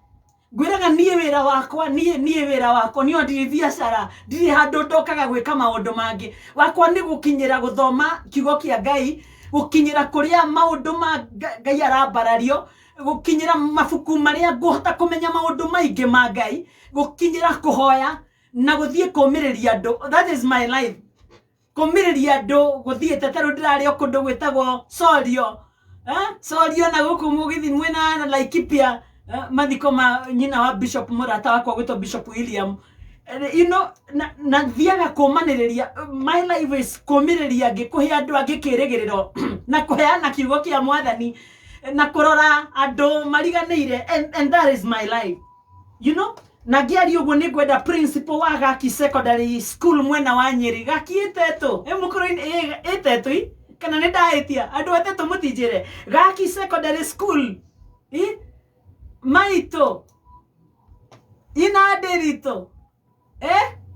Ngwĩraga niĩ wĩra wakwa, niĩ wĩra wakwa niĩ ndirĩ biacara, ndirĩ handũ ndokaga gwĩka maũndũ mangĩ. Wakwa nĩ gũkinyĩra gũthoma kiugo kĩa Ngai, gũkinyĩra kũrĩa maũndũ ma Ngai arambarario, gũkinyĩra mabuku marĩa ngũhota kũmenya maũndũ maingĩ ma Ngai, gũkinyĩra kũhoya na gũthiĩ kũmĩrĩria andũ. That is my life, kũmĩrĩria andũ, gũthiĩte ta rĩu ndĩrarĩ o kũndũ gwĩtagwo Sorio, Sorio na gũkũ mũgĩthi mwena na Laikipia, mathiko ma nyina wa bishop mũrata wakwa gwĩtwo Bishop William. Na thiaga kũmanĩrĩria. My life is kũmĩrĩria angĩ, kũhe andũ angĩ kĩrĩgĩrĩro na kũheana kiugo kĩa Mwathani na kũrora andũ mariganĩire, and that is my life. Na ngĩaria ũguo nĩ ngwenda principal wa Gaki Secondary School mwena wa Nyĩrĩ, Gaki ĩtetũ ĩ mũkũrũ-inĩ, ĩtetũ i kana nĩ ndahĩtia? Andũ atetũ mũtinjĩre. Gaki Secondary School i maitũ ina ndĩritũ,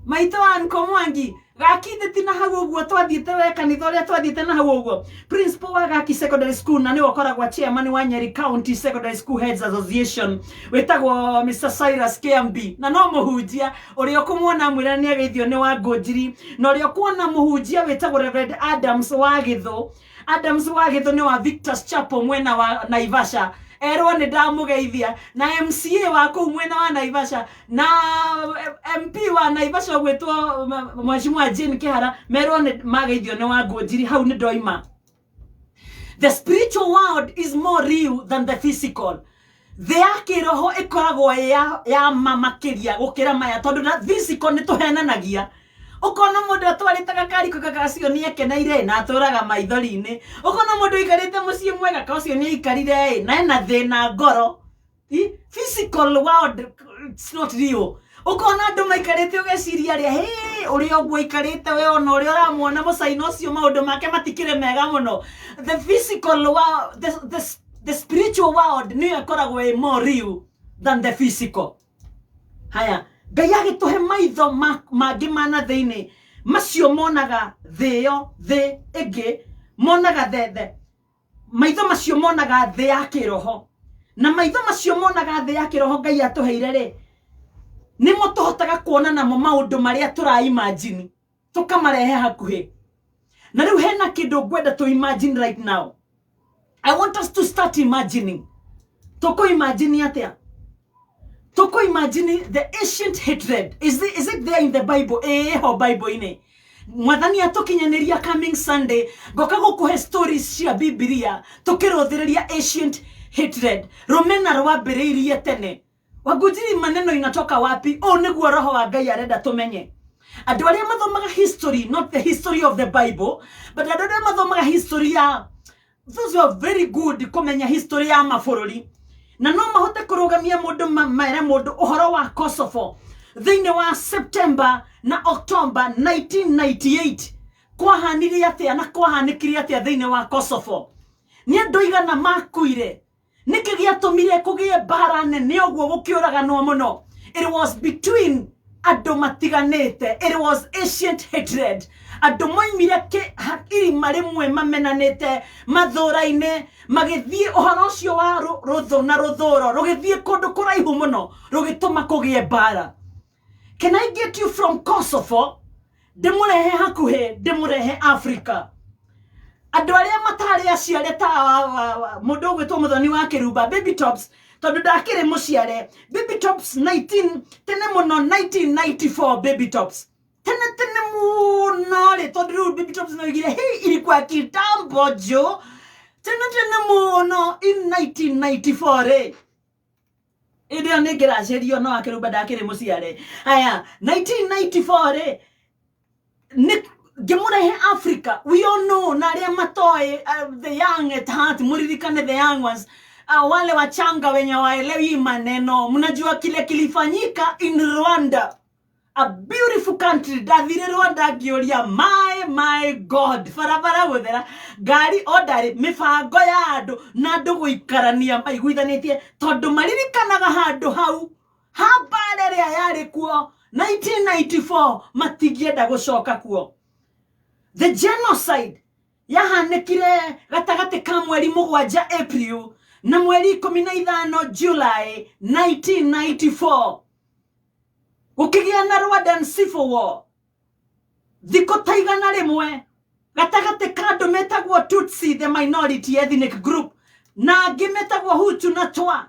maitũ Anko Mwangi, Gaki thĩ na hau ũguo twathiĩte we kanitha ũrĩa twathiĩte na hau ũguo. Principal wa Gaki Secondary School na nĩwe ũkoragwo chairman wa Nyeri County Secondary School Heads Association wĩtagwo Mr Cyrus KMB, na no mũhunjia ũrĩa ũkũmuona mwĩra nĩ ageithio nĩ wa Ngũnjiri. Na ũrĩa ũkuona mũhunjia wĩtagwo Reverend Adams wa Gĩthũ, Adams wa Gĩthũ nĩ wa Victor's Chapel mwena wa Naivasha, erwo nĩ ndamũgeithia. Na MCA wa kũu mwena wa Naivasha na MP wa Naivasha ũgwĩtwo Mheshimiwa Jane Kĩhara, merwo nĩ mageithio nĩ wa Ngũnjiri. Hau nĩ ndoima. The spiritual world is more real than the physical. Thĩ ya kĩroho ĩkoragwo ĩ ya ma makĩria gũkĩra maya, tondũ na physical nĩ tũhenanagia. Ũkona mũndũ atwarĩte gakari kagacio nĩ ekeneire na atũraga maithori-inĩ. Ũkona mũndũ aikarĩte mũciĩ mwega kaũcio nĩ aikarire ĩ na ena thĩna ngoro. Physical world, it's not real. Ũkona andũ maikarĩte ũgeciria arĩa hĩ ũrĩa ũguo aikarĩte we, ona ũrĩa ũramuona mũcaina ũcio maũndũ make matikĩrĩ mega mũno. The physical world, the spiritual world nĩyo ĩkoragwo ĩ more real than the physical. Haya, Ngai agĩtũhe maitho mangĩ ma na thĩinĩ, macio monaga thĩ ĩyo, thĩ ĩngĩ monaga the maitho macio monaga thĩ ya kĩroho. Na maitho macio monaga thĩ ya kĩroho Ngai atũheire rĩ, nĩmo tũhotaga kuona namo maũndũ marĩa tũra imagine, tũkamarehe hakuhĩ. Na rĩu hena kĩndũ ngwenda tũ imagine right now. I want us to start imagining. Tũkũ imagine atĩa? Tũkũ imagine the ancient hatred. Is it there in the Bible? Ĩho Bible-inĩ. Mwathani atũkinyanĩria coming Sunday ngoka gũkũhe stories cia Bibilia tũkĩrũthĩrĩria ancient hatred, rũmena rwambĩrĩirie tene. Wangũnjiri, maneno inatoka wapi? Ũũ nĩguo roho wa Ngai arenda tũmenye. Andũ arĩa mathomaga history, not the history of the Bible, but andũ arĩa mathomaga history ya, those who are very good kũmenya history ya mabũrũri, Na no mahote kũrũgamia mũndũ mere mũndũ ũhoro wa Kosovo thĩinĩ wa September na October 1998 kwahanire atĩa na kwahanĩkire atĩa thĩinĩ wa Kosovo. Nĩ andũ aigana makuire? Nĩkĩ gĩatũmire kũgĩe mbara nene ũguo gũkĩũraganwo mũno? It was between andũ matiganĩte. It was ancient hatred. Andũ moimire irima rĩmwe mamenanĩte mathũra-inĩ, magĩthiĩ ũhoro ũcio wa rũthũ na rũthũro rũgĩthiĩ kũndũ kũraihu mũno, rũgĩtũma kũgĩe mbara. Can I get you from Kosovo ndĩmũrehe hakuhĩ, ndĩmũrehe Africa? Andũ arĩa matarĩ aciare ta mũndũ ũgwĩtwo Mũthoni wa Kĩrumba, Baby Tops, tondũ ndakĩrĩ mũciare. Baby Tops 19 tene mũno, 1994. Baby Tops tene tene mũno rĩ, tondũ rĩu Baby Tops noigire hii ilikuwa kitambo jo, tene tene mũno in 1994 rĩ, ĩndĩ ĩyo nĩ ngĩracerio no akĩrumba ndakĩrĩ mũciare. Aya, 1994 rĩ, nĩ ngĩmũrehe Africa. We all know, na arĩa matoĩ, the young at heart, muririkane, the young ones, wale wachanga wenye waelewi maneno, mnajua kile kilifanyika in Rwanda, a beautiful country. Ndathire Rwanda ngĩũria, my God, barabara gũthera, ngari ondarĩ, mĩbango ya andũ na andũ gũikarania maiguithanĩtie, tondũ maririkanaga handũ hau ha mbara ĩrĩa yarĩ kuo 1994, matingĩenda gũcoka kuo. The genocide yahanĩkire gatagatĩ ka mweri 7 April na mweri 15 July 1994. Gũkĩgĩa na Rwandan Civil War thikũ ta 100 gatagatĩ ka andũ metagwo Tutsi, the minority ethnic group, na angĩ metagwo Hutu na Twa.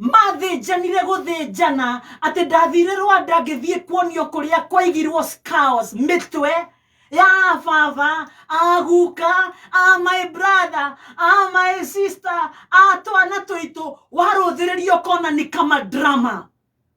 Mathĩnjanire gũthĩnjana atĩ ndathire Rwanda ngĩthiĩ kuonio kũrĩa kwaigirwo skulls, mĩtwe ya baba, aguka, a my brother, a my sister, a twana tũitũ. Warũthĩrĩrio kona ni kama drama,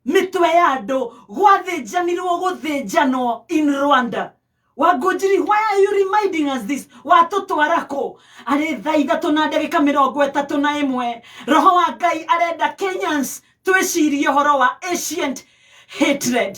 mĩtwe ya andũ gwathĩnjanirwo gũthĩnjanwo in Rwanda. Wangũnjiri, why are you reminding us this? Watũtwara kũ? Arĩ thaa 3:31. Roho wa Ngai arenda Kenyans twĩcirie ũhoro wa ancient hatred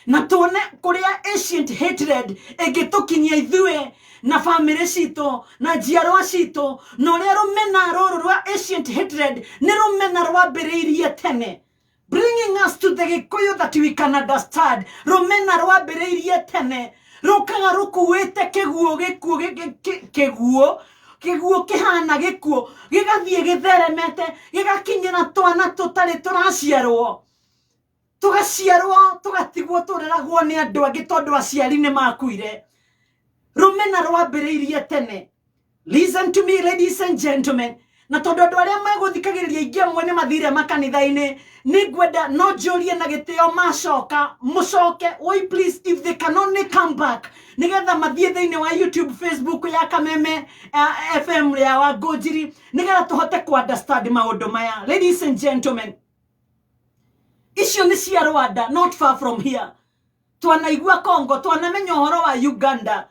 na tuone kũrĩa ancient hatred ĩngĩtũkinyia ithuĩ na bamĩrĩ citũ na njiarwa citũ, na ũrĩa rũmena rũrũ rwa ancient hatred nĩ rũmena rwambĩrĩirie tene. Bringing us to the Gĩkũyũ that we can understand, rũmena rwambĩrĩirie tene rũkaga rũkuĩte kĩguũ gĩkuũ kĩguũ kĩguũ kĩhana gĩkuũ gĩgathiĩ gĩtheremete gĩgakinyĩra twana tũtarĩ tũraciarwo, tũgaciarwo tũgatigwo tũreragwo nĩ andũ angĩ tondũ aciari nĩ makuire. Rũmena rwambĩrĩirie tene. Listen to me, ladies and gentlemen, na tondũ andũ arĩa megũthikagĩrĩria aingĩ amwe nĩ mathire makanitha-inĩ, nĩ ngwenda no njũrie na gĩtĩo macoka mũcoke oi please, if they can only come back, nĩgetha mathiĩ thĩinĩ wa YouTube, Facebook ya Kameme FM ya Wangũnjiri, nĩgetha tũhote ku understand maũndũ maya. Ladies and gentlemen, icio nĩ cia Rwanda, not far from here. Twanaigua Congo, twanamenya ũhoro wa Uganda,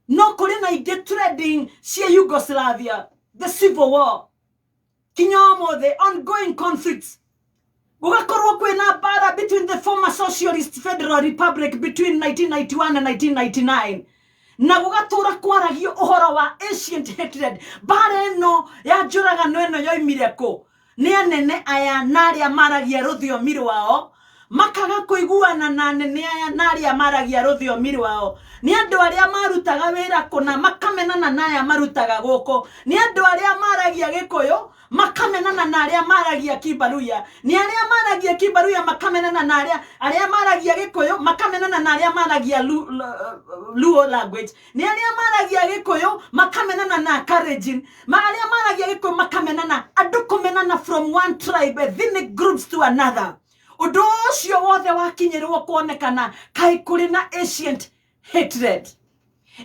no kũrĩ na ingĩ trending cia Yugoslavia, the civil war, kinya ũmũthĩ ongoing conflicts. Gũgakorwo kwĩna mbara between the former Socialist Federal Republic between 1991 and 1999, na gũgatũra kwaragio ũhoro wa ancient hatred. Mbara ĩno ya njũragano ĩno yoimire kũ? Nĩ anene aya na arĩa maragia rũthiomi rwao makaga kũiguana, na anene aya na arĩa maragia rũthiomi rwao. Nĩ andũ arĩa marutaga wĩra kũna makamenana na aya marutaga gũkũ. Nĩ andũ arĩa maragia Gĩkũyũ makamenana na arĩa maragia Kibaruya. Nĩ arĩa maragia Kibaruya makamenana na arĩa maragia Gĩkũyũ, makamenana na arĩa maragia Luo language. Nĩ arĩa maragia Gĩkũyũ makamenana na Kalenjin. Arĩa maragia Gĩkũyũ makamenana, andũ kũmenana from one tribe, ethnic groups to another. Ũndũ ũcio wothe wakinyĩrwo kuonekana kaĩ kũrĩ na ancient hatred.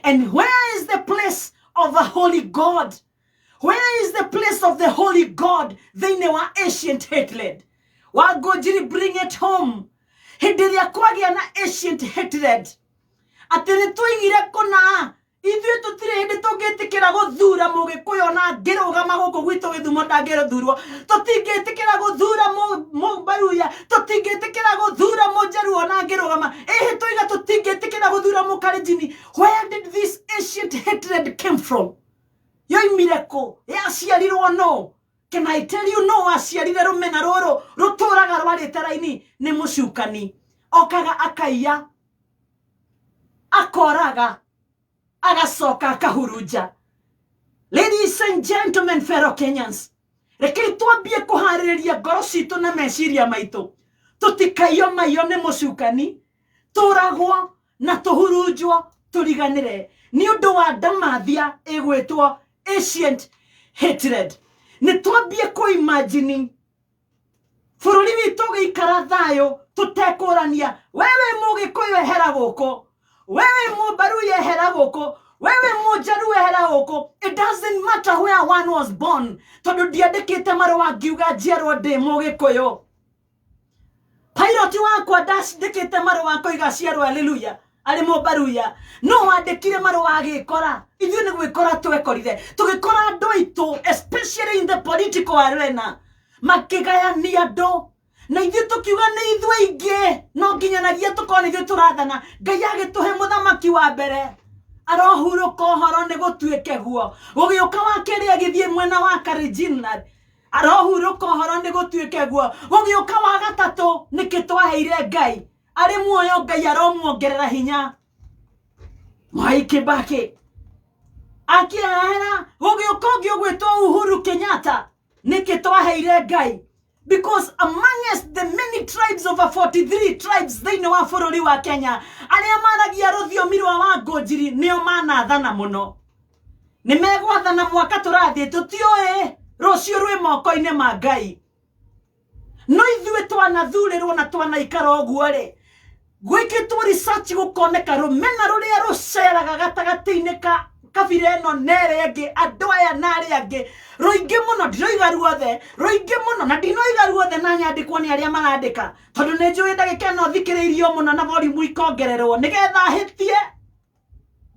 And where is the place of a holy God? Where is the place of the holy God thĩinĩ wa ancient hatred? Wangũnjiri, bring it home. Hĩndĩ ĩrĩa kwagĩa na ancient hatred, atĩ nĩ tũigire kũna Ithuĩ tũtirĩ hĩndĩ tũngĩtĩkĩra gũthura mũgĩkũyũ ona angĩrũgama gũkũ gwitũ gĩthumo ndangĩthurwo. Tũtingĩtĩkĩra gũthura mũmbaruya, tũtingĩtĩkĩra gũthura mũnjaruo ona angĩrũgama. Ĩhĩ tũiga tũtingĩtĩkĩra gũthura mũkalenjini. Where did this ancient hatred came from? Yoimire kũ? Yaciarirwo no? Can I tell you no waciarire rũmena rũrũ rũtũraga rwarĩte raini? Nĩ mũcukani. Okaga akaiya, akoraga, agacoka akahurunja. Ladies and gentlemen, fellow Kenyans, rekei twambie kũharĩrĩria ngoro citũ na meciria maitũ tũtikaiyo maiyo nĩ mũcukani, tũragwo na tũhurunjwo tũriganĩre nĩ ũndũ wa ndamathia ĩgwĩtwo ancient hatred. Nĩ twambie kũimagine bũrũri witũ ũgĩikara thayũ tũtekũrania, wewe mũgĩkũyũ ehera gũkũ, wewe mũmbaru ehera gũkũ, wewe mũnjaru ehera gũkũ. It doesn't matter where one was born, tondũ ndiandĩkĩte marũa ngiuga njiarwo ndĩ mũgĩkũyũ. Pilot wakwa ndandĩkĩte marũa koiga ciarwo haleluya arĩ mũmbaruya, no wandĩkire marũa agĩkora. Ithuĩ nĩ gwĩkora twekorire, tũgĩkora andũ aitũ especially in the political arena makĩgayania andũ, na ithuĩ tũkiuga nĩ ithuĩ aingĩ no nginyanagia tũkorwo nĩ ithuĩ tũrathana. Ngai agĩtũhe mũthamaki wa mbere arohurũka ũhoro nĩ gũtuĩke guo. Gũgĩũka wa kerĩ agĩthiĩ mwena wa Kalenjin, arohurũka ũhoro nĩ gũtuĩke guo. Gũgĩũka wa gatatũ, nĩkĩ twaheire Ngai arĩ muoyo, Ngai aromuongerera hinya, Mwai Kibaki akĩehera. Gũgĩũka ũngĩ ũgwĩtwo Uhuru Kenyatta, nĩkĩ twaheire Ngai? Because amongst the many tribes, over 43 tribes thĩinĩ wa bũrũri wa Kenya, arĩa maragia rũthiomi rwa Wangũnjiri nĩo manathana mũno, nĩ megwathana mwaka tũrathiĩ, tũtiũĩ rũciũ rwĩ moko-inĩ ma Ngai. No ithuĩ twanathurĩrwo na twanaikara ũguo rĩ, gwĩkĩtwo research gũkoneka rũmena rũrĩa rũceraga gatagatĩ-inĩ ka kabira ĩno na ĩrĩa ĩngĩ, andũ aya na arĩa angĩ, rũingĩ mũno. Ndiroiga ruothe, rũingĩ mũno, na ndinoiga ruothe na nyandĩkwo nĩ arĩa marandĩka, tondũ nĩ njũĩ ndagĩka ĩno thikĩrĩirio mũno na volume ikongererwo nĩgetha hĩtie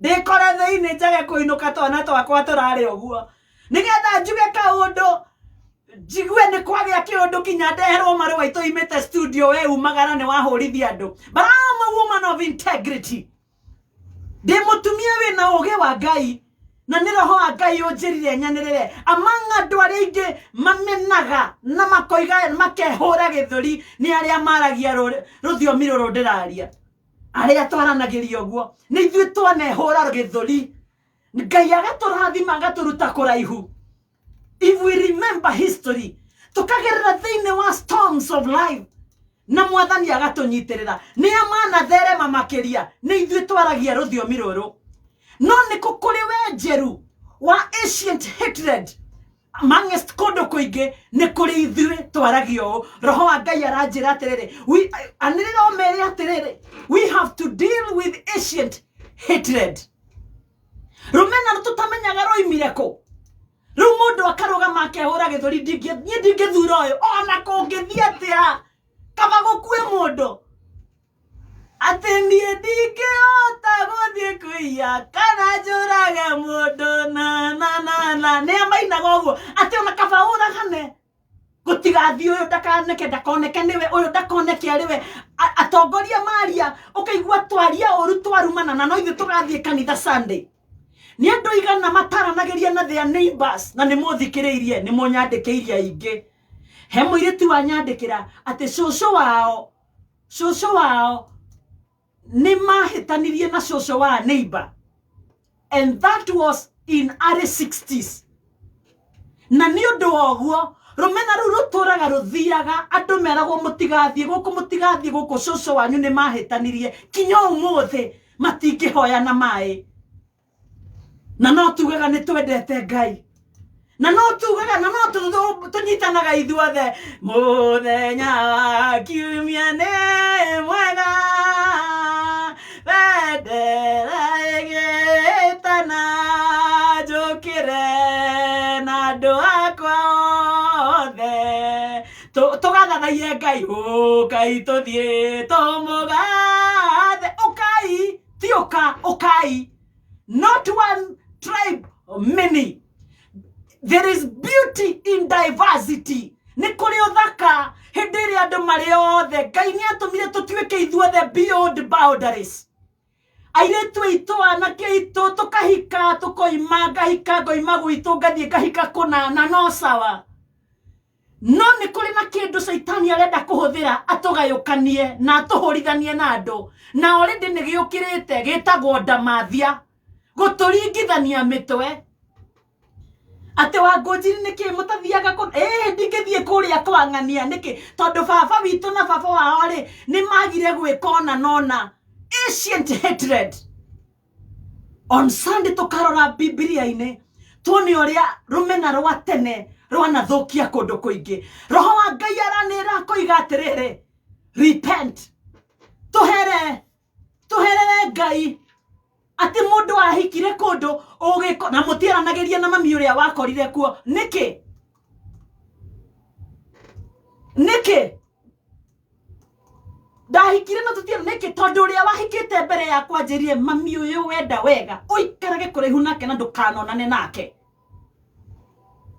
ndĩkore thĩinĩ njage kũinũka twana twakwa tũrarĩ ũguo, nĩgetha njuge kaũndũ njigue nĩ kwagĩa kĩũndũ kinya ndeherwo marũa itũimĩte studio, we umagara nĩ wahũrithia andũ. But I'm a woman of integrity. Ndĩ mũtumia wĩna ũgĩ wa Ngai, na nĩ roho wa Ngai ũnjĩrire nyanĩrĩre among andũ arĩa aingĩ mamenaga na makoiga makehũra gĩthũri nĩ arĩa maragia rũthiomi rũrũ ndĩraria, arĩa twaranagĩria ũguo nĩ ithuĩ twanehũra gĩthũri. Ngai agatũrathima agatũruta kũraihu. If we remember history, tukagerera thĩinĩ wa storms of life na mwathani agatũnyitĩrĩra, nĩ amana therema makĩria nĩ ithuĩ twaragia rũthiomi rũrũ. No nĩ kũ kũrĩ wenjeru wa ancient hatred amongst kũndũ kũingĩ nĩ kũrĩ ithuĩ twaragia ũũ. Roho wa Ngai aranjĩra atĩrĩrĩ, anĩrĩra ũmere atĩrĩrĩ, we have to deal with ancient hatred, rũmena tũtamenyaga rũimire kũ. Rĩu mũndũ akarũgama akehũra gĩthũri, niĩ ndingĩthura ũyũ ona kũngĩthiĩ atĩa, kaba gũkue mũndũ atĩ niĩ ndingĩhota gũthiĩ kũiya kana njũrage mũndũ na na na na nĩ amainaga ũguo atĩ ona kaba ũragane gũtigathiĩ ũyũ ndakaneke ndakoneke nĩwe ũyũ ndakoneke arĩ we. Atongoria maria ũkaigua twaria ũru twarumana, na no ithuĩ tũgathiĩ kanitha Sunday. Nĩ andũ igana mataranagĩria na their neighbors, na nĩ mũthikĩrĩirie, nĩ mũnyandĩkĩirie aingĩ. He mũirĩtu wanyandĩkĩra atĩ cũcũ wao nĩ mahĩtanirie na cũcũ wa neighbor, and that was in early 60s, na nĩ ũndũ wa ũguo rũmena rũu rũtũraga rũthiaga. Andũ meragwo mũtigathiĩ gũkũ, mũtigathiĩ gũkũ, cũcũ wanyu nĩ mahĩtanirie, kinya ũmũthĩ matingĩhoya na maĩ. Na no tugaga nĩ twendete Ngai, na no tugaga na no tũnyitanaga ithuothe mũthenya wa kiumia nĩ mwega, bendera ĩgĩtana njũkĩre na andũ akwa othe tũgathathaiye Ngai, ũkai tũthiĩ tũmũgathe, ũkai ti ũka ũkai. Not one tribe, many. There is beauty in diversity. Nĩ kũrĩ ũthaka hĩndĩ ĩrĩa andũ marĩ othe. Ngai nĩ atũmire tũtuĩke ithuothe beyond boundaries. Airĩtu aitũ, anake aitũ, tũkahika, tũkoima, ngahika, ngoima gwitũ, ngathiĩ ngahika kũna, na no sawa. No nĩ kũrĩ na kĩndũ caitani arenda kũhũthĩra atũgayũkanie na atũhũrithanie na andũ, na already nĩ gĩũkĩrĩte, gĩtagwo ndamathia, gũtũringithania mĩtwe. Atĩ Wangũnjiri nĩkĩ mũtathiaga kũ ĩĩ ndingĩthiĩ kũrĩa kwang'ania nĩkĩ, tondũ baba witũ na baba wao rĩ nĩ magire gwĩka ona nona. Ancient hatred. On Sunday tũkarora Bibilia-inĩ tuone ũrĩa rũmena rwa tene rwanathũkia kũndũ kũingĩ. Roho wa Ngai aranĩra akoiga atĩrĩrĩ, repent, tũhere, tũherere Ngai. Atĩ mũndũ ahikire kũndũ ũgĩko na mũtiaranagĩria na mami ũrĩa wakorire kuo nĩkĩ? Nĩkĩ ndahikire na tũtiara nĩkĩ? Tondũ ũrĩa wahikĩte mbere yakwa anjĩrire mami ũyũ wenda wega ũikarage kũraihu nake na ndũkanonane nake,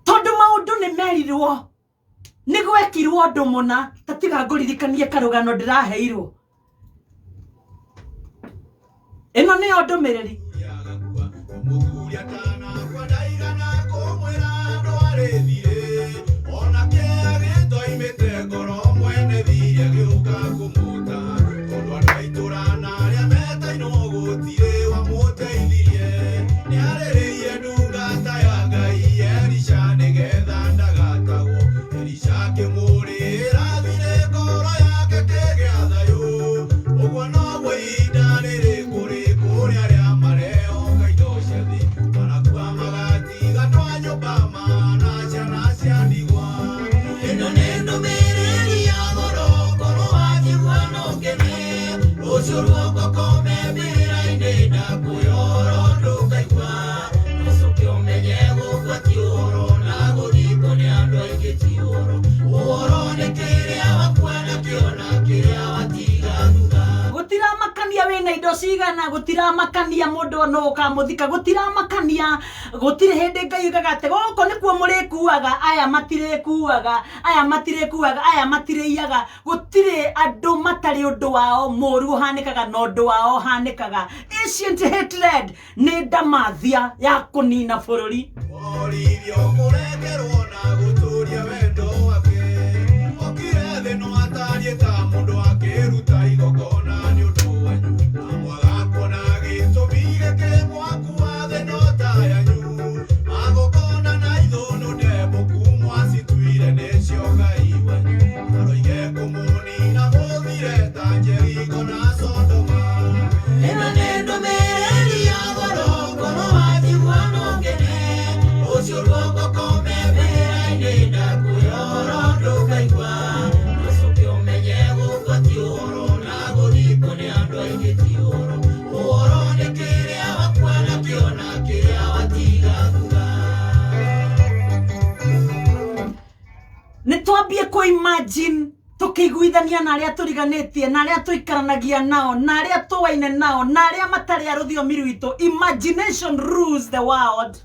tondũ maũndũ nĩ merirwo, nĩ gwekirwo ũndũ mũna. Ta tiga ngũririkanie karũgano ndĩraheirwo. Ĩno nĩyo ndũmĩrĩri. Mũthuri atanakua ndaigana kũmwĩra ndwarĩ thirĩ, onake agĩtoimĩte ngoro mwene thirĩ agĩũka kũmũta, tondũ andũ a itũra na arĩa metainwo gũtirĩ wamũteithirie. Nĩarĩrĩire ndungata ya Ngai Elisha nĩgetha ndagatagwo. Elisha akĩmũrĩra thirĩ, ngoro yake kĩgĩa thayũ. Ũguo noguo ihinda rĩrĩ kũrĩ kũrĩ arĩa marehoka indo cia thĩ, marakua magatiga andũ a nyũmba mana ciana cia ndigwa. Ĩno nĩ ndũmĩrĩri ya goro, ngoro wanjigua no ũkene, rũciũ ruoko kome mbĩrĩra-inĩ, ndakwĩhoro ndũkaigua, ũcoke ũmenye gũkua ti ũhoro, na gũthikwo nĩ andũ aingĩ ti ũhoro. Ũhoro nĩ kĩrĩa wakua nakĩo na kĩrĩa watiga thutha. Gũtiramakania wĩna indo cigana, gũtiramakania mũndũ no ũkamũthika, gũtiramakania, gũtirĩ hĩndĩ Ngai oigaga atĩ gũkũ nĩkuo mũrĩkuaga, aya matirĩkuaga, aya matirĩkuaga, aya matirĩiyaga. Gũtirĩ andũ matarĩ ũndũ wao mũru ũhanĩkaga na ũndũ wao ũhanĩkaga. Ancient hatred nĩ ndamathia ya kũnina bũrũri. Orithio kũrekerwo na gũtũria wendo wake, okire thĩ no atariĩ ta mũndũ akĩruta igongona nĩ ũndũ wanyu, na mwaga kuona gĩtũmi gĩkĩ mwakua thĩ no ta yanyu. Magongona na ithũnũ ndembũku mwacituire nĩcio Ngai wanyu, aroige kũmũnina mũthire ta Jeriko na Sodoma. Ĩno nĩ ndũmĩrĩri ya goro, ngoro wanjigua no ũkene, rũciũ ruoko kome mbĩrĩra-inĩ, ndakwĩhoro ndũkaigua, ũcoke ũmenye gũkua ti ũhoro, na gũthikwo nĩ andũ aingĩ ti ũhoro. Ũhoro nĩ kĩrĩa wakua nakĩo na kĩrĩa watiga thutha. Nĩ twambie kũ imagine tũkĩiguithania na arĩa tũriganĩtie, na arĩa tũikaranagia nao, na arĩa tũwaine nao, na arĩa matarĩ a rũthiomi rwitũ. Imagination rules the world.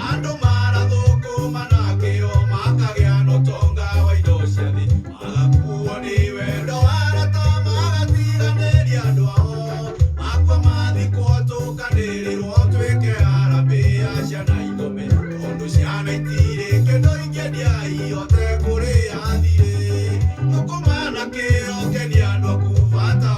Andũ marathũkũma na kĩo, makagĩa na ũtonga wa indo cia thĩ, magakuo nĩ wendo wa arata, magatiganĩria andũ ao, makua mathikwo tũkanĩrĩrwo twĩke harambee ya ciana ithome, tondũ ciana itirĩ kĩndũ ingĩendia ihote kũrĩha thirĩ. Thũkũma na kĩo, kenia andũ aku, bata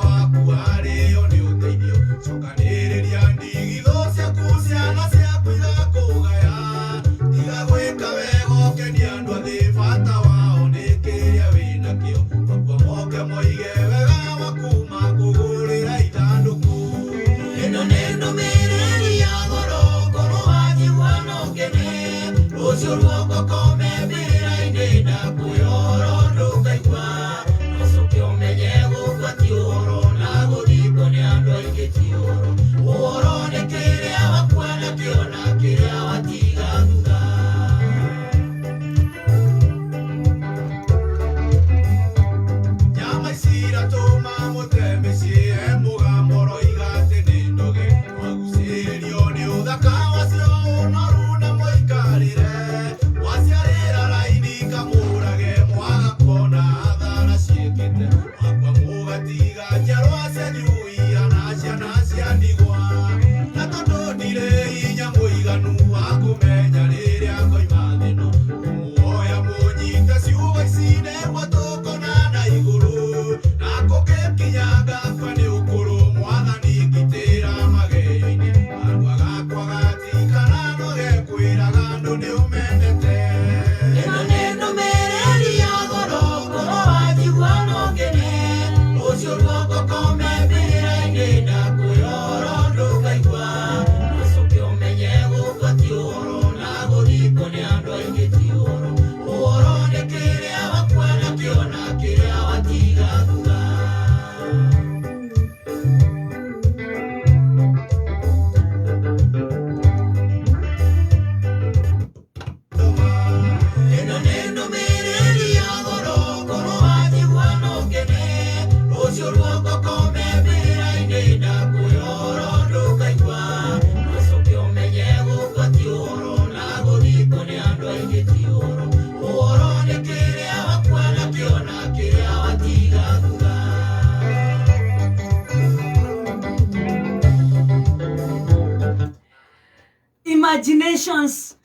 Imaginations.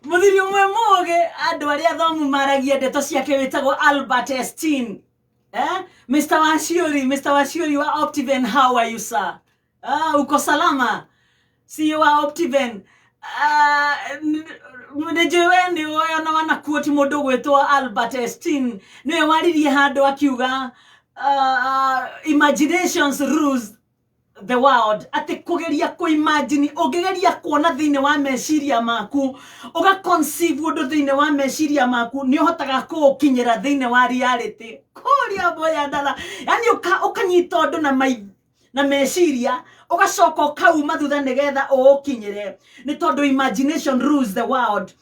Muthuri ũmwe mũgĩ, andũ arĩa athomu maragia ndeto ciake, wĩtagwo Albert Einstein. Eh? Mr. Wachiuri, Mr. Wachiuri wa Optiven, how are you, sir? Ah, uko salama? CEO wa Optiven. Ah, nĩ njũĩ we nĩ ũĩ ona wanakuoti mũndũ ũgwĩtwo Albert Einstein, nĩwe waririe handũ akiuga imaginations rules the world, atĩ kũgeria kũimagine, ũngĩgeria kuona thĩinĩ wa meciria maku, ũga conceive ũndũ thĩinĩ wa meciria maku, nĩ ũhotaga kũũkinyĩra thĩinĩ wa reality. Kũrĩa boya ndara, yani ũkanyita ũndũ na mai na meciria, ũgacoka ũkauma thutha nĩgetha ũũkinyĩre, nĩ tondũ imagination rules the world.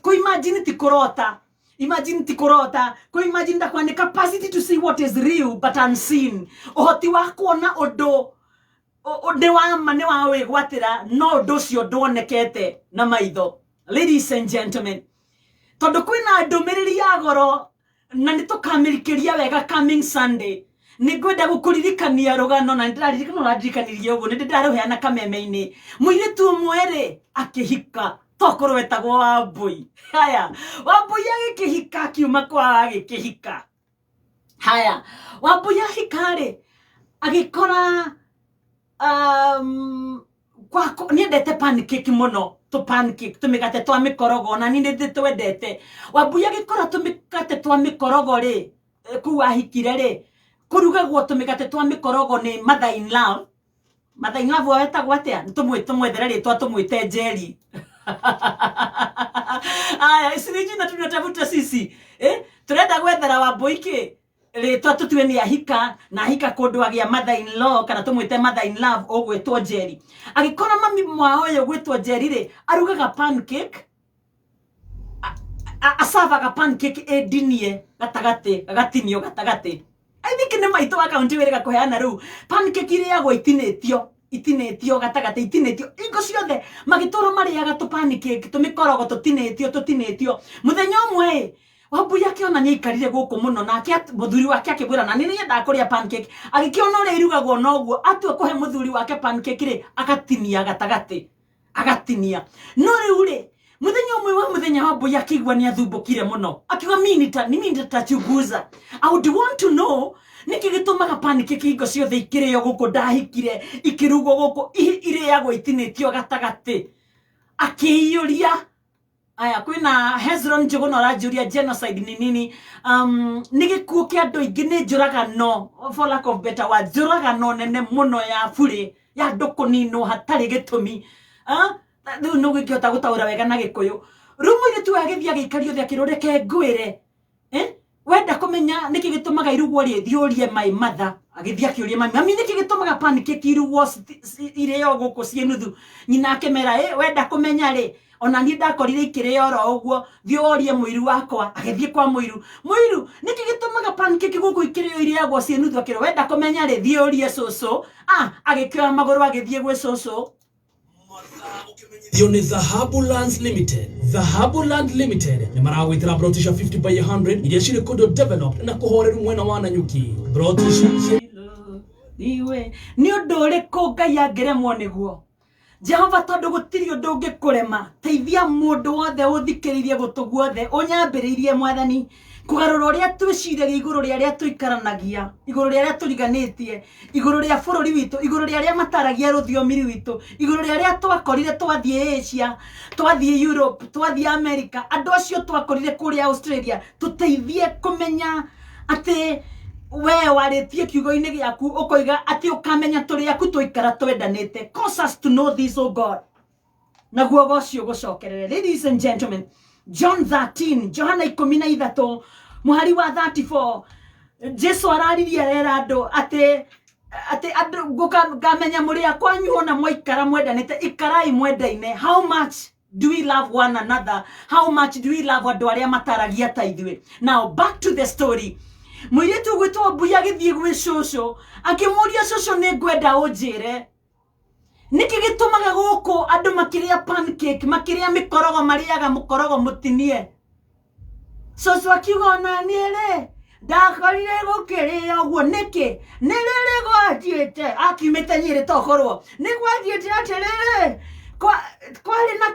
Kũimagine ti kũrota. Imagine ti kũrota. Kũimagine ndakwa nĩ capacity to see what is real but unseen, ũhoti wa kuona ũndũ nĩ wa ma, nĩ wa wĩgwatĩra, no ũndũ ũcio ndwonekete na maitho. Ladies and gentlemen, tondũ kwĩna ndũmĩrĩri ya goro na nĩ tũkamĩrikĩria wega coming Sunday, nĩ ngwenda gũkũririkania rũgano, na nĩndĩraririkana ũrandirikanirie ũguo, nĩ ndĩrarũheana kameme-inĩ. Mũirĩtu ũmwe rĩ akĩhika, tokorwo wetagwo Wambui. Haya, Wambui agĩkĩhika, akiuma kwa agĩkĩhika. Haya, Wambui ahika rĩ, agĩkora niendete pancake mũno, tũ pancake, tũmĩgate twa mĩkorogo, na niĩ nĩ twendete. Wambui agĩkora tũmĩgate twa mĩkorogo rĩ, kũu ahikire rĩ, kũrugagwo tũmĩgate twa mĩkorogo nĩ mother in love. Mother in love wetagwo atĩa? Tũmwethere rĩtwa, tũmwĩte Njeri. Aya, ici nĩ jina tunatafuta sisi, eh? Turenda gwethera Wambui kĩ rĩtwa, tũtue nĩ ahika na ahika kũndũ agĩa mother in law, kana tũmwĩte mother in love ũgwĩtwo Njeri. Agĩkora mami mwa ũyũ gwĩtwo Njeri rĩ, arugaga pancake, acavaga pancake ĩndinie gatagatĩ, gagatinio gatagatĩ. I think nĩ maitũ wa kaunti wĩrĩga kũheana rĩu. Pancake irĩagwo itinĩtio, itinĩtio gatagatĩ, itinĩtio hingo ciothe. Magĩtũra marĩaga tũ pancake, tũmĩkorogo tũtinĩtio, tũtinĩtio. Mũthenya ũmwe ĩ, Wambui akĩona nĩ aikarire gũkũ mũno, nake mũthuri wake akĩmwĩra na nĩ nĩendaga kũrĩa pancake. Agĩkĩona ũrĩa irugagwo noguo, atua kũhe mũthuri wake pancake rĩ, agatinia gatagatĩ, agatinia. No rĩu rĩ, mũthenya ũmwe wa mũthenya, Wambui akĩigua nĩ athumbũkire mũno, akiuga, mimi nitachunguza. I would want to know nĩkĩ gĩtũmaga pancake hingo ciothe ikĩrĩo gũkũ ndahikire, ikĩrugwo gũkũ, irĩagwo itinĩtio gatagatĩ. Akĩiyũria. Aya, kwĩna Hezron Njũgũna ũranjũria genocide nĩ nini. Nĩ gĩkuũ kĩa andũ aingĩ, nĩ njũragano, for lack of better word, njũragano nene mũno ya burĩ, ya andũ kũninwo hatarĩ gĩtũmi. Ah, rĩu nĩ ũgĩkĩhota gũtaũra wega na Gĩkũyũ. Rĩu mũirĩtu ũyũ agĩthiĩ agĩikario thĩ, akĩrwo, "Reke ngwĩre, eh? Wenda kũmenya nĩkĩ gĩtũmaga irugwo rĩ, thiĩ ũrie my mother." Agĩthiĩ akĩũria mami, "Mami, nĩkĩ gĩtũmaga pancake irugwo irĩo gũkũ ciĩ nuthu?" Nyina akĩmera, "Ĩ, wenda kũmenya rĩ, ona niĩ ndakorire ikĩrĩo oro ũguo, thiĩ ũrie mũiru wakwa." Agĩthiĩ kwa mũiru. "Mũiru, nĩkĩ gĩtũmaga pancake gũkũ ikĩrĩo irĩagwo ciĩ nuthu?" Akĩrwo, "Wenda kũmenya rĩ, thiĩ ũrie cũcũ." Ah, agĩkĩoya magũrũ agĩthiĩ gwĩ cũcũ. Hiyo ni Dhahabu Lands Limited. Dhahabu Land Limited nĩ maragwĩtĩra broti cia 50 by 100 iria cirĩ kũndũ developed na kũhoreru mwena wa Nanyuki. Broti ici Iwe nĩ ũndũ ũrĩkũ Ngai angĩremwo nĩguo? Jehova, tondũ gũtirĩ ũndũ ũngĩkũrema, teithia mũndũ wothe ũthikĩrĩirie gũtũ guothe ũnyambĩrĩirie, Mwathani, kũgarũra ũrĩa twĩciragia igũrũ rĩa arĩa tũikaranagia, igũrũ rĩa arĩa tũriganĩtie, igũrũ rĩa bũrũri witũ, igũrũ rĩa arĩa mataragia rũthiomi rwitũ, igũrũ rĩa arĩa twakorire twathiĩ Asia, twathiĩ Europe, twathiĩ America, andũ acio twakorire kũrĩa Australia. Tũteithie kũmenya atĩ we warĩtie kiugo-inĩ gĩaku ũkoiga atĩ ũkamenya tũrĩ aku tũikara twendanĩte. Cause us to know this, O God, naguo gocio gũcokerere. Ladies and gentlemen, John 13, Johana 13 mũhari wa 34, Jesu araririe, arera andũ atĩ andũ ngamenya mũrĩ akwanyu ona mwaikara mwendanĩte. Ikarai mwendaine. How much do we love one another? How much do we love andũ arĩa mataragia ta ithuĩ? Now back to the story. Mũirĩtu ũgwĩtwo Mbui agĩthiĩ gwĩ cũcũ, akĩmũria, "Cũcũ, nĩ ngwenda ũnjĩre nĩkĩ gĩtũmaga gũkũ andũ makĩrĩa pancake, makĩrĩa mĩkorogo, marĩaga mũkorogo mũtinie?" Cũcũ akiuga, "Ona niĩ rĩ, ndakorire gũkĩrĩo ũguo nĩkĩ? Nĩ rĩrĩ gwathiĩte," akiumĩte Nyĩrĩ, tokorwo nĩ gwathiĩte atĩrĩrĩ, kwarĩ na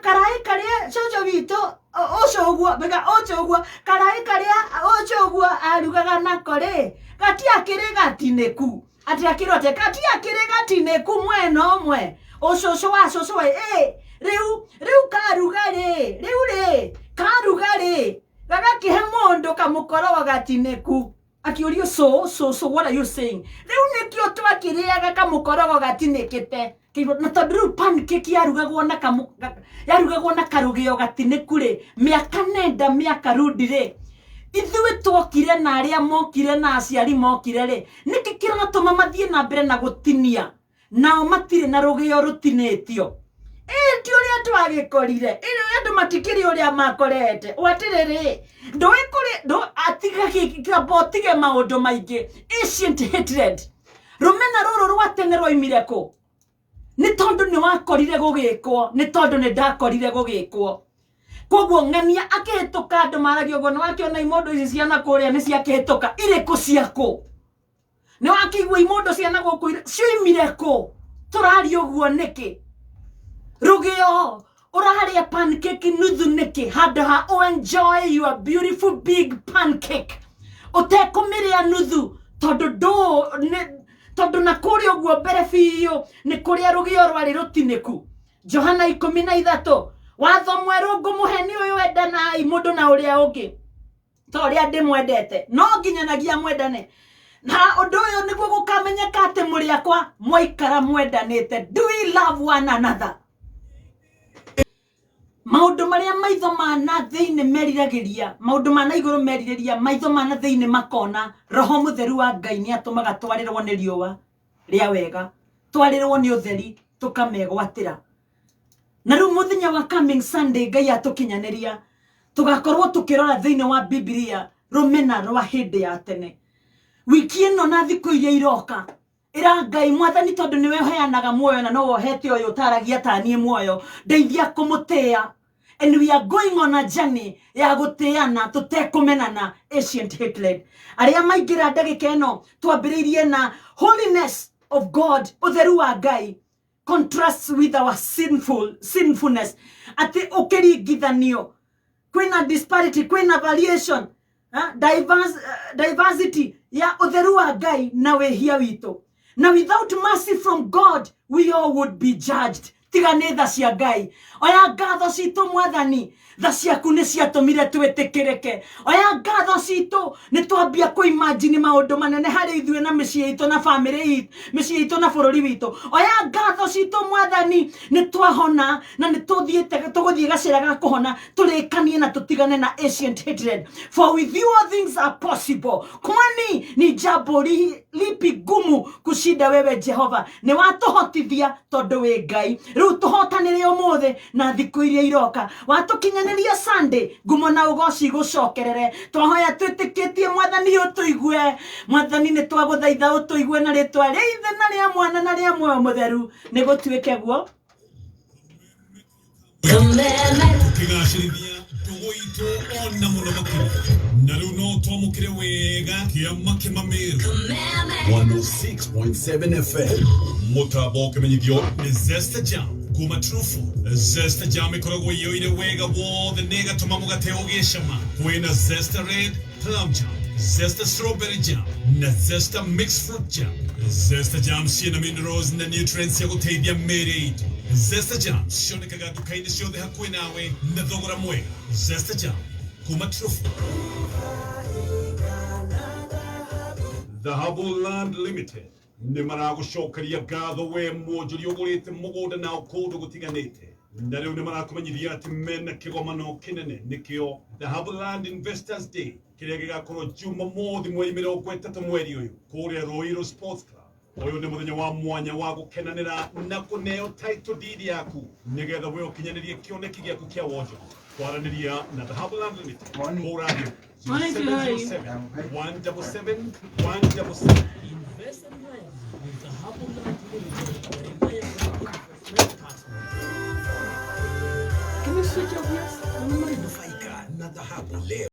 Ũcio ũguo mbega ũcio ũguo karaĩ karĩa ũcio ũguo arugaga nako rĩ gatiakĩrĩ gatinĩku atĩ akĩrwo atĩ gatiakĩrĩ gatinĩku mwena ũmwe ũcũcũ wa cũcũ ĩ rĩu karuga rĩ rĩu rĩ karuga rĩ gagakĩhe mũndũ kamũkorogo gatinĩku akiũrio so what are you saying rĩu nĩkĩo twakĩrĩaga kamũkorogo gatinĩkĩte na tondũ rĩu pancake yarugagwo na yarugagwo na karũgĩo gatinĩku rĩ mĩaka nenda mĩaka rudi rĩ ithuĩ twokire na arĩa mokire na aciari mokire rĩ nĩkĩ kĩratũma mathiĩ na mbere na gũtinia nao matirĩ na rũgĩo rũtinĩtio ti ũrĩa twagĩkorire andũ matikĩrĩ ũrĩa makorete atĩrĩrĩ ndũĩ kũrĩ atiga kĩamba ũtige maũndũ maingĩ ancient hatred rũmena rũrũ rwa tene rwaimire kũ nĩ tondũ nĩ wakorire gũgĩkwo nĩ tondũ nĩ ndakorire gũgĩkwo koguo ng'ania akĩhĩtũka andũ maragia ũguo nĩ wakĩona imondo ici ciana kũrĩa nĩ ciakĩhĩtũka irĩkũ ciakũ nĩ wakĩigua imondo ciana gũkũ cioimire kũ tũraria ũguo nĩkĩ rũgĩo ũrarĩa pancake nuthu nĩkĩ handũ ha enjoy your beautiful big pancake ũtekũmĩrĩa nuthu tondũ tondũ na kũrĩa ũguo mbere biũ nĩ kũrĩa rũgĩo rwarĩ rũtinĩku Johana 13 watho mwerũ ngũmũhe nĩ ũyũ endanai mũndũ na ũrĩa ũngĩ ta ũrĩa ndĩmwendete no nginyanagia mwendane na ũndũ ũyũ nĩguo gũkamenyeka atĩ mũrĩ akwa mwaikara mwendanĩte do we love one another maũndũ marĩa maitho ma na thĩinĩ meriragĩria maũndũ ma na igũrũ merirĩria maitho ma na thĩinĩ makona roho mũtheru wa Ngai nĩ atũmaga twarĩrwo nĩ riũa rĩa wega twarĩrwo nĩ ũtheri tũkamegwatĩra na rĩu mũthenya wa coming Sunday Ngai atũkinyanĩria tũgakorwo tũkĩrora thĩinĩ wa Bibilia rũmena rwa hĩndĩ ya tene wiki ĩno na thikũ iria iroka ĩra Ngai mwathani tondũ nĩwe ũheanaga muoyo na no wohete ũyũ ũtaragia ta niĩ muoyo ndeithia kũmũtĩĩa and we are going on a journey ya gũtĩana tũtekũmenana ancient hatred arĩa maingĩra ndagĩka ĩno twambĩrĩirie na holiness of God ũtheru wa Ngai contrasts with our sinfulness atĩ ũkĩringithanio kwĩna disparity kwĩna variation diversity ya ũtheru wa Ngai na wĩhia witũ na without mercy from God we all would be judged tiga nĩ tha cia Ngai oya ngatho citũ mwathani tha ciaku nĩ ciatũmire twĩtĩkĩrĩke oya ngatho citũ nĩ twambia kũimagine maũndũ manene harĩ ithuĩ na mĩciĩ itũ na bamĩrĩ itũ mĩciĩ itũ na bũrũri witũ oya ngatho citũ mwathani nĩ twahona na nĩ tũthiĩte tũgũthiĩ gacĩra ga kũhona tũrĩkanie na tũtigane na ancient hatred for with you all things are possible kwani ni jambo lipi gumu kushinda wewe Jehova nĩ watũhotithia tondũ wĩ Ngai rĩu tũhotanĩre ũmũthĩ na thikũ iria iroka watũkinyanĩria Sunday ngumo na ũgoci gũcokerere twahoya twĩtĩkĩtie mwathani ũtũigue mwathani nĩ twagũthaitha ũtũigue na rĩtwa rĩa Ithe na rĩa Mwana na rĩa Muoyo Mũtheru nĩ gũtuĩke guo Kĩgacĩrithia ndũgũ itũ ona mũno makĩria na rĩu no twamũkĩre wega kĩama kĩmamĩru 106.7 FM mũtambo ũkĩmenyithio nĩ Zesta Jam kuma Trufu Zesta Jam ĩkoragwo ĩiyũire wega wothe na ĩgatũma mũgate ũgĩe cama kwĩna Zesta Red Plum Jam Zesta Strawberry Jam na Zesta Mixed Fruit Jam Zesta Jam ciĩna minerals na nutrients cia gũteithia mĩĩrĩ itũ Zesta Jam cionekaga nduka-inĩ ciothe hakuhĩ nawe na thogora mwega Zesta Jam kuma Trufu Dhahabu Land Limited nĩ maragũcokeria ngatho we mwonjoria ũgũrĩte mũgũnda nao kũndũ gũtiganĩte na rĩu nĩ marakũmenyithia atĩ mena kĩgomano kĩnene nĩkĩo Dhahabu Land Investors Day kĩrĩa gĩgakorwo Jumamothi mweri 30 mweri ũyũ kũrĩa Ruiru Sports Club ũyũ nĩ mũthenya wa mwanya wa gũkenanĩra na kũneo title deed yaku nĩgetha we ũkinyanĩrie kĩoneki gĩaku kĩa wonjoria kwaranĩria na Dhahabu Land Limited hũra thimũ 0707 177 177 Invest and rise with Dhahabu Land Limited, a reliable investment partner. Can you switch off yours? Nufaika na dhahabu leo.